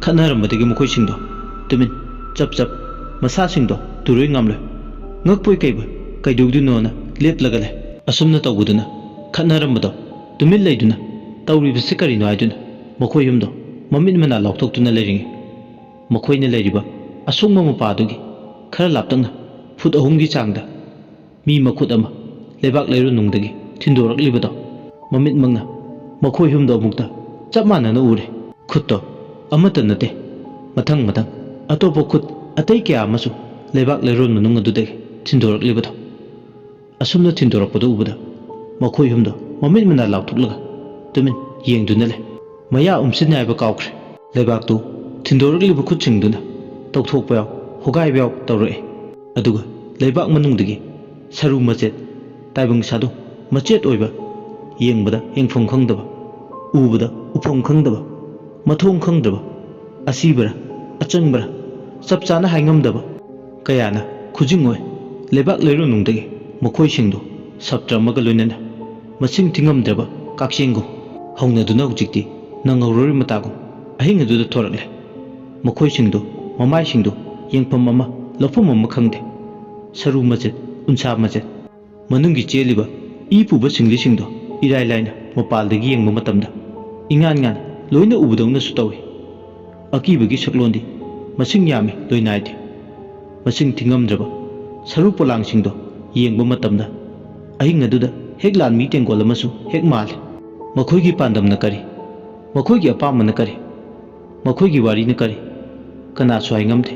ꯈꯠꯅꯔꯝꯕꯗꯒꯤ ꯃꯈꯣꯏꯁꯤꯡꯗꯣ ꯇꯨꯃꯤꯟ ꯆꯞ ꯆꯞ, ꯃꯁꯥꯁꯤꯡꯗꯣ ꯇꯨꯔꯣꯏ ꯉꯝꯂꯣꯏ, ꯉꯛꯄꯣꯏ ꯀꯩꯕꯣꯏ ꯀꯩꯗꯧꯗꯣꯏꯅꯣꯅ ꯂꯦꯞꯂꯒ ꯂꯩ꯫ ꯑꯁꯨꯝꯅ ꯇꯧꯕꯗꯨꯅ ꯈꯠꯅꯔꯝꯕꯗꯣ ꯇꯨꯃꯤꯟ ꯂꯩꯗꯨꯅ ꯇꯧꯔꯤꯕꯁꯤ ꯀꯔꯤꯅꯣ ꯍꯥꯏꯗꯨꯅ ꯃꯈꯣꯏ ꯑꯍꯨꯝꯗꯣ ꯃꯃꯤꯠ ꯃꯅꯥ ꯂꯥꯎꯊꯣꯛꯇꯨꯅ ꯂꯩꯔꯤꯉꯩ, ꯃꯈꯣꯏꯅ ꯂꯩꯔꯤꯕ ꯑꯁꯣꯡꯕ ꯃꯄꯥꯗꯨꯒꯤ ꯈꯔ ꯂꯥꯞꯇꯛꯅ ꯐꯨꯠ ꯑꯍꯨꯝꯒꯤ ꯆꯥꯡꯗ ꯃꯤ ꯃꯈꯨꯠ ꯑꯃ ꯂꯩꯕꯥꯛ ꯂꯩꯔꯣꯟꯅꯨꯡꯗꯒꯤ ꯊꯤꯟꯗꯣꯔꯛꯂꯤꯕꯗꯣ ꯃꯃꯤꯠꯃꯛꯅ ꯃꯈꯣꯏ ꯑꯍꯨꯝꯗꯣ ꯑꯃꯨꯛꯇ ꯆꯞ ꯃꯥꯟꯅꯅ ꯎꯔꯦ꯫ ꯈꯨꯠꯇꯣ ꯑꯃꯠꯇ ꯅꯠꯇꯦ, ꯃꯊꯪ ꯃꯊꯪ ꯑꯇꯣꯞꯄ ꯈꯨꯠ ꯑꯇꯩ ꯀꯌꯥ ꯑꯃꯁꯨ ꯂꯩꯕꯥꯛ ꯂꯩꯔꯣꯟ ꯃꯅꯨꯡ ꯑꯗꯨꯗꯒꯤ ꯊꯤꯟꯗꯣꯔꯛꯂꯤꯕꯗꯣ꯫ ꯑꯁꯨꯝꯅ ꯊꯤꯟꯗꯣꯔꯛꯄꯗꯨ ꯎꯕꯗ ꯃꯈꯣꯏ ꯑꯍꯨꯝꯗꯣ ꯃꯃꯤꯠ ꯃꯅꯥ ꯂꯥꯎꯊꯣꯛꯂꯒ ꯇꯨꯃꯤꯟ ꯌꯦꯡꯗꯨꯅ ꯂꯩ꯫ ꯃꯌꯥ ꯎꯝꯁꯤꯟ ꯍꯥꯏꯕ ꯀꯥꯎꯈ꯭ꯔꯦ꯫ ꯂꯩꯕꯥꯛꯇꯨ ꯊꯤꯟꯗꯣꯔꯛꯂꯤꯕ ꯈꯨꯠꯁꯤꯡꯗꯨꯅ ꯇꯧꯊꯣꯛꯄ ꯌꯥꯎ, ꯍꯣꯒꯥꯏꯕ ꯌꯥꯎ ꯇꯧꯔꯛꯏ꯫ ꯑꯗꯨꯒ ꯂꯩꯕꯥꯛ ꯃꯅꯨꯡꯗꯒꯤ ꯁꯔꯨ ꯃꯆꯦꯠ, ꯇꯥꯏꯕꯪ ꯁꯥꯗꯣꯡ ꯃꯆꯦꯠ ꯑꯣꯏꯕ, ꯌꯦꯡꯕꯗ ꯌꯦꯡꯐꯝ ꯈꯪꯗꯕ, ꯎꯕꯗ ꯎꯐꯝ ꯈꯪꯗꯕ, ꯃꯊꯣꯡ ꯈꯪꯗ꯭ꯔꯕ, ꯑꯁꯤꯕꯔ ꯑꯆꯪꯕꯔ ꯆꯞ ꯆꯥꯅ ꯍꯥꯏꯉꯝꯗꯕ ꯀꯌꯥꯅ ꯈꯨꯖꯤꯡ ꯑꯣꯏ ꯂꯩꯕꯥꯛ ꯂꯩꯔꯣꯟꯅꯨꯡꯗꯒꯤ ꯃꯈꯣꯏꯁꯤꯡꯗꯨ ꯁꯞꯇ꯭ꯔ ꯑꯃꯒ ꯂꯣꯏꯅꯅ ꯃꯁꯤꯡ ꯊꯤꯉꯝꯗ꯭ꯔꯕ ꯀꯛꯆꯦꯡꯒꯨꯝ ꯍꯧꯅꯗꯨꯅ ꯍꯧꯖꯤꯛꯇꯤ ꯅꯪꯍꯧꯔꯣꯏ ꯃꯇꯥꯒꯨꯝ ꯑꯍꯤꯡ ꯑꯗꯨꯗ ꯊꯣꯔꯛꯂꯦ꯫ ꯃꯈꯣꯏꯁꯤꯡꯗꯨ ꯃꯃꯥꯏꯁꯤꯡꯗꯨ ꯌꯦꯡꯐꯝ ꯑꯃ ꯂꯧꯐꯝ ꯑꯃ ꯈꯪꯗꯦ꯫ ꯁꯔꯨ ꯃꯆꯦꯠ, ꯎꯟꯁꯥ ꯃꯆꯦꯠ, ꯃꯅꯨꯡꯒꯤ ꯆꯦꯜꯂꯤꯕ ꯏ ꯄꯨꯕ ꯁꯤꯡꯂꯤꯁꯤꯡꯗꯣ ꯏꯔꯥꯏ ꯂꯥꯏꯅ ꯃꯄꯥꯜꯗꯒꯤ ꯌꯦꯡꯕ ꯃꯇꯝꯗ ꯏꯉꯥꯟ ꯉꯥꯟ ꯂꯣꯏꯅ ꯎꯕꯗꯧꯅꯁꯨ ꯇꯧꯏ꯫ ꯑꯀꯤꯕꯒꯤ ꯁꯛꯂꯣꯟꯗꯤ ꯃꯁꯤꯡ ꯌꯥꯝꯃꯤ ꯂꯣꯏꯅꯥꯏꯗꯦ꯫ ꯃꯁꯤꯡ ꯊꯤꯉꯝꯗ꯭ꯔꯕ ꯁꯔꯨ ꯄꯣꯂꯥꯡꯁꯤꯡꯗꯣ ꯌꯦꯡꯕ ꯃꯇꯝꯗ ꯑꯍꯤꯡ ꯑꯗꯨꯗ ꯍꯦꯛ ꯂꯥꯟꯃꯤ ꯇꯦꯡꯒꯣꯜ ꯑꯃꯁꯨ ꯍꯦꯛ ꯃꯥꯜꯂꯤ꯫ ꯃꯈꯣꯏꯒꯤ ꯄꯥꯟꯗꯝꯅ ꯀꯔꯤ? ꯃꯈꯣꯏꯒꯤ ꯑꯄꯥꯝꯕꯅ ꯀꯔꯤ? ꯃꯈꯣꯏꯒꯤ ꯋꯥꯔꯤꯅ ꯀꯔꯤ? ꯀꯅꯥꯁꯨ ꯍꯥꯏꯉꯝꯗꯦ,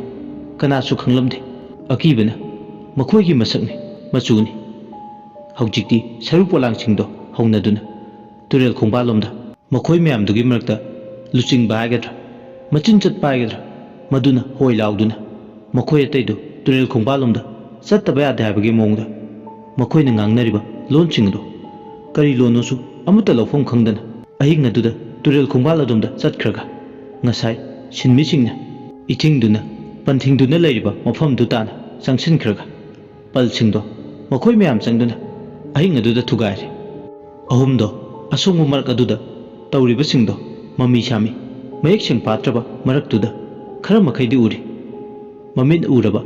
ꯀꯅꯥꯁꯨ ꯈꯪꯂꯝꯗꯦ꯫ ꯑꯀꯤꯕꯅ ꯃꯈꯣꯏꯒꯤ ꯃꯁꯛꯅꯤ, ꯃꯆꯨꯅꯤ꯫ ꯍꯧꯖꯤꯛꯇꯤ ꯁꯔꯨ ꯄꯣꯂꯥꯡꯁꯤꯡꯗꯣ ꯍꯧꯅꯗꯨꯅ ꯇꯨꯔꯦꯜ ꯈꯣꯡꯕꯥꯜꯂꯣꯝꯗ, ꯃꯈꯣꯏ ꯃꯌꯥꯝꯗꯨꯒꯤ ꯃꯔꯛꯇ ꯂꯨꯆꯤꯡꯕ ꯍꯥꯏꯒꯗ꯭ꯔꯥ, ꯃꯆꯤꯟ ꯆꯠꯄ ꯍꯥꯏꯒꯗ꯭ꯔꯥ, ꯃꯗꯨꯅ ꯍꯣꯏ ꯂꯥꯎꯗꯨꯅ ꯃꯈꯣꯏ ꯑꯇꯩꯗꯨ ꯇꯨꯔꯦꯜ ꯈꯣꯡꯕꯥꯜꯂꯣꯝꯗ ꯆꯠꯇꯕ ꯌꯥꯗꯦ ꯍꯥꯏꯕꯒꯤ ꯃꯑꯣꯡꯗ ꯃꯈꯣꯏꯅ ꯉꯥꯡꯅꯔꯤꯕ ꯂꯣꯟꯁꯤꯡ ꯑꯗꯨ ꯀꯔꯤ ꯂꯣꯟꯅꯣꯁꯨ ꯑꯃꯠꯇ ꯂꯧꯐꯝ ꯈꯪꯗꯅ ꯑꯍꯤꯡ ꯑꯗꯨꯗ ꯇꯨꯔꯦꯜ ꯈꯣꯡꯕꯥꯜ ꯑꯗꯣꯝꯗ ꯆꯠꯈ꯭ꯔꯒ ꯉꯁꯥꯏ ꯁꯤꯟꯃꯤꯁꯤꯡꯅ ꯏꯊꯤꯡꯗꯨꯅ ꯄꯟꯊꯤꯡꯗꯨꯅ ꯂꯩꯔꯤꯕ ꯃꯐꯝꯗꯨ ꯇꯥꯅ ꯆꯪꯁꯤꯟꯈ꯭ꯔꯒ ꯄꯜꯁꯤꯡꯗꯣ ꯃꯈꯣꯏ ꯃꯌꯥꯝ ꯆꯪꯗꯨꯅ ꯑꯍꯤꯡ ꯑꯗꯨꯗ ꯊꯨꯒꯥꯏꯔꯦ꯫ ꯑꯍꯨꯝꯗꯣ ꯑꯁꯣꯡꯕ ꯃꯔꯛ ꯑꯗꯨꯗ ꯇꯧꯔꯤꯕꯁꯤꯡꯗꯣ ꯃꯃꯤ ꯁꯥꯃꯤ ꯃꯌꯦꯛ ꯁꯦꯡ ꯄꯥꯠꯇ꯭ꯔꯕ ꯃꯔꯛꯇꯨꯗ ꯈꯔ ꯃꯈꯩꯗꯤ ꯎꯔꯤ꯫ ꯃꯃꯤꯠ ꯎꯔꯕ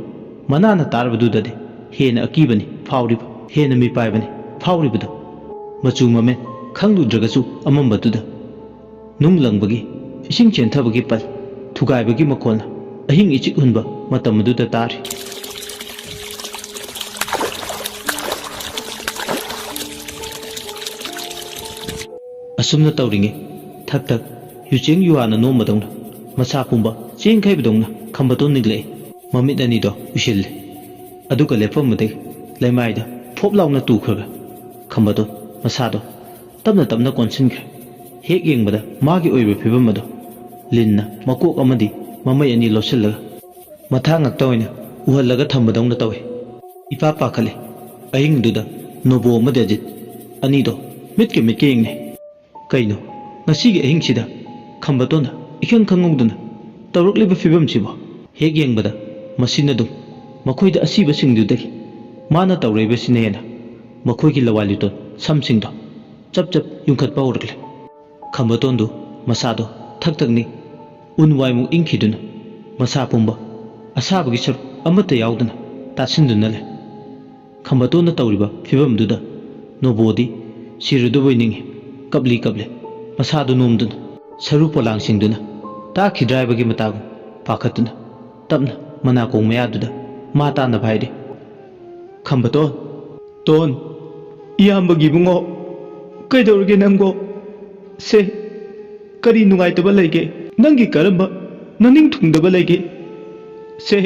ꯃꯅꯥꯅ ꯇꯥꯔꯕꯗꯨꯗꯗꯤ ꯍꯦꯟꯅ ꯑꯀꯤꯕꯅꯤ ꯐꯥꯎꯔꯤꯕ, ꯍꯦꯟꯅ ꯃꯤꯄꯥꯏꯕꯅꯤ ꯐꯥꯎꯔꯤꯕꯗꯣ꯫ ꯃꯆꯨ ꯃꯃꯦꯟ ꯈꯪꯂꯨꯗ꯭ꯔꯒꯁꯨ ꯑꯃꯝꯕꯗꯨꯗ ꯅꯨꯡ ꯂꯪꯕꯒꯤ, ꯏꯁꯤꯡ ꯆꯦꯟꯊꯕꯒꯤ ꯄꯜ ꯊꯨꯒꯥꯏꯕꯒꯤ ꯃꯈꯣꯜꯅ ꯑꯍꯤꯡ ꯏꯆꯤꯛ ꯍꯨꯟꯕ ꯃꯇꯝ ꯑꯗꯨꯗ ꯇꯥꯔꯤ꯫ ꯑꯁꯨꯝꯅ ꯇꯧꯔꯤꯉꯩ ꯊꯛ ꯊꯛ ꯌꯨꯆꯦꯡ ꯌꯨꯍꯥꯅ ꯅꯣꯝꯕꯗꯧꯅ ꯃꯁꯥ ꯄꯨꯝꯕ ꯆꯦꯡꯈꯩꯕꯗꯧꯅ ꯈꯝꯕꯗꯣꯟ ꯅꯤꯛꯂꯛꯏ꯫ ꯃꯃꯤꯠ ꯑꯅꯤꯗꯣ ꯎꯏꯁꯤꯜꯂꯦ꯫ ꯑꯗꯨꯒ ꯂꯦꯞꯐꯝ ꯑꯗꯨꯗꯒꯤ ꯂꯩꯃꯥꯏꯗ ꯐꯣꯞ ꯂꯥꯎꯅ ꯇꯨꯈ꯭ꯔꯒ ꯈꯝꯕꯗꯣꯟ ꯃꯁꯥꯗꯣ ꯇꯞꯅ ꯇꯞꯅ ꯀꯣꯟꯁꯤꯟꯈ꯭ꯔꯦ꯫ ꯍꯦꯛ ꯌꯦꯡꯕꯗ ꯃꯥꯒꯤ ꯑꯣꯏꯕ ꯐꯤꯕꯝ ꯑꯗꯣ ꯂꯤꯟꯅ ꯃꯀꯣꯛ ꯑꯃꯗꯤ ꯃꯃꯩ ꯑꯅꯤ ꯂꯣꯠꯁꯤꯜꯂꯒ ꯃꯊꯥ ꯉꯥꯛꯇ ꯑꯣꯏꯅ ꯎꯍꯜꯂꯒ ꯊꯝꯕꯗꯧꯅ ꯇꯧꯏ꯫ ꯏꯄꯥ ꯄꯥꯈꯠꯂꯦ꯫ ꯑꯍꯤꯡꯗꯨꯗ ꯅꯣꯕꯣ ꯑꯃꯗꯤ ꯑꯖꯤꯠ ꯑꯅꯤꯗꯣ ꯃꯤꯠꯀ ꯃꯤꯠꯀ ꯌꯦꯡꯅꯩ꯫ ꯀꯩꯅꯣ ꯉꯁꯤꯒꯤ ꯑꯍꯤꯡꯁꯤꯗ ꯈꯝꯕꯇꯣꯟꯅ ꯏꯈꯪ ꯈꯪꯍꯧꯗꯅ ꯇꯧꯔꯛꯂꯤꯕ ꯐꯤꯕꯝꯁꯤꯕꯣ? ꯍꯦꯛ ꯌꯦꯡꯕꯗ ꯃꯁꯤꯅ ꯑꯗꯨꯝ ꯃꯈꯣꯏꯗ ꯑꯁꯤꯕꯁꯤꯡꯗꯨꯗꯒꯤ ꯃꯥꯅ ꯇꯧꯔꯛꯏꯕꯁꯤꯅ ꯍꯦꯟꯅ ꯃꯈꯣꯏꯒꯤ ꯂꯋꯥꯏ ꯂꯨꯇꯣꯟ ꯁꯝꯁꯤꯡꯗꯣ ꯆꯞ ꯆꯞ ꯌꯨꯡꯈꯠꯄ ꯍꯧꯔꯛꯂꯦ꯫ ꯈꯝꯕꯇꯣꯟꯗꯨ ꯃꯁꯥꯗꯣ ꯊꯛ ꯊꯛꯅꯤ ꯎꯟ ꯋꯥꯏꯃꯨꯛ ꯏꯪꯈꯤꯗꯨꯅ ꯃꯁꯥ ꯄꯨꯝꯕ ꯑꯁꯥꯕꯒꯤ ꯁꯔꯨꯛ ꯑꯃꯠꯇ ꯌꯥꯎꯗꯅ ꯇꯥꯁꯤꯟꯗꯨꯅ ꯂꯩ꯫ ꯈꯝꯕꯇꯣꯟꯅ ꯇꯧꯔꯤꯕ ꯐꯤꯕꯝꯗꯨꯗ ꯅꯣꯕꯣꯗꯤ ꯁꯤꯔꯗꯧꯕꯩ ꯅꯤꯡꯏ꯫ ꯀꯞꯂꯤ ꯀꯞꯂꯤ ꯃꯁꯥꯗꯨ ꯅꯣꯝꯗꯨꯅ, ꯁꯔꯨ ꯄꯣꯂꯥꯡ ꯁꯤꯡꯗꯨꯅ ꯇꯥꯈꯤꯗ꯭ꯔꯥ ꯍꯥꯏꯕꯒꯤ ꯃꯇꯥꯒꯨꯝ ꯄꯥꯈꯠꯇꯨꯅ ꯇꯞꯅ ꯃꯅꯥꯀꯣꯡ ꯃꯌꯥꯗꯨꯗ ꯃꯥ ꯇꯥꯅꯕ ꯍꯥꯏꯔꯤ꯫ "ꯈꯝꯕꯇꯣꯟ, ꯇꯣꯟ, ꯏꯌꯥꯝꯕꯒꯤ ꯏꯕꯨꯡꯉꯣ, ꯀꯩꯗꯧꯔꯒꯦ ꯅꯪꯕꯣ? ꯁꯦ, ꯀꯔꯤ ꯅꯨꯡꯉꯥꯏꯇꯕ ꯂꯩꯒꯦ? ꯅꯪꯒꯤ ꯀꯔꯝꯕ ꯅꯅꯤꯡ ꯊꯨꯡꯗꯕ ꯂꯩꯒꯦ? ꯁꯦ,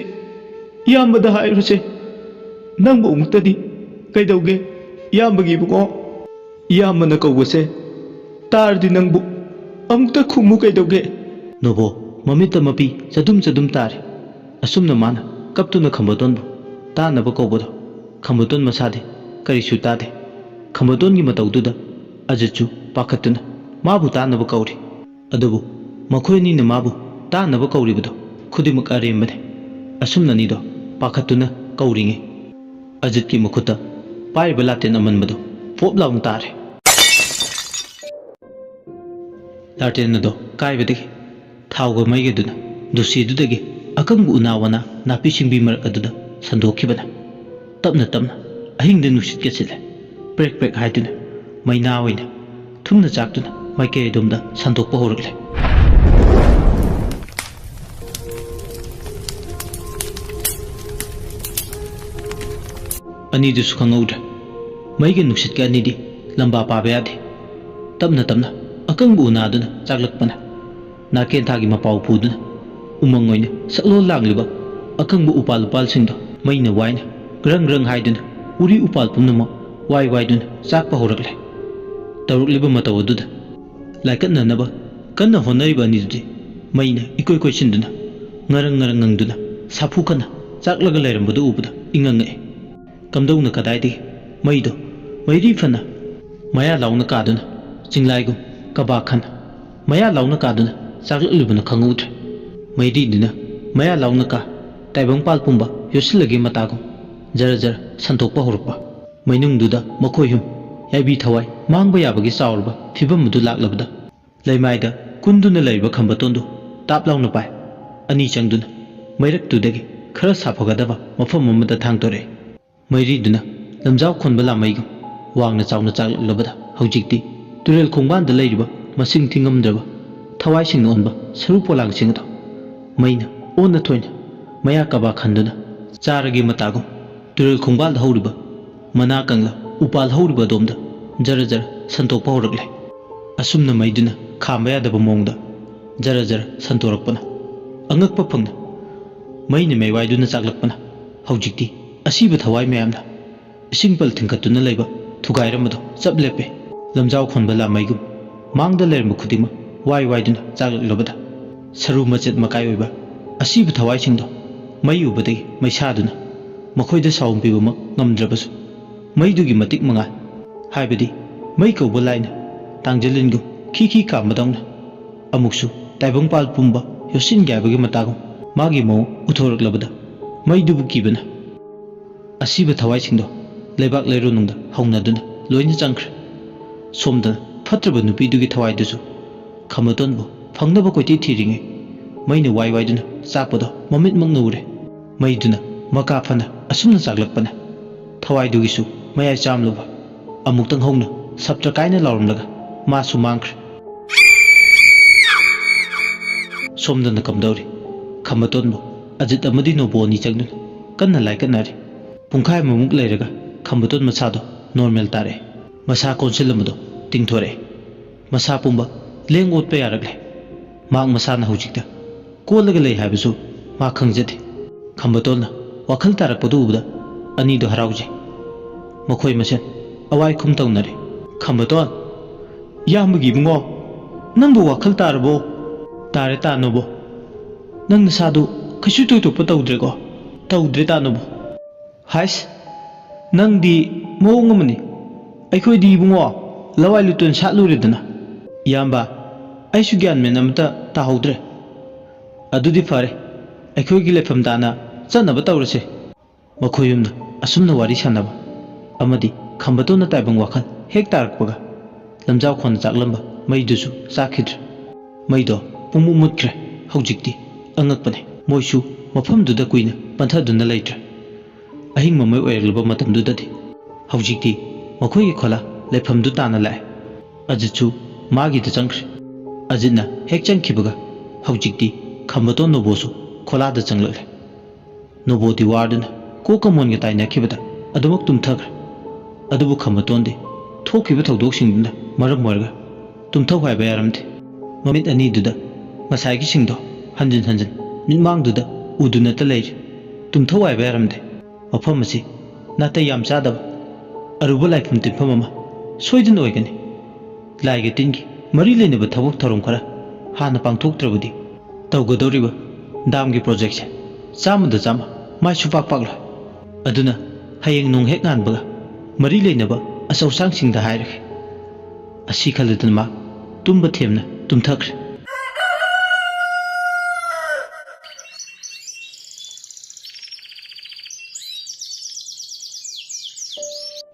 ꯏꯌꯥꯝꯕꯗ ꯍꯥꯏꯔꯨꯁꯦ꯫ ꯅꯪꯕꯨ ꯑꯃꯨꯛꯇꯗꯤ ꯀꯩꯗꯧꯒꯦ? ꯏꯌꯥꯝꯕꯒꯤ ꯏꯕꯨꯡꯉꯣ, ꯏꯌꯥꯝꯕꯅ ꯀꯧꯕꯁꯦ ꯇꯥꯔꯗꯤ ꯅꯪꯕꯨ ꯑꯃꯨꯛꯇ ꯈꯨꯝꯃꯨ ꯀꯩꯗꯧꯒꯦ?" ꯅꯣꯕꯣ ꯃꯃꯤꯠꯇ ꯃꯄꯤ ꯆꯗꯨꯝ ꯆꯗꯨꯝ ꯇꯥꯔꯤ꯫ ꯑꯁꯨꯝꯅ ꯃꯥꯅ ꯀꯞꯇꯨꯅ ꯈꯝꯕꯇꯣꯟꯕꯨ ꯇꯥꯅꯕ ꯀꯧꯕꯗꯣ ꯈꯝꯕꯇꯣꯟ ꯃꯁꯥꯗꯤ ꯀꯔꯤꯁꯨ ꯇꯥꯗꯦ꯫ ꯈꯝꯕꯇꯣꯟꯒꯤ ꯃꯇꯧꯗꯨꯗ ꯑꯖꯤꯠꯁꯨ ꯄꯥꯈꯠꯇꯨꯅ ꯃꯥꯕꯨ ꯇꯥꯅꯕ ꯀꯧꯔꯤ꯫ ꯑꯗꯨꯕꯨ ꯃꯈꯣꯏ ꯑꯅꯤꯅ ꯃꯥꯕꯨ ꯇꯥꯅꯕ ꯀꯧꯔꯤꯕꯗꯣ ꯈꯨꯗꯤꯡꯃꯛ ꯑꯔꯦꯝꯕꯅꯤ꯫ ꯑꯁꯨꯝꯅ ꯑꯅꯤꯗꯣ ꯄꯥꯈꯠꯇꯨꯅ ꯀꯧꯔꯤꯉꯩ ꯑꯖꯤꯠꯀꯤ ꯃꯈꯨꯠꯇ ꯄꯥꯏꯔꯤꯕ ꯂꯥꯇꯦꯟ ꯑꯃꯟꯕꯗꯨ ꯄꯣꯞ ꯂꯥꯎꯅ ꯇꯥꯔꯦ꯫ ꯂꯥꯇꯦꯟ ꯑꯗꯣ ꯀꯥꯏꯕꯗꯒꯤ ꯊꯥꯎꯒ ꯃꯩꯒꯗꯨꯅ ꯗꯨꯁꯤꯗꯨꯗꯒꯤ ꯑꯀꯪꯕ ꯎꯅꯥ ꯋꯥꯅꯥ ꯅꯥꯄꯤ ꯁꯤꯡꯕꯤ ꯃꯔꯛ ꯑꯗꯨꯗ ꯁꯟꯗꯣꯛꯈꯤꯕꯅ ꯇꯞꯅ ꯇꯞꯅ ꯑꯍꯤꯡꯗ ꯅꯨꯡꯁꯤꯠꯀ ꯁꯤꯠꯂꯦ꯫ ꯄ꯭ꯔꯦꯛ ꯄ꯭ꯔꯦꯛ ꯍꯥꯏꯗꯨꯅ ꯃꯩꯅꯥ ꯑꯣꯏꯅ ꯊꯨꯝꯅ ꯆꯥꯛꯇꯨꯅ ꯃꯥꯏꯀꯩ ꯑꯗꯣꯝꯗ ꯁꯟꯗꯣꯛꯄ ꯍꯧꯔꯛꯂꯦ꯫ ꯑꯅꯤꯗꯨꯁꯨ ꯈꯪꯍꯧꯗ꯭ꯔꯦ꯫ ꯃꯩꯒ ꯅꯨꯡꯁꯤꯠꯀ ꯑꯅꯤꯗꯤ ꯂꯝꯕꯥ ꯄꯥꯕ ꯌꯥꯗꯦ꯫ ꯇꯞꯅ ꯇꯞꯅ ꯑꯀꯪꯕ ꯎꯅꯥꯗꯨꯅ ꯆꯥꯛꯂꯛꯄꯅ ꯅꯥꯀꯦꯟꯊꯥꯒꯤ ꯃꯄꯥꯎ ꯄꯨꯗꯨꯅ ꯎꯃꯪ ꯑꯣꯏꯅ ꯁꯛꯂꯣꯜ ꯂꯥꯡꯂꯤꯕ ꯑꯀꯪꯕ ꯎꯄꯥꯜ ꯎꯄꯥꯜꯁꯤꯡꯗꯣ ꯃꯩꯅ ꯋꯥꯏꯅ ꯒ꯭ꯔꯪ ꯒ꯭ꯔꯪ ꯍꯥꯏꯗꯨꯅ ꯎꯔꯤ ꯎꯄꯥꯜ ꯄꯨꯝꯅꯃꯛ ꯋꯥꯏ ꯋꯥꯏꯗꯨꯅ ꯆꯥꯛꯄ ꯍꯧꯔꯛꯂꯦ꯫ ꯇꯧꯔꯛꯂꯤꯕ ꯃꯇꯧ ꯑꯗꯨꯗ ꯂꯥꯏꯀꯠꯅꯅꯕ ꯀꯟꯅ ꯍꯣꯠꯅꯔꯤꯕ ꯑꯅꯤꯗꯨꯗꯤ ꯃꯩꯅ ꯏꯀꯣꯏ ꯀꯣꯏꯁꯤꯟꯗꯨꯅ ꯉꯔꯪ ꯉꯔꯪ ꯉꯪꯗꯨꯅ ꯁꯥꯐꯨ ꯀꯟꯅ ꯆꯥꯛꯂꯒ ꯂꯩꯔꯝꯕꯗꯨ ꯎꯕꯗ ꯏꯉꯛ ꯉꯛꯏ꯫ ꯀꯝꯗꯧꯅ ꯀꯗꯥꯏꯗꯒꯤ ꯃꯩꯗꯣ ꯃꯩꯔꯤ ꯐꯅ ꯃꯌꯥ ꯂꯥꯎꯅ ꯀꯥꯗꯨꯅ ꯆꯤꯡꯂꯥꯏꯒꯨꯝ ꯀꯕꯥꯛ ꯈꯅ ꯃꯌꯥ ꯂꯥꯎꯅ ꯀꯥꯗꯨꯅ ꯆꯥꯛꯂꯛꯂꯤꯕꯅꯣ ꯈꯪꯍꯧꯗ꯭ꯔꯦ꯫ ꯃꯩꯔꯤꯗꯨꯅ ꯃꯌꯥ ꯂꯥꯎꯅ ꯀꯥ ꯇꯥꯏꯕꯪꯄꯥꯜ ꯄꯨꯝꯕ ꯌꯣꯠꯁꯤꯜꯂꯒꯦ ꯃꯇꯥꯒꯨꯝ ꯖꯔ ꯖꯔ ꯁꯟꯗꯣꯛꯄ ꯍꯧꯔꯛꯄ꯫ ꯃꯩꯅꯨꯡꯗꯨꯗ ꯃꯈꯣꯏ ꯍꯨꯝ ꯌꯥꯏꯕꯤ ꯊꯋꯥꯏ ꯃꯥꯡꯕ ꯌꯥꯕꯒꯤ ꯆꯥꯎꯔꯕ ꯐꯤꯕꯝ ꯑꯗꯨ ꯂꯥꯛꯂꯕꯗ ꯂꯩꯃꯥꯏꯗ ꯀꯨꯟꯗꯨꯅ ꯂꯩꯔꯤꯕ ꯈꯝꯕꯇꯣꯟꯗꯨ ꯇꯥꯞ ꯂꯥꯎꯅ ꯄꯥꯏ꯫ ꯑꯅꯤ ꯆꯪꯗꯨꯅ ꯃꯩꯔꯛꯇꯨꯗꯒꯤ ꯈꯔ ꯁꯥꯐꯒꯗꯕ ꯃꯐꯝ ꯑꯃꯗ ꯊꯥꯡꯗꯣꯔꯛꯏ꯫ ꯃꯩꯔꯤꯗꯨꯅ ꯂꯝꯖꯥꯎ ꯈꯣꯟꯕ ꯂꯥꯃꯩꯒꯨꯝ ꯋꯥꯡꯅ ꯆꯥꯎꯅ ꯆꯥꯛꯂꯛꯂꯕꯗ, ꯍꯧꯖꯤꯛꯇꯤ ꯇꯨꯔꯦꯜ ꯈꯣꯡꯕꯥꯟꯗ ꯂꯩꯔꯤꯕ ꯃꯁꯤꯡ ꯊꯤꯉꯝꯗ꯭ꯔꯕ ꯊꯋꯥꯏꯁꯤꯡꯅ ꯑꯣꯟꯕ ꯁꯔꯨ ꯄꯣꯂꯥꯡꯁꯤꯡ ꯑꯗꯣ ꯃꯩꯅ ꯑꯣꯟꯅ ꯊꯣꯏꯅ ꯃꯌꯥ ꯀꯕꯥ ꯈꯟꯗꯨꯅ ꯆꯥꯔꯒꯤ ꯃꯇꯥꯒꯨꯝ ꯇꯨꯔꯦꯜ ꯈꯣꯡꯕꯥꯜꯗ ꯍꯧꯔꯤꯕ ꯃꯅꯥ ꯀꯪꯂꯥ ꯎꯄꯥꯜ ꯍꯧꯔꯤꯕ ꯑꯗꯣꯝꯗ ꯖꯔ ꯖꯔ ꯁꯟꯇꯣꯛꯄ ꯍꯧꯔꯛꯂꯦ꯫ ꯑꯁꯨꯝꯅ ꯃꯩꯗꯨꯅ ꯈꯥꯝꯕ ꯌꯥꯗꯕ ꯃꯑꯣꯡꯗ ꯖꯔ ꯖꯔ ꯁꯟꯇꯣꯔꯛꯄꯅ ꯑꯉꯛꯄ ꯐꯪꯅ ꯃꯩꯅ ꯃꯩꯋꯥꯏꯗꯨꯅ ꯆꯥꯛꯂꯛꯄꯅ ꯍꯧꯖꯤꯛꯇꯤ ꯑꯁꯤꯕ ꯊꯋꯥꯏ ꯃꯌꯥꯝꯅ ꯏꯁꯤꯡ ꯄꯜ ꯊꯤꯡꯒꯠꯇꯨꯅ ꯂꯩꯕ ꯊꯨꯒꯥꯏꯔꯝꯕꯗꯣ ꯆꯞ ꯂꯦꯞꯄꯦ꯫ ꯂꯝꯖꯥꯎ ꯈꯣꯟꯕ ꯂꯥꯃꯩꯒꯨꯝ ꯃꯥꯡꯗ ꯂꯩꯔꯝꯕ ꯈꯨꯗꯤꯡꯃꯛ ꯋꯥꯏ ꯋꯥꯏꯗꯨꯅ ꯆꯥꯛꯂꯛꯂꯕꯗ ꯁꯔꯨ ꯃꯆꯦꯠ ꯃꯀꯥꯏ ꯑꯣꯏꯕ ꯑꯁꯤꯕ ꯊꯋꯥꯏꯁꯤꯡꯗꯣ ꯃꯩ ꯎꯕꯗꯒꯤ ꯃꯩꯁꯥꯗꯨꯅ ꯃꯈꯣꯏꯗ ꯁꯥꯎꯝ ꯄꯤꯕꯃꯛ ꯉꯝꯗ꯭ꯔꯕꯁꯨ ꯃꯩꯗꯨꯒꯤ ꯃꯇꯤꯛ ꯃꯉꯥꯜ, ꯍꯥꯏꯕꯗꯤ ꯃꯩ ꯀꯧꯕ ꯂꯥꯏꯅ ꯇꯥꯡꯖꯂꯤꯟꯒꯨꯝ ꯈꯤ ꯈꯤ ꯀꯥꯝꯕꯗꯧꯅ ꯑꯃꯨꯛꯁꯨ ꯇꯥꯏꯕꯪꯄꯥꯜ ꯄꯨꯝꯕ ꯌꯣꯠꯁꯤꯟꯒꯦ ꯍꯥꯏꯕꯒꯤ ꯃꯇꯥꯒꯨꯝ ꯃꯥꯒꯤ ꯃꯑꯣꯡ ꯎꯊꯣꯔꯛꯂꯕꯗ ꯃꯩꯗꯨꯕꯨ ꯀꯤꯕꯅ ꯑꯁꯤꯕ ꯊꯋꯥꯏꯁꯤꯡꯗꯣ ꯂꯩꯕꯥꯛ ꯂꯩꯔꯣꯟꯅꯨꯡꯗ ꯍꯧꯅꯗꯨꯅ ꯂꯣꯏꯅ ꯆꯪꯈ꯭ꯔꯦ꯫ ꯁꯣꯝꯗꯅ ꯐꯠꯇ꯭ꯔꯕ ꯅꯨꯄꯤꯗꯨꯒꯤ ꯊꯋꯥꯏꯗꯨꯁꯨ ꯈꯝꯕꯇꯣꯟꯕꯨ ꯐꯪꯅꯕ ꯀꯣꯏꯊꯤ ꯊꯤꯔꯤꯉꯩ ꯃꯩꯅ ꯋꯥꯏ ꯋꯥꯏꯗꯨꯅ ꯆꯥꯛꯄꯗꯣ ꯃꯃꯤꯠꯃꯛꯅ ꯎꯔꯦ꯫ ꯃꯩꯗꯨꯅ ꯃꯀꯥ ꯐꯅ ꯑꯁꯨꯝꯅ ꯆꯥꯛꯂꯛꯄꯅ ꯊꯋꯥꯏꯗꯨꯒꯤꯁꯨ ꯃꯌꯥꯏ ꯆꯥꯝꯂꯨꯕ ꯑꯃꯨꯛꯇꯪ ꯍꯧꯅ ꯁꯞꯇ꯭ꯔ ꯀꯥꯏꯅ ꯂꯥꯎꯔꯝꯂꯒ ꯃꯥꯁꯨ ꯃꯥꯡꯈ꯭ꯔꯦ꯫ ꯁꯣꯝꯗꯅ ꯀꯝꯗꯧꯔꯤ? ꯈꯝꯕꯇꯣꯟꯕꯨ ꯑꯖꯤꯠ ꯑꯃꯗꯤ ꯅꯣꯕꯣ ꯑꯅꯤ ꯆꯪꯗꯨꯅ ꯀꯟꯅ ꯂꯥꯏꯀꯠꯅꯔꯤ꯫ ꯄꯨꯡꯈꯥꯏ ꯑꯃꯃꯨꯛ ꯂꯩꯔꯒ ꯈꯝꯕꯇꯣꯟ ꯃꯁꯥꯗꯣ ꯅꯣꯔꯃꯦꯜ ꯇꯥꯔꯛꯑꯦ꯫ ꯃꯁꯥ ꯀꯣꯟꯁꯤꯜꯂꯝꯕꯗꯣ ꯇꯤꯡꯊꯣꯔꯛꯑꯦ꯫ ꯃꯁꯥ ꯄꯨꯝꯕ ꯂꯦꯡ ꯑꯣꯠꯄ ꯌꯥꯔꯛꯂꯦ꯫ ꯃꯍꯥꯛ ꯃꯁꯥꯅ ꯍꯧꯖꯤꯛꯇ ꯀꯣꯜꯂꯒ ꯂꯩ ꯍꯥꯏꯕꯁꯨ ꯃꯥ ꯈꯪꯖꯗꯦ꯫ ꯈꯝꯕꯇꯣꯟꯅ ꯋꯥꯈꯜ ꯇꯥꯔꯛꯄꯗꯨ ꯎꯕꯗ ꯑꯅꯤꯗꯣ ꯍꯔꯥꯎꯖꯩ꯫ ꯃꯈꯣꯏ ꯃꯁꯦꯟ ꯑꯋꯥꯏ ꯈꯨꯝ ꯇꯧꯅꯔꯦ꯫ "ꯈꯝꯕꯇꯣꯟ, ꯏꯌꯥꯝꯕꯒꯤ ꯏꯕꯨꯡꯉꯣ, ꯅꯪꯕꯨ ꯋꯥꯈꯜ ꯇꯥꯔꯕꯣ?" "ꯇꯥꯔꯦ ꯇꯥꯅꯣꯕꯣ꯫ ꯅꯪ ꯅꯁꯥꯗꯨ ꯀꯩꯁꯨ ꯊꯣꯏꯗꯣꯛꯄ ꯇꯧꯗ꯭ꯔꯦꯀꯣ?" "ꯇꯧꯗ꯭ꯔꯦ ꯇꯥꯅꯣꯕꯣ꯫" "ꯍꯥꯏꯁ, ꯅꯪꯗꯤ ꯃꯑꯣꯡ ꯑꯃꯅꯤ꯫ ꯑꯩꯈꯣꯏꯗꯤ ꯏꯕꯨꯡꯉꯣ ꯂꯋꯥꯏ ꯂꯨꯇꯣꯟ ꯁꯥꯠꯂꯨꯔꯦꯗꯅ꯫" "ꯏꯌꯥꯝꯕ, ꯑꯩꯁꯨ ꯒ꯭ꯌꯥꯟ ꯃꯦꯟ ꯑꯃꯇ ꯇꯥꯍꯧꯗ꯭ꯔꯦ꯫" "ꯑꯗꯨꯗꯤ ꯐꯔꯦ, ꯑꯩꯈꯣꯏꯒꯤ ꯂꯩꯐꯝ ꯇꯥꯅ ꯆꯠꯅꯕ ꯇꯧꯔꯁꯦ꯫" ꯃꯈꯣꯏ ꯑꯍꯨꯝꯅ ꯑꯁꯨꯝꯅ ꯋꯥꯔꯤ ꯁꯥꯟꯅꯕ ꯑꯃꯗꯤ ꯈꯝꯕꯇꯣꯟꯅ ꯇꯥꯏꯕꯪ ꯋꯥꯈꯜ ꯍꯦꯛ ꯇꯥꯔꯛꯄꯒ ꯂꯝꯖꯥꯎ ꯈꯣꯟꯅ ꯆꯥꯛꯂꯝꯕ ꯃꯩꯗꯨꯁꯨ ꯆꯥꯛꯈꯤꯗ꯭ꯔꯦ꯫ ꯃꯩꯗꯣ ꯄꯨꯡꯃꯨꯠ ꯃꯨꯠꯈ꯭ꯔꯦ꯫ ꯍꯧꯖꯤꯛꯇꯤ ꯑꯉꯛꯄꯅꯦ, ꯃꯣꯏꯁꯨ ꯃꯐꯝꯗꯨꯗ ꯀꯨꯏꯅ ꯄꯟꯊꯗꯨꯅ ꯂꯩꯇ꯭ꯔꯦ꯫ ꯑꯍꯤꯡ ꯃꯃꯩ ꯑꯣꯏꯔꯛꯂꯕ ꯃꯇꯝꯗꯨꯗꯗꯤ ꯍꯧꯖꯤꯛꯇꯤ ꯃꯈꯣꯏꯒꯤ ꯈꯣꯂꯥ ꯂꯩꯐꯝꯗꯨ ꯇꯥꯟꯅ ꯂꯥꯛꯑꯦ꯫ ꯑꯖꯤꯠꯁꯨ ꯃꯥꯒꯤꯗ ꯆꯪꯈ꯭ꯔꯦ꯫ ꯑꯖꯤꯠꯅ ꯍꯦꯛ ꯆꯪꯈꯤꯕꯒ ꯍꯧꯖꯤꯛꯇꯤ ꯈꯝꯕꯇꯣꯟ ꯅꯣꯕꯣꯁꯨ ꯈꯣꯂꯥꯗ ꯆꯪꯂꯛꯂꯦ꯫ ꯅꯣꯕꯣꯗꯤ ꯋꯥꯗꯨꯅ ꯀꯣꯛꯀ ꯃꯣꯟꯒ ꯇꯥꯏꯅꯈꯤꯕꯗ ꯑꯗꯨꯃꯛ ꯇꯨꯝꯊꯈ꯭ꯔꯦ꯫ ꯑꯗꯨꯕꯨ ꯈꯝꯕꯇꯣꯟꯗꯤ ꯊꯣꯛꯈꯤꯕ ꯊꯧꯗꯣꯛꯁꯤꯡꯗꯨꯅ ꯃꯔꯝ ꯑꯣꯏꯔꯒ ꯇꯨꯝꯊꯧ ꯍꯥꯏꯕ ꯌꯥꯔꯝꯗꯦ꯫ ꯃꯃꯤꯠ ꯑꯅꯤꯗꯨꯗ ꯉꯁꯥꯏꯒꯤꯁꯤꯡꯗꯣ ꯍꯟꯖꯤꯟ ꯍꯟꯖꯤꯟ ꯃꯤꯠꯃꯥꯡꯗꯨꯗ ꯎꯗꯨꯅꯇ ꯂꯩꯔꯤ꯫ ꯇꯨꯝꯊꯧ ꯍꯥꯏꯕ ꯌꯥꯔꯝꯗꯦ꯫ ꯃꯐꯝ ꯑꯁꯤ ꯅꯥꯇꯩ ꯌꯥꯝ ꯆꯥꯗꯕ ꯑꯔꯨꯕ ꯂꯥꯏꯐꯝ ꯇꯤꯟꯐꯝ ꯑꯃ ꯁꯣꯏꯗꯅ ꯑꯣꯏꯒꯅꯤ꯫ ꯂꯥꯏꯒ ꯇꯤꯟꯒꯤ ꯃꯔꯤ ꯂꯩꯅꯕ ꯊꯕꯛ ꯊꯧꯔꯝ ꯈꯔ ꯍꯥꯟꯅ ꯄꯥꯡꯊꯣꯛꯇ꯭ꯔꯕꯗꯤ ꯇꯧꯒꯗꯧꯔꯤꯕ ꯗꯥꯝꯒꯤ ꯄ꯭ꯔꯣꯖꯦꯛꯁꯦ ꯆꯥꯝꯃꯗ ꯆꯥꯝꯃ ꯃꯥꯏ ꯁꯨꯡꯄꯥꯛ ꯄꯥꯛꯂꯣꯏ꯫ ꯑꯗꯨꯅ ꯍꯌꯦꯡ ꯅꯣꯡ ꯍꯦꯛ ꯉꯥꯟꯕꯒ ꯃꯔꯤ ꯂꯩꯅꯕ ꯑꯆꯧꯁꯥꯡꯁꯤꯡꯗ ꯍꯥꯏꯔꯒꯦ꯫ ꯑꯁꯤ ꯈꯜꯂꯗꯨꯅ ꯃꯥ ꯇꯨꯝꯕ ꯊꯦꯝꯅ ꯇꯨꯝꯊꯈ꯭ꯔꯦ꯫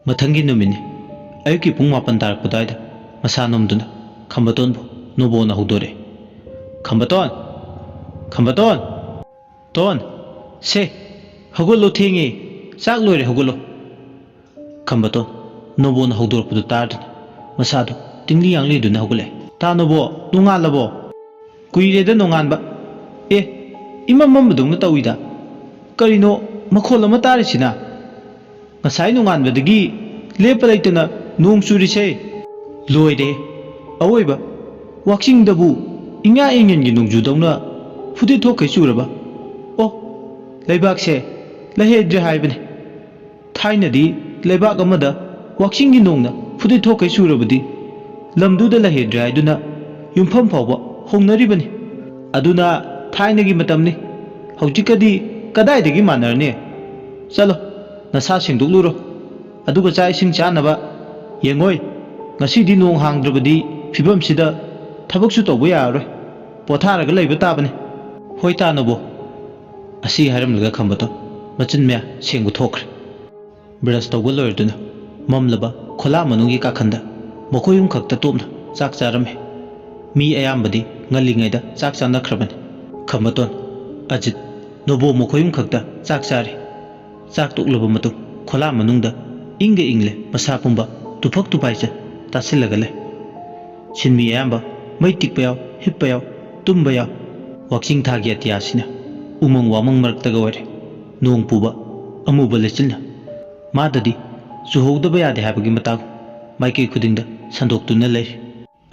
ꯃꯊꯪꯒꯤ ꯅꯨꯃꯤꯠꯅꯤ꯫ ꯑꯌꯨꯛꯀꯤ ꯄꯨꯡ ꯃꯥꯄꯟ ꯇꯥꯔꯛꯄ ꯑꯗꯨꯋꯥꯏꯗ ꯃꯁꯥ ꯅꯣꯝꯗꯨꯅ ꯈꯝꯕꯇꯣꯟꯕꯨ ꯅꯣꯕꯣꯅ ꯍꯧꯗꯣꯔꯛꯑꯦ꯫ "ꯈꯝꯕꯇꯣꯟ! ꯈꯝꯕꯇꯣꯟ! ꯇꯣꯟ! ꯁꯦ, ꯍꯧꯒꯠꯂꯣ, ꯊꯦꯡꯉꯦ꯫ ꯆꯥꯛ ꯂꯣꯏꯔꯦ, ꯍꯧꯒꯠꯂꯣ!" ꯈꯝꯕꯇꯣꯟ ꯅꯣꯕꯣꯅ ꯍꯧꯗꯣꯔꯛꯄꯗꯨ ꯇꯥꯗꯨꯅ ꯃꯁꯥꯗꯨ ꯇꯤꯡꯂꯤ ꯌꯥꯡꯂꯤꯗꯨꯅ ꯍꯧꯒꯠꯂꯛꯑꯦ꯫ "ꯇꯥ ꯅꯣꯕꯣ, ꯅꯣꯡꯉꯥꯜꯂꯕꯣ?" "ꯀꯨꯏꯔꯦꯗ ꯅꯣꯡꯉꯥꯟꯕ꯫ ꯑꯦ, ꯏꯃꯝ ꯃꯝꯕꯗꯧꯅ ꯇꯧꯏꯗ꯫ ꯀꯔꯤꯅꯣ ꯃꯈꯣꯜ ꯑꯃ ꯇꯥꯔꯤꯁꯤꯅ? ꯉꯁꯥꯏ ꯅꯣꯡꯉꯥꯟꯕꯗꯒꯤ ꯂꯦꯞꯄ ꯂꯩꯇꯅ ꯅꯣꯡ ꯆꯨꯔꯤꯁꯦ꯫ ꯂꯣꯏꯔꯦ꯫ ꯑꯋꯣꯏꯕ ꯋꯥꯛꯆꯤꯡꯗꯕꯨ ꯏꯉꯥ ꯏꯉꯦꯟꯒꯤ ꯅꯣꯡꯖꯨꯗꯧꯅ ꯐꯨꯗꯤꯠ ꯊꯣꯛꯈꯩ ꯆꯨꯔꯕ? ꯑꯣ, ꯂꯩꯕꯥꯛꯁꯦ ꯂꯩꯍꯩꯗ꯭ꯔꯦ ꯍꯥꯏꯕꯅꯤ꯫ ꯊꯥꯏꯅꯗꯤ ꯂꯩꯕꯥꯛ ꯑꯃꯗ ꯋꯥꯛꯆꯤꯡꯒꯤ ꯅꯣꯡꯅ ꯐꯨꯗꯤꯠ ꯊꯣꯛꯈꯩ ꯆꯨꯔꯕꯗꯤ ꯂꯝꯗꯨꯗ ꯂꯩꯍꯩꯗ꯭ꯔꯦ ꯍꯥꯏꯗꯨꯅ ꯌꯨꯝꯐꯝ ꯐꯥꯎꯕ ꯍꯣꯡꯅꯔꯤꯕꯅꯤ꯫ ꯑꯗꯨꯅ ꯊꯥꯏꯅꯒꯤ ꯃꯇꯝꯅꯤ꯫ ꯍꯧꯖꯤꯛꯀꯗꯤ ꯀꯗꯥꯏꯗꯒꯤ ꯃꯥꯟꯅꯔꯅꯤ? ꯆꯠꯂꯣ, ꯅꯁꯥ ꯁꯦꯡꯗꯣꯛꯂꯨꯔꯣ꯫ ꯑꯗꯨꯒ ꯆꯥꯛ ꯏꯁꯤꯡ ꯆꯥꯅꯕ ꯌꯦꯡꯉꯣꯏ꯫ ꯉꯁꯤꯗꯤ ꯅꯣꯡ ꯍꯥꯡꯗ꯭ꯔꯕꯗꯤ ꯐꯤꯕꯝꯁꯤꯗ ꯊꯕꯛꯁꯨ ꯇꯧꯕ ꯌꯥꯔꯔꯣꯏ꯫ ꯄꯣꯊꯥꯔꯒ ꯂꯩꯕ ꯇꯥꯕꯅꯤ꯫ ꯍꯣꯏ ꯇꯥꯅꯕꯣ꯫ ꯑꯁꯤ ꯍꯥꯏꯔꯝꯂꯒ ꯈꯝꯕꯇꯣꯟ ꯃꯆꯤꯟ ꯃꯌꯥ ꯁꯦꯡꯕ ꯊꯣꯛꯈ꯭ꯔꯦ꯫ ꯕ꯭ꯔꯁ ꯇꯧꯕ ꯂꯣꯏꯔꯗꯨꯅ ꯃꯝꯂꯕ ꯈꯣꯂꯥ ꯃꯅꯨꯡꯒꯤ ꯀꯥꯈꯟꯗ ꯃꯈꯣꯏ ꯑꯍꯨꯝ ꯈꯛꯇ ꯇꯣꯞꯅ ꯆꯥꯛ ꯆꯥꯔꯝꯃꯤ꯫ ꯃꯤ ꯑꯌꯥꯝꯕꯗꯤ ꯉꯜꯂꯤꯉꯩꯗ ꯆꯥꯛ ꯆꯥꯅꯈ꯭ꯔꯕꯅꯤ꯫ ꯈꯝꯕꯇꯣꯟ, ꯑꯖꯤꯠ, ꯅꯣꯕꯣ ꯃꯈꯣꯏ ꯑꯍꯨꯝ ꯈꯛꯇ ꯆꯥꯛ ꯆꯥꯔꯤ꯫ ꯆꯥꯛ ꯇꯣꯛꯂꯕ ꯃꯇꯨꯡ ꯈꯣꯂꯥ ꯃꯅꯨꯡꯗ ꯏꯪꯒ ꯏꯪꯂꯦ꯫ ꯃꯁꯥ ꯄꯨꯝꯕ ꯇꯨꯐꯛ ꯇꯨꯐꯥꯏꯆ ꯇꯥꯁꯤꯜꯂꯒ ꯂꯩ꯫ ꯁꯤꯟꯃꯤ ꯑꯌꯥꯝꯕ ꯃꯩ ꯇꯤꯛꯄ ꯌꯥꯎ, ꯍꯤꯞꯄ ꯌꯥꯎ, ꯇꯨꯝꯕ ꯌꯥꯎ꯫ ꯋꯥꯛꯆꯤꯡ ꯊꯥꯒꯤ ꯑꯇꯤꯌꯥꯁꯤꯅ ꯎꯃꯪ ꯋꯥꯃꯪ ꯃꯔꯛꯇꯒ ꯑꯣꯏꯔꯦ꯫ ꯅꯣꯡ ꯄꯨꯕ ꯑꯃꯨꯕ ꯂꯩꯆꯤꯜꯅ ꯃꯥꯗꯗꯤ ꯆꯨꯍꯧꯗꯕ ꯌꯥꯗꯦ ꯍꯥꯏꯕꯒꯤ ꯃꯇꯥꯒꯨꯝ ꯃꯥꯏꯀꯩ ꯈꯨꯗꯤꯡꯗ ꯁꯟꯗꯣꯛꯇꯨꯅ ꯂꯩꯔꯤ꯫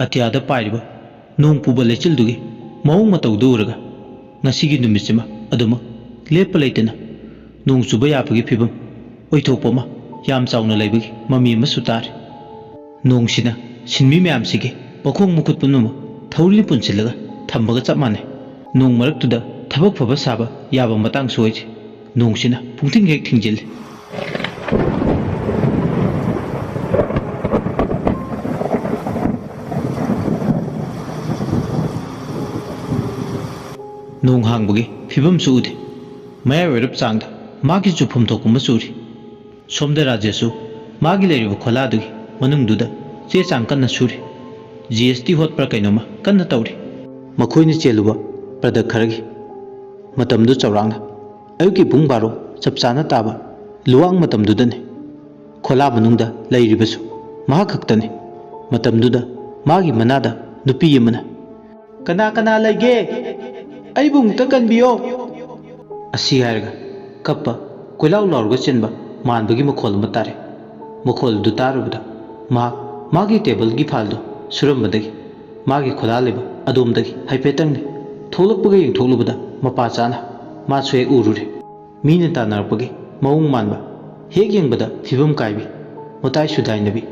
ꯑꯇꯤꯌꯥꯗ ꯄꯥꯏꯔꯤꯕ ꯅꯣꯡ ꯄꯨꯕ ꯂꯩꯆꯤꯜꯗꯨꯒꯤ ꯃꯑꯣꯡ ꯃꯇꯧꯗꯨ ꯎꯔꯒ ꯉꯁꯤꯒꯤ ꯅꯨꯃꯤꯠꯁꯤꯃ ꯑꯗꯨꯃꯛ ꯂꯦꯞꯄ ꯂꯩꯇꯅ ꯅꯣꯡ ꯆꯨꯕ ꯌꯥꯕꯒꯤ ꯐꯤꯕꯝ ꯑꯣꯏꯊꯣꯛꯄ ꯑꯃ ꯌꯥꯝ ꯆꯥꯎꯅ ꯂꯩꯕꯒꯤ ꯃꯃꯤ ꯑꯃꯁꯨ ꯇꯥꯔꯤ꯫ ꯅꯣꯡꯁꯤꯅ ꯁꯤꯟꯃꯤ ꯃꯌꯥꯝꯁꯤꯒꯤ ꯃꯈꯣꯡ ꯃꯈꯨꯠ ꯄꯨꯝꯅꯃꯛ ꯊꯧꯔꯤꯅ ꯄꯨꯟꯁꯤꯜꯂꯒ ꯊꯝꯕꯒ ꯆꯞ ꯃꯥꯟꯅꯩ꯫ ꯅꯣꯡ ꯃꯔꯛꯇꯨꯗ ꯊꯕꯛ ꯐꯕ ꯁꯥꯕ ꯌꯥꯕ ꯃꯇꯥꯡꯁꯨ ꯑꯣꯏꯔꯤ꯫ ꯅꯣꯡꯁꯤꯅ ꯄꯨꯡꯊꯤꯡ ꯍꯦꯛ ꯊꯤꯡꯖꯤꯜꯂꯤ꯫ ꯅꯣꯡ ꯍꯥꯡꯕꯒꯤ ꯐꯤꯕꯝꯁꯨ ꯎꯗꯦ꯫ ꯃꯌꯥꯏ ꯑꯣꯏꯔꯞ ꯆꯥꯡꯗ ꯃꯥꯒꯤ ꯆꯨꯐꯝ ꯊꯣꯛꯄ ꯑꯃ ꯆꯨꯔꯤ꯫ ꯁꯣꯝꯗ ꯔꯥꯖꯦꯁꯁꯨ ꯃꯥꯒꯤ ꯂꯩꯔꯤꯕ ꯈꯣꯂꯥꯗꯨꯒꯤ ꯃꯅꯨꯡꯗꯨꯗ ꯆꯦ ꯆꯥꯡ ꯀꯟꯅ ꯁꯨꯔꯤ꯫ ꯖꯤ ꯑꯦꯁ ꯇꯤ ꯍꯣꯠꯄ꯭ꯔꯥ ꯀꯩꯅꯣꯝꯃ ꯀꯟꯅ ꯇꯧꯔꯤ꯫ ꯃꯈꯣꯏꯅ ꯆꯦꯜꯂꯨꯕ ꯄ꯭ꯔꯗꯛ ꯈꯔꯒꯤ ꯃꯇꯝꯗꯨ ꯆꯥꯎꯔꯥꯛꯅ ꯑꯌꯨꯛꯀꯤ ꯄꯨꯡ ꯕꯥꯔꯣ ꯆꯞ ꯆꯥꯅ ꯇꯥꯕ ꯂꯨꯋꯥꯡ ꯃꯇꯝꯗꯨꯗꯅꯤ꯫ ꯈꯣꯂꯥ ꯃꯅꯨꯡꯗ ꯂꯩꯔꯤꯕꯁꯨ ꯃꯍꯥꯛ ꯈꯛꯇꯅꯤ꯫ ꯃꯇꯝꯗꯨꯗ ꯃꯥꯒꯤ ꯃꯅꯥꯗ ꯅꯨꯄꯤ ꯑꯃꯅ, "ꯀꯅꯥ ꯀꯅꯥ ꯂꯩꯒꯦ? ꯑꯩꯕꯨ ꯑꯃꯨꯛꯇ ꯀꯟꯕꯤꯌꯣ!" ꯑꯁꯤ ꯍꯥꯏꯔꯒ ꯀꯞꯄ ꯀꯣꯏꯂꯥꯎ ꯂꯥꯎꯔꯒ ꯆꯦꯟꯕ ꯃꯥꯟꯕꯒꯤ ꯃꯈꯣꯜ ꯑꯃ ꯇꯥꯔꯦ꯫ ꯃꯈꯣꯜ ꯑꯗꯨ ꯇꯥꯔꯨꯕꯗ ꯃꯍꯥꯛ ꯃꯥꯒꯤ ꯇꯦꯕꯜꯒꯤ ꯐꯥꯏꯜꯗꯨ ꯁꯨꯔꯝꯕꯗꯒꯤ ꯃꯥꯒꯤ ꯈꯣꯂꯥ ꯂꯩꯕ ꯑꯗꯣꯝꯗꯒꯤ ꯍꯥꯏꯐꯦꯠꯇꯪꯅꯤ ꯊꯣꯛꯂꯛꯄꯒ ꯌꯦꯡꯊꯣꯛꯂꯨꯕꯗ ꯃꯄꯥ ꯆꯥꯅ ꯃꯥꯁꯨ ꯍꯦꯛ ꯎꯔꯨꯔꯦ꯫ ꯃꯤꯅ ꯇꯥꯟꯅꯔꯛꯄꯒꯤ ꯃꯑꯣꯡ ꯃꯥꯟꯕ, ꯍꯦꯛ ꯌꯦꯡꯕꯗ ꯐꯤꯕꯝ ꯀꯥꯏꯕꯤ, ꯃꯇꯥꯏ ꯁꯨꯗꯥꯏꯅꯕꯤ,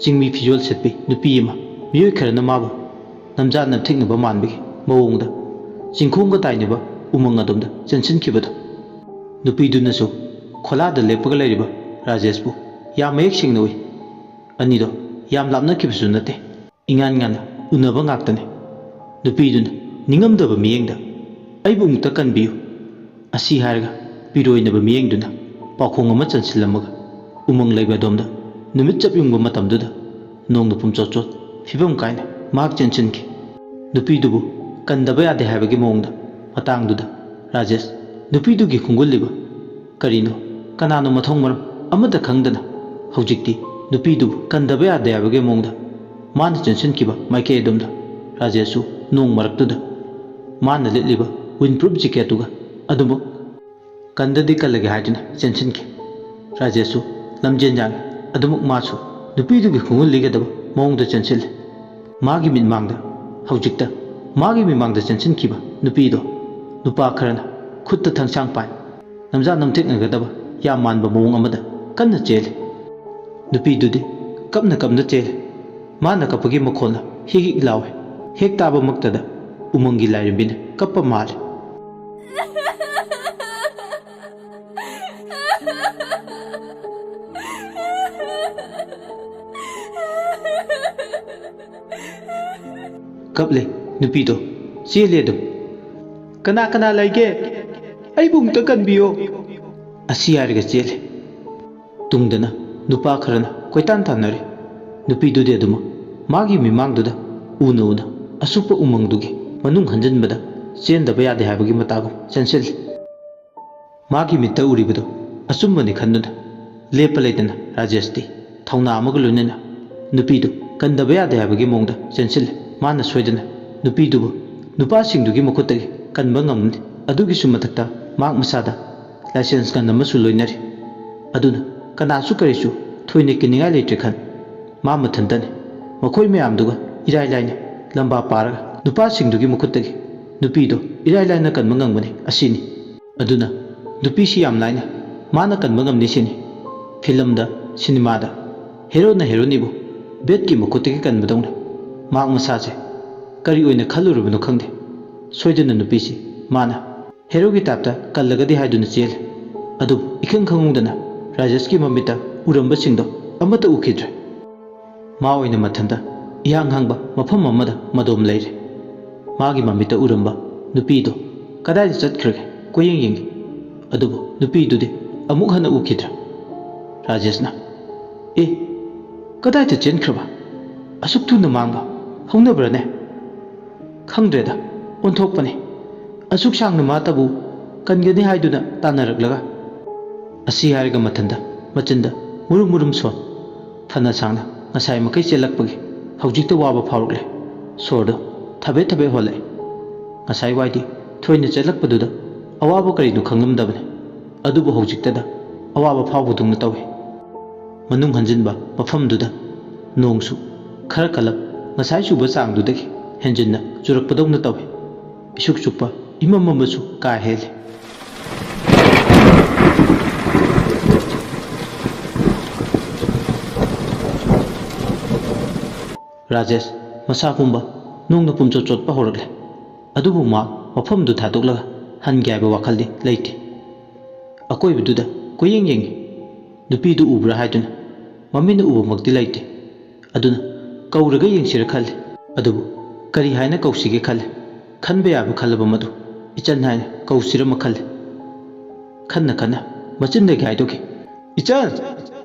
ꯆꯤꯡꯃꯤ ꯐꯤꯖꯣꯜ ꯁꯦꯠꯄꯤ ꯅꯨꯄꯤ ꯑꯃ, ꯃꯤꯑꯣꯏ ꯈꯔꯅ ꯃꯥꯕꯨ ꯅꯝꯖꯥ ꯅꯝꯊꯤꯛꯅꯕ ꯃꯥꯟꯕꯒꯤ ꯃꯑꯣꯡꯗ ꯆꯤꯡꯈꯣꯡꯒ ꯇꯥꯏꯅꯕ ꯎꯃꯪ ꯑꯗꯣꯝꯗ ꯆꯦꯟꯁꯤꯟꯈꯤꯕꯗꯨ꯫ ꯅꯨꯄꯤꯗꯨꯅꯁꯨ ꯈꯣꯂꯥꯗ ꯂꯦꯞꯄꯒ ꯂꯩꯔꯤꯕ ꯔꯥꯖꯦꯁꯄꯨ ꯌꯥꯝ ꯃꯌꯦꯛ ꯁꯦꯡꯅ ꯎꯏ꯫ ꯑꯅꯤꯗꯣ ꯌꯥꯝ ꯂꯥꯞꯅꯈꯤꯕꯁꯨ ꯅꯠꯇꯦ꯫ ꯏꯉꯥꯟ ꯉꯥꯟꯅ ꯎꯅꯕ ꯉꯥꯛꯇꯅꯤ꯫ ꯅꯨꯄꯤꯗꯨꯅ ꯅꯤꯡꯉꯝꯗꯕ ꯃꯤꯠꯌꯦꯡꯗ, "ꯑꯩꯕꯨ ꯑꯃꯨꯛꯇ ꯀꯟꯕꯤꯌꯨ" ꯑꯁꯤ ꯍꯥꯏꯔꯒ ꯄꯤꯔꯣꯏꯅꯕ ꯃꯤꯠꯌꯦꯡꯗꯨꯅ ꯄꯥꯎꯈꯣꯡ ꯑꯃ ꯆꯟꯁꯤꯜꯂꯝꯃꯒ ꯎꯃꯪ ꯂꯩꯕ ꯑꯗꯣꯝꯗ ꯅꯨꯃꯤꯠ ꯆꯞ ꯌꯨꯡꯕ ꯃꯇꯝꯗꯨꯗ ꯅꯣꯡꯅ ꯄꯨꯝꯆꯣꯠ ꯆꯣꯠ ꯐꯤꯕꯝ ꯀꯥꯏꯅ ꯃꯍꯥꯛ ꯆꯦꯟꯁꯤꯟꯈꯤ꯫ ꯅꯨꯄꯤꯗꯨꯕꯨ ꯀꯟꯗꯕ ꯌꯥꯗꯦ ꯍꯥꯏꯕꯒꯤ ꯃꯑꯣꯡꯗ ꯃꯇꯥꯡꯗꯨꯗ ꯔꯥꯖꯦꯁ ꯅꯨꯄꯤꯗꯨꯒꯤ ꯈꯣꯡꯒꯨꯜꯂꯤꯕ ꯀꯔꯤꯅꯣ ꯀꯅꯥꯅꯣ ꯃꯊꯣꯡ ꯃꯔꯝ ꯑꯃꯠꯇ ꯈꯪꯗꯅ ꯍꯧꯖꯤꯛꯇꯤ ꯅꯨꯄꯤꯗꯨꯕꯨ ꯀꯟꯗꯕ ꯌꯥꯗꯦ ꯍꯥꯏꯕꯒꯤ ꯃꯑꯣꯡꯗ ꯃꯥꯅ ꯆꯦꯟꯁꯤꯟꯈꯤꯕ ꯃꯥꯏꯀꯩ ꯑꯗꯣꯝꯗ ꯔꯥꯖꯦꯁꯁꯨ ꯅꯣꯡ ꯃꯔꯛꯇꯨꯗ ꯃꯥꯅ ꯂꯤꯠꯂꯤꯕ ꯋꯤꯟꯄ꯭ꯔꯨꯐ ꯖꯦꯀꯦꯠꯇꯨꯒ ꯑꯗꯨꯃꯛ ꯀꯟꯗꯗꯤ ꯀꯜꯂꯒꯦ ꯍꯥꯏꯗꯨꯅ ꯆꯦꯟꯁꯤꯟꯈꯤ꯫ ꯔꯥꯖꯦꯁꯁꯨ ꯂꯝꯖꯦꯟ ꯌꯥꯡꯏ꯫ ꯑꯗꯨꯃꯛ ꯃꯥꯁꯨ ꯅꯨꯄꯤꯗꯨꯒꯤ ꯈꯣꯡꯒꯨꯜ ꯂꯤꯒꯗꯕ ꯃꯑꯣꯡꯗ ꯆꯦꯟꯁꯤꯜꯂꯤ꯫ ꯃꯥꯒꯤ ꯃꯤꯠꯃꯥꯡꯗ ꯍꯧꯖꯤꯛꯇ ꯃꯥꯒꯤ ꯃꯤꯃꯥꯡꯗ ꯆꯦꯟꯁꯤꯟꯈꯤꯕ ꯅꯨꯄꯤꯗꯣ ꯅꯨꯄꯥ ꯈꯔꯅ ꯈꯨꯠꯇ ꯊꯥꯡꯁꯥꯡ ꯄꯥꯏ ꯅꯝꯖꯥ ꯅꯝꯊꯦꯛꯅꯒꯗꯕ ꯌꯥꯝ ꯃꯥꯟꯕ ꯃꯑꯣꯡ ꯑꯃꯗ ꯀꯟꯅ ꯆꯦꯜꯂꯤ꯫ ꯅꯨꯄꯤꯗꯨꯗꯤ ꯀꯞꯅ ꯀꯞꯅ ꯆꯦꯜꯂꯤ꯫ ꯃꯥꯅ ꯀꯞꯄꯒꯤ ꯃꯈꯣꯜꯅ ꯍꯤꯛ ꯍꯤꯛ ꯂꯥꯎꯏ꯫ ꯍꯦꯛ ꯇꯥꯕꯃꯛꯇꯗ ꯎꯃꯪꯒꯤ ꯂꯥꯏꯔꯦꯝꯕꯤꯅ ꯀꯞꯄ ꯃꯥꯜꯂꯤ꯫ ꯀꯞꯂꯦ ꯅꯨꯄꯤꯗꯣ꯫ ꯆꯦꯜꯂꯦ ꯑꯗꯨꯝ꯫ "ꯀꯅꯥ ꯀꯅꯥ ꯂꯩꯒꯦ? ꯑꯩꯕꯨ ꯑꯃꯨꯛꯇ ꯀꯟꯕꯤꯌꯣ!" ꯑꯁꯤ ꯍꯥꯏꯔꯒ ꯆꯦꯜꯂꯦ꯫ ꯇꯨꯡꯗꯅ ꯅꯨꯄꯥ ꯈꯔꯅ ꯀꯣꯏꯇꯥꯟ ꯇꯥꯟꯅꯔꯤ꯫ ꯅꯨꯄꯤꯗꯨꯗꯤ ꯑꯗꯨꯃꯛ ꯃꯥꯒꯤ ꯃꯤꯃꯥꯡꯗꯨꯗ ꯎꯅ ꯎꯅ ꯑꯁꯨꯞꯄ ꯎꯃꯪꯗꯨꯒꯤ ꯃꯅꯨꯡ ꯍꯟꯖꯤꯟꯕꯗ ꯆꯦꯟꯗꯕ ꯌꯥꯗꯦ ꯍꯥꯏꯕꯒꯤ ꯃꯇꯥꯒꯨꯝ ꯆꯦꯟꯁꯤꯜꯂꯤ꯫ ꯃꯥꯒꯤ ꯃꯤꯠꯇ ꯎꯔꯤꯕꯗꯨ ꯑꯆꯨꯝꯕꯅꯤ ꯈꯟꯗꯨꯅ ꯂꯦꯞꯄ ꯂꯩꯇꯅ ꯔꯥꯖꯦꯁꯇꯤ ꯊꯧꯅꯥ ꯑꯃꯒ ꯂꯣꯏꯅꯅ ꯅꯨꯄꯤꯗꯨ ꯀꯟꯗꯕ ꯌꯥꯗꯦ ꯍꯥꯏꯕꯒꯤ ꯃꯑꯣꯡꯗ ꯆꯦꯟꯁꯤꯜꯂꯦ꯫ ꯃꯥꯅ ꯁꯣꯏꯗꯅ ꯅꯨꯄꯤꯗꯨꯕꯨ ꯅꯨꯄꯥꯁꯤꯡꯗꯨꯒꯤ ꯃꯈꯨꯠꯇꯒꯤ ꯀꯟꯕ ꯉꯝꯅꯤ꯫ ꯑꯗꯨꯒꯤꯁꯨ ꯃꯊꯛꯇ ꯃꯍꯥꯛ ꯃꯁꯥꯗ ꯂꯥꯏꯁꯦꯟꯁ ꯒꯟ ꯑꯃꯁꯨ ꯂꯣꯏꯅꯔꯤ꯫ ꯑꯗꯨꯅ ꯀꯅꯥꯁꯨ ꯀꯔꯤꯁꯨ ꯊꯣꯏꯅ ꯀꯤꯅꯤꯡꯉꯥꯏ ꯂꯩꯇ꯭ꯔꯦ ꯈꯟ꯫ ꯃꯥ ꯃꯊꯟꯇꯅꯤ꯫ ꯃꯈꯣꯏ ꯃꯌꯥꯝꯗꯨꯒ ꯏꯔꯥꯏ ꯂꯥꯏꯅ ꯂꯝꯕꯥ ꯄꯥꯔꯒ ꯅꯨꯄꯥꯁꯤꯡꯗꯨꯒꯤ ꯃꯈꯨꯠꯇꯒꯤ ꯅꯨꯄꯤꯗꯨ ꯏꯔꯥꯏ ꯂꯥꯏꯅ ꯀꯟꯕ ꯉꯝꯒꯅꯤ ꯑꯁꯤꯅꯤ꯫ ꯑꯗꯨꯅ ꯅꯨꯄꯤꯁꯤ ꯌꯥꯝ ꯂꯥꯏꯅ ꯃꯥꯅ ꯀꯟꯕ ꯉꯝꯅꯤ ꯁꯤꯅꯤ꯫ ꯐꯤꯂꯝꯗ, ꯁꯤꯅꯦꯃꯥꯗ ꯍꯦꯔꯣꯅ ꯍꯦꯔꯣꯅꯤꯕꯨ ꯕꯦꯠꯀꯤ ꯃꯈꯨꯠꯇꯒꯤ ꯀꯟꯕꯗꯧꯅ ꯃꯍꯥꯛ ꯃꯁꯥꯁꯦ ꯀꯔꯤ ꯑꯣꯏꯅ ꯈꯜꯂꯨꯔꯕꯅꯣ ꯈꯪꯗꯦ꯫ ꯁꯣꯏꯗꯅ ꯅꯨꯄꯤꯁꯤ ꯃꯥꯅ ꯍꯦꯔꯣꯒꯤ ꯇꯥꯏꯞꯇ ꯀꯜꯂꯒꯗꯤ ꯍꯥꯏꯗꯨꯅ ꯆꯦꯜꯂꯤ꯫ ꯑꯗꯨꯕꯨ ꯏꯈꯪ ꯈꯪꯍꯧꯗꯅ ꯔꯥꯖꯦꯁꯀꯤ ꯃꯃꯤꯠꯇ ꯎꯔꯝꯕꯁꯤꯡꯗꯣ ꯑꯃꯠꯇ ꯎꯈꯤꯗ꯭ꯔꯦ꯫ ꯃꯥ ꯑꯣꯏꯅ ꯃꯊꯟꯇ ꯏꯍꯥꯡ ꯍꯥꯡꯕ ꯃꯐꯝ ꯑꯃꯗ ꯃꯗꯣꯝ ꯂꯩꯔꯦ꯫ ꯃꯥꯒꯤ ꯃꯃꯤꯠꯇ ꯎꯔꯝꯕ ꯅꯨꯄꯤꯗꯣ ꯀꯗꯥꯏꯗ ꯆꯠꯈ꯭ꯔꯒꯦ ꯀꯣꯏꯌꯦꯡ ꯌꯦꯡꯉꯤ꯫ ꯑꯗꯨꯕꯨ ꯅꯨꯄꯤꯗꯨꯗꯤ ꯑꯃꯨꯛ ꯍꯟꯅ ꯎꯈꯤꯗ꯭ꯔꯦ꯫ ꯔꯥꯖꯦꯁꯅ, "ꯑꯦ, ꯀꯗꯥꯏꯗ ꯆꯦꯟꯈ꯭ꯔꯕ? ꯑꯁꯨꯛ ꯊꯨꯅ ꯃꯥꯡꯕ ꯍꯧꯅꯕ꯭ꯔꯅꯦ? ꯈꯪꯗ꯭ꯔꯦꯗ, ꯑꯣꯟꯊꯣꯛꯄꯅꯤ꯫ ꯑꯁꯨꯛ ꯁꯥꯡꯅ ꯃꯥꯇꯕꯨ ꯀꯟꯒꯅꯤ ꯍꯥꯏꯗꯨꯅ ꯇꯥꯟꯅꯔꯛꯂꯒ?" ꯑꯁꯤ ꯍꯥꯏꯔꯒ ꯃꯊꯟꯗ ꯃꯆꯤꯟꯗ ꯃꯨꯔꯨꯝ ꯃꯨꯔꯨꯝ ꯁꯣꯟ꯫ ꯐꯅ ꯁꯥꯡꯅ ꯉꯁꯥꯏ ꯃꯈꯩ ꯆꯦꯜꯂꯛꯄꯒꯤ ꯍꯧꯖꯤꯛꯇ ꯋꯥꯕ ꯐꯥꯎꯔꯛꯂꯦ꯫ ꯁꯣꯔꯗꯣ ꯊꯕꯦꯠ ꯊꯕꯦꯠ ꯍꯣꯜꯂꯛꯑꯦ꯫ ꯉꯁꯥꯏ ꯋꯥꯏꯗꯤ ꯊꯣꯏꯅ ꯆꯦꯜꯂꯛꯄꯗꯨꯗ ꯑꯋꯥꯕ ꯀꯔꯤꯅꯣ ꯈꯪꯂꯝꯗꯕꯅꯤ꯫ ꯑꯗꯨꯕꯨ ꯍꯧꯖꯤꯛꯇꯗ ꯑꯋꯥꯕ ꯐꯥꯎꯕꯗꯧꯅ ꯇꯧꯏ꯫ ꯃꯅꯨꯡ ꯍꯟꯖꯤꯟꯕ ꯃꯐꯝꯗꯨꯗ ꯅꯣꯡꯁꯨ ꯈꯔ ꯀꯜꯂꯞ ꯉꯁꯥꯏ ꯆꯨꯕ ꯆꯥꯡꯗꯨꯗꯒꯤ ꯍꯦꯟꯖꯤꯟꯅ ꯆꯨꯔꯛꯄꯗꯧꯅ ꯇꯧꯏ꯫ ꯏꯁꯨꯛ ꯆꯨꯞꯄ ꯏꯃꯝ ꯃꯝꯕꯁꯨ ꯀꯥ ꯍꯦꯜꯂꯤ꯫ ꯔꯥꯖꯦꯁ ꯃꯁꯥ ꯄꯨꯝꯕ ꯅꯣꯡꯅ ꯄꯨꯝꯆꯣꯠ ꯆꯣꯠꯄ ꯍꯧꯔꯛꯂꯦ꯫ ꯑꯗꯨꯕꯨ ꯃꯥ ꯃꯐꯝꯗꯨ ꯊꯥꯗꯣꯛꯂꯒ ꯍꯟꯒꯦ ꯍꯥꯏꯕ ꯋꯥꯈꯜꯗꯤ ꯂꯩꯇꯦ꯫ ꯑꯀꯣꯏꯕꯗꯨꯗ ꯀꯣꯏꯌꯦꯡ ꯌꯦꯡꯉꯤ꯫ ꯅꯨꯄꯤꯗꯨ ꯎꯕ꯭ꯔꯥ ꯍꯥꯏꯗꯨꯅ ꯃꯃꯤꯠꯅ ꯎꯕꯃꯛꯇꯤ ꯂꯩꯇꯦ꯫ ꯑꯗꯨꯅ ꯀꯧꯔꯒ ꯌꯦꯡꯁꯤꯔ ꯈꯜꯂꯤ꯫ ꯑꯗꯨꯕꯨ ꯀꯔꯤ ꯍꯥꯏꯅ ꯀꯧꯁꯤꯒꯦ ꯈꯜꯂꯤ꯫ ꯈꯟꯕ ꯌꯥꯕ ꯈꯜꯂꯕ ꯃꯗꯨ ꯏꯆꯟ ꯍꯥꯏꯅ ꯀꯧꯁꯤꯔꯃ ꯈꯜꯂꯤ꯫ ꯈꯟꯅ ꯈꯟꯅ ꯃꯆꯤꯟꯗꯒꯤ ꯍꯥꯏꯗꯣꯛꯈꯤ, "ꯏꯆꯟ!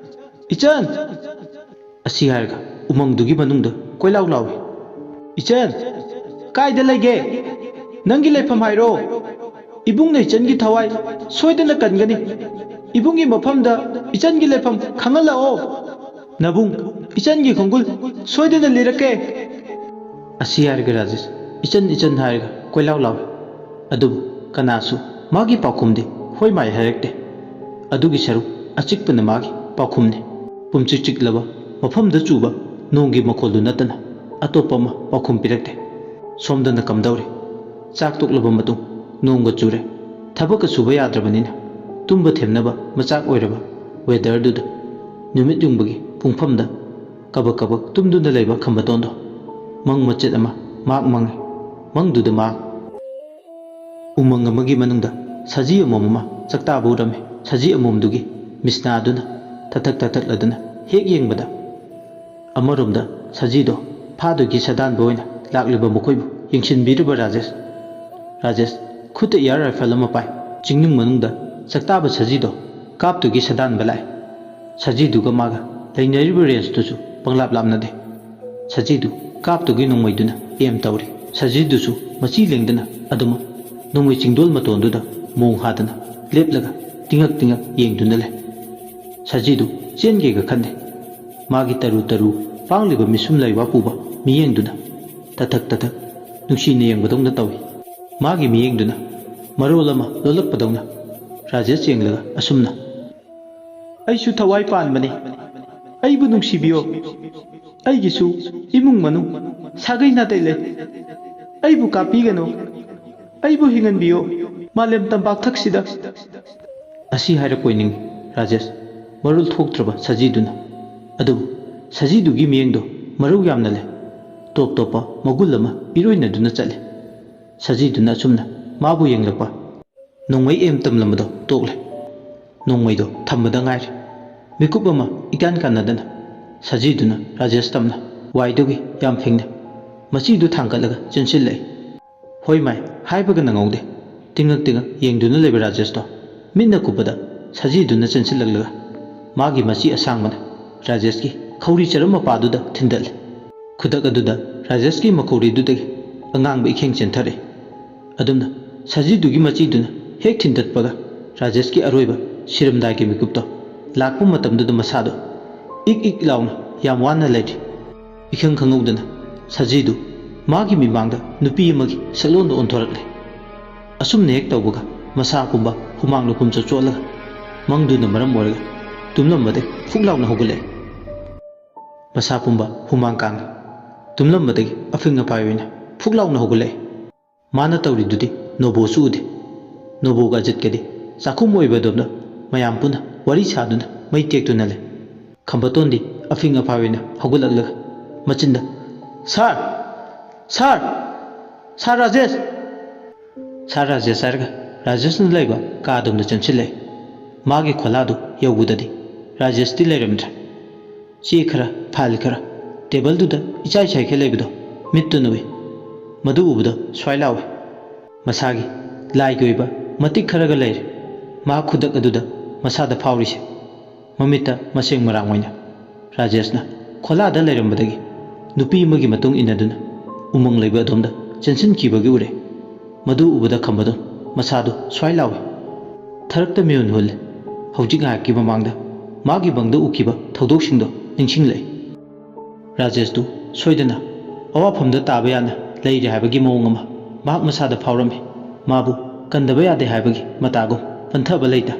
ꯏꯆꯟ!" ꯑꯁꯤ ꯍꯥꯏꯔꯒ ꯎꯃꯪꯗꯨꯒꯤ ꯃꯅꯨꯡꯗ ꯀꯣꯏꯂꯥꯎ ꯂꯥꯎꯏ꯫ "ꯏꯆꯟ! ꯀꯥꯏꯗ ꯂꯩꯒꯦ? ꯅꯪꯒꯤ ꯂꯩꯐꯝ ꯍꯥꯏꯔꯣ꯫ ꯏꯕꯨꯡꯅ ꯏꯆꯟꯒꯤ ꯊꯋꯥꯏ ꯁꯣꯏꯗꯅ ꯀꯟꯒꯅꯤ꯫ ꯏꯕꯨꯡꯒꯤ ꯃꯐꯝꯗ ꯏꯆꯟꯒꯤ ꯂꯩꯐꯝ ꯈꯪꯍꯜꯂꯛꯑꯣ꯫ ꯅꯕꯨꯡ, ꯏꯆꯟꯒꯤ ꯈꯣꯡꯒꯨꯜ ꯁꯣꯏꯗꯅ ꯂꯤꯔꯛꯀꯦ꯫" ꯑꯁꯤ ꯍꯥꯏꯔꯒ ꯔꯥꯖꯦꯁ ꯏꯆꯟ ꯏꯆꯟ ꯍꯥꯏꯔꯒ ꯀꯣꯏꯂꯥꯎ ꯂꯥꯎꯏ꯫ ꯑꯗꯨꯕꯨ ꯀꯅꯥꯁꯨ ꯃꯥꯒꯤ ꯄꯥꯎꯈꯨꯝꯗꯤ ꯍꯣꯏ ꯃꯥꯏ ꯍꯥꯏꯔꯛꯇꯦ꯫ ꯑꯗꯨꯒꯤ ꯁꯔꯨꯛ ꯑꯆꯤꯛꯄꯅ ꯃꯥꯒꯤ ꯄꯥꯎꯈꯨꯝꯅꯤ꯫ ꯄꯨꯝꯆꯤꯛ ꯆꯤꯛꯂꯕ ꯃꯐꯝꯗ ꯆꯨꯕ ꯅꯣꯡꯒꯤ ꯃꯈꯣꯜꯗꯨ ꯅꯠꯇꯅ ꯑꯇꯣꯞꯄ ꯑꯃ ꯄꯥꯎꯈꯨꯝ ꯄꯤꯔꯛꯇꯦ꯫ ꯁꯣꯝꯗꯅ ꯀꯝꯗꯧꯔꯤ? ꯆꯥꯛ ꯇꯣꯛꯂꯕ ꯃꯇꯨꯡ ꯅꯣꯡꯒ ꯆꯨꯔꯦ꯫ ꯊꯕꯛꯀ ꯁꯨꯕ ꯌꯥꯗ꯭ꯔꯕꯅꯤꯅ ꯇꯨꯝꯕ ꯊꯦꯝꯅꯕ ꯃꯆꯥꯛ ꯑꯣꯏꯔꯕ ꯋꯦꯗꯔꯗꯨꯗ ꯅꯨꯃꯤꯠ ꯌꯨꯡꯕꯒꯤ ꯄꯨꯡꯐꯝꯗ ꯀꯕꯛ ꯀꯕꯛ ꯇꯨꯝꯗꯨꯅ ꯂꯩꯕ ꯈꯝꯕꯇꯣꯟꯗꯣ ꯃꯪ ꯃꯆꯦꯠ ꯑꯃ ꯃꯍꯥꯛ ꯃꯪꯉꯤ꯫ ꯃꯪꯗꯨꯗ ꯃꯍꯥꯛ ꯎꯃꯪ ꯑꯃꯒꯤ ꯃꯅꯨꯡꯗ ꯁꯖꯤ ꯑꯃꯣꯝ ꯑꯃ ꯆꯥꯛꯇꯥꯕ ꯎꯔꯝꯃꯤ꯫ ꯁꯖꯤ ꯑꯃꯣꯝꯗꯨꯒꯤ ꯃꯤꯁꯅꯥꯗꯨꯅ ꯊꯛꯊꯛ ꯊꯛꯊꯛꯂꯗꯨꯅ ꯍꯦꯛ ꯌꯦꯡꯕꯗ, ꯑꯃꯔꯣꯝꯗ ꯁꯖꯤꯗꯣ ꯐꯥꯗꯣꯏꯒꯤ ꯁꯥꯗꯥꯟꯕ ꯑꯣꯏꯅ ꯂꯥꯛꯂꯤꯕ ꯃꯈꯣꯏꯕꯨ ꯌꯦꯡꯁꯤꯟꯕꯤꯔꯤꯕ ꯔꯥꯖꯦꯁ꯫ ꯔꯥꯖꯦꯁ ꯈꯨꯠꯇ ꯏꯌꯥꯔ ꯔꯥꯏꯐꯜ ꯑꯃ ꯄꯥꯏ꯫ ꯆꯤꯡꯅꯨꯡ ꯃꯅꯨꯡꯗ ꯆꯥꯛꯇꯥꯕ ꯁꯖꯤꯗꯣ ꯀꯥꯞꯇꯨꯒꯤ ꯁꯥꯗꯥꯟꯕ ꯂꯥꯛꯑꯦ꯫ ꯁꯖꯤꯗꯨꯒ ꯃꯥꯒ ꯂꯩꯅꯔꯤꯕ ꯔꯦꯟꯖꯇꯨꯁꯨ ꯄꯪꯂꯥꯞ ꯂꯥꯞꯅꯗꯦ꯫ ꯁꯖꯤꯗꯨ ꯀꯥꯞꯇꯨꯒꯤ ꯅꯣꯡꯃꯩꯗꯨꯅ ꯑꯦꯝ ꯇꯧꯔꯤ꯫ ꯁꯖꯤꯗꯨꯁꯨ ꯃꯆꯤ ꯂꯦꯡꯗꯅ ꯑꯗꯨꯃꯛ ꯅꯣꯡꯃꯩ ꯆꯤꯡꯗꯣꯜ ꯃꯇꯣꯟꯗꯨꯗ ꯃꯣꯡ ꯍꯥꯗꯅ ꯂꯦꯞꯂꯒ ꯇꯤꯡꯉꯛ ꯇꯤꯡꯉꯛ ꯌꯦꯡꯗꯨꯅ ꯂꯩ꯫ ꯁꯖꯤꯗꯨ ꯆꯦꯟꯒꯦꯒ ꯈꯟꯗꯦ꯫ ꯃꯥꯒꯤ ꯇꯔꯨ ꯇꯔꯨ ꯄꯥꯡꯂꯤꯕ ꯃꯤꯁꯨꯝ ꯂꯩꯕꯥꯛ ꯄꯨꯕ ꯃꯤꯠꯌꯦꯡꯗꯨꯅ ꯇꯊꯛ ꯇꯊꯛ ꯅꯨꯡꯁꯤꯅ ꯌꯦꯡꯕꯗꯧꯅ ꯇꯧꯏ꯫ ꯃꯥꯒꯤ ꯃꯤꯠꯌꯦꯡꯗꯨꯅ ꯃꯔꯣꯜ ꯑꯃ ꯂꯣꯜꯂꯛꯄꯗꯧꯅ ꯔꯥꯖꯦꯁ ꯌꯦꯡꯂꯒ ꯑꯁꯨꯝꯅ, "ꯑꯩꯁꯨ ꯊꯋꯥꯏ ꯄꯥꯟꯕꯅꯤ꯫ ꯑꯩꯕꯨ ꯅꯨꯡꯁꯤꯕꯤꯌꯣ꯫ ꯑꯩꯒꯤꯁꯨ ꯏꯃꯨꯡ ꯃꯅꯨꯡ ꯁꯥꯒꯩ ꯅꯥꯇꯩ ꯂꯩ꯫ ꯑꯩꯕꯨ ꯀꯥꯞꯄꯤꯒꯅꯨ꯫ ꯑꯩꯕꯨ ꯍꯤꯡꯍꯟꯕꯤꯌꯣ꯫ ꯃꯥꯂꯦꯝ ꯇꯝꯄꯥꯛ ꯊꯛꯁꯤꯗ"꯫ ꯑꯁꯤ ꯍꯥꯏꯔꯛꯄꯣꯏ ꯅꯤꯡꯏ ꯔꯥꯖꯦꯁ, ꯃꯔꯣꯜ ꯊꯣꯛꯇ꯭ꯔꯕ ꯁꯖꯤꯗꯨꯅ꯫ ꯑꯗꯨꯕꯨ ꯁꯖꯤꯗꯨꯒꯤ ꯃꯤꯠꯌꯦꯡꯗꯣ ꯃꯔꯧ ꯌꯥꯝꯅ ꯂꯩ꯫ ꯇꯣꯞ ꯇꯣꯞꯄ ꯃꯒꯨꯟ ꯑꯃ ꯏꯔꯣꯏꯅꯗꯨꯅ ꯆꯠꯂꯤ꯫ ꯁꯖꯤꯗꯨꯅ ꯑꯁꯨꯝꯅ ꯃꯥꯕꯨ ꯌꯦꯡꯂꯛꯄ ꯅꯣꯡꯃꯩ ꯑꯦꯝ ꯇꯝꯂꯝꯕꯗꯣ ꯇꯣꯛꯂꯦ꯫ ꯅꯣꯡꯃꯩꯗꯣ ꯊꯝꯕꯗ ꯉꯥꯏꯔꯤ꯫ ꯃꯤꯀꯨꯞ ꯑꯃ ꯏꯀꯥꯟ ꯀꯥꯟꯅꯗꯅ ꯁꯖꯤꯗꯨꯅ ꯔꯥꯖꯦꯁ ꯇꯝꯅ ꯋꯥꯏꯗꯨꯒꯤ ꯌꯥꯝ ꯐꯤꯡꯅ ꯃꯆꯤꯗꯨ ꯊꯥꯡꯒꯠꯂꯒ ꯆꯦꯟꯁꯤꯜꯂꯛꯏ꯫ ꯍꯣꯏ ꯃꯥꯏ, ꯍꯥꯏꯕꯒ ꯅꯪꯍꯧꯗꯦ꯫ ꯇꯤꯡꯉꯛ ꯇꯤꯡꯉꯛ ꯌꯦꯡꯗꯨꯅ ꯂꯩꯕ ꯔꯥꯖꯦꯁꯇꯣ ꯃꯤꯠꯅ ꯀꯨꯞꯄꯗ ꯁꯖꯤꯗꯨꯅ ꯆꯦꯟꯁꯤꯜꯂꯛꯂꯒ ꯃꯥꯒꯤ ꯃꯆꯤ ꯑꯁꯥꯡꯕꯅ ꯔꯥꯖꯦꯁꯀꯤ ꯈꯧꯔꯤ ꯆꯔꯝ ꯃꯄꯥꯗꯨꯗ ꯊꯤꯟꯗꯠꯂꯦ꯫ ꯈꯨꯗꯛ ꯑꯗꯨꯗ ꯔꯥꯖꯦꯁꯀꯤ ꯃꯈꯧꯔꯤꯗꯨꯗꯒꯤ ꯑꯉꯥꯡꯕ ꯏꯈꯦꯡ ꯆꯦꯟꯊꯔꯛꯏ꯫ ꯑꯗꯨꯝꯅ ꯁꯖꯤꯗꯨꯒꯤ ꯃꯆꯤꯗꯨꯅ ꯍꯦꯛ ꯊꯤꯟꯗꯠꯄꯒ ꯔꯥꯖꯦꯁꯀꯤ ꯑꯔꯣꯏꯕ ꯁꯤꯔꯝꯗꯥꯏꯒꯤ ꯃꯤꯀꯨꯞꯇꯣ ꯂꯥꯛꯄ ꯃꯇꯝꯗꯨꯗ ꯃꯁꯥꯗꯣ ꯏꯛ ꯏꯛ ꯂꯥꯎꯅ ꯌꯥꯝ ꯋꯥꯅ ꯂꯩꯔꯤ꯫ ꯏꯈꯪ ꯈꯪꯍꯧꯗꯅ ꯁꯖꯤꯗꯨ ꯃꯥꯒꯤ ꯃꯤꯃꯥꯡꯗ ꯅꯨꯄꯤ ꯑꯃꯒꯤ ꯁꯛꯂꯣꯟꯗ ꯑꯣꯟꯊꯣꯔꯛꯂꯦ꯫ ꯑꯁꯨꯝꯅ ꯍꯦꯛ ꯇꯧꯕꯒ ꯃꯁꯥ ꯄꯨꯝꯕ ꯍꯨꯃꯥꯡ ꯂꯨꯈꯨꯝ ꯆꯣꯠꯂꯒ ꯃꯪꯗꯨꯅ ꯃꯔꯝ ꯑꯣꯏꯔꯒ ꯇꯨꯝꯂꯝꯕꯗꯒꯤ ꯐꯨꯛ ꯂꯥꯎꯅ ꯍꯧꯒꯠꯂꯛꯑꯦ꯫ ꯃꯁꯥ ꯄꯨꯝꯕ ꯍꯨꯃꯥꯡ ꯀꯥꯡꯉꯤ꯫ ꯇꯨꯝꯂꯝꯕꯗꯒꯤ ꯑꯐꯤꯡ ꯑꯐꯥꯏ ꯑꯣꯏꯅ ꯐꯨꯛ ꯂꯥꯎꯅ ꯍꯧꯒꯠꯂꯛꯑꯦ꯫ ꯃꯥꯅ ꯇꯧꯔꯤꯗꯨꯗꯤ ꯅꯣꯕꯣꯁꯨ ꯎꯗꯦ꯫ ꯅꯣꯕꯣꯒ ꯑꯖꯤꯠꯀꯗꯤ ꯆꯥꯛꯈꯨꯝ ꯑꯣꯏꯕ ꯑꯗꯣꯝꯗ ꯃꯌꯥꯝ ꯄꯨꯟꯅ ꯋꯥꯔꯤ ꯁꯥꯗꯨꯅ ꯃꯩ ꯇꯦꯛꯇꯨꯅ ꯂꯩ꯫ ꯈꯝꯕꯇꯣꯟꯗꯤ ꯑꯐꯤꯡ ꯑꯐꯥꯏ ꯑꯣꯏꯅ ꯍꯧꯒꯠꯂꯛꯂꯒ ꯃꯆꯤꯟꯗ, "ꯁꯥꯔ! ꯁꯥꯔ! ꯁꯥꯔ ꯔꯥꯖꯦꯁ!" ꯁꯥꯔ ꯔꯥꯖꯦꯁ ꯍꯥꯏꯔꯒ ꯔꯥꯖꯦꯁꯅ ꯂꯩꯕ ꯀꯥ ꯑꯗꯣꯝꯗ ꯆꯪꯁꯤꯜꯂꯛꯏ꯫ ꯃꯥꯒꯤ ꯈꯣꯂꯥꯗꯨ ꯌꯧꯕꯗꯗꯤ ꯔꯥꯖꯦꯁꯇꯤ ꯂꯩꯔꯝꯗ꯭ꯔꯦ꯫ ꯆꯦ ꯈꯔ, ꯐꯥꯏꯜ ꯈꯔ ꯇꯦꯕꯜꯗꯨꯗ ꯏꯆꯥꯏ ꯆꯥꯏꯈꯩ ꯂꯩꯕꯗꯣ ꯃꯤꯠꯇꯨꯅ ꯎꯏ꯫ ꯃꯗꯨ ꯎꯕꯗ ꯁ꯭ꯋꯥꯏ ꯂꯥꯎꯏ꯫ ꯃꯁꯥꯒꯤ ꯂꯥꯏꯒꯤ ꯑꯣꯏꯕ ꯃꯇꯤꯛ ꯈꯔꯒ ꯂꯩꯔꯦ꯫ ꯃꯍꯥꯛ ꯈꯨꯗꯛ ꯑꯗꯨꯗ ꯃꯁꯥꯗ ꯐꯥꯎꯔꯤꯁꯦ꯫ ꯃꯃꯤꯠꯇ ꯃꯁꯦꯡ ꯃꯔꯥꯡ ꯑꯣꯏꯅ ꯔꯥꯖꯦꯁꯅ ꯈꯣꯂꯥꯗ ꯂꯩꯔꯝꯕꯗꯒꯤ ꯅꯨꯄꯤ ꯑꯃꯒꯤ ꯃꯇꯨꯡ ꯏꯟꯅꯗꯨꯅ ꯎꯃꯪ ꯂꯩꯕ ꯑꯗꯣꯝꯗ ꯆꯦꯟꯁꯤꯟꯈꯤꯕꯒꯤ ꯎꯔꯦ꯫ ꯃꯗꯨ ꯎꯕꯗ ꯈꯝꯕꯗꯣꯟ ꯃꯁꯥꯗꯨ ꯁ꯭ꯋꯥꯏ ꯂꯥꯎꯏ꯫ ꯊꯔꯛꯇ ꯃꯤꯍꯨꯟ ꯍꯨꯜꯂꯦ꯫ ꯍꯧꯖꯤꯛ ꯉꯥꯏꯍꯥꯛꯀꯤ ꯃꯃꯥꯡꯗ ꯃꯥꯒꯤ ꯃꯪꯗ ꯎꯈꯤꯕ ꯊꯧꯗꯣꯛꯁꯤꯡꯗꯣ ꯅꯤꯡꯁꯤꯡꯂꯛꯏ꯫ ꯔꯥꯖꯦꯁꯇꯨ ꯁꯣꯏꯗꯅ ꯑꯋꯥꯐꯝꯗ ꯇꯥꯕ ꯌꯥꯅ ꯂꯩꯔꯦ ꯍꯥꯏꯕꯒꯤ ꯃꯑꯣꯡ ꯑꯃ ꯃꯍꯥꯛ ꯃꯁꯥꯗ ꯐꯥꯎꯔꯝꯃꯤ꯫ ꯃꯥꯕꯨ ꯀꯟꯗꯕ ꯌꯥꯗꯦ ꯍꯥꯏꯕꯒꯤ ꯃꯇꯥꯒꯨꯝ ꯄꯟꯊꯕ ꯂꯩꯇ꯫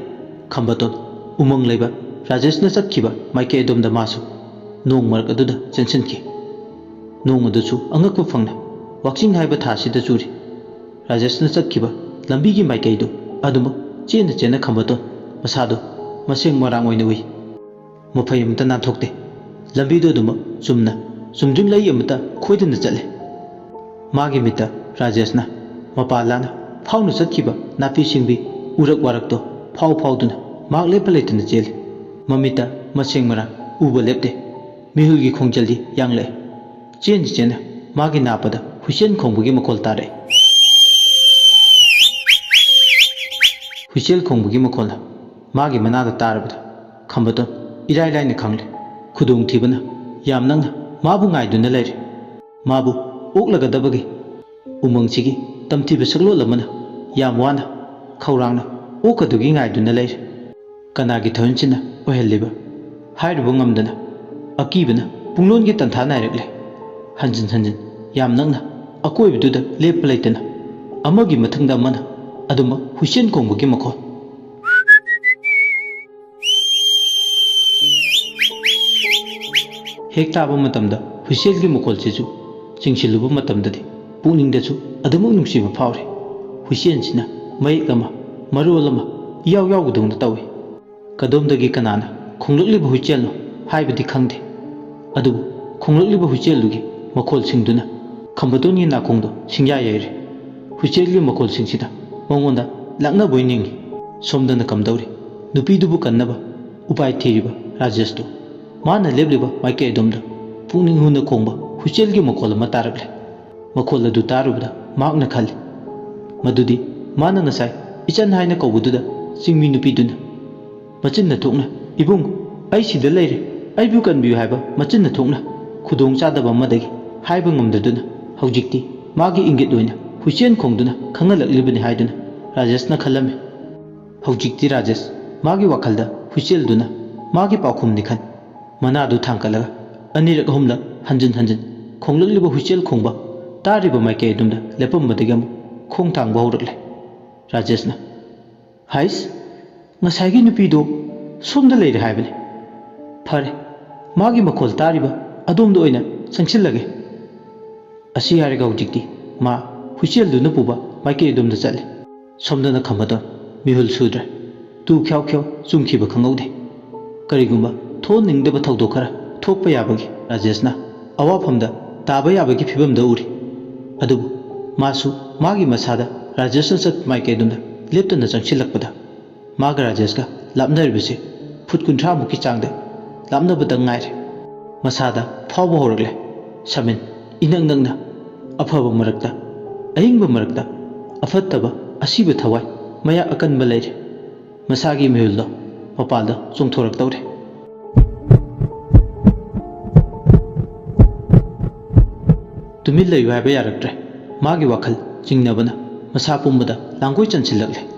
ꯈꯝꯕꯇꯣꯟ ꯎꯃꯪ ꯂꯩꯕ ꯔꯥꯖꯦꯁꯅ ꯆꯠꯈꯤꯕ ꯃꯥꯏꯀꯩ ꯑꯗꯣꯝꯗ ꯃꯥꯁꯨ ꯅꯣꯡ ꯃꯔꯛ ꯑꯗꯨꯗ ꯆꯦꯟꯁꯤꯟꯈꯤ꯫ ꯅꯣꯡ ꯑꯗꯨꯁꯨ ꯑꯉꯛꯄ ꯐꯪꯅ ꯋꯥꯛꯆꯤꯡ ꯍꯥꯏꯕ ꯊꯥꯁꯤꯗ ꯆꯨꯔꯤ꯫ ꯔꯥꯖꯦꯁꯅ ꯆꯠꯈꯤꯕ ꯂꯝꯕꯤꯒꯤ ꯃꯥꯏꯀꯩꯗꯨ ꯑꯗꯨꯃꯛ ꯆꯦꯟꯅ ꯆꯦꯟꯅ ꯈꯝꯕꯇꯣꯟ ꯃꯁꯥꯗꯨ ꯃꯁꯦꯡ ꯃꯔꯥꯡ ꯑꯣꯏꯅ ꯎꯏ꯫ ꯃꯐꯩ ꯑꯃꯠꯇ ꯅꯥꯟꯊꯣꯛꯇꯦ꯫ ꯂꯝꯕꯤꯗꯨ ꯑꯗꯨꯃꯛ ꯆꯨꯝꯅ ꯆꯨꯝꯗ꯭ꯔꯤꯡ ꯂꯩ ꯑꯃꯠꯇ ꯈꯣꯏꯗꯅ ꯆꯠꯂꯦ꯫ ꯃꯥꯒꯤ ꯃꯤꯠꯇ ꯔꯥꯖꯦꯁꯅ ꯃꯄꯥ ꯂꯥꯅ ꯐꯥꯎꯅ ꯆꯠꯈꯤꯕ ꯅꯥꯄꯤ ꯁꯤꯡꯕꯤ ꯎꯔꯛ ꯋꯥꯔꯛꯇꯣ ꯐꯥꯎ ꯐꯥꯎꯗꯨꯅ ꯃꯍꯥꯛ ꯂꯦꯞꯄ ꯂꯩꯇꯅ ꯆꯦꯜꯂꯤ꯫ ꯃꯃꯤꯠꯇ ꯃꯁꯦꯡ ꯃꯔꯥꯡ ꯎꯕ ꯂꯦꯞꯇꯦ꯫ ꯃꯤꯍꯨꯜꯒꯤ ꯈꯣꯡꯖꯦꯜꯗꯤ ꯌꯥꯡꯂꯛꯑꯦ꯫ ꯆꯦꯟꯅ ꯆꯦꯟꯅ ꯃꯥꯒꯤ ꯅꯥꯄꯗ ꯍꯨꯏꯁꯦꯟ ꯈꯣꯡꯕꯒꯤ ꯃꯈꯣꯜ ꯇꯥꯔꯛꯑꯦ꯫ ꯍꯨꯏꯁꯦꯜ ꯈꯣꯡꯕꯒꯤ ꯃꯈꯣꯜꯅ ꯃꯥꯒꯤ ꯃꯅꯥꯗ ꯇꯥꯔꯕꯗ ꯈꯝꯕꯇꯣꯟ ꯏꯔꯥꯏ ꯂꯥꯏꯅ ꯈꯪꯂꯦ꯫ ꯈꯨꯗꯣꯡꯊꯤꯕꯅ ꯌꯥꯝ ꯅꯛꯅ ꯃꯥꯕꯨ ꯉꯥꯏꯗꯨꯅ ꯂꯩꯔꯦ꯫ ꯃꯥꯕꯨ ꯑꯣꯛꯂꯒꯗꯕꯒꯤ ꯎꯃꯪꯁꯤꯒꯤ ꯇꯝꯊꯤꯕ ꯁꯛꯂꯣꯟ ꯑꯃꯅ ꯌꯥꯝ ꯋꯥꯅ ꯈꯧꯔꯥꯡꯅ ꯑꯣꯛꯀꯗꯨꯒꯤ ꯉꯥꯏꯗꯨꯅ ꯂꯩꯔꯦ꯫ ꯀꯅꯥꯒꯤ ꯊꯣꯏꯍꯟꯁꯤꯅ ꯑꯣꯏꯍꯜꯂꯤꯕ ꯍꯥꯏꯔꯨꯕ ꯉꯝꯗꯅ ꯑꯀꯤꯕꯅ ꯄꯨꯡꯂꯣꯟꯒꯤ ꯇꯟꯊꯥ ꯅꯥꯏꯔꯛꯂꯦ꯫ ꯍꯟꯖꯤꯟ ꯍꯟꯖꯤꯟ ꯌꯥꯝ ꯅꯛꯅ ꯑꯀꯣꯏꯕꯗꯨꯗ ꯂꯦꯞꯄ ꯂꯩꯇꯅ ꯑꯃꯒꯤ ꯃꯊꯪꯗ ꯑꯃꯅ ꯑꯗꯨꯃꯛ ꯍꯨꯏꯁꯦꯟ ꯈꯣꯡꯕꯒꯤ ꯃꯈꯣꯜ꯫ ꯍꯦꯛ ꯇꯥꯕ ꯃꯇꯝꯗ ꯍꯨꯏꯁꯦꯜꯒꯤ ꯃꯈꯣꯜꯁꯤꯁꯨ ꯆꯤꯡꯁꯤꯜꯂꯨꯕ ꯃꯇꯝꯗꯗꯤ ꯄꯨꯛꯅꯤꯡꯗꯁꯨ ꯑꯗꯨꯃꯛ ꯅꯨꯡꯁꯤꯕ ꯐꯥꯎꯔꯤ꯫ ꯍꯨꯏꯁꯦꯜꯁꯤꯅ ꯃꯌꯦꯛ ꯑꯃ, ꯃꯔꯣꯜ ꯑꯃ ꯏꯌꯥꯎ ꯌꯥꯎꯕꯗꯧꯅ ꯇꯧꯏ꯫ ꯀꯗꯣꯝꯗꯒꯤ ꯀꯅꯥꯅ ꯈꯣꯡꯂꯛꯂꯤꯕ ꯍꯨꯏꯁꯦꯜꯅꯣ ꯍꯥꯏꯕꯗꯤ ꯈꯪꯗꯦ꯫ ꯑꯗꯨꯕꯨ ꯈꯣꯡꯂꯛꯂꯤꯕ ꯍꯨꯏꯁꯦꯜꯗꯨꯒꯤ ꯃꯈꯣꯜꯁꯤꯡꯗꯨꯅ ꯈꯝꯕꯇꯣꯟꯒꯤ ꯅꯥꯀꯣꯡꯗꯣ ꯁꯤꯡꯌꯥ ꯌꯩꯔꯦ꯫ ꯍꯨꯏꯁꯦꯜꯒꯤ ꯃꯈꯣꯜꯁꯤꯡꯁꯤꯗ ꯃꯉꯣꯟꯗ ꯂꯥꯛꯅꯕꯣꯏ ꯅꯤꯡꯏ꯫ ꯁꯣꯝꯗꯅ ꯀꯝꯗꯧꯔꯤ? ꯅꯨꯄꯤꯗꯨꯕꯨ ꯀꯟꯅꯕ ꯎꯄꯥꯏ ꯊꯤꯔꯤꯕ ꯔꯥꯖꯦꯁꯇꯨ ꯃꯥꯅ ꯂꯦꯞꯂꯤꯕ ꯃꯥꯏꯀꯩ ꯑꯗꯣꯝꯗ ꯄꯨꯛꯅꯤꯡ ꯍꯨꯅ ꯈꯣꯡꯕ ꯍꯨꯏꯁꯦꯜꯒꯤ ꯃꯈꯣꯜ ꯑꯃ ꯇꯥꯔꯛꯂꯦ꯫ ꯃꯈꯣꯜ ꯑꯗꯨ ꯇꯥꯔꯨꯕꯗ ꯃꯍꯥꯛꯅ ꯈꯜꯂꯤ, ꯃꯗꯨꯗꯤ ꯃꯥꯅ ꯉꯁꯥꯏ ꯏꯆꯟ ꯍꯥꯏꯅ ꯀꯧꯕꯗꯨꯗ ꯆꯤꯡꯃꯤ ꯅꯨꯄꯤꯗꯨꯅ ꯃꯆꯤꯟꯅ ꯊꯣꯛꯅ, "ꯏꯕꯨꯡ, ꯑꯩ ꯁꯤꯗ ꯂꯩꯔꯦ, ꯑꯩꯕꯨ ꯀꯟꯕꯤꯌꯨ" ꯍꯥꯏꯕ ꯃꯆꯤꯟꯅ ꯊꯣꯛꯅ ꯈꯨꯗꯣꯡ ꯆꯥꯗꯕ ꯑꯃꯗꯒꯤ ꯍꯥꯏꯕ ꯉꯝꯗꯗꯨꯅ ꯍꯧꯖꯤꯛꯇꯤ ꯃꯥꯒꯤ ꯏꯪꯒꯤꯠ ꯑꯣꯏꯅ ꯍꯨꯏꯁꯦꯟ ꯈꯣꯡꯗꯨꯅ ꯈꯪꯍꯜꯂꯛꯂꯤꯕꯅꯤ ꯍꯥꯏꯗꯨꯅ ꯔꯥꯖꯦꯁꯅ ꯈꯜꯂꯝꯃꯤ꯫ ꯍꯧꯖꯤꯛꯇꯤ ꯔꯥꯖꯦꯁ ꯃꯥꯒꯤ ꯋꯥꯈꯜꯗ ꯍꯨꯏꯆꯦꯜꯗꯨꯅ ꯃꯥꯒꯤ ꯄꯥꯎꯈꯨꯝꯅꯤ ꯈꯟ, ꯃꯅꯥꯗꯨ ꯊꯥꯡꯒꯠꯂꯒ ꯑꯅꯤꯔꯛ ꯑꯍꯨꯝꯂꯛ ꯍꯟꯖꯤꯟ ꯍꯟꯖꯤꯟ ꯈꯣꯡꯂꯛꯂꯤꯕ ꯍꯨꯏꯆꯦꯜ ꯈꯣꯡꯕ ꯇꯥꯔꯤꯕ ꯃꯥꯏꯀꯩ ꯑꯗꯨꯝꯗ ꯂꯦꯞꯄꯝꯕꯗꯒꯤ ꯑꯃꯨꯛ ꯈꯣꯡ ꯊꯥꯡꯕ ꯍꯧꯔꯛꯂꯦ꯫ ꯔꯥꯖꯦꯁꯅ, "ꯍꯥꯏꯁ, ꯉꯁꯥꯏꯒꯤ ꯅꯨꯄꯤꯗꯣ ꯁꯣꯝꯗ ꯂꯩꯔꯦ ꯍꯥꯏꯕꯅꯤ꯫ ꯐꯔꯦ, ꯃꯥꯒꯤ ꯃꯈꯣꯜ ꯇꯥꯔꯤꯕ ꯑꯗꯣꯝꯗ ꯑꯣꯏꯅ ꯆꯪꯁꯤꯜꯂꯒꯦ"꯫ ꯑꯁꯤ ꯍꯥꯏꯔꯒ ꯍꯧꯖꯤꯛꯇꯤ ꯃꯥ ꯍꯨꯏꯆꯦꯜꯗꯨꯅ ꯄꯨꯕ ꯃꯥꯏꯀꯩ ꯑꯗꯣꯝꯗ ꯆꯠꯂꯦ꯫ ꯁꯣꯝꯗꯅ ꯈꯝꯕꯗꯣꯟ ꯃꯤꯍꯨꯜ ꯁꯨꯗ꯭ꯔꯦ꯫ ꯇꯨ ꯈ꯭ꯌꯥꯎ ꯈ꯭ꯌꯥꯎ ꯆꯨꯝꯈꯤꯕ ꯈꯪꯍꯧꯗꯦ꯫ ꯀꯔꯤꯒꯨꯝꯕ ꯊꯣꯛꯍꯟꯅꯤꯡꯗꯕ ꯊꯧꯗꯣꯛ ꯈꯔ ꯊꯣꯛꯄ ꯌꯥꯕꯒꯤ ꯔꯥꯖꯦꯁꯅ ꯑꯋꯥꯐꯝꯗ ꯇꯥꯕ ꯌꯥꯕꯒꯤ ꯐꯤꯕꯝꯗ ꯎꯔꯤ꯫ ꯑꯗꯨꯕꯨ ꯃꯥꯁꯨ ꯃꯥꯒꯤ ꯃꯁꯥꯗ ꯔꯥꯖꯦꯁꯅ ꯆꯠꯄ ꯃꯥꯏꯀꯩ ꯑꯗꯣꯝꯗ ꯂꯦꯞꯇꯅ ꯆꯪꯁꯤꯜꯂꯛꯄꯗ ꯃꯥꯒ ꯔꯥꯖꯦꯁꯀ ꯂꯥꯞꯅꯔꯤꯕꯁꯤ ꯐꯨꯠ ꯀꯨꯟꯊ꯭ꯔꯥ ꯃꯨꯛꯀꯤ ꯆꯥꯡꯗ ꯂꯥꯞꯅꯕꯗ ꯉꯥꯏꯔꯦ꯫ ꯃꯁꯥꯗ ꯐꯥꯎꯕ ꯍꯧꯔꯛꯂꯦ꯫ ꯁꯃꯤꯟ ꯏꯅꯛ ꯅꯛꯅ, ꯑꯐꯕ ꯃꯔꯛꯇ, ꯑꯍꯤꯡꯕ ꯃꯔꯛꯇ, ꯑꯐꯠꯇꯕ, ꯑꯁꯤꯕ ꯊꯋꯥꯏ, ꯃꯌꯥ ꯑꯀꯟꯕ ꯂꯩꯔꯦ꯫ ꯃꯁꯥꯒꯤ ꯃꯤꯍꯨꯜꯗꯣ ꯃꯄꯥꯜꯗ ꯆꯣꯡꯊꯣꯔꯛꯇꯧꯔꯦ꯫ ꯇꯨꯃꯤꯟ ꯂꯩꯌꯨ ꯍꯥꯏꯕ ꯌꯥꯔꯛꯇ꯭ꯔꯦ꯫ ꯃꯥꯒꯤ ꯋꯥꯈꯜ ꯆꯤꯡꯅꯕꯅ ꯃꯁꯥ ꯄꯨꯝꯕꯗ ꯂꯥꯡꯒꯣꯏ ꯆꯟꯁꯤꯜꯂꯛꯂꯦ꯫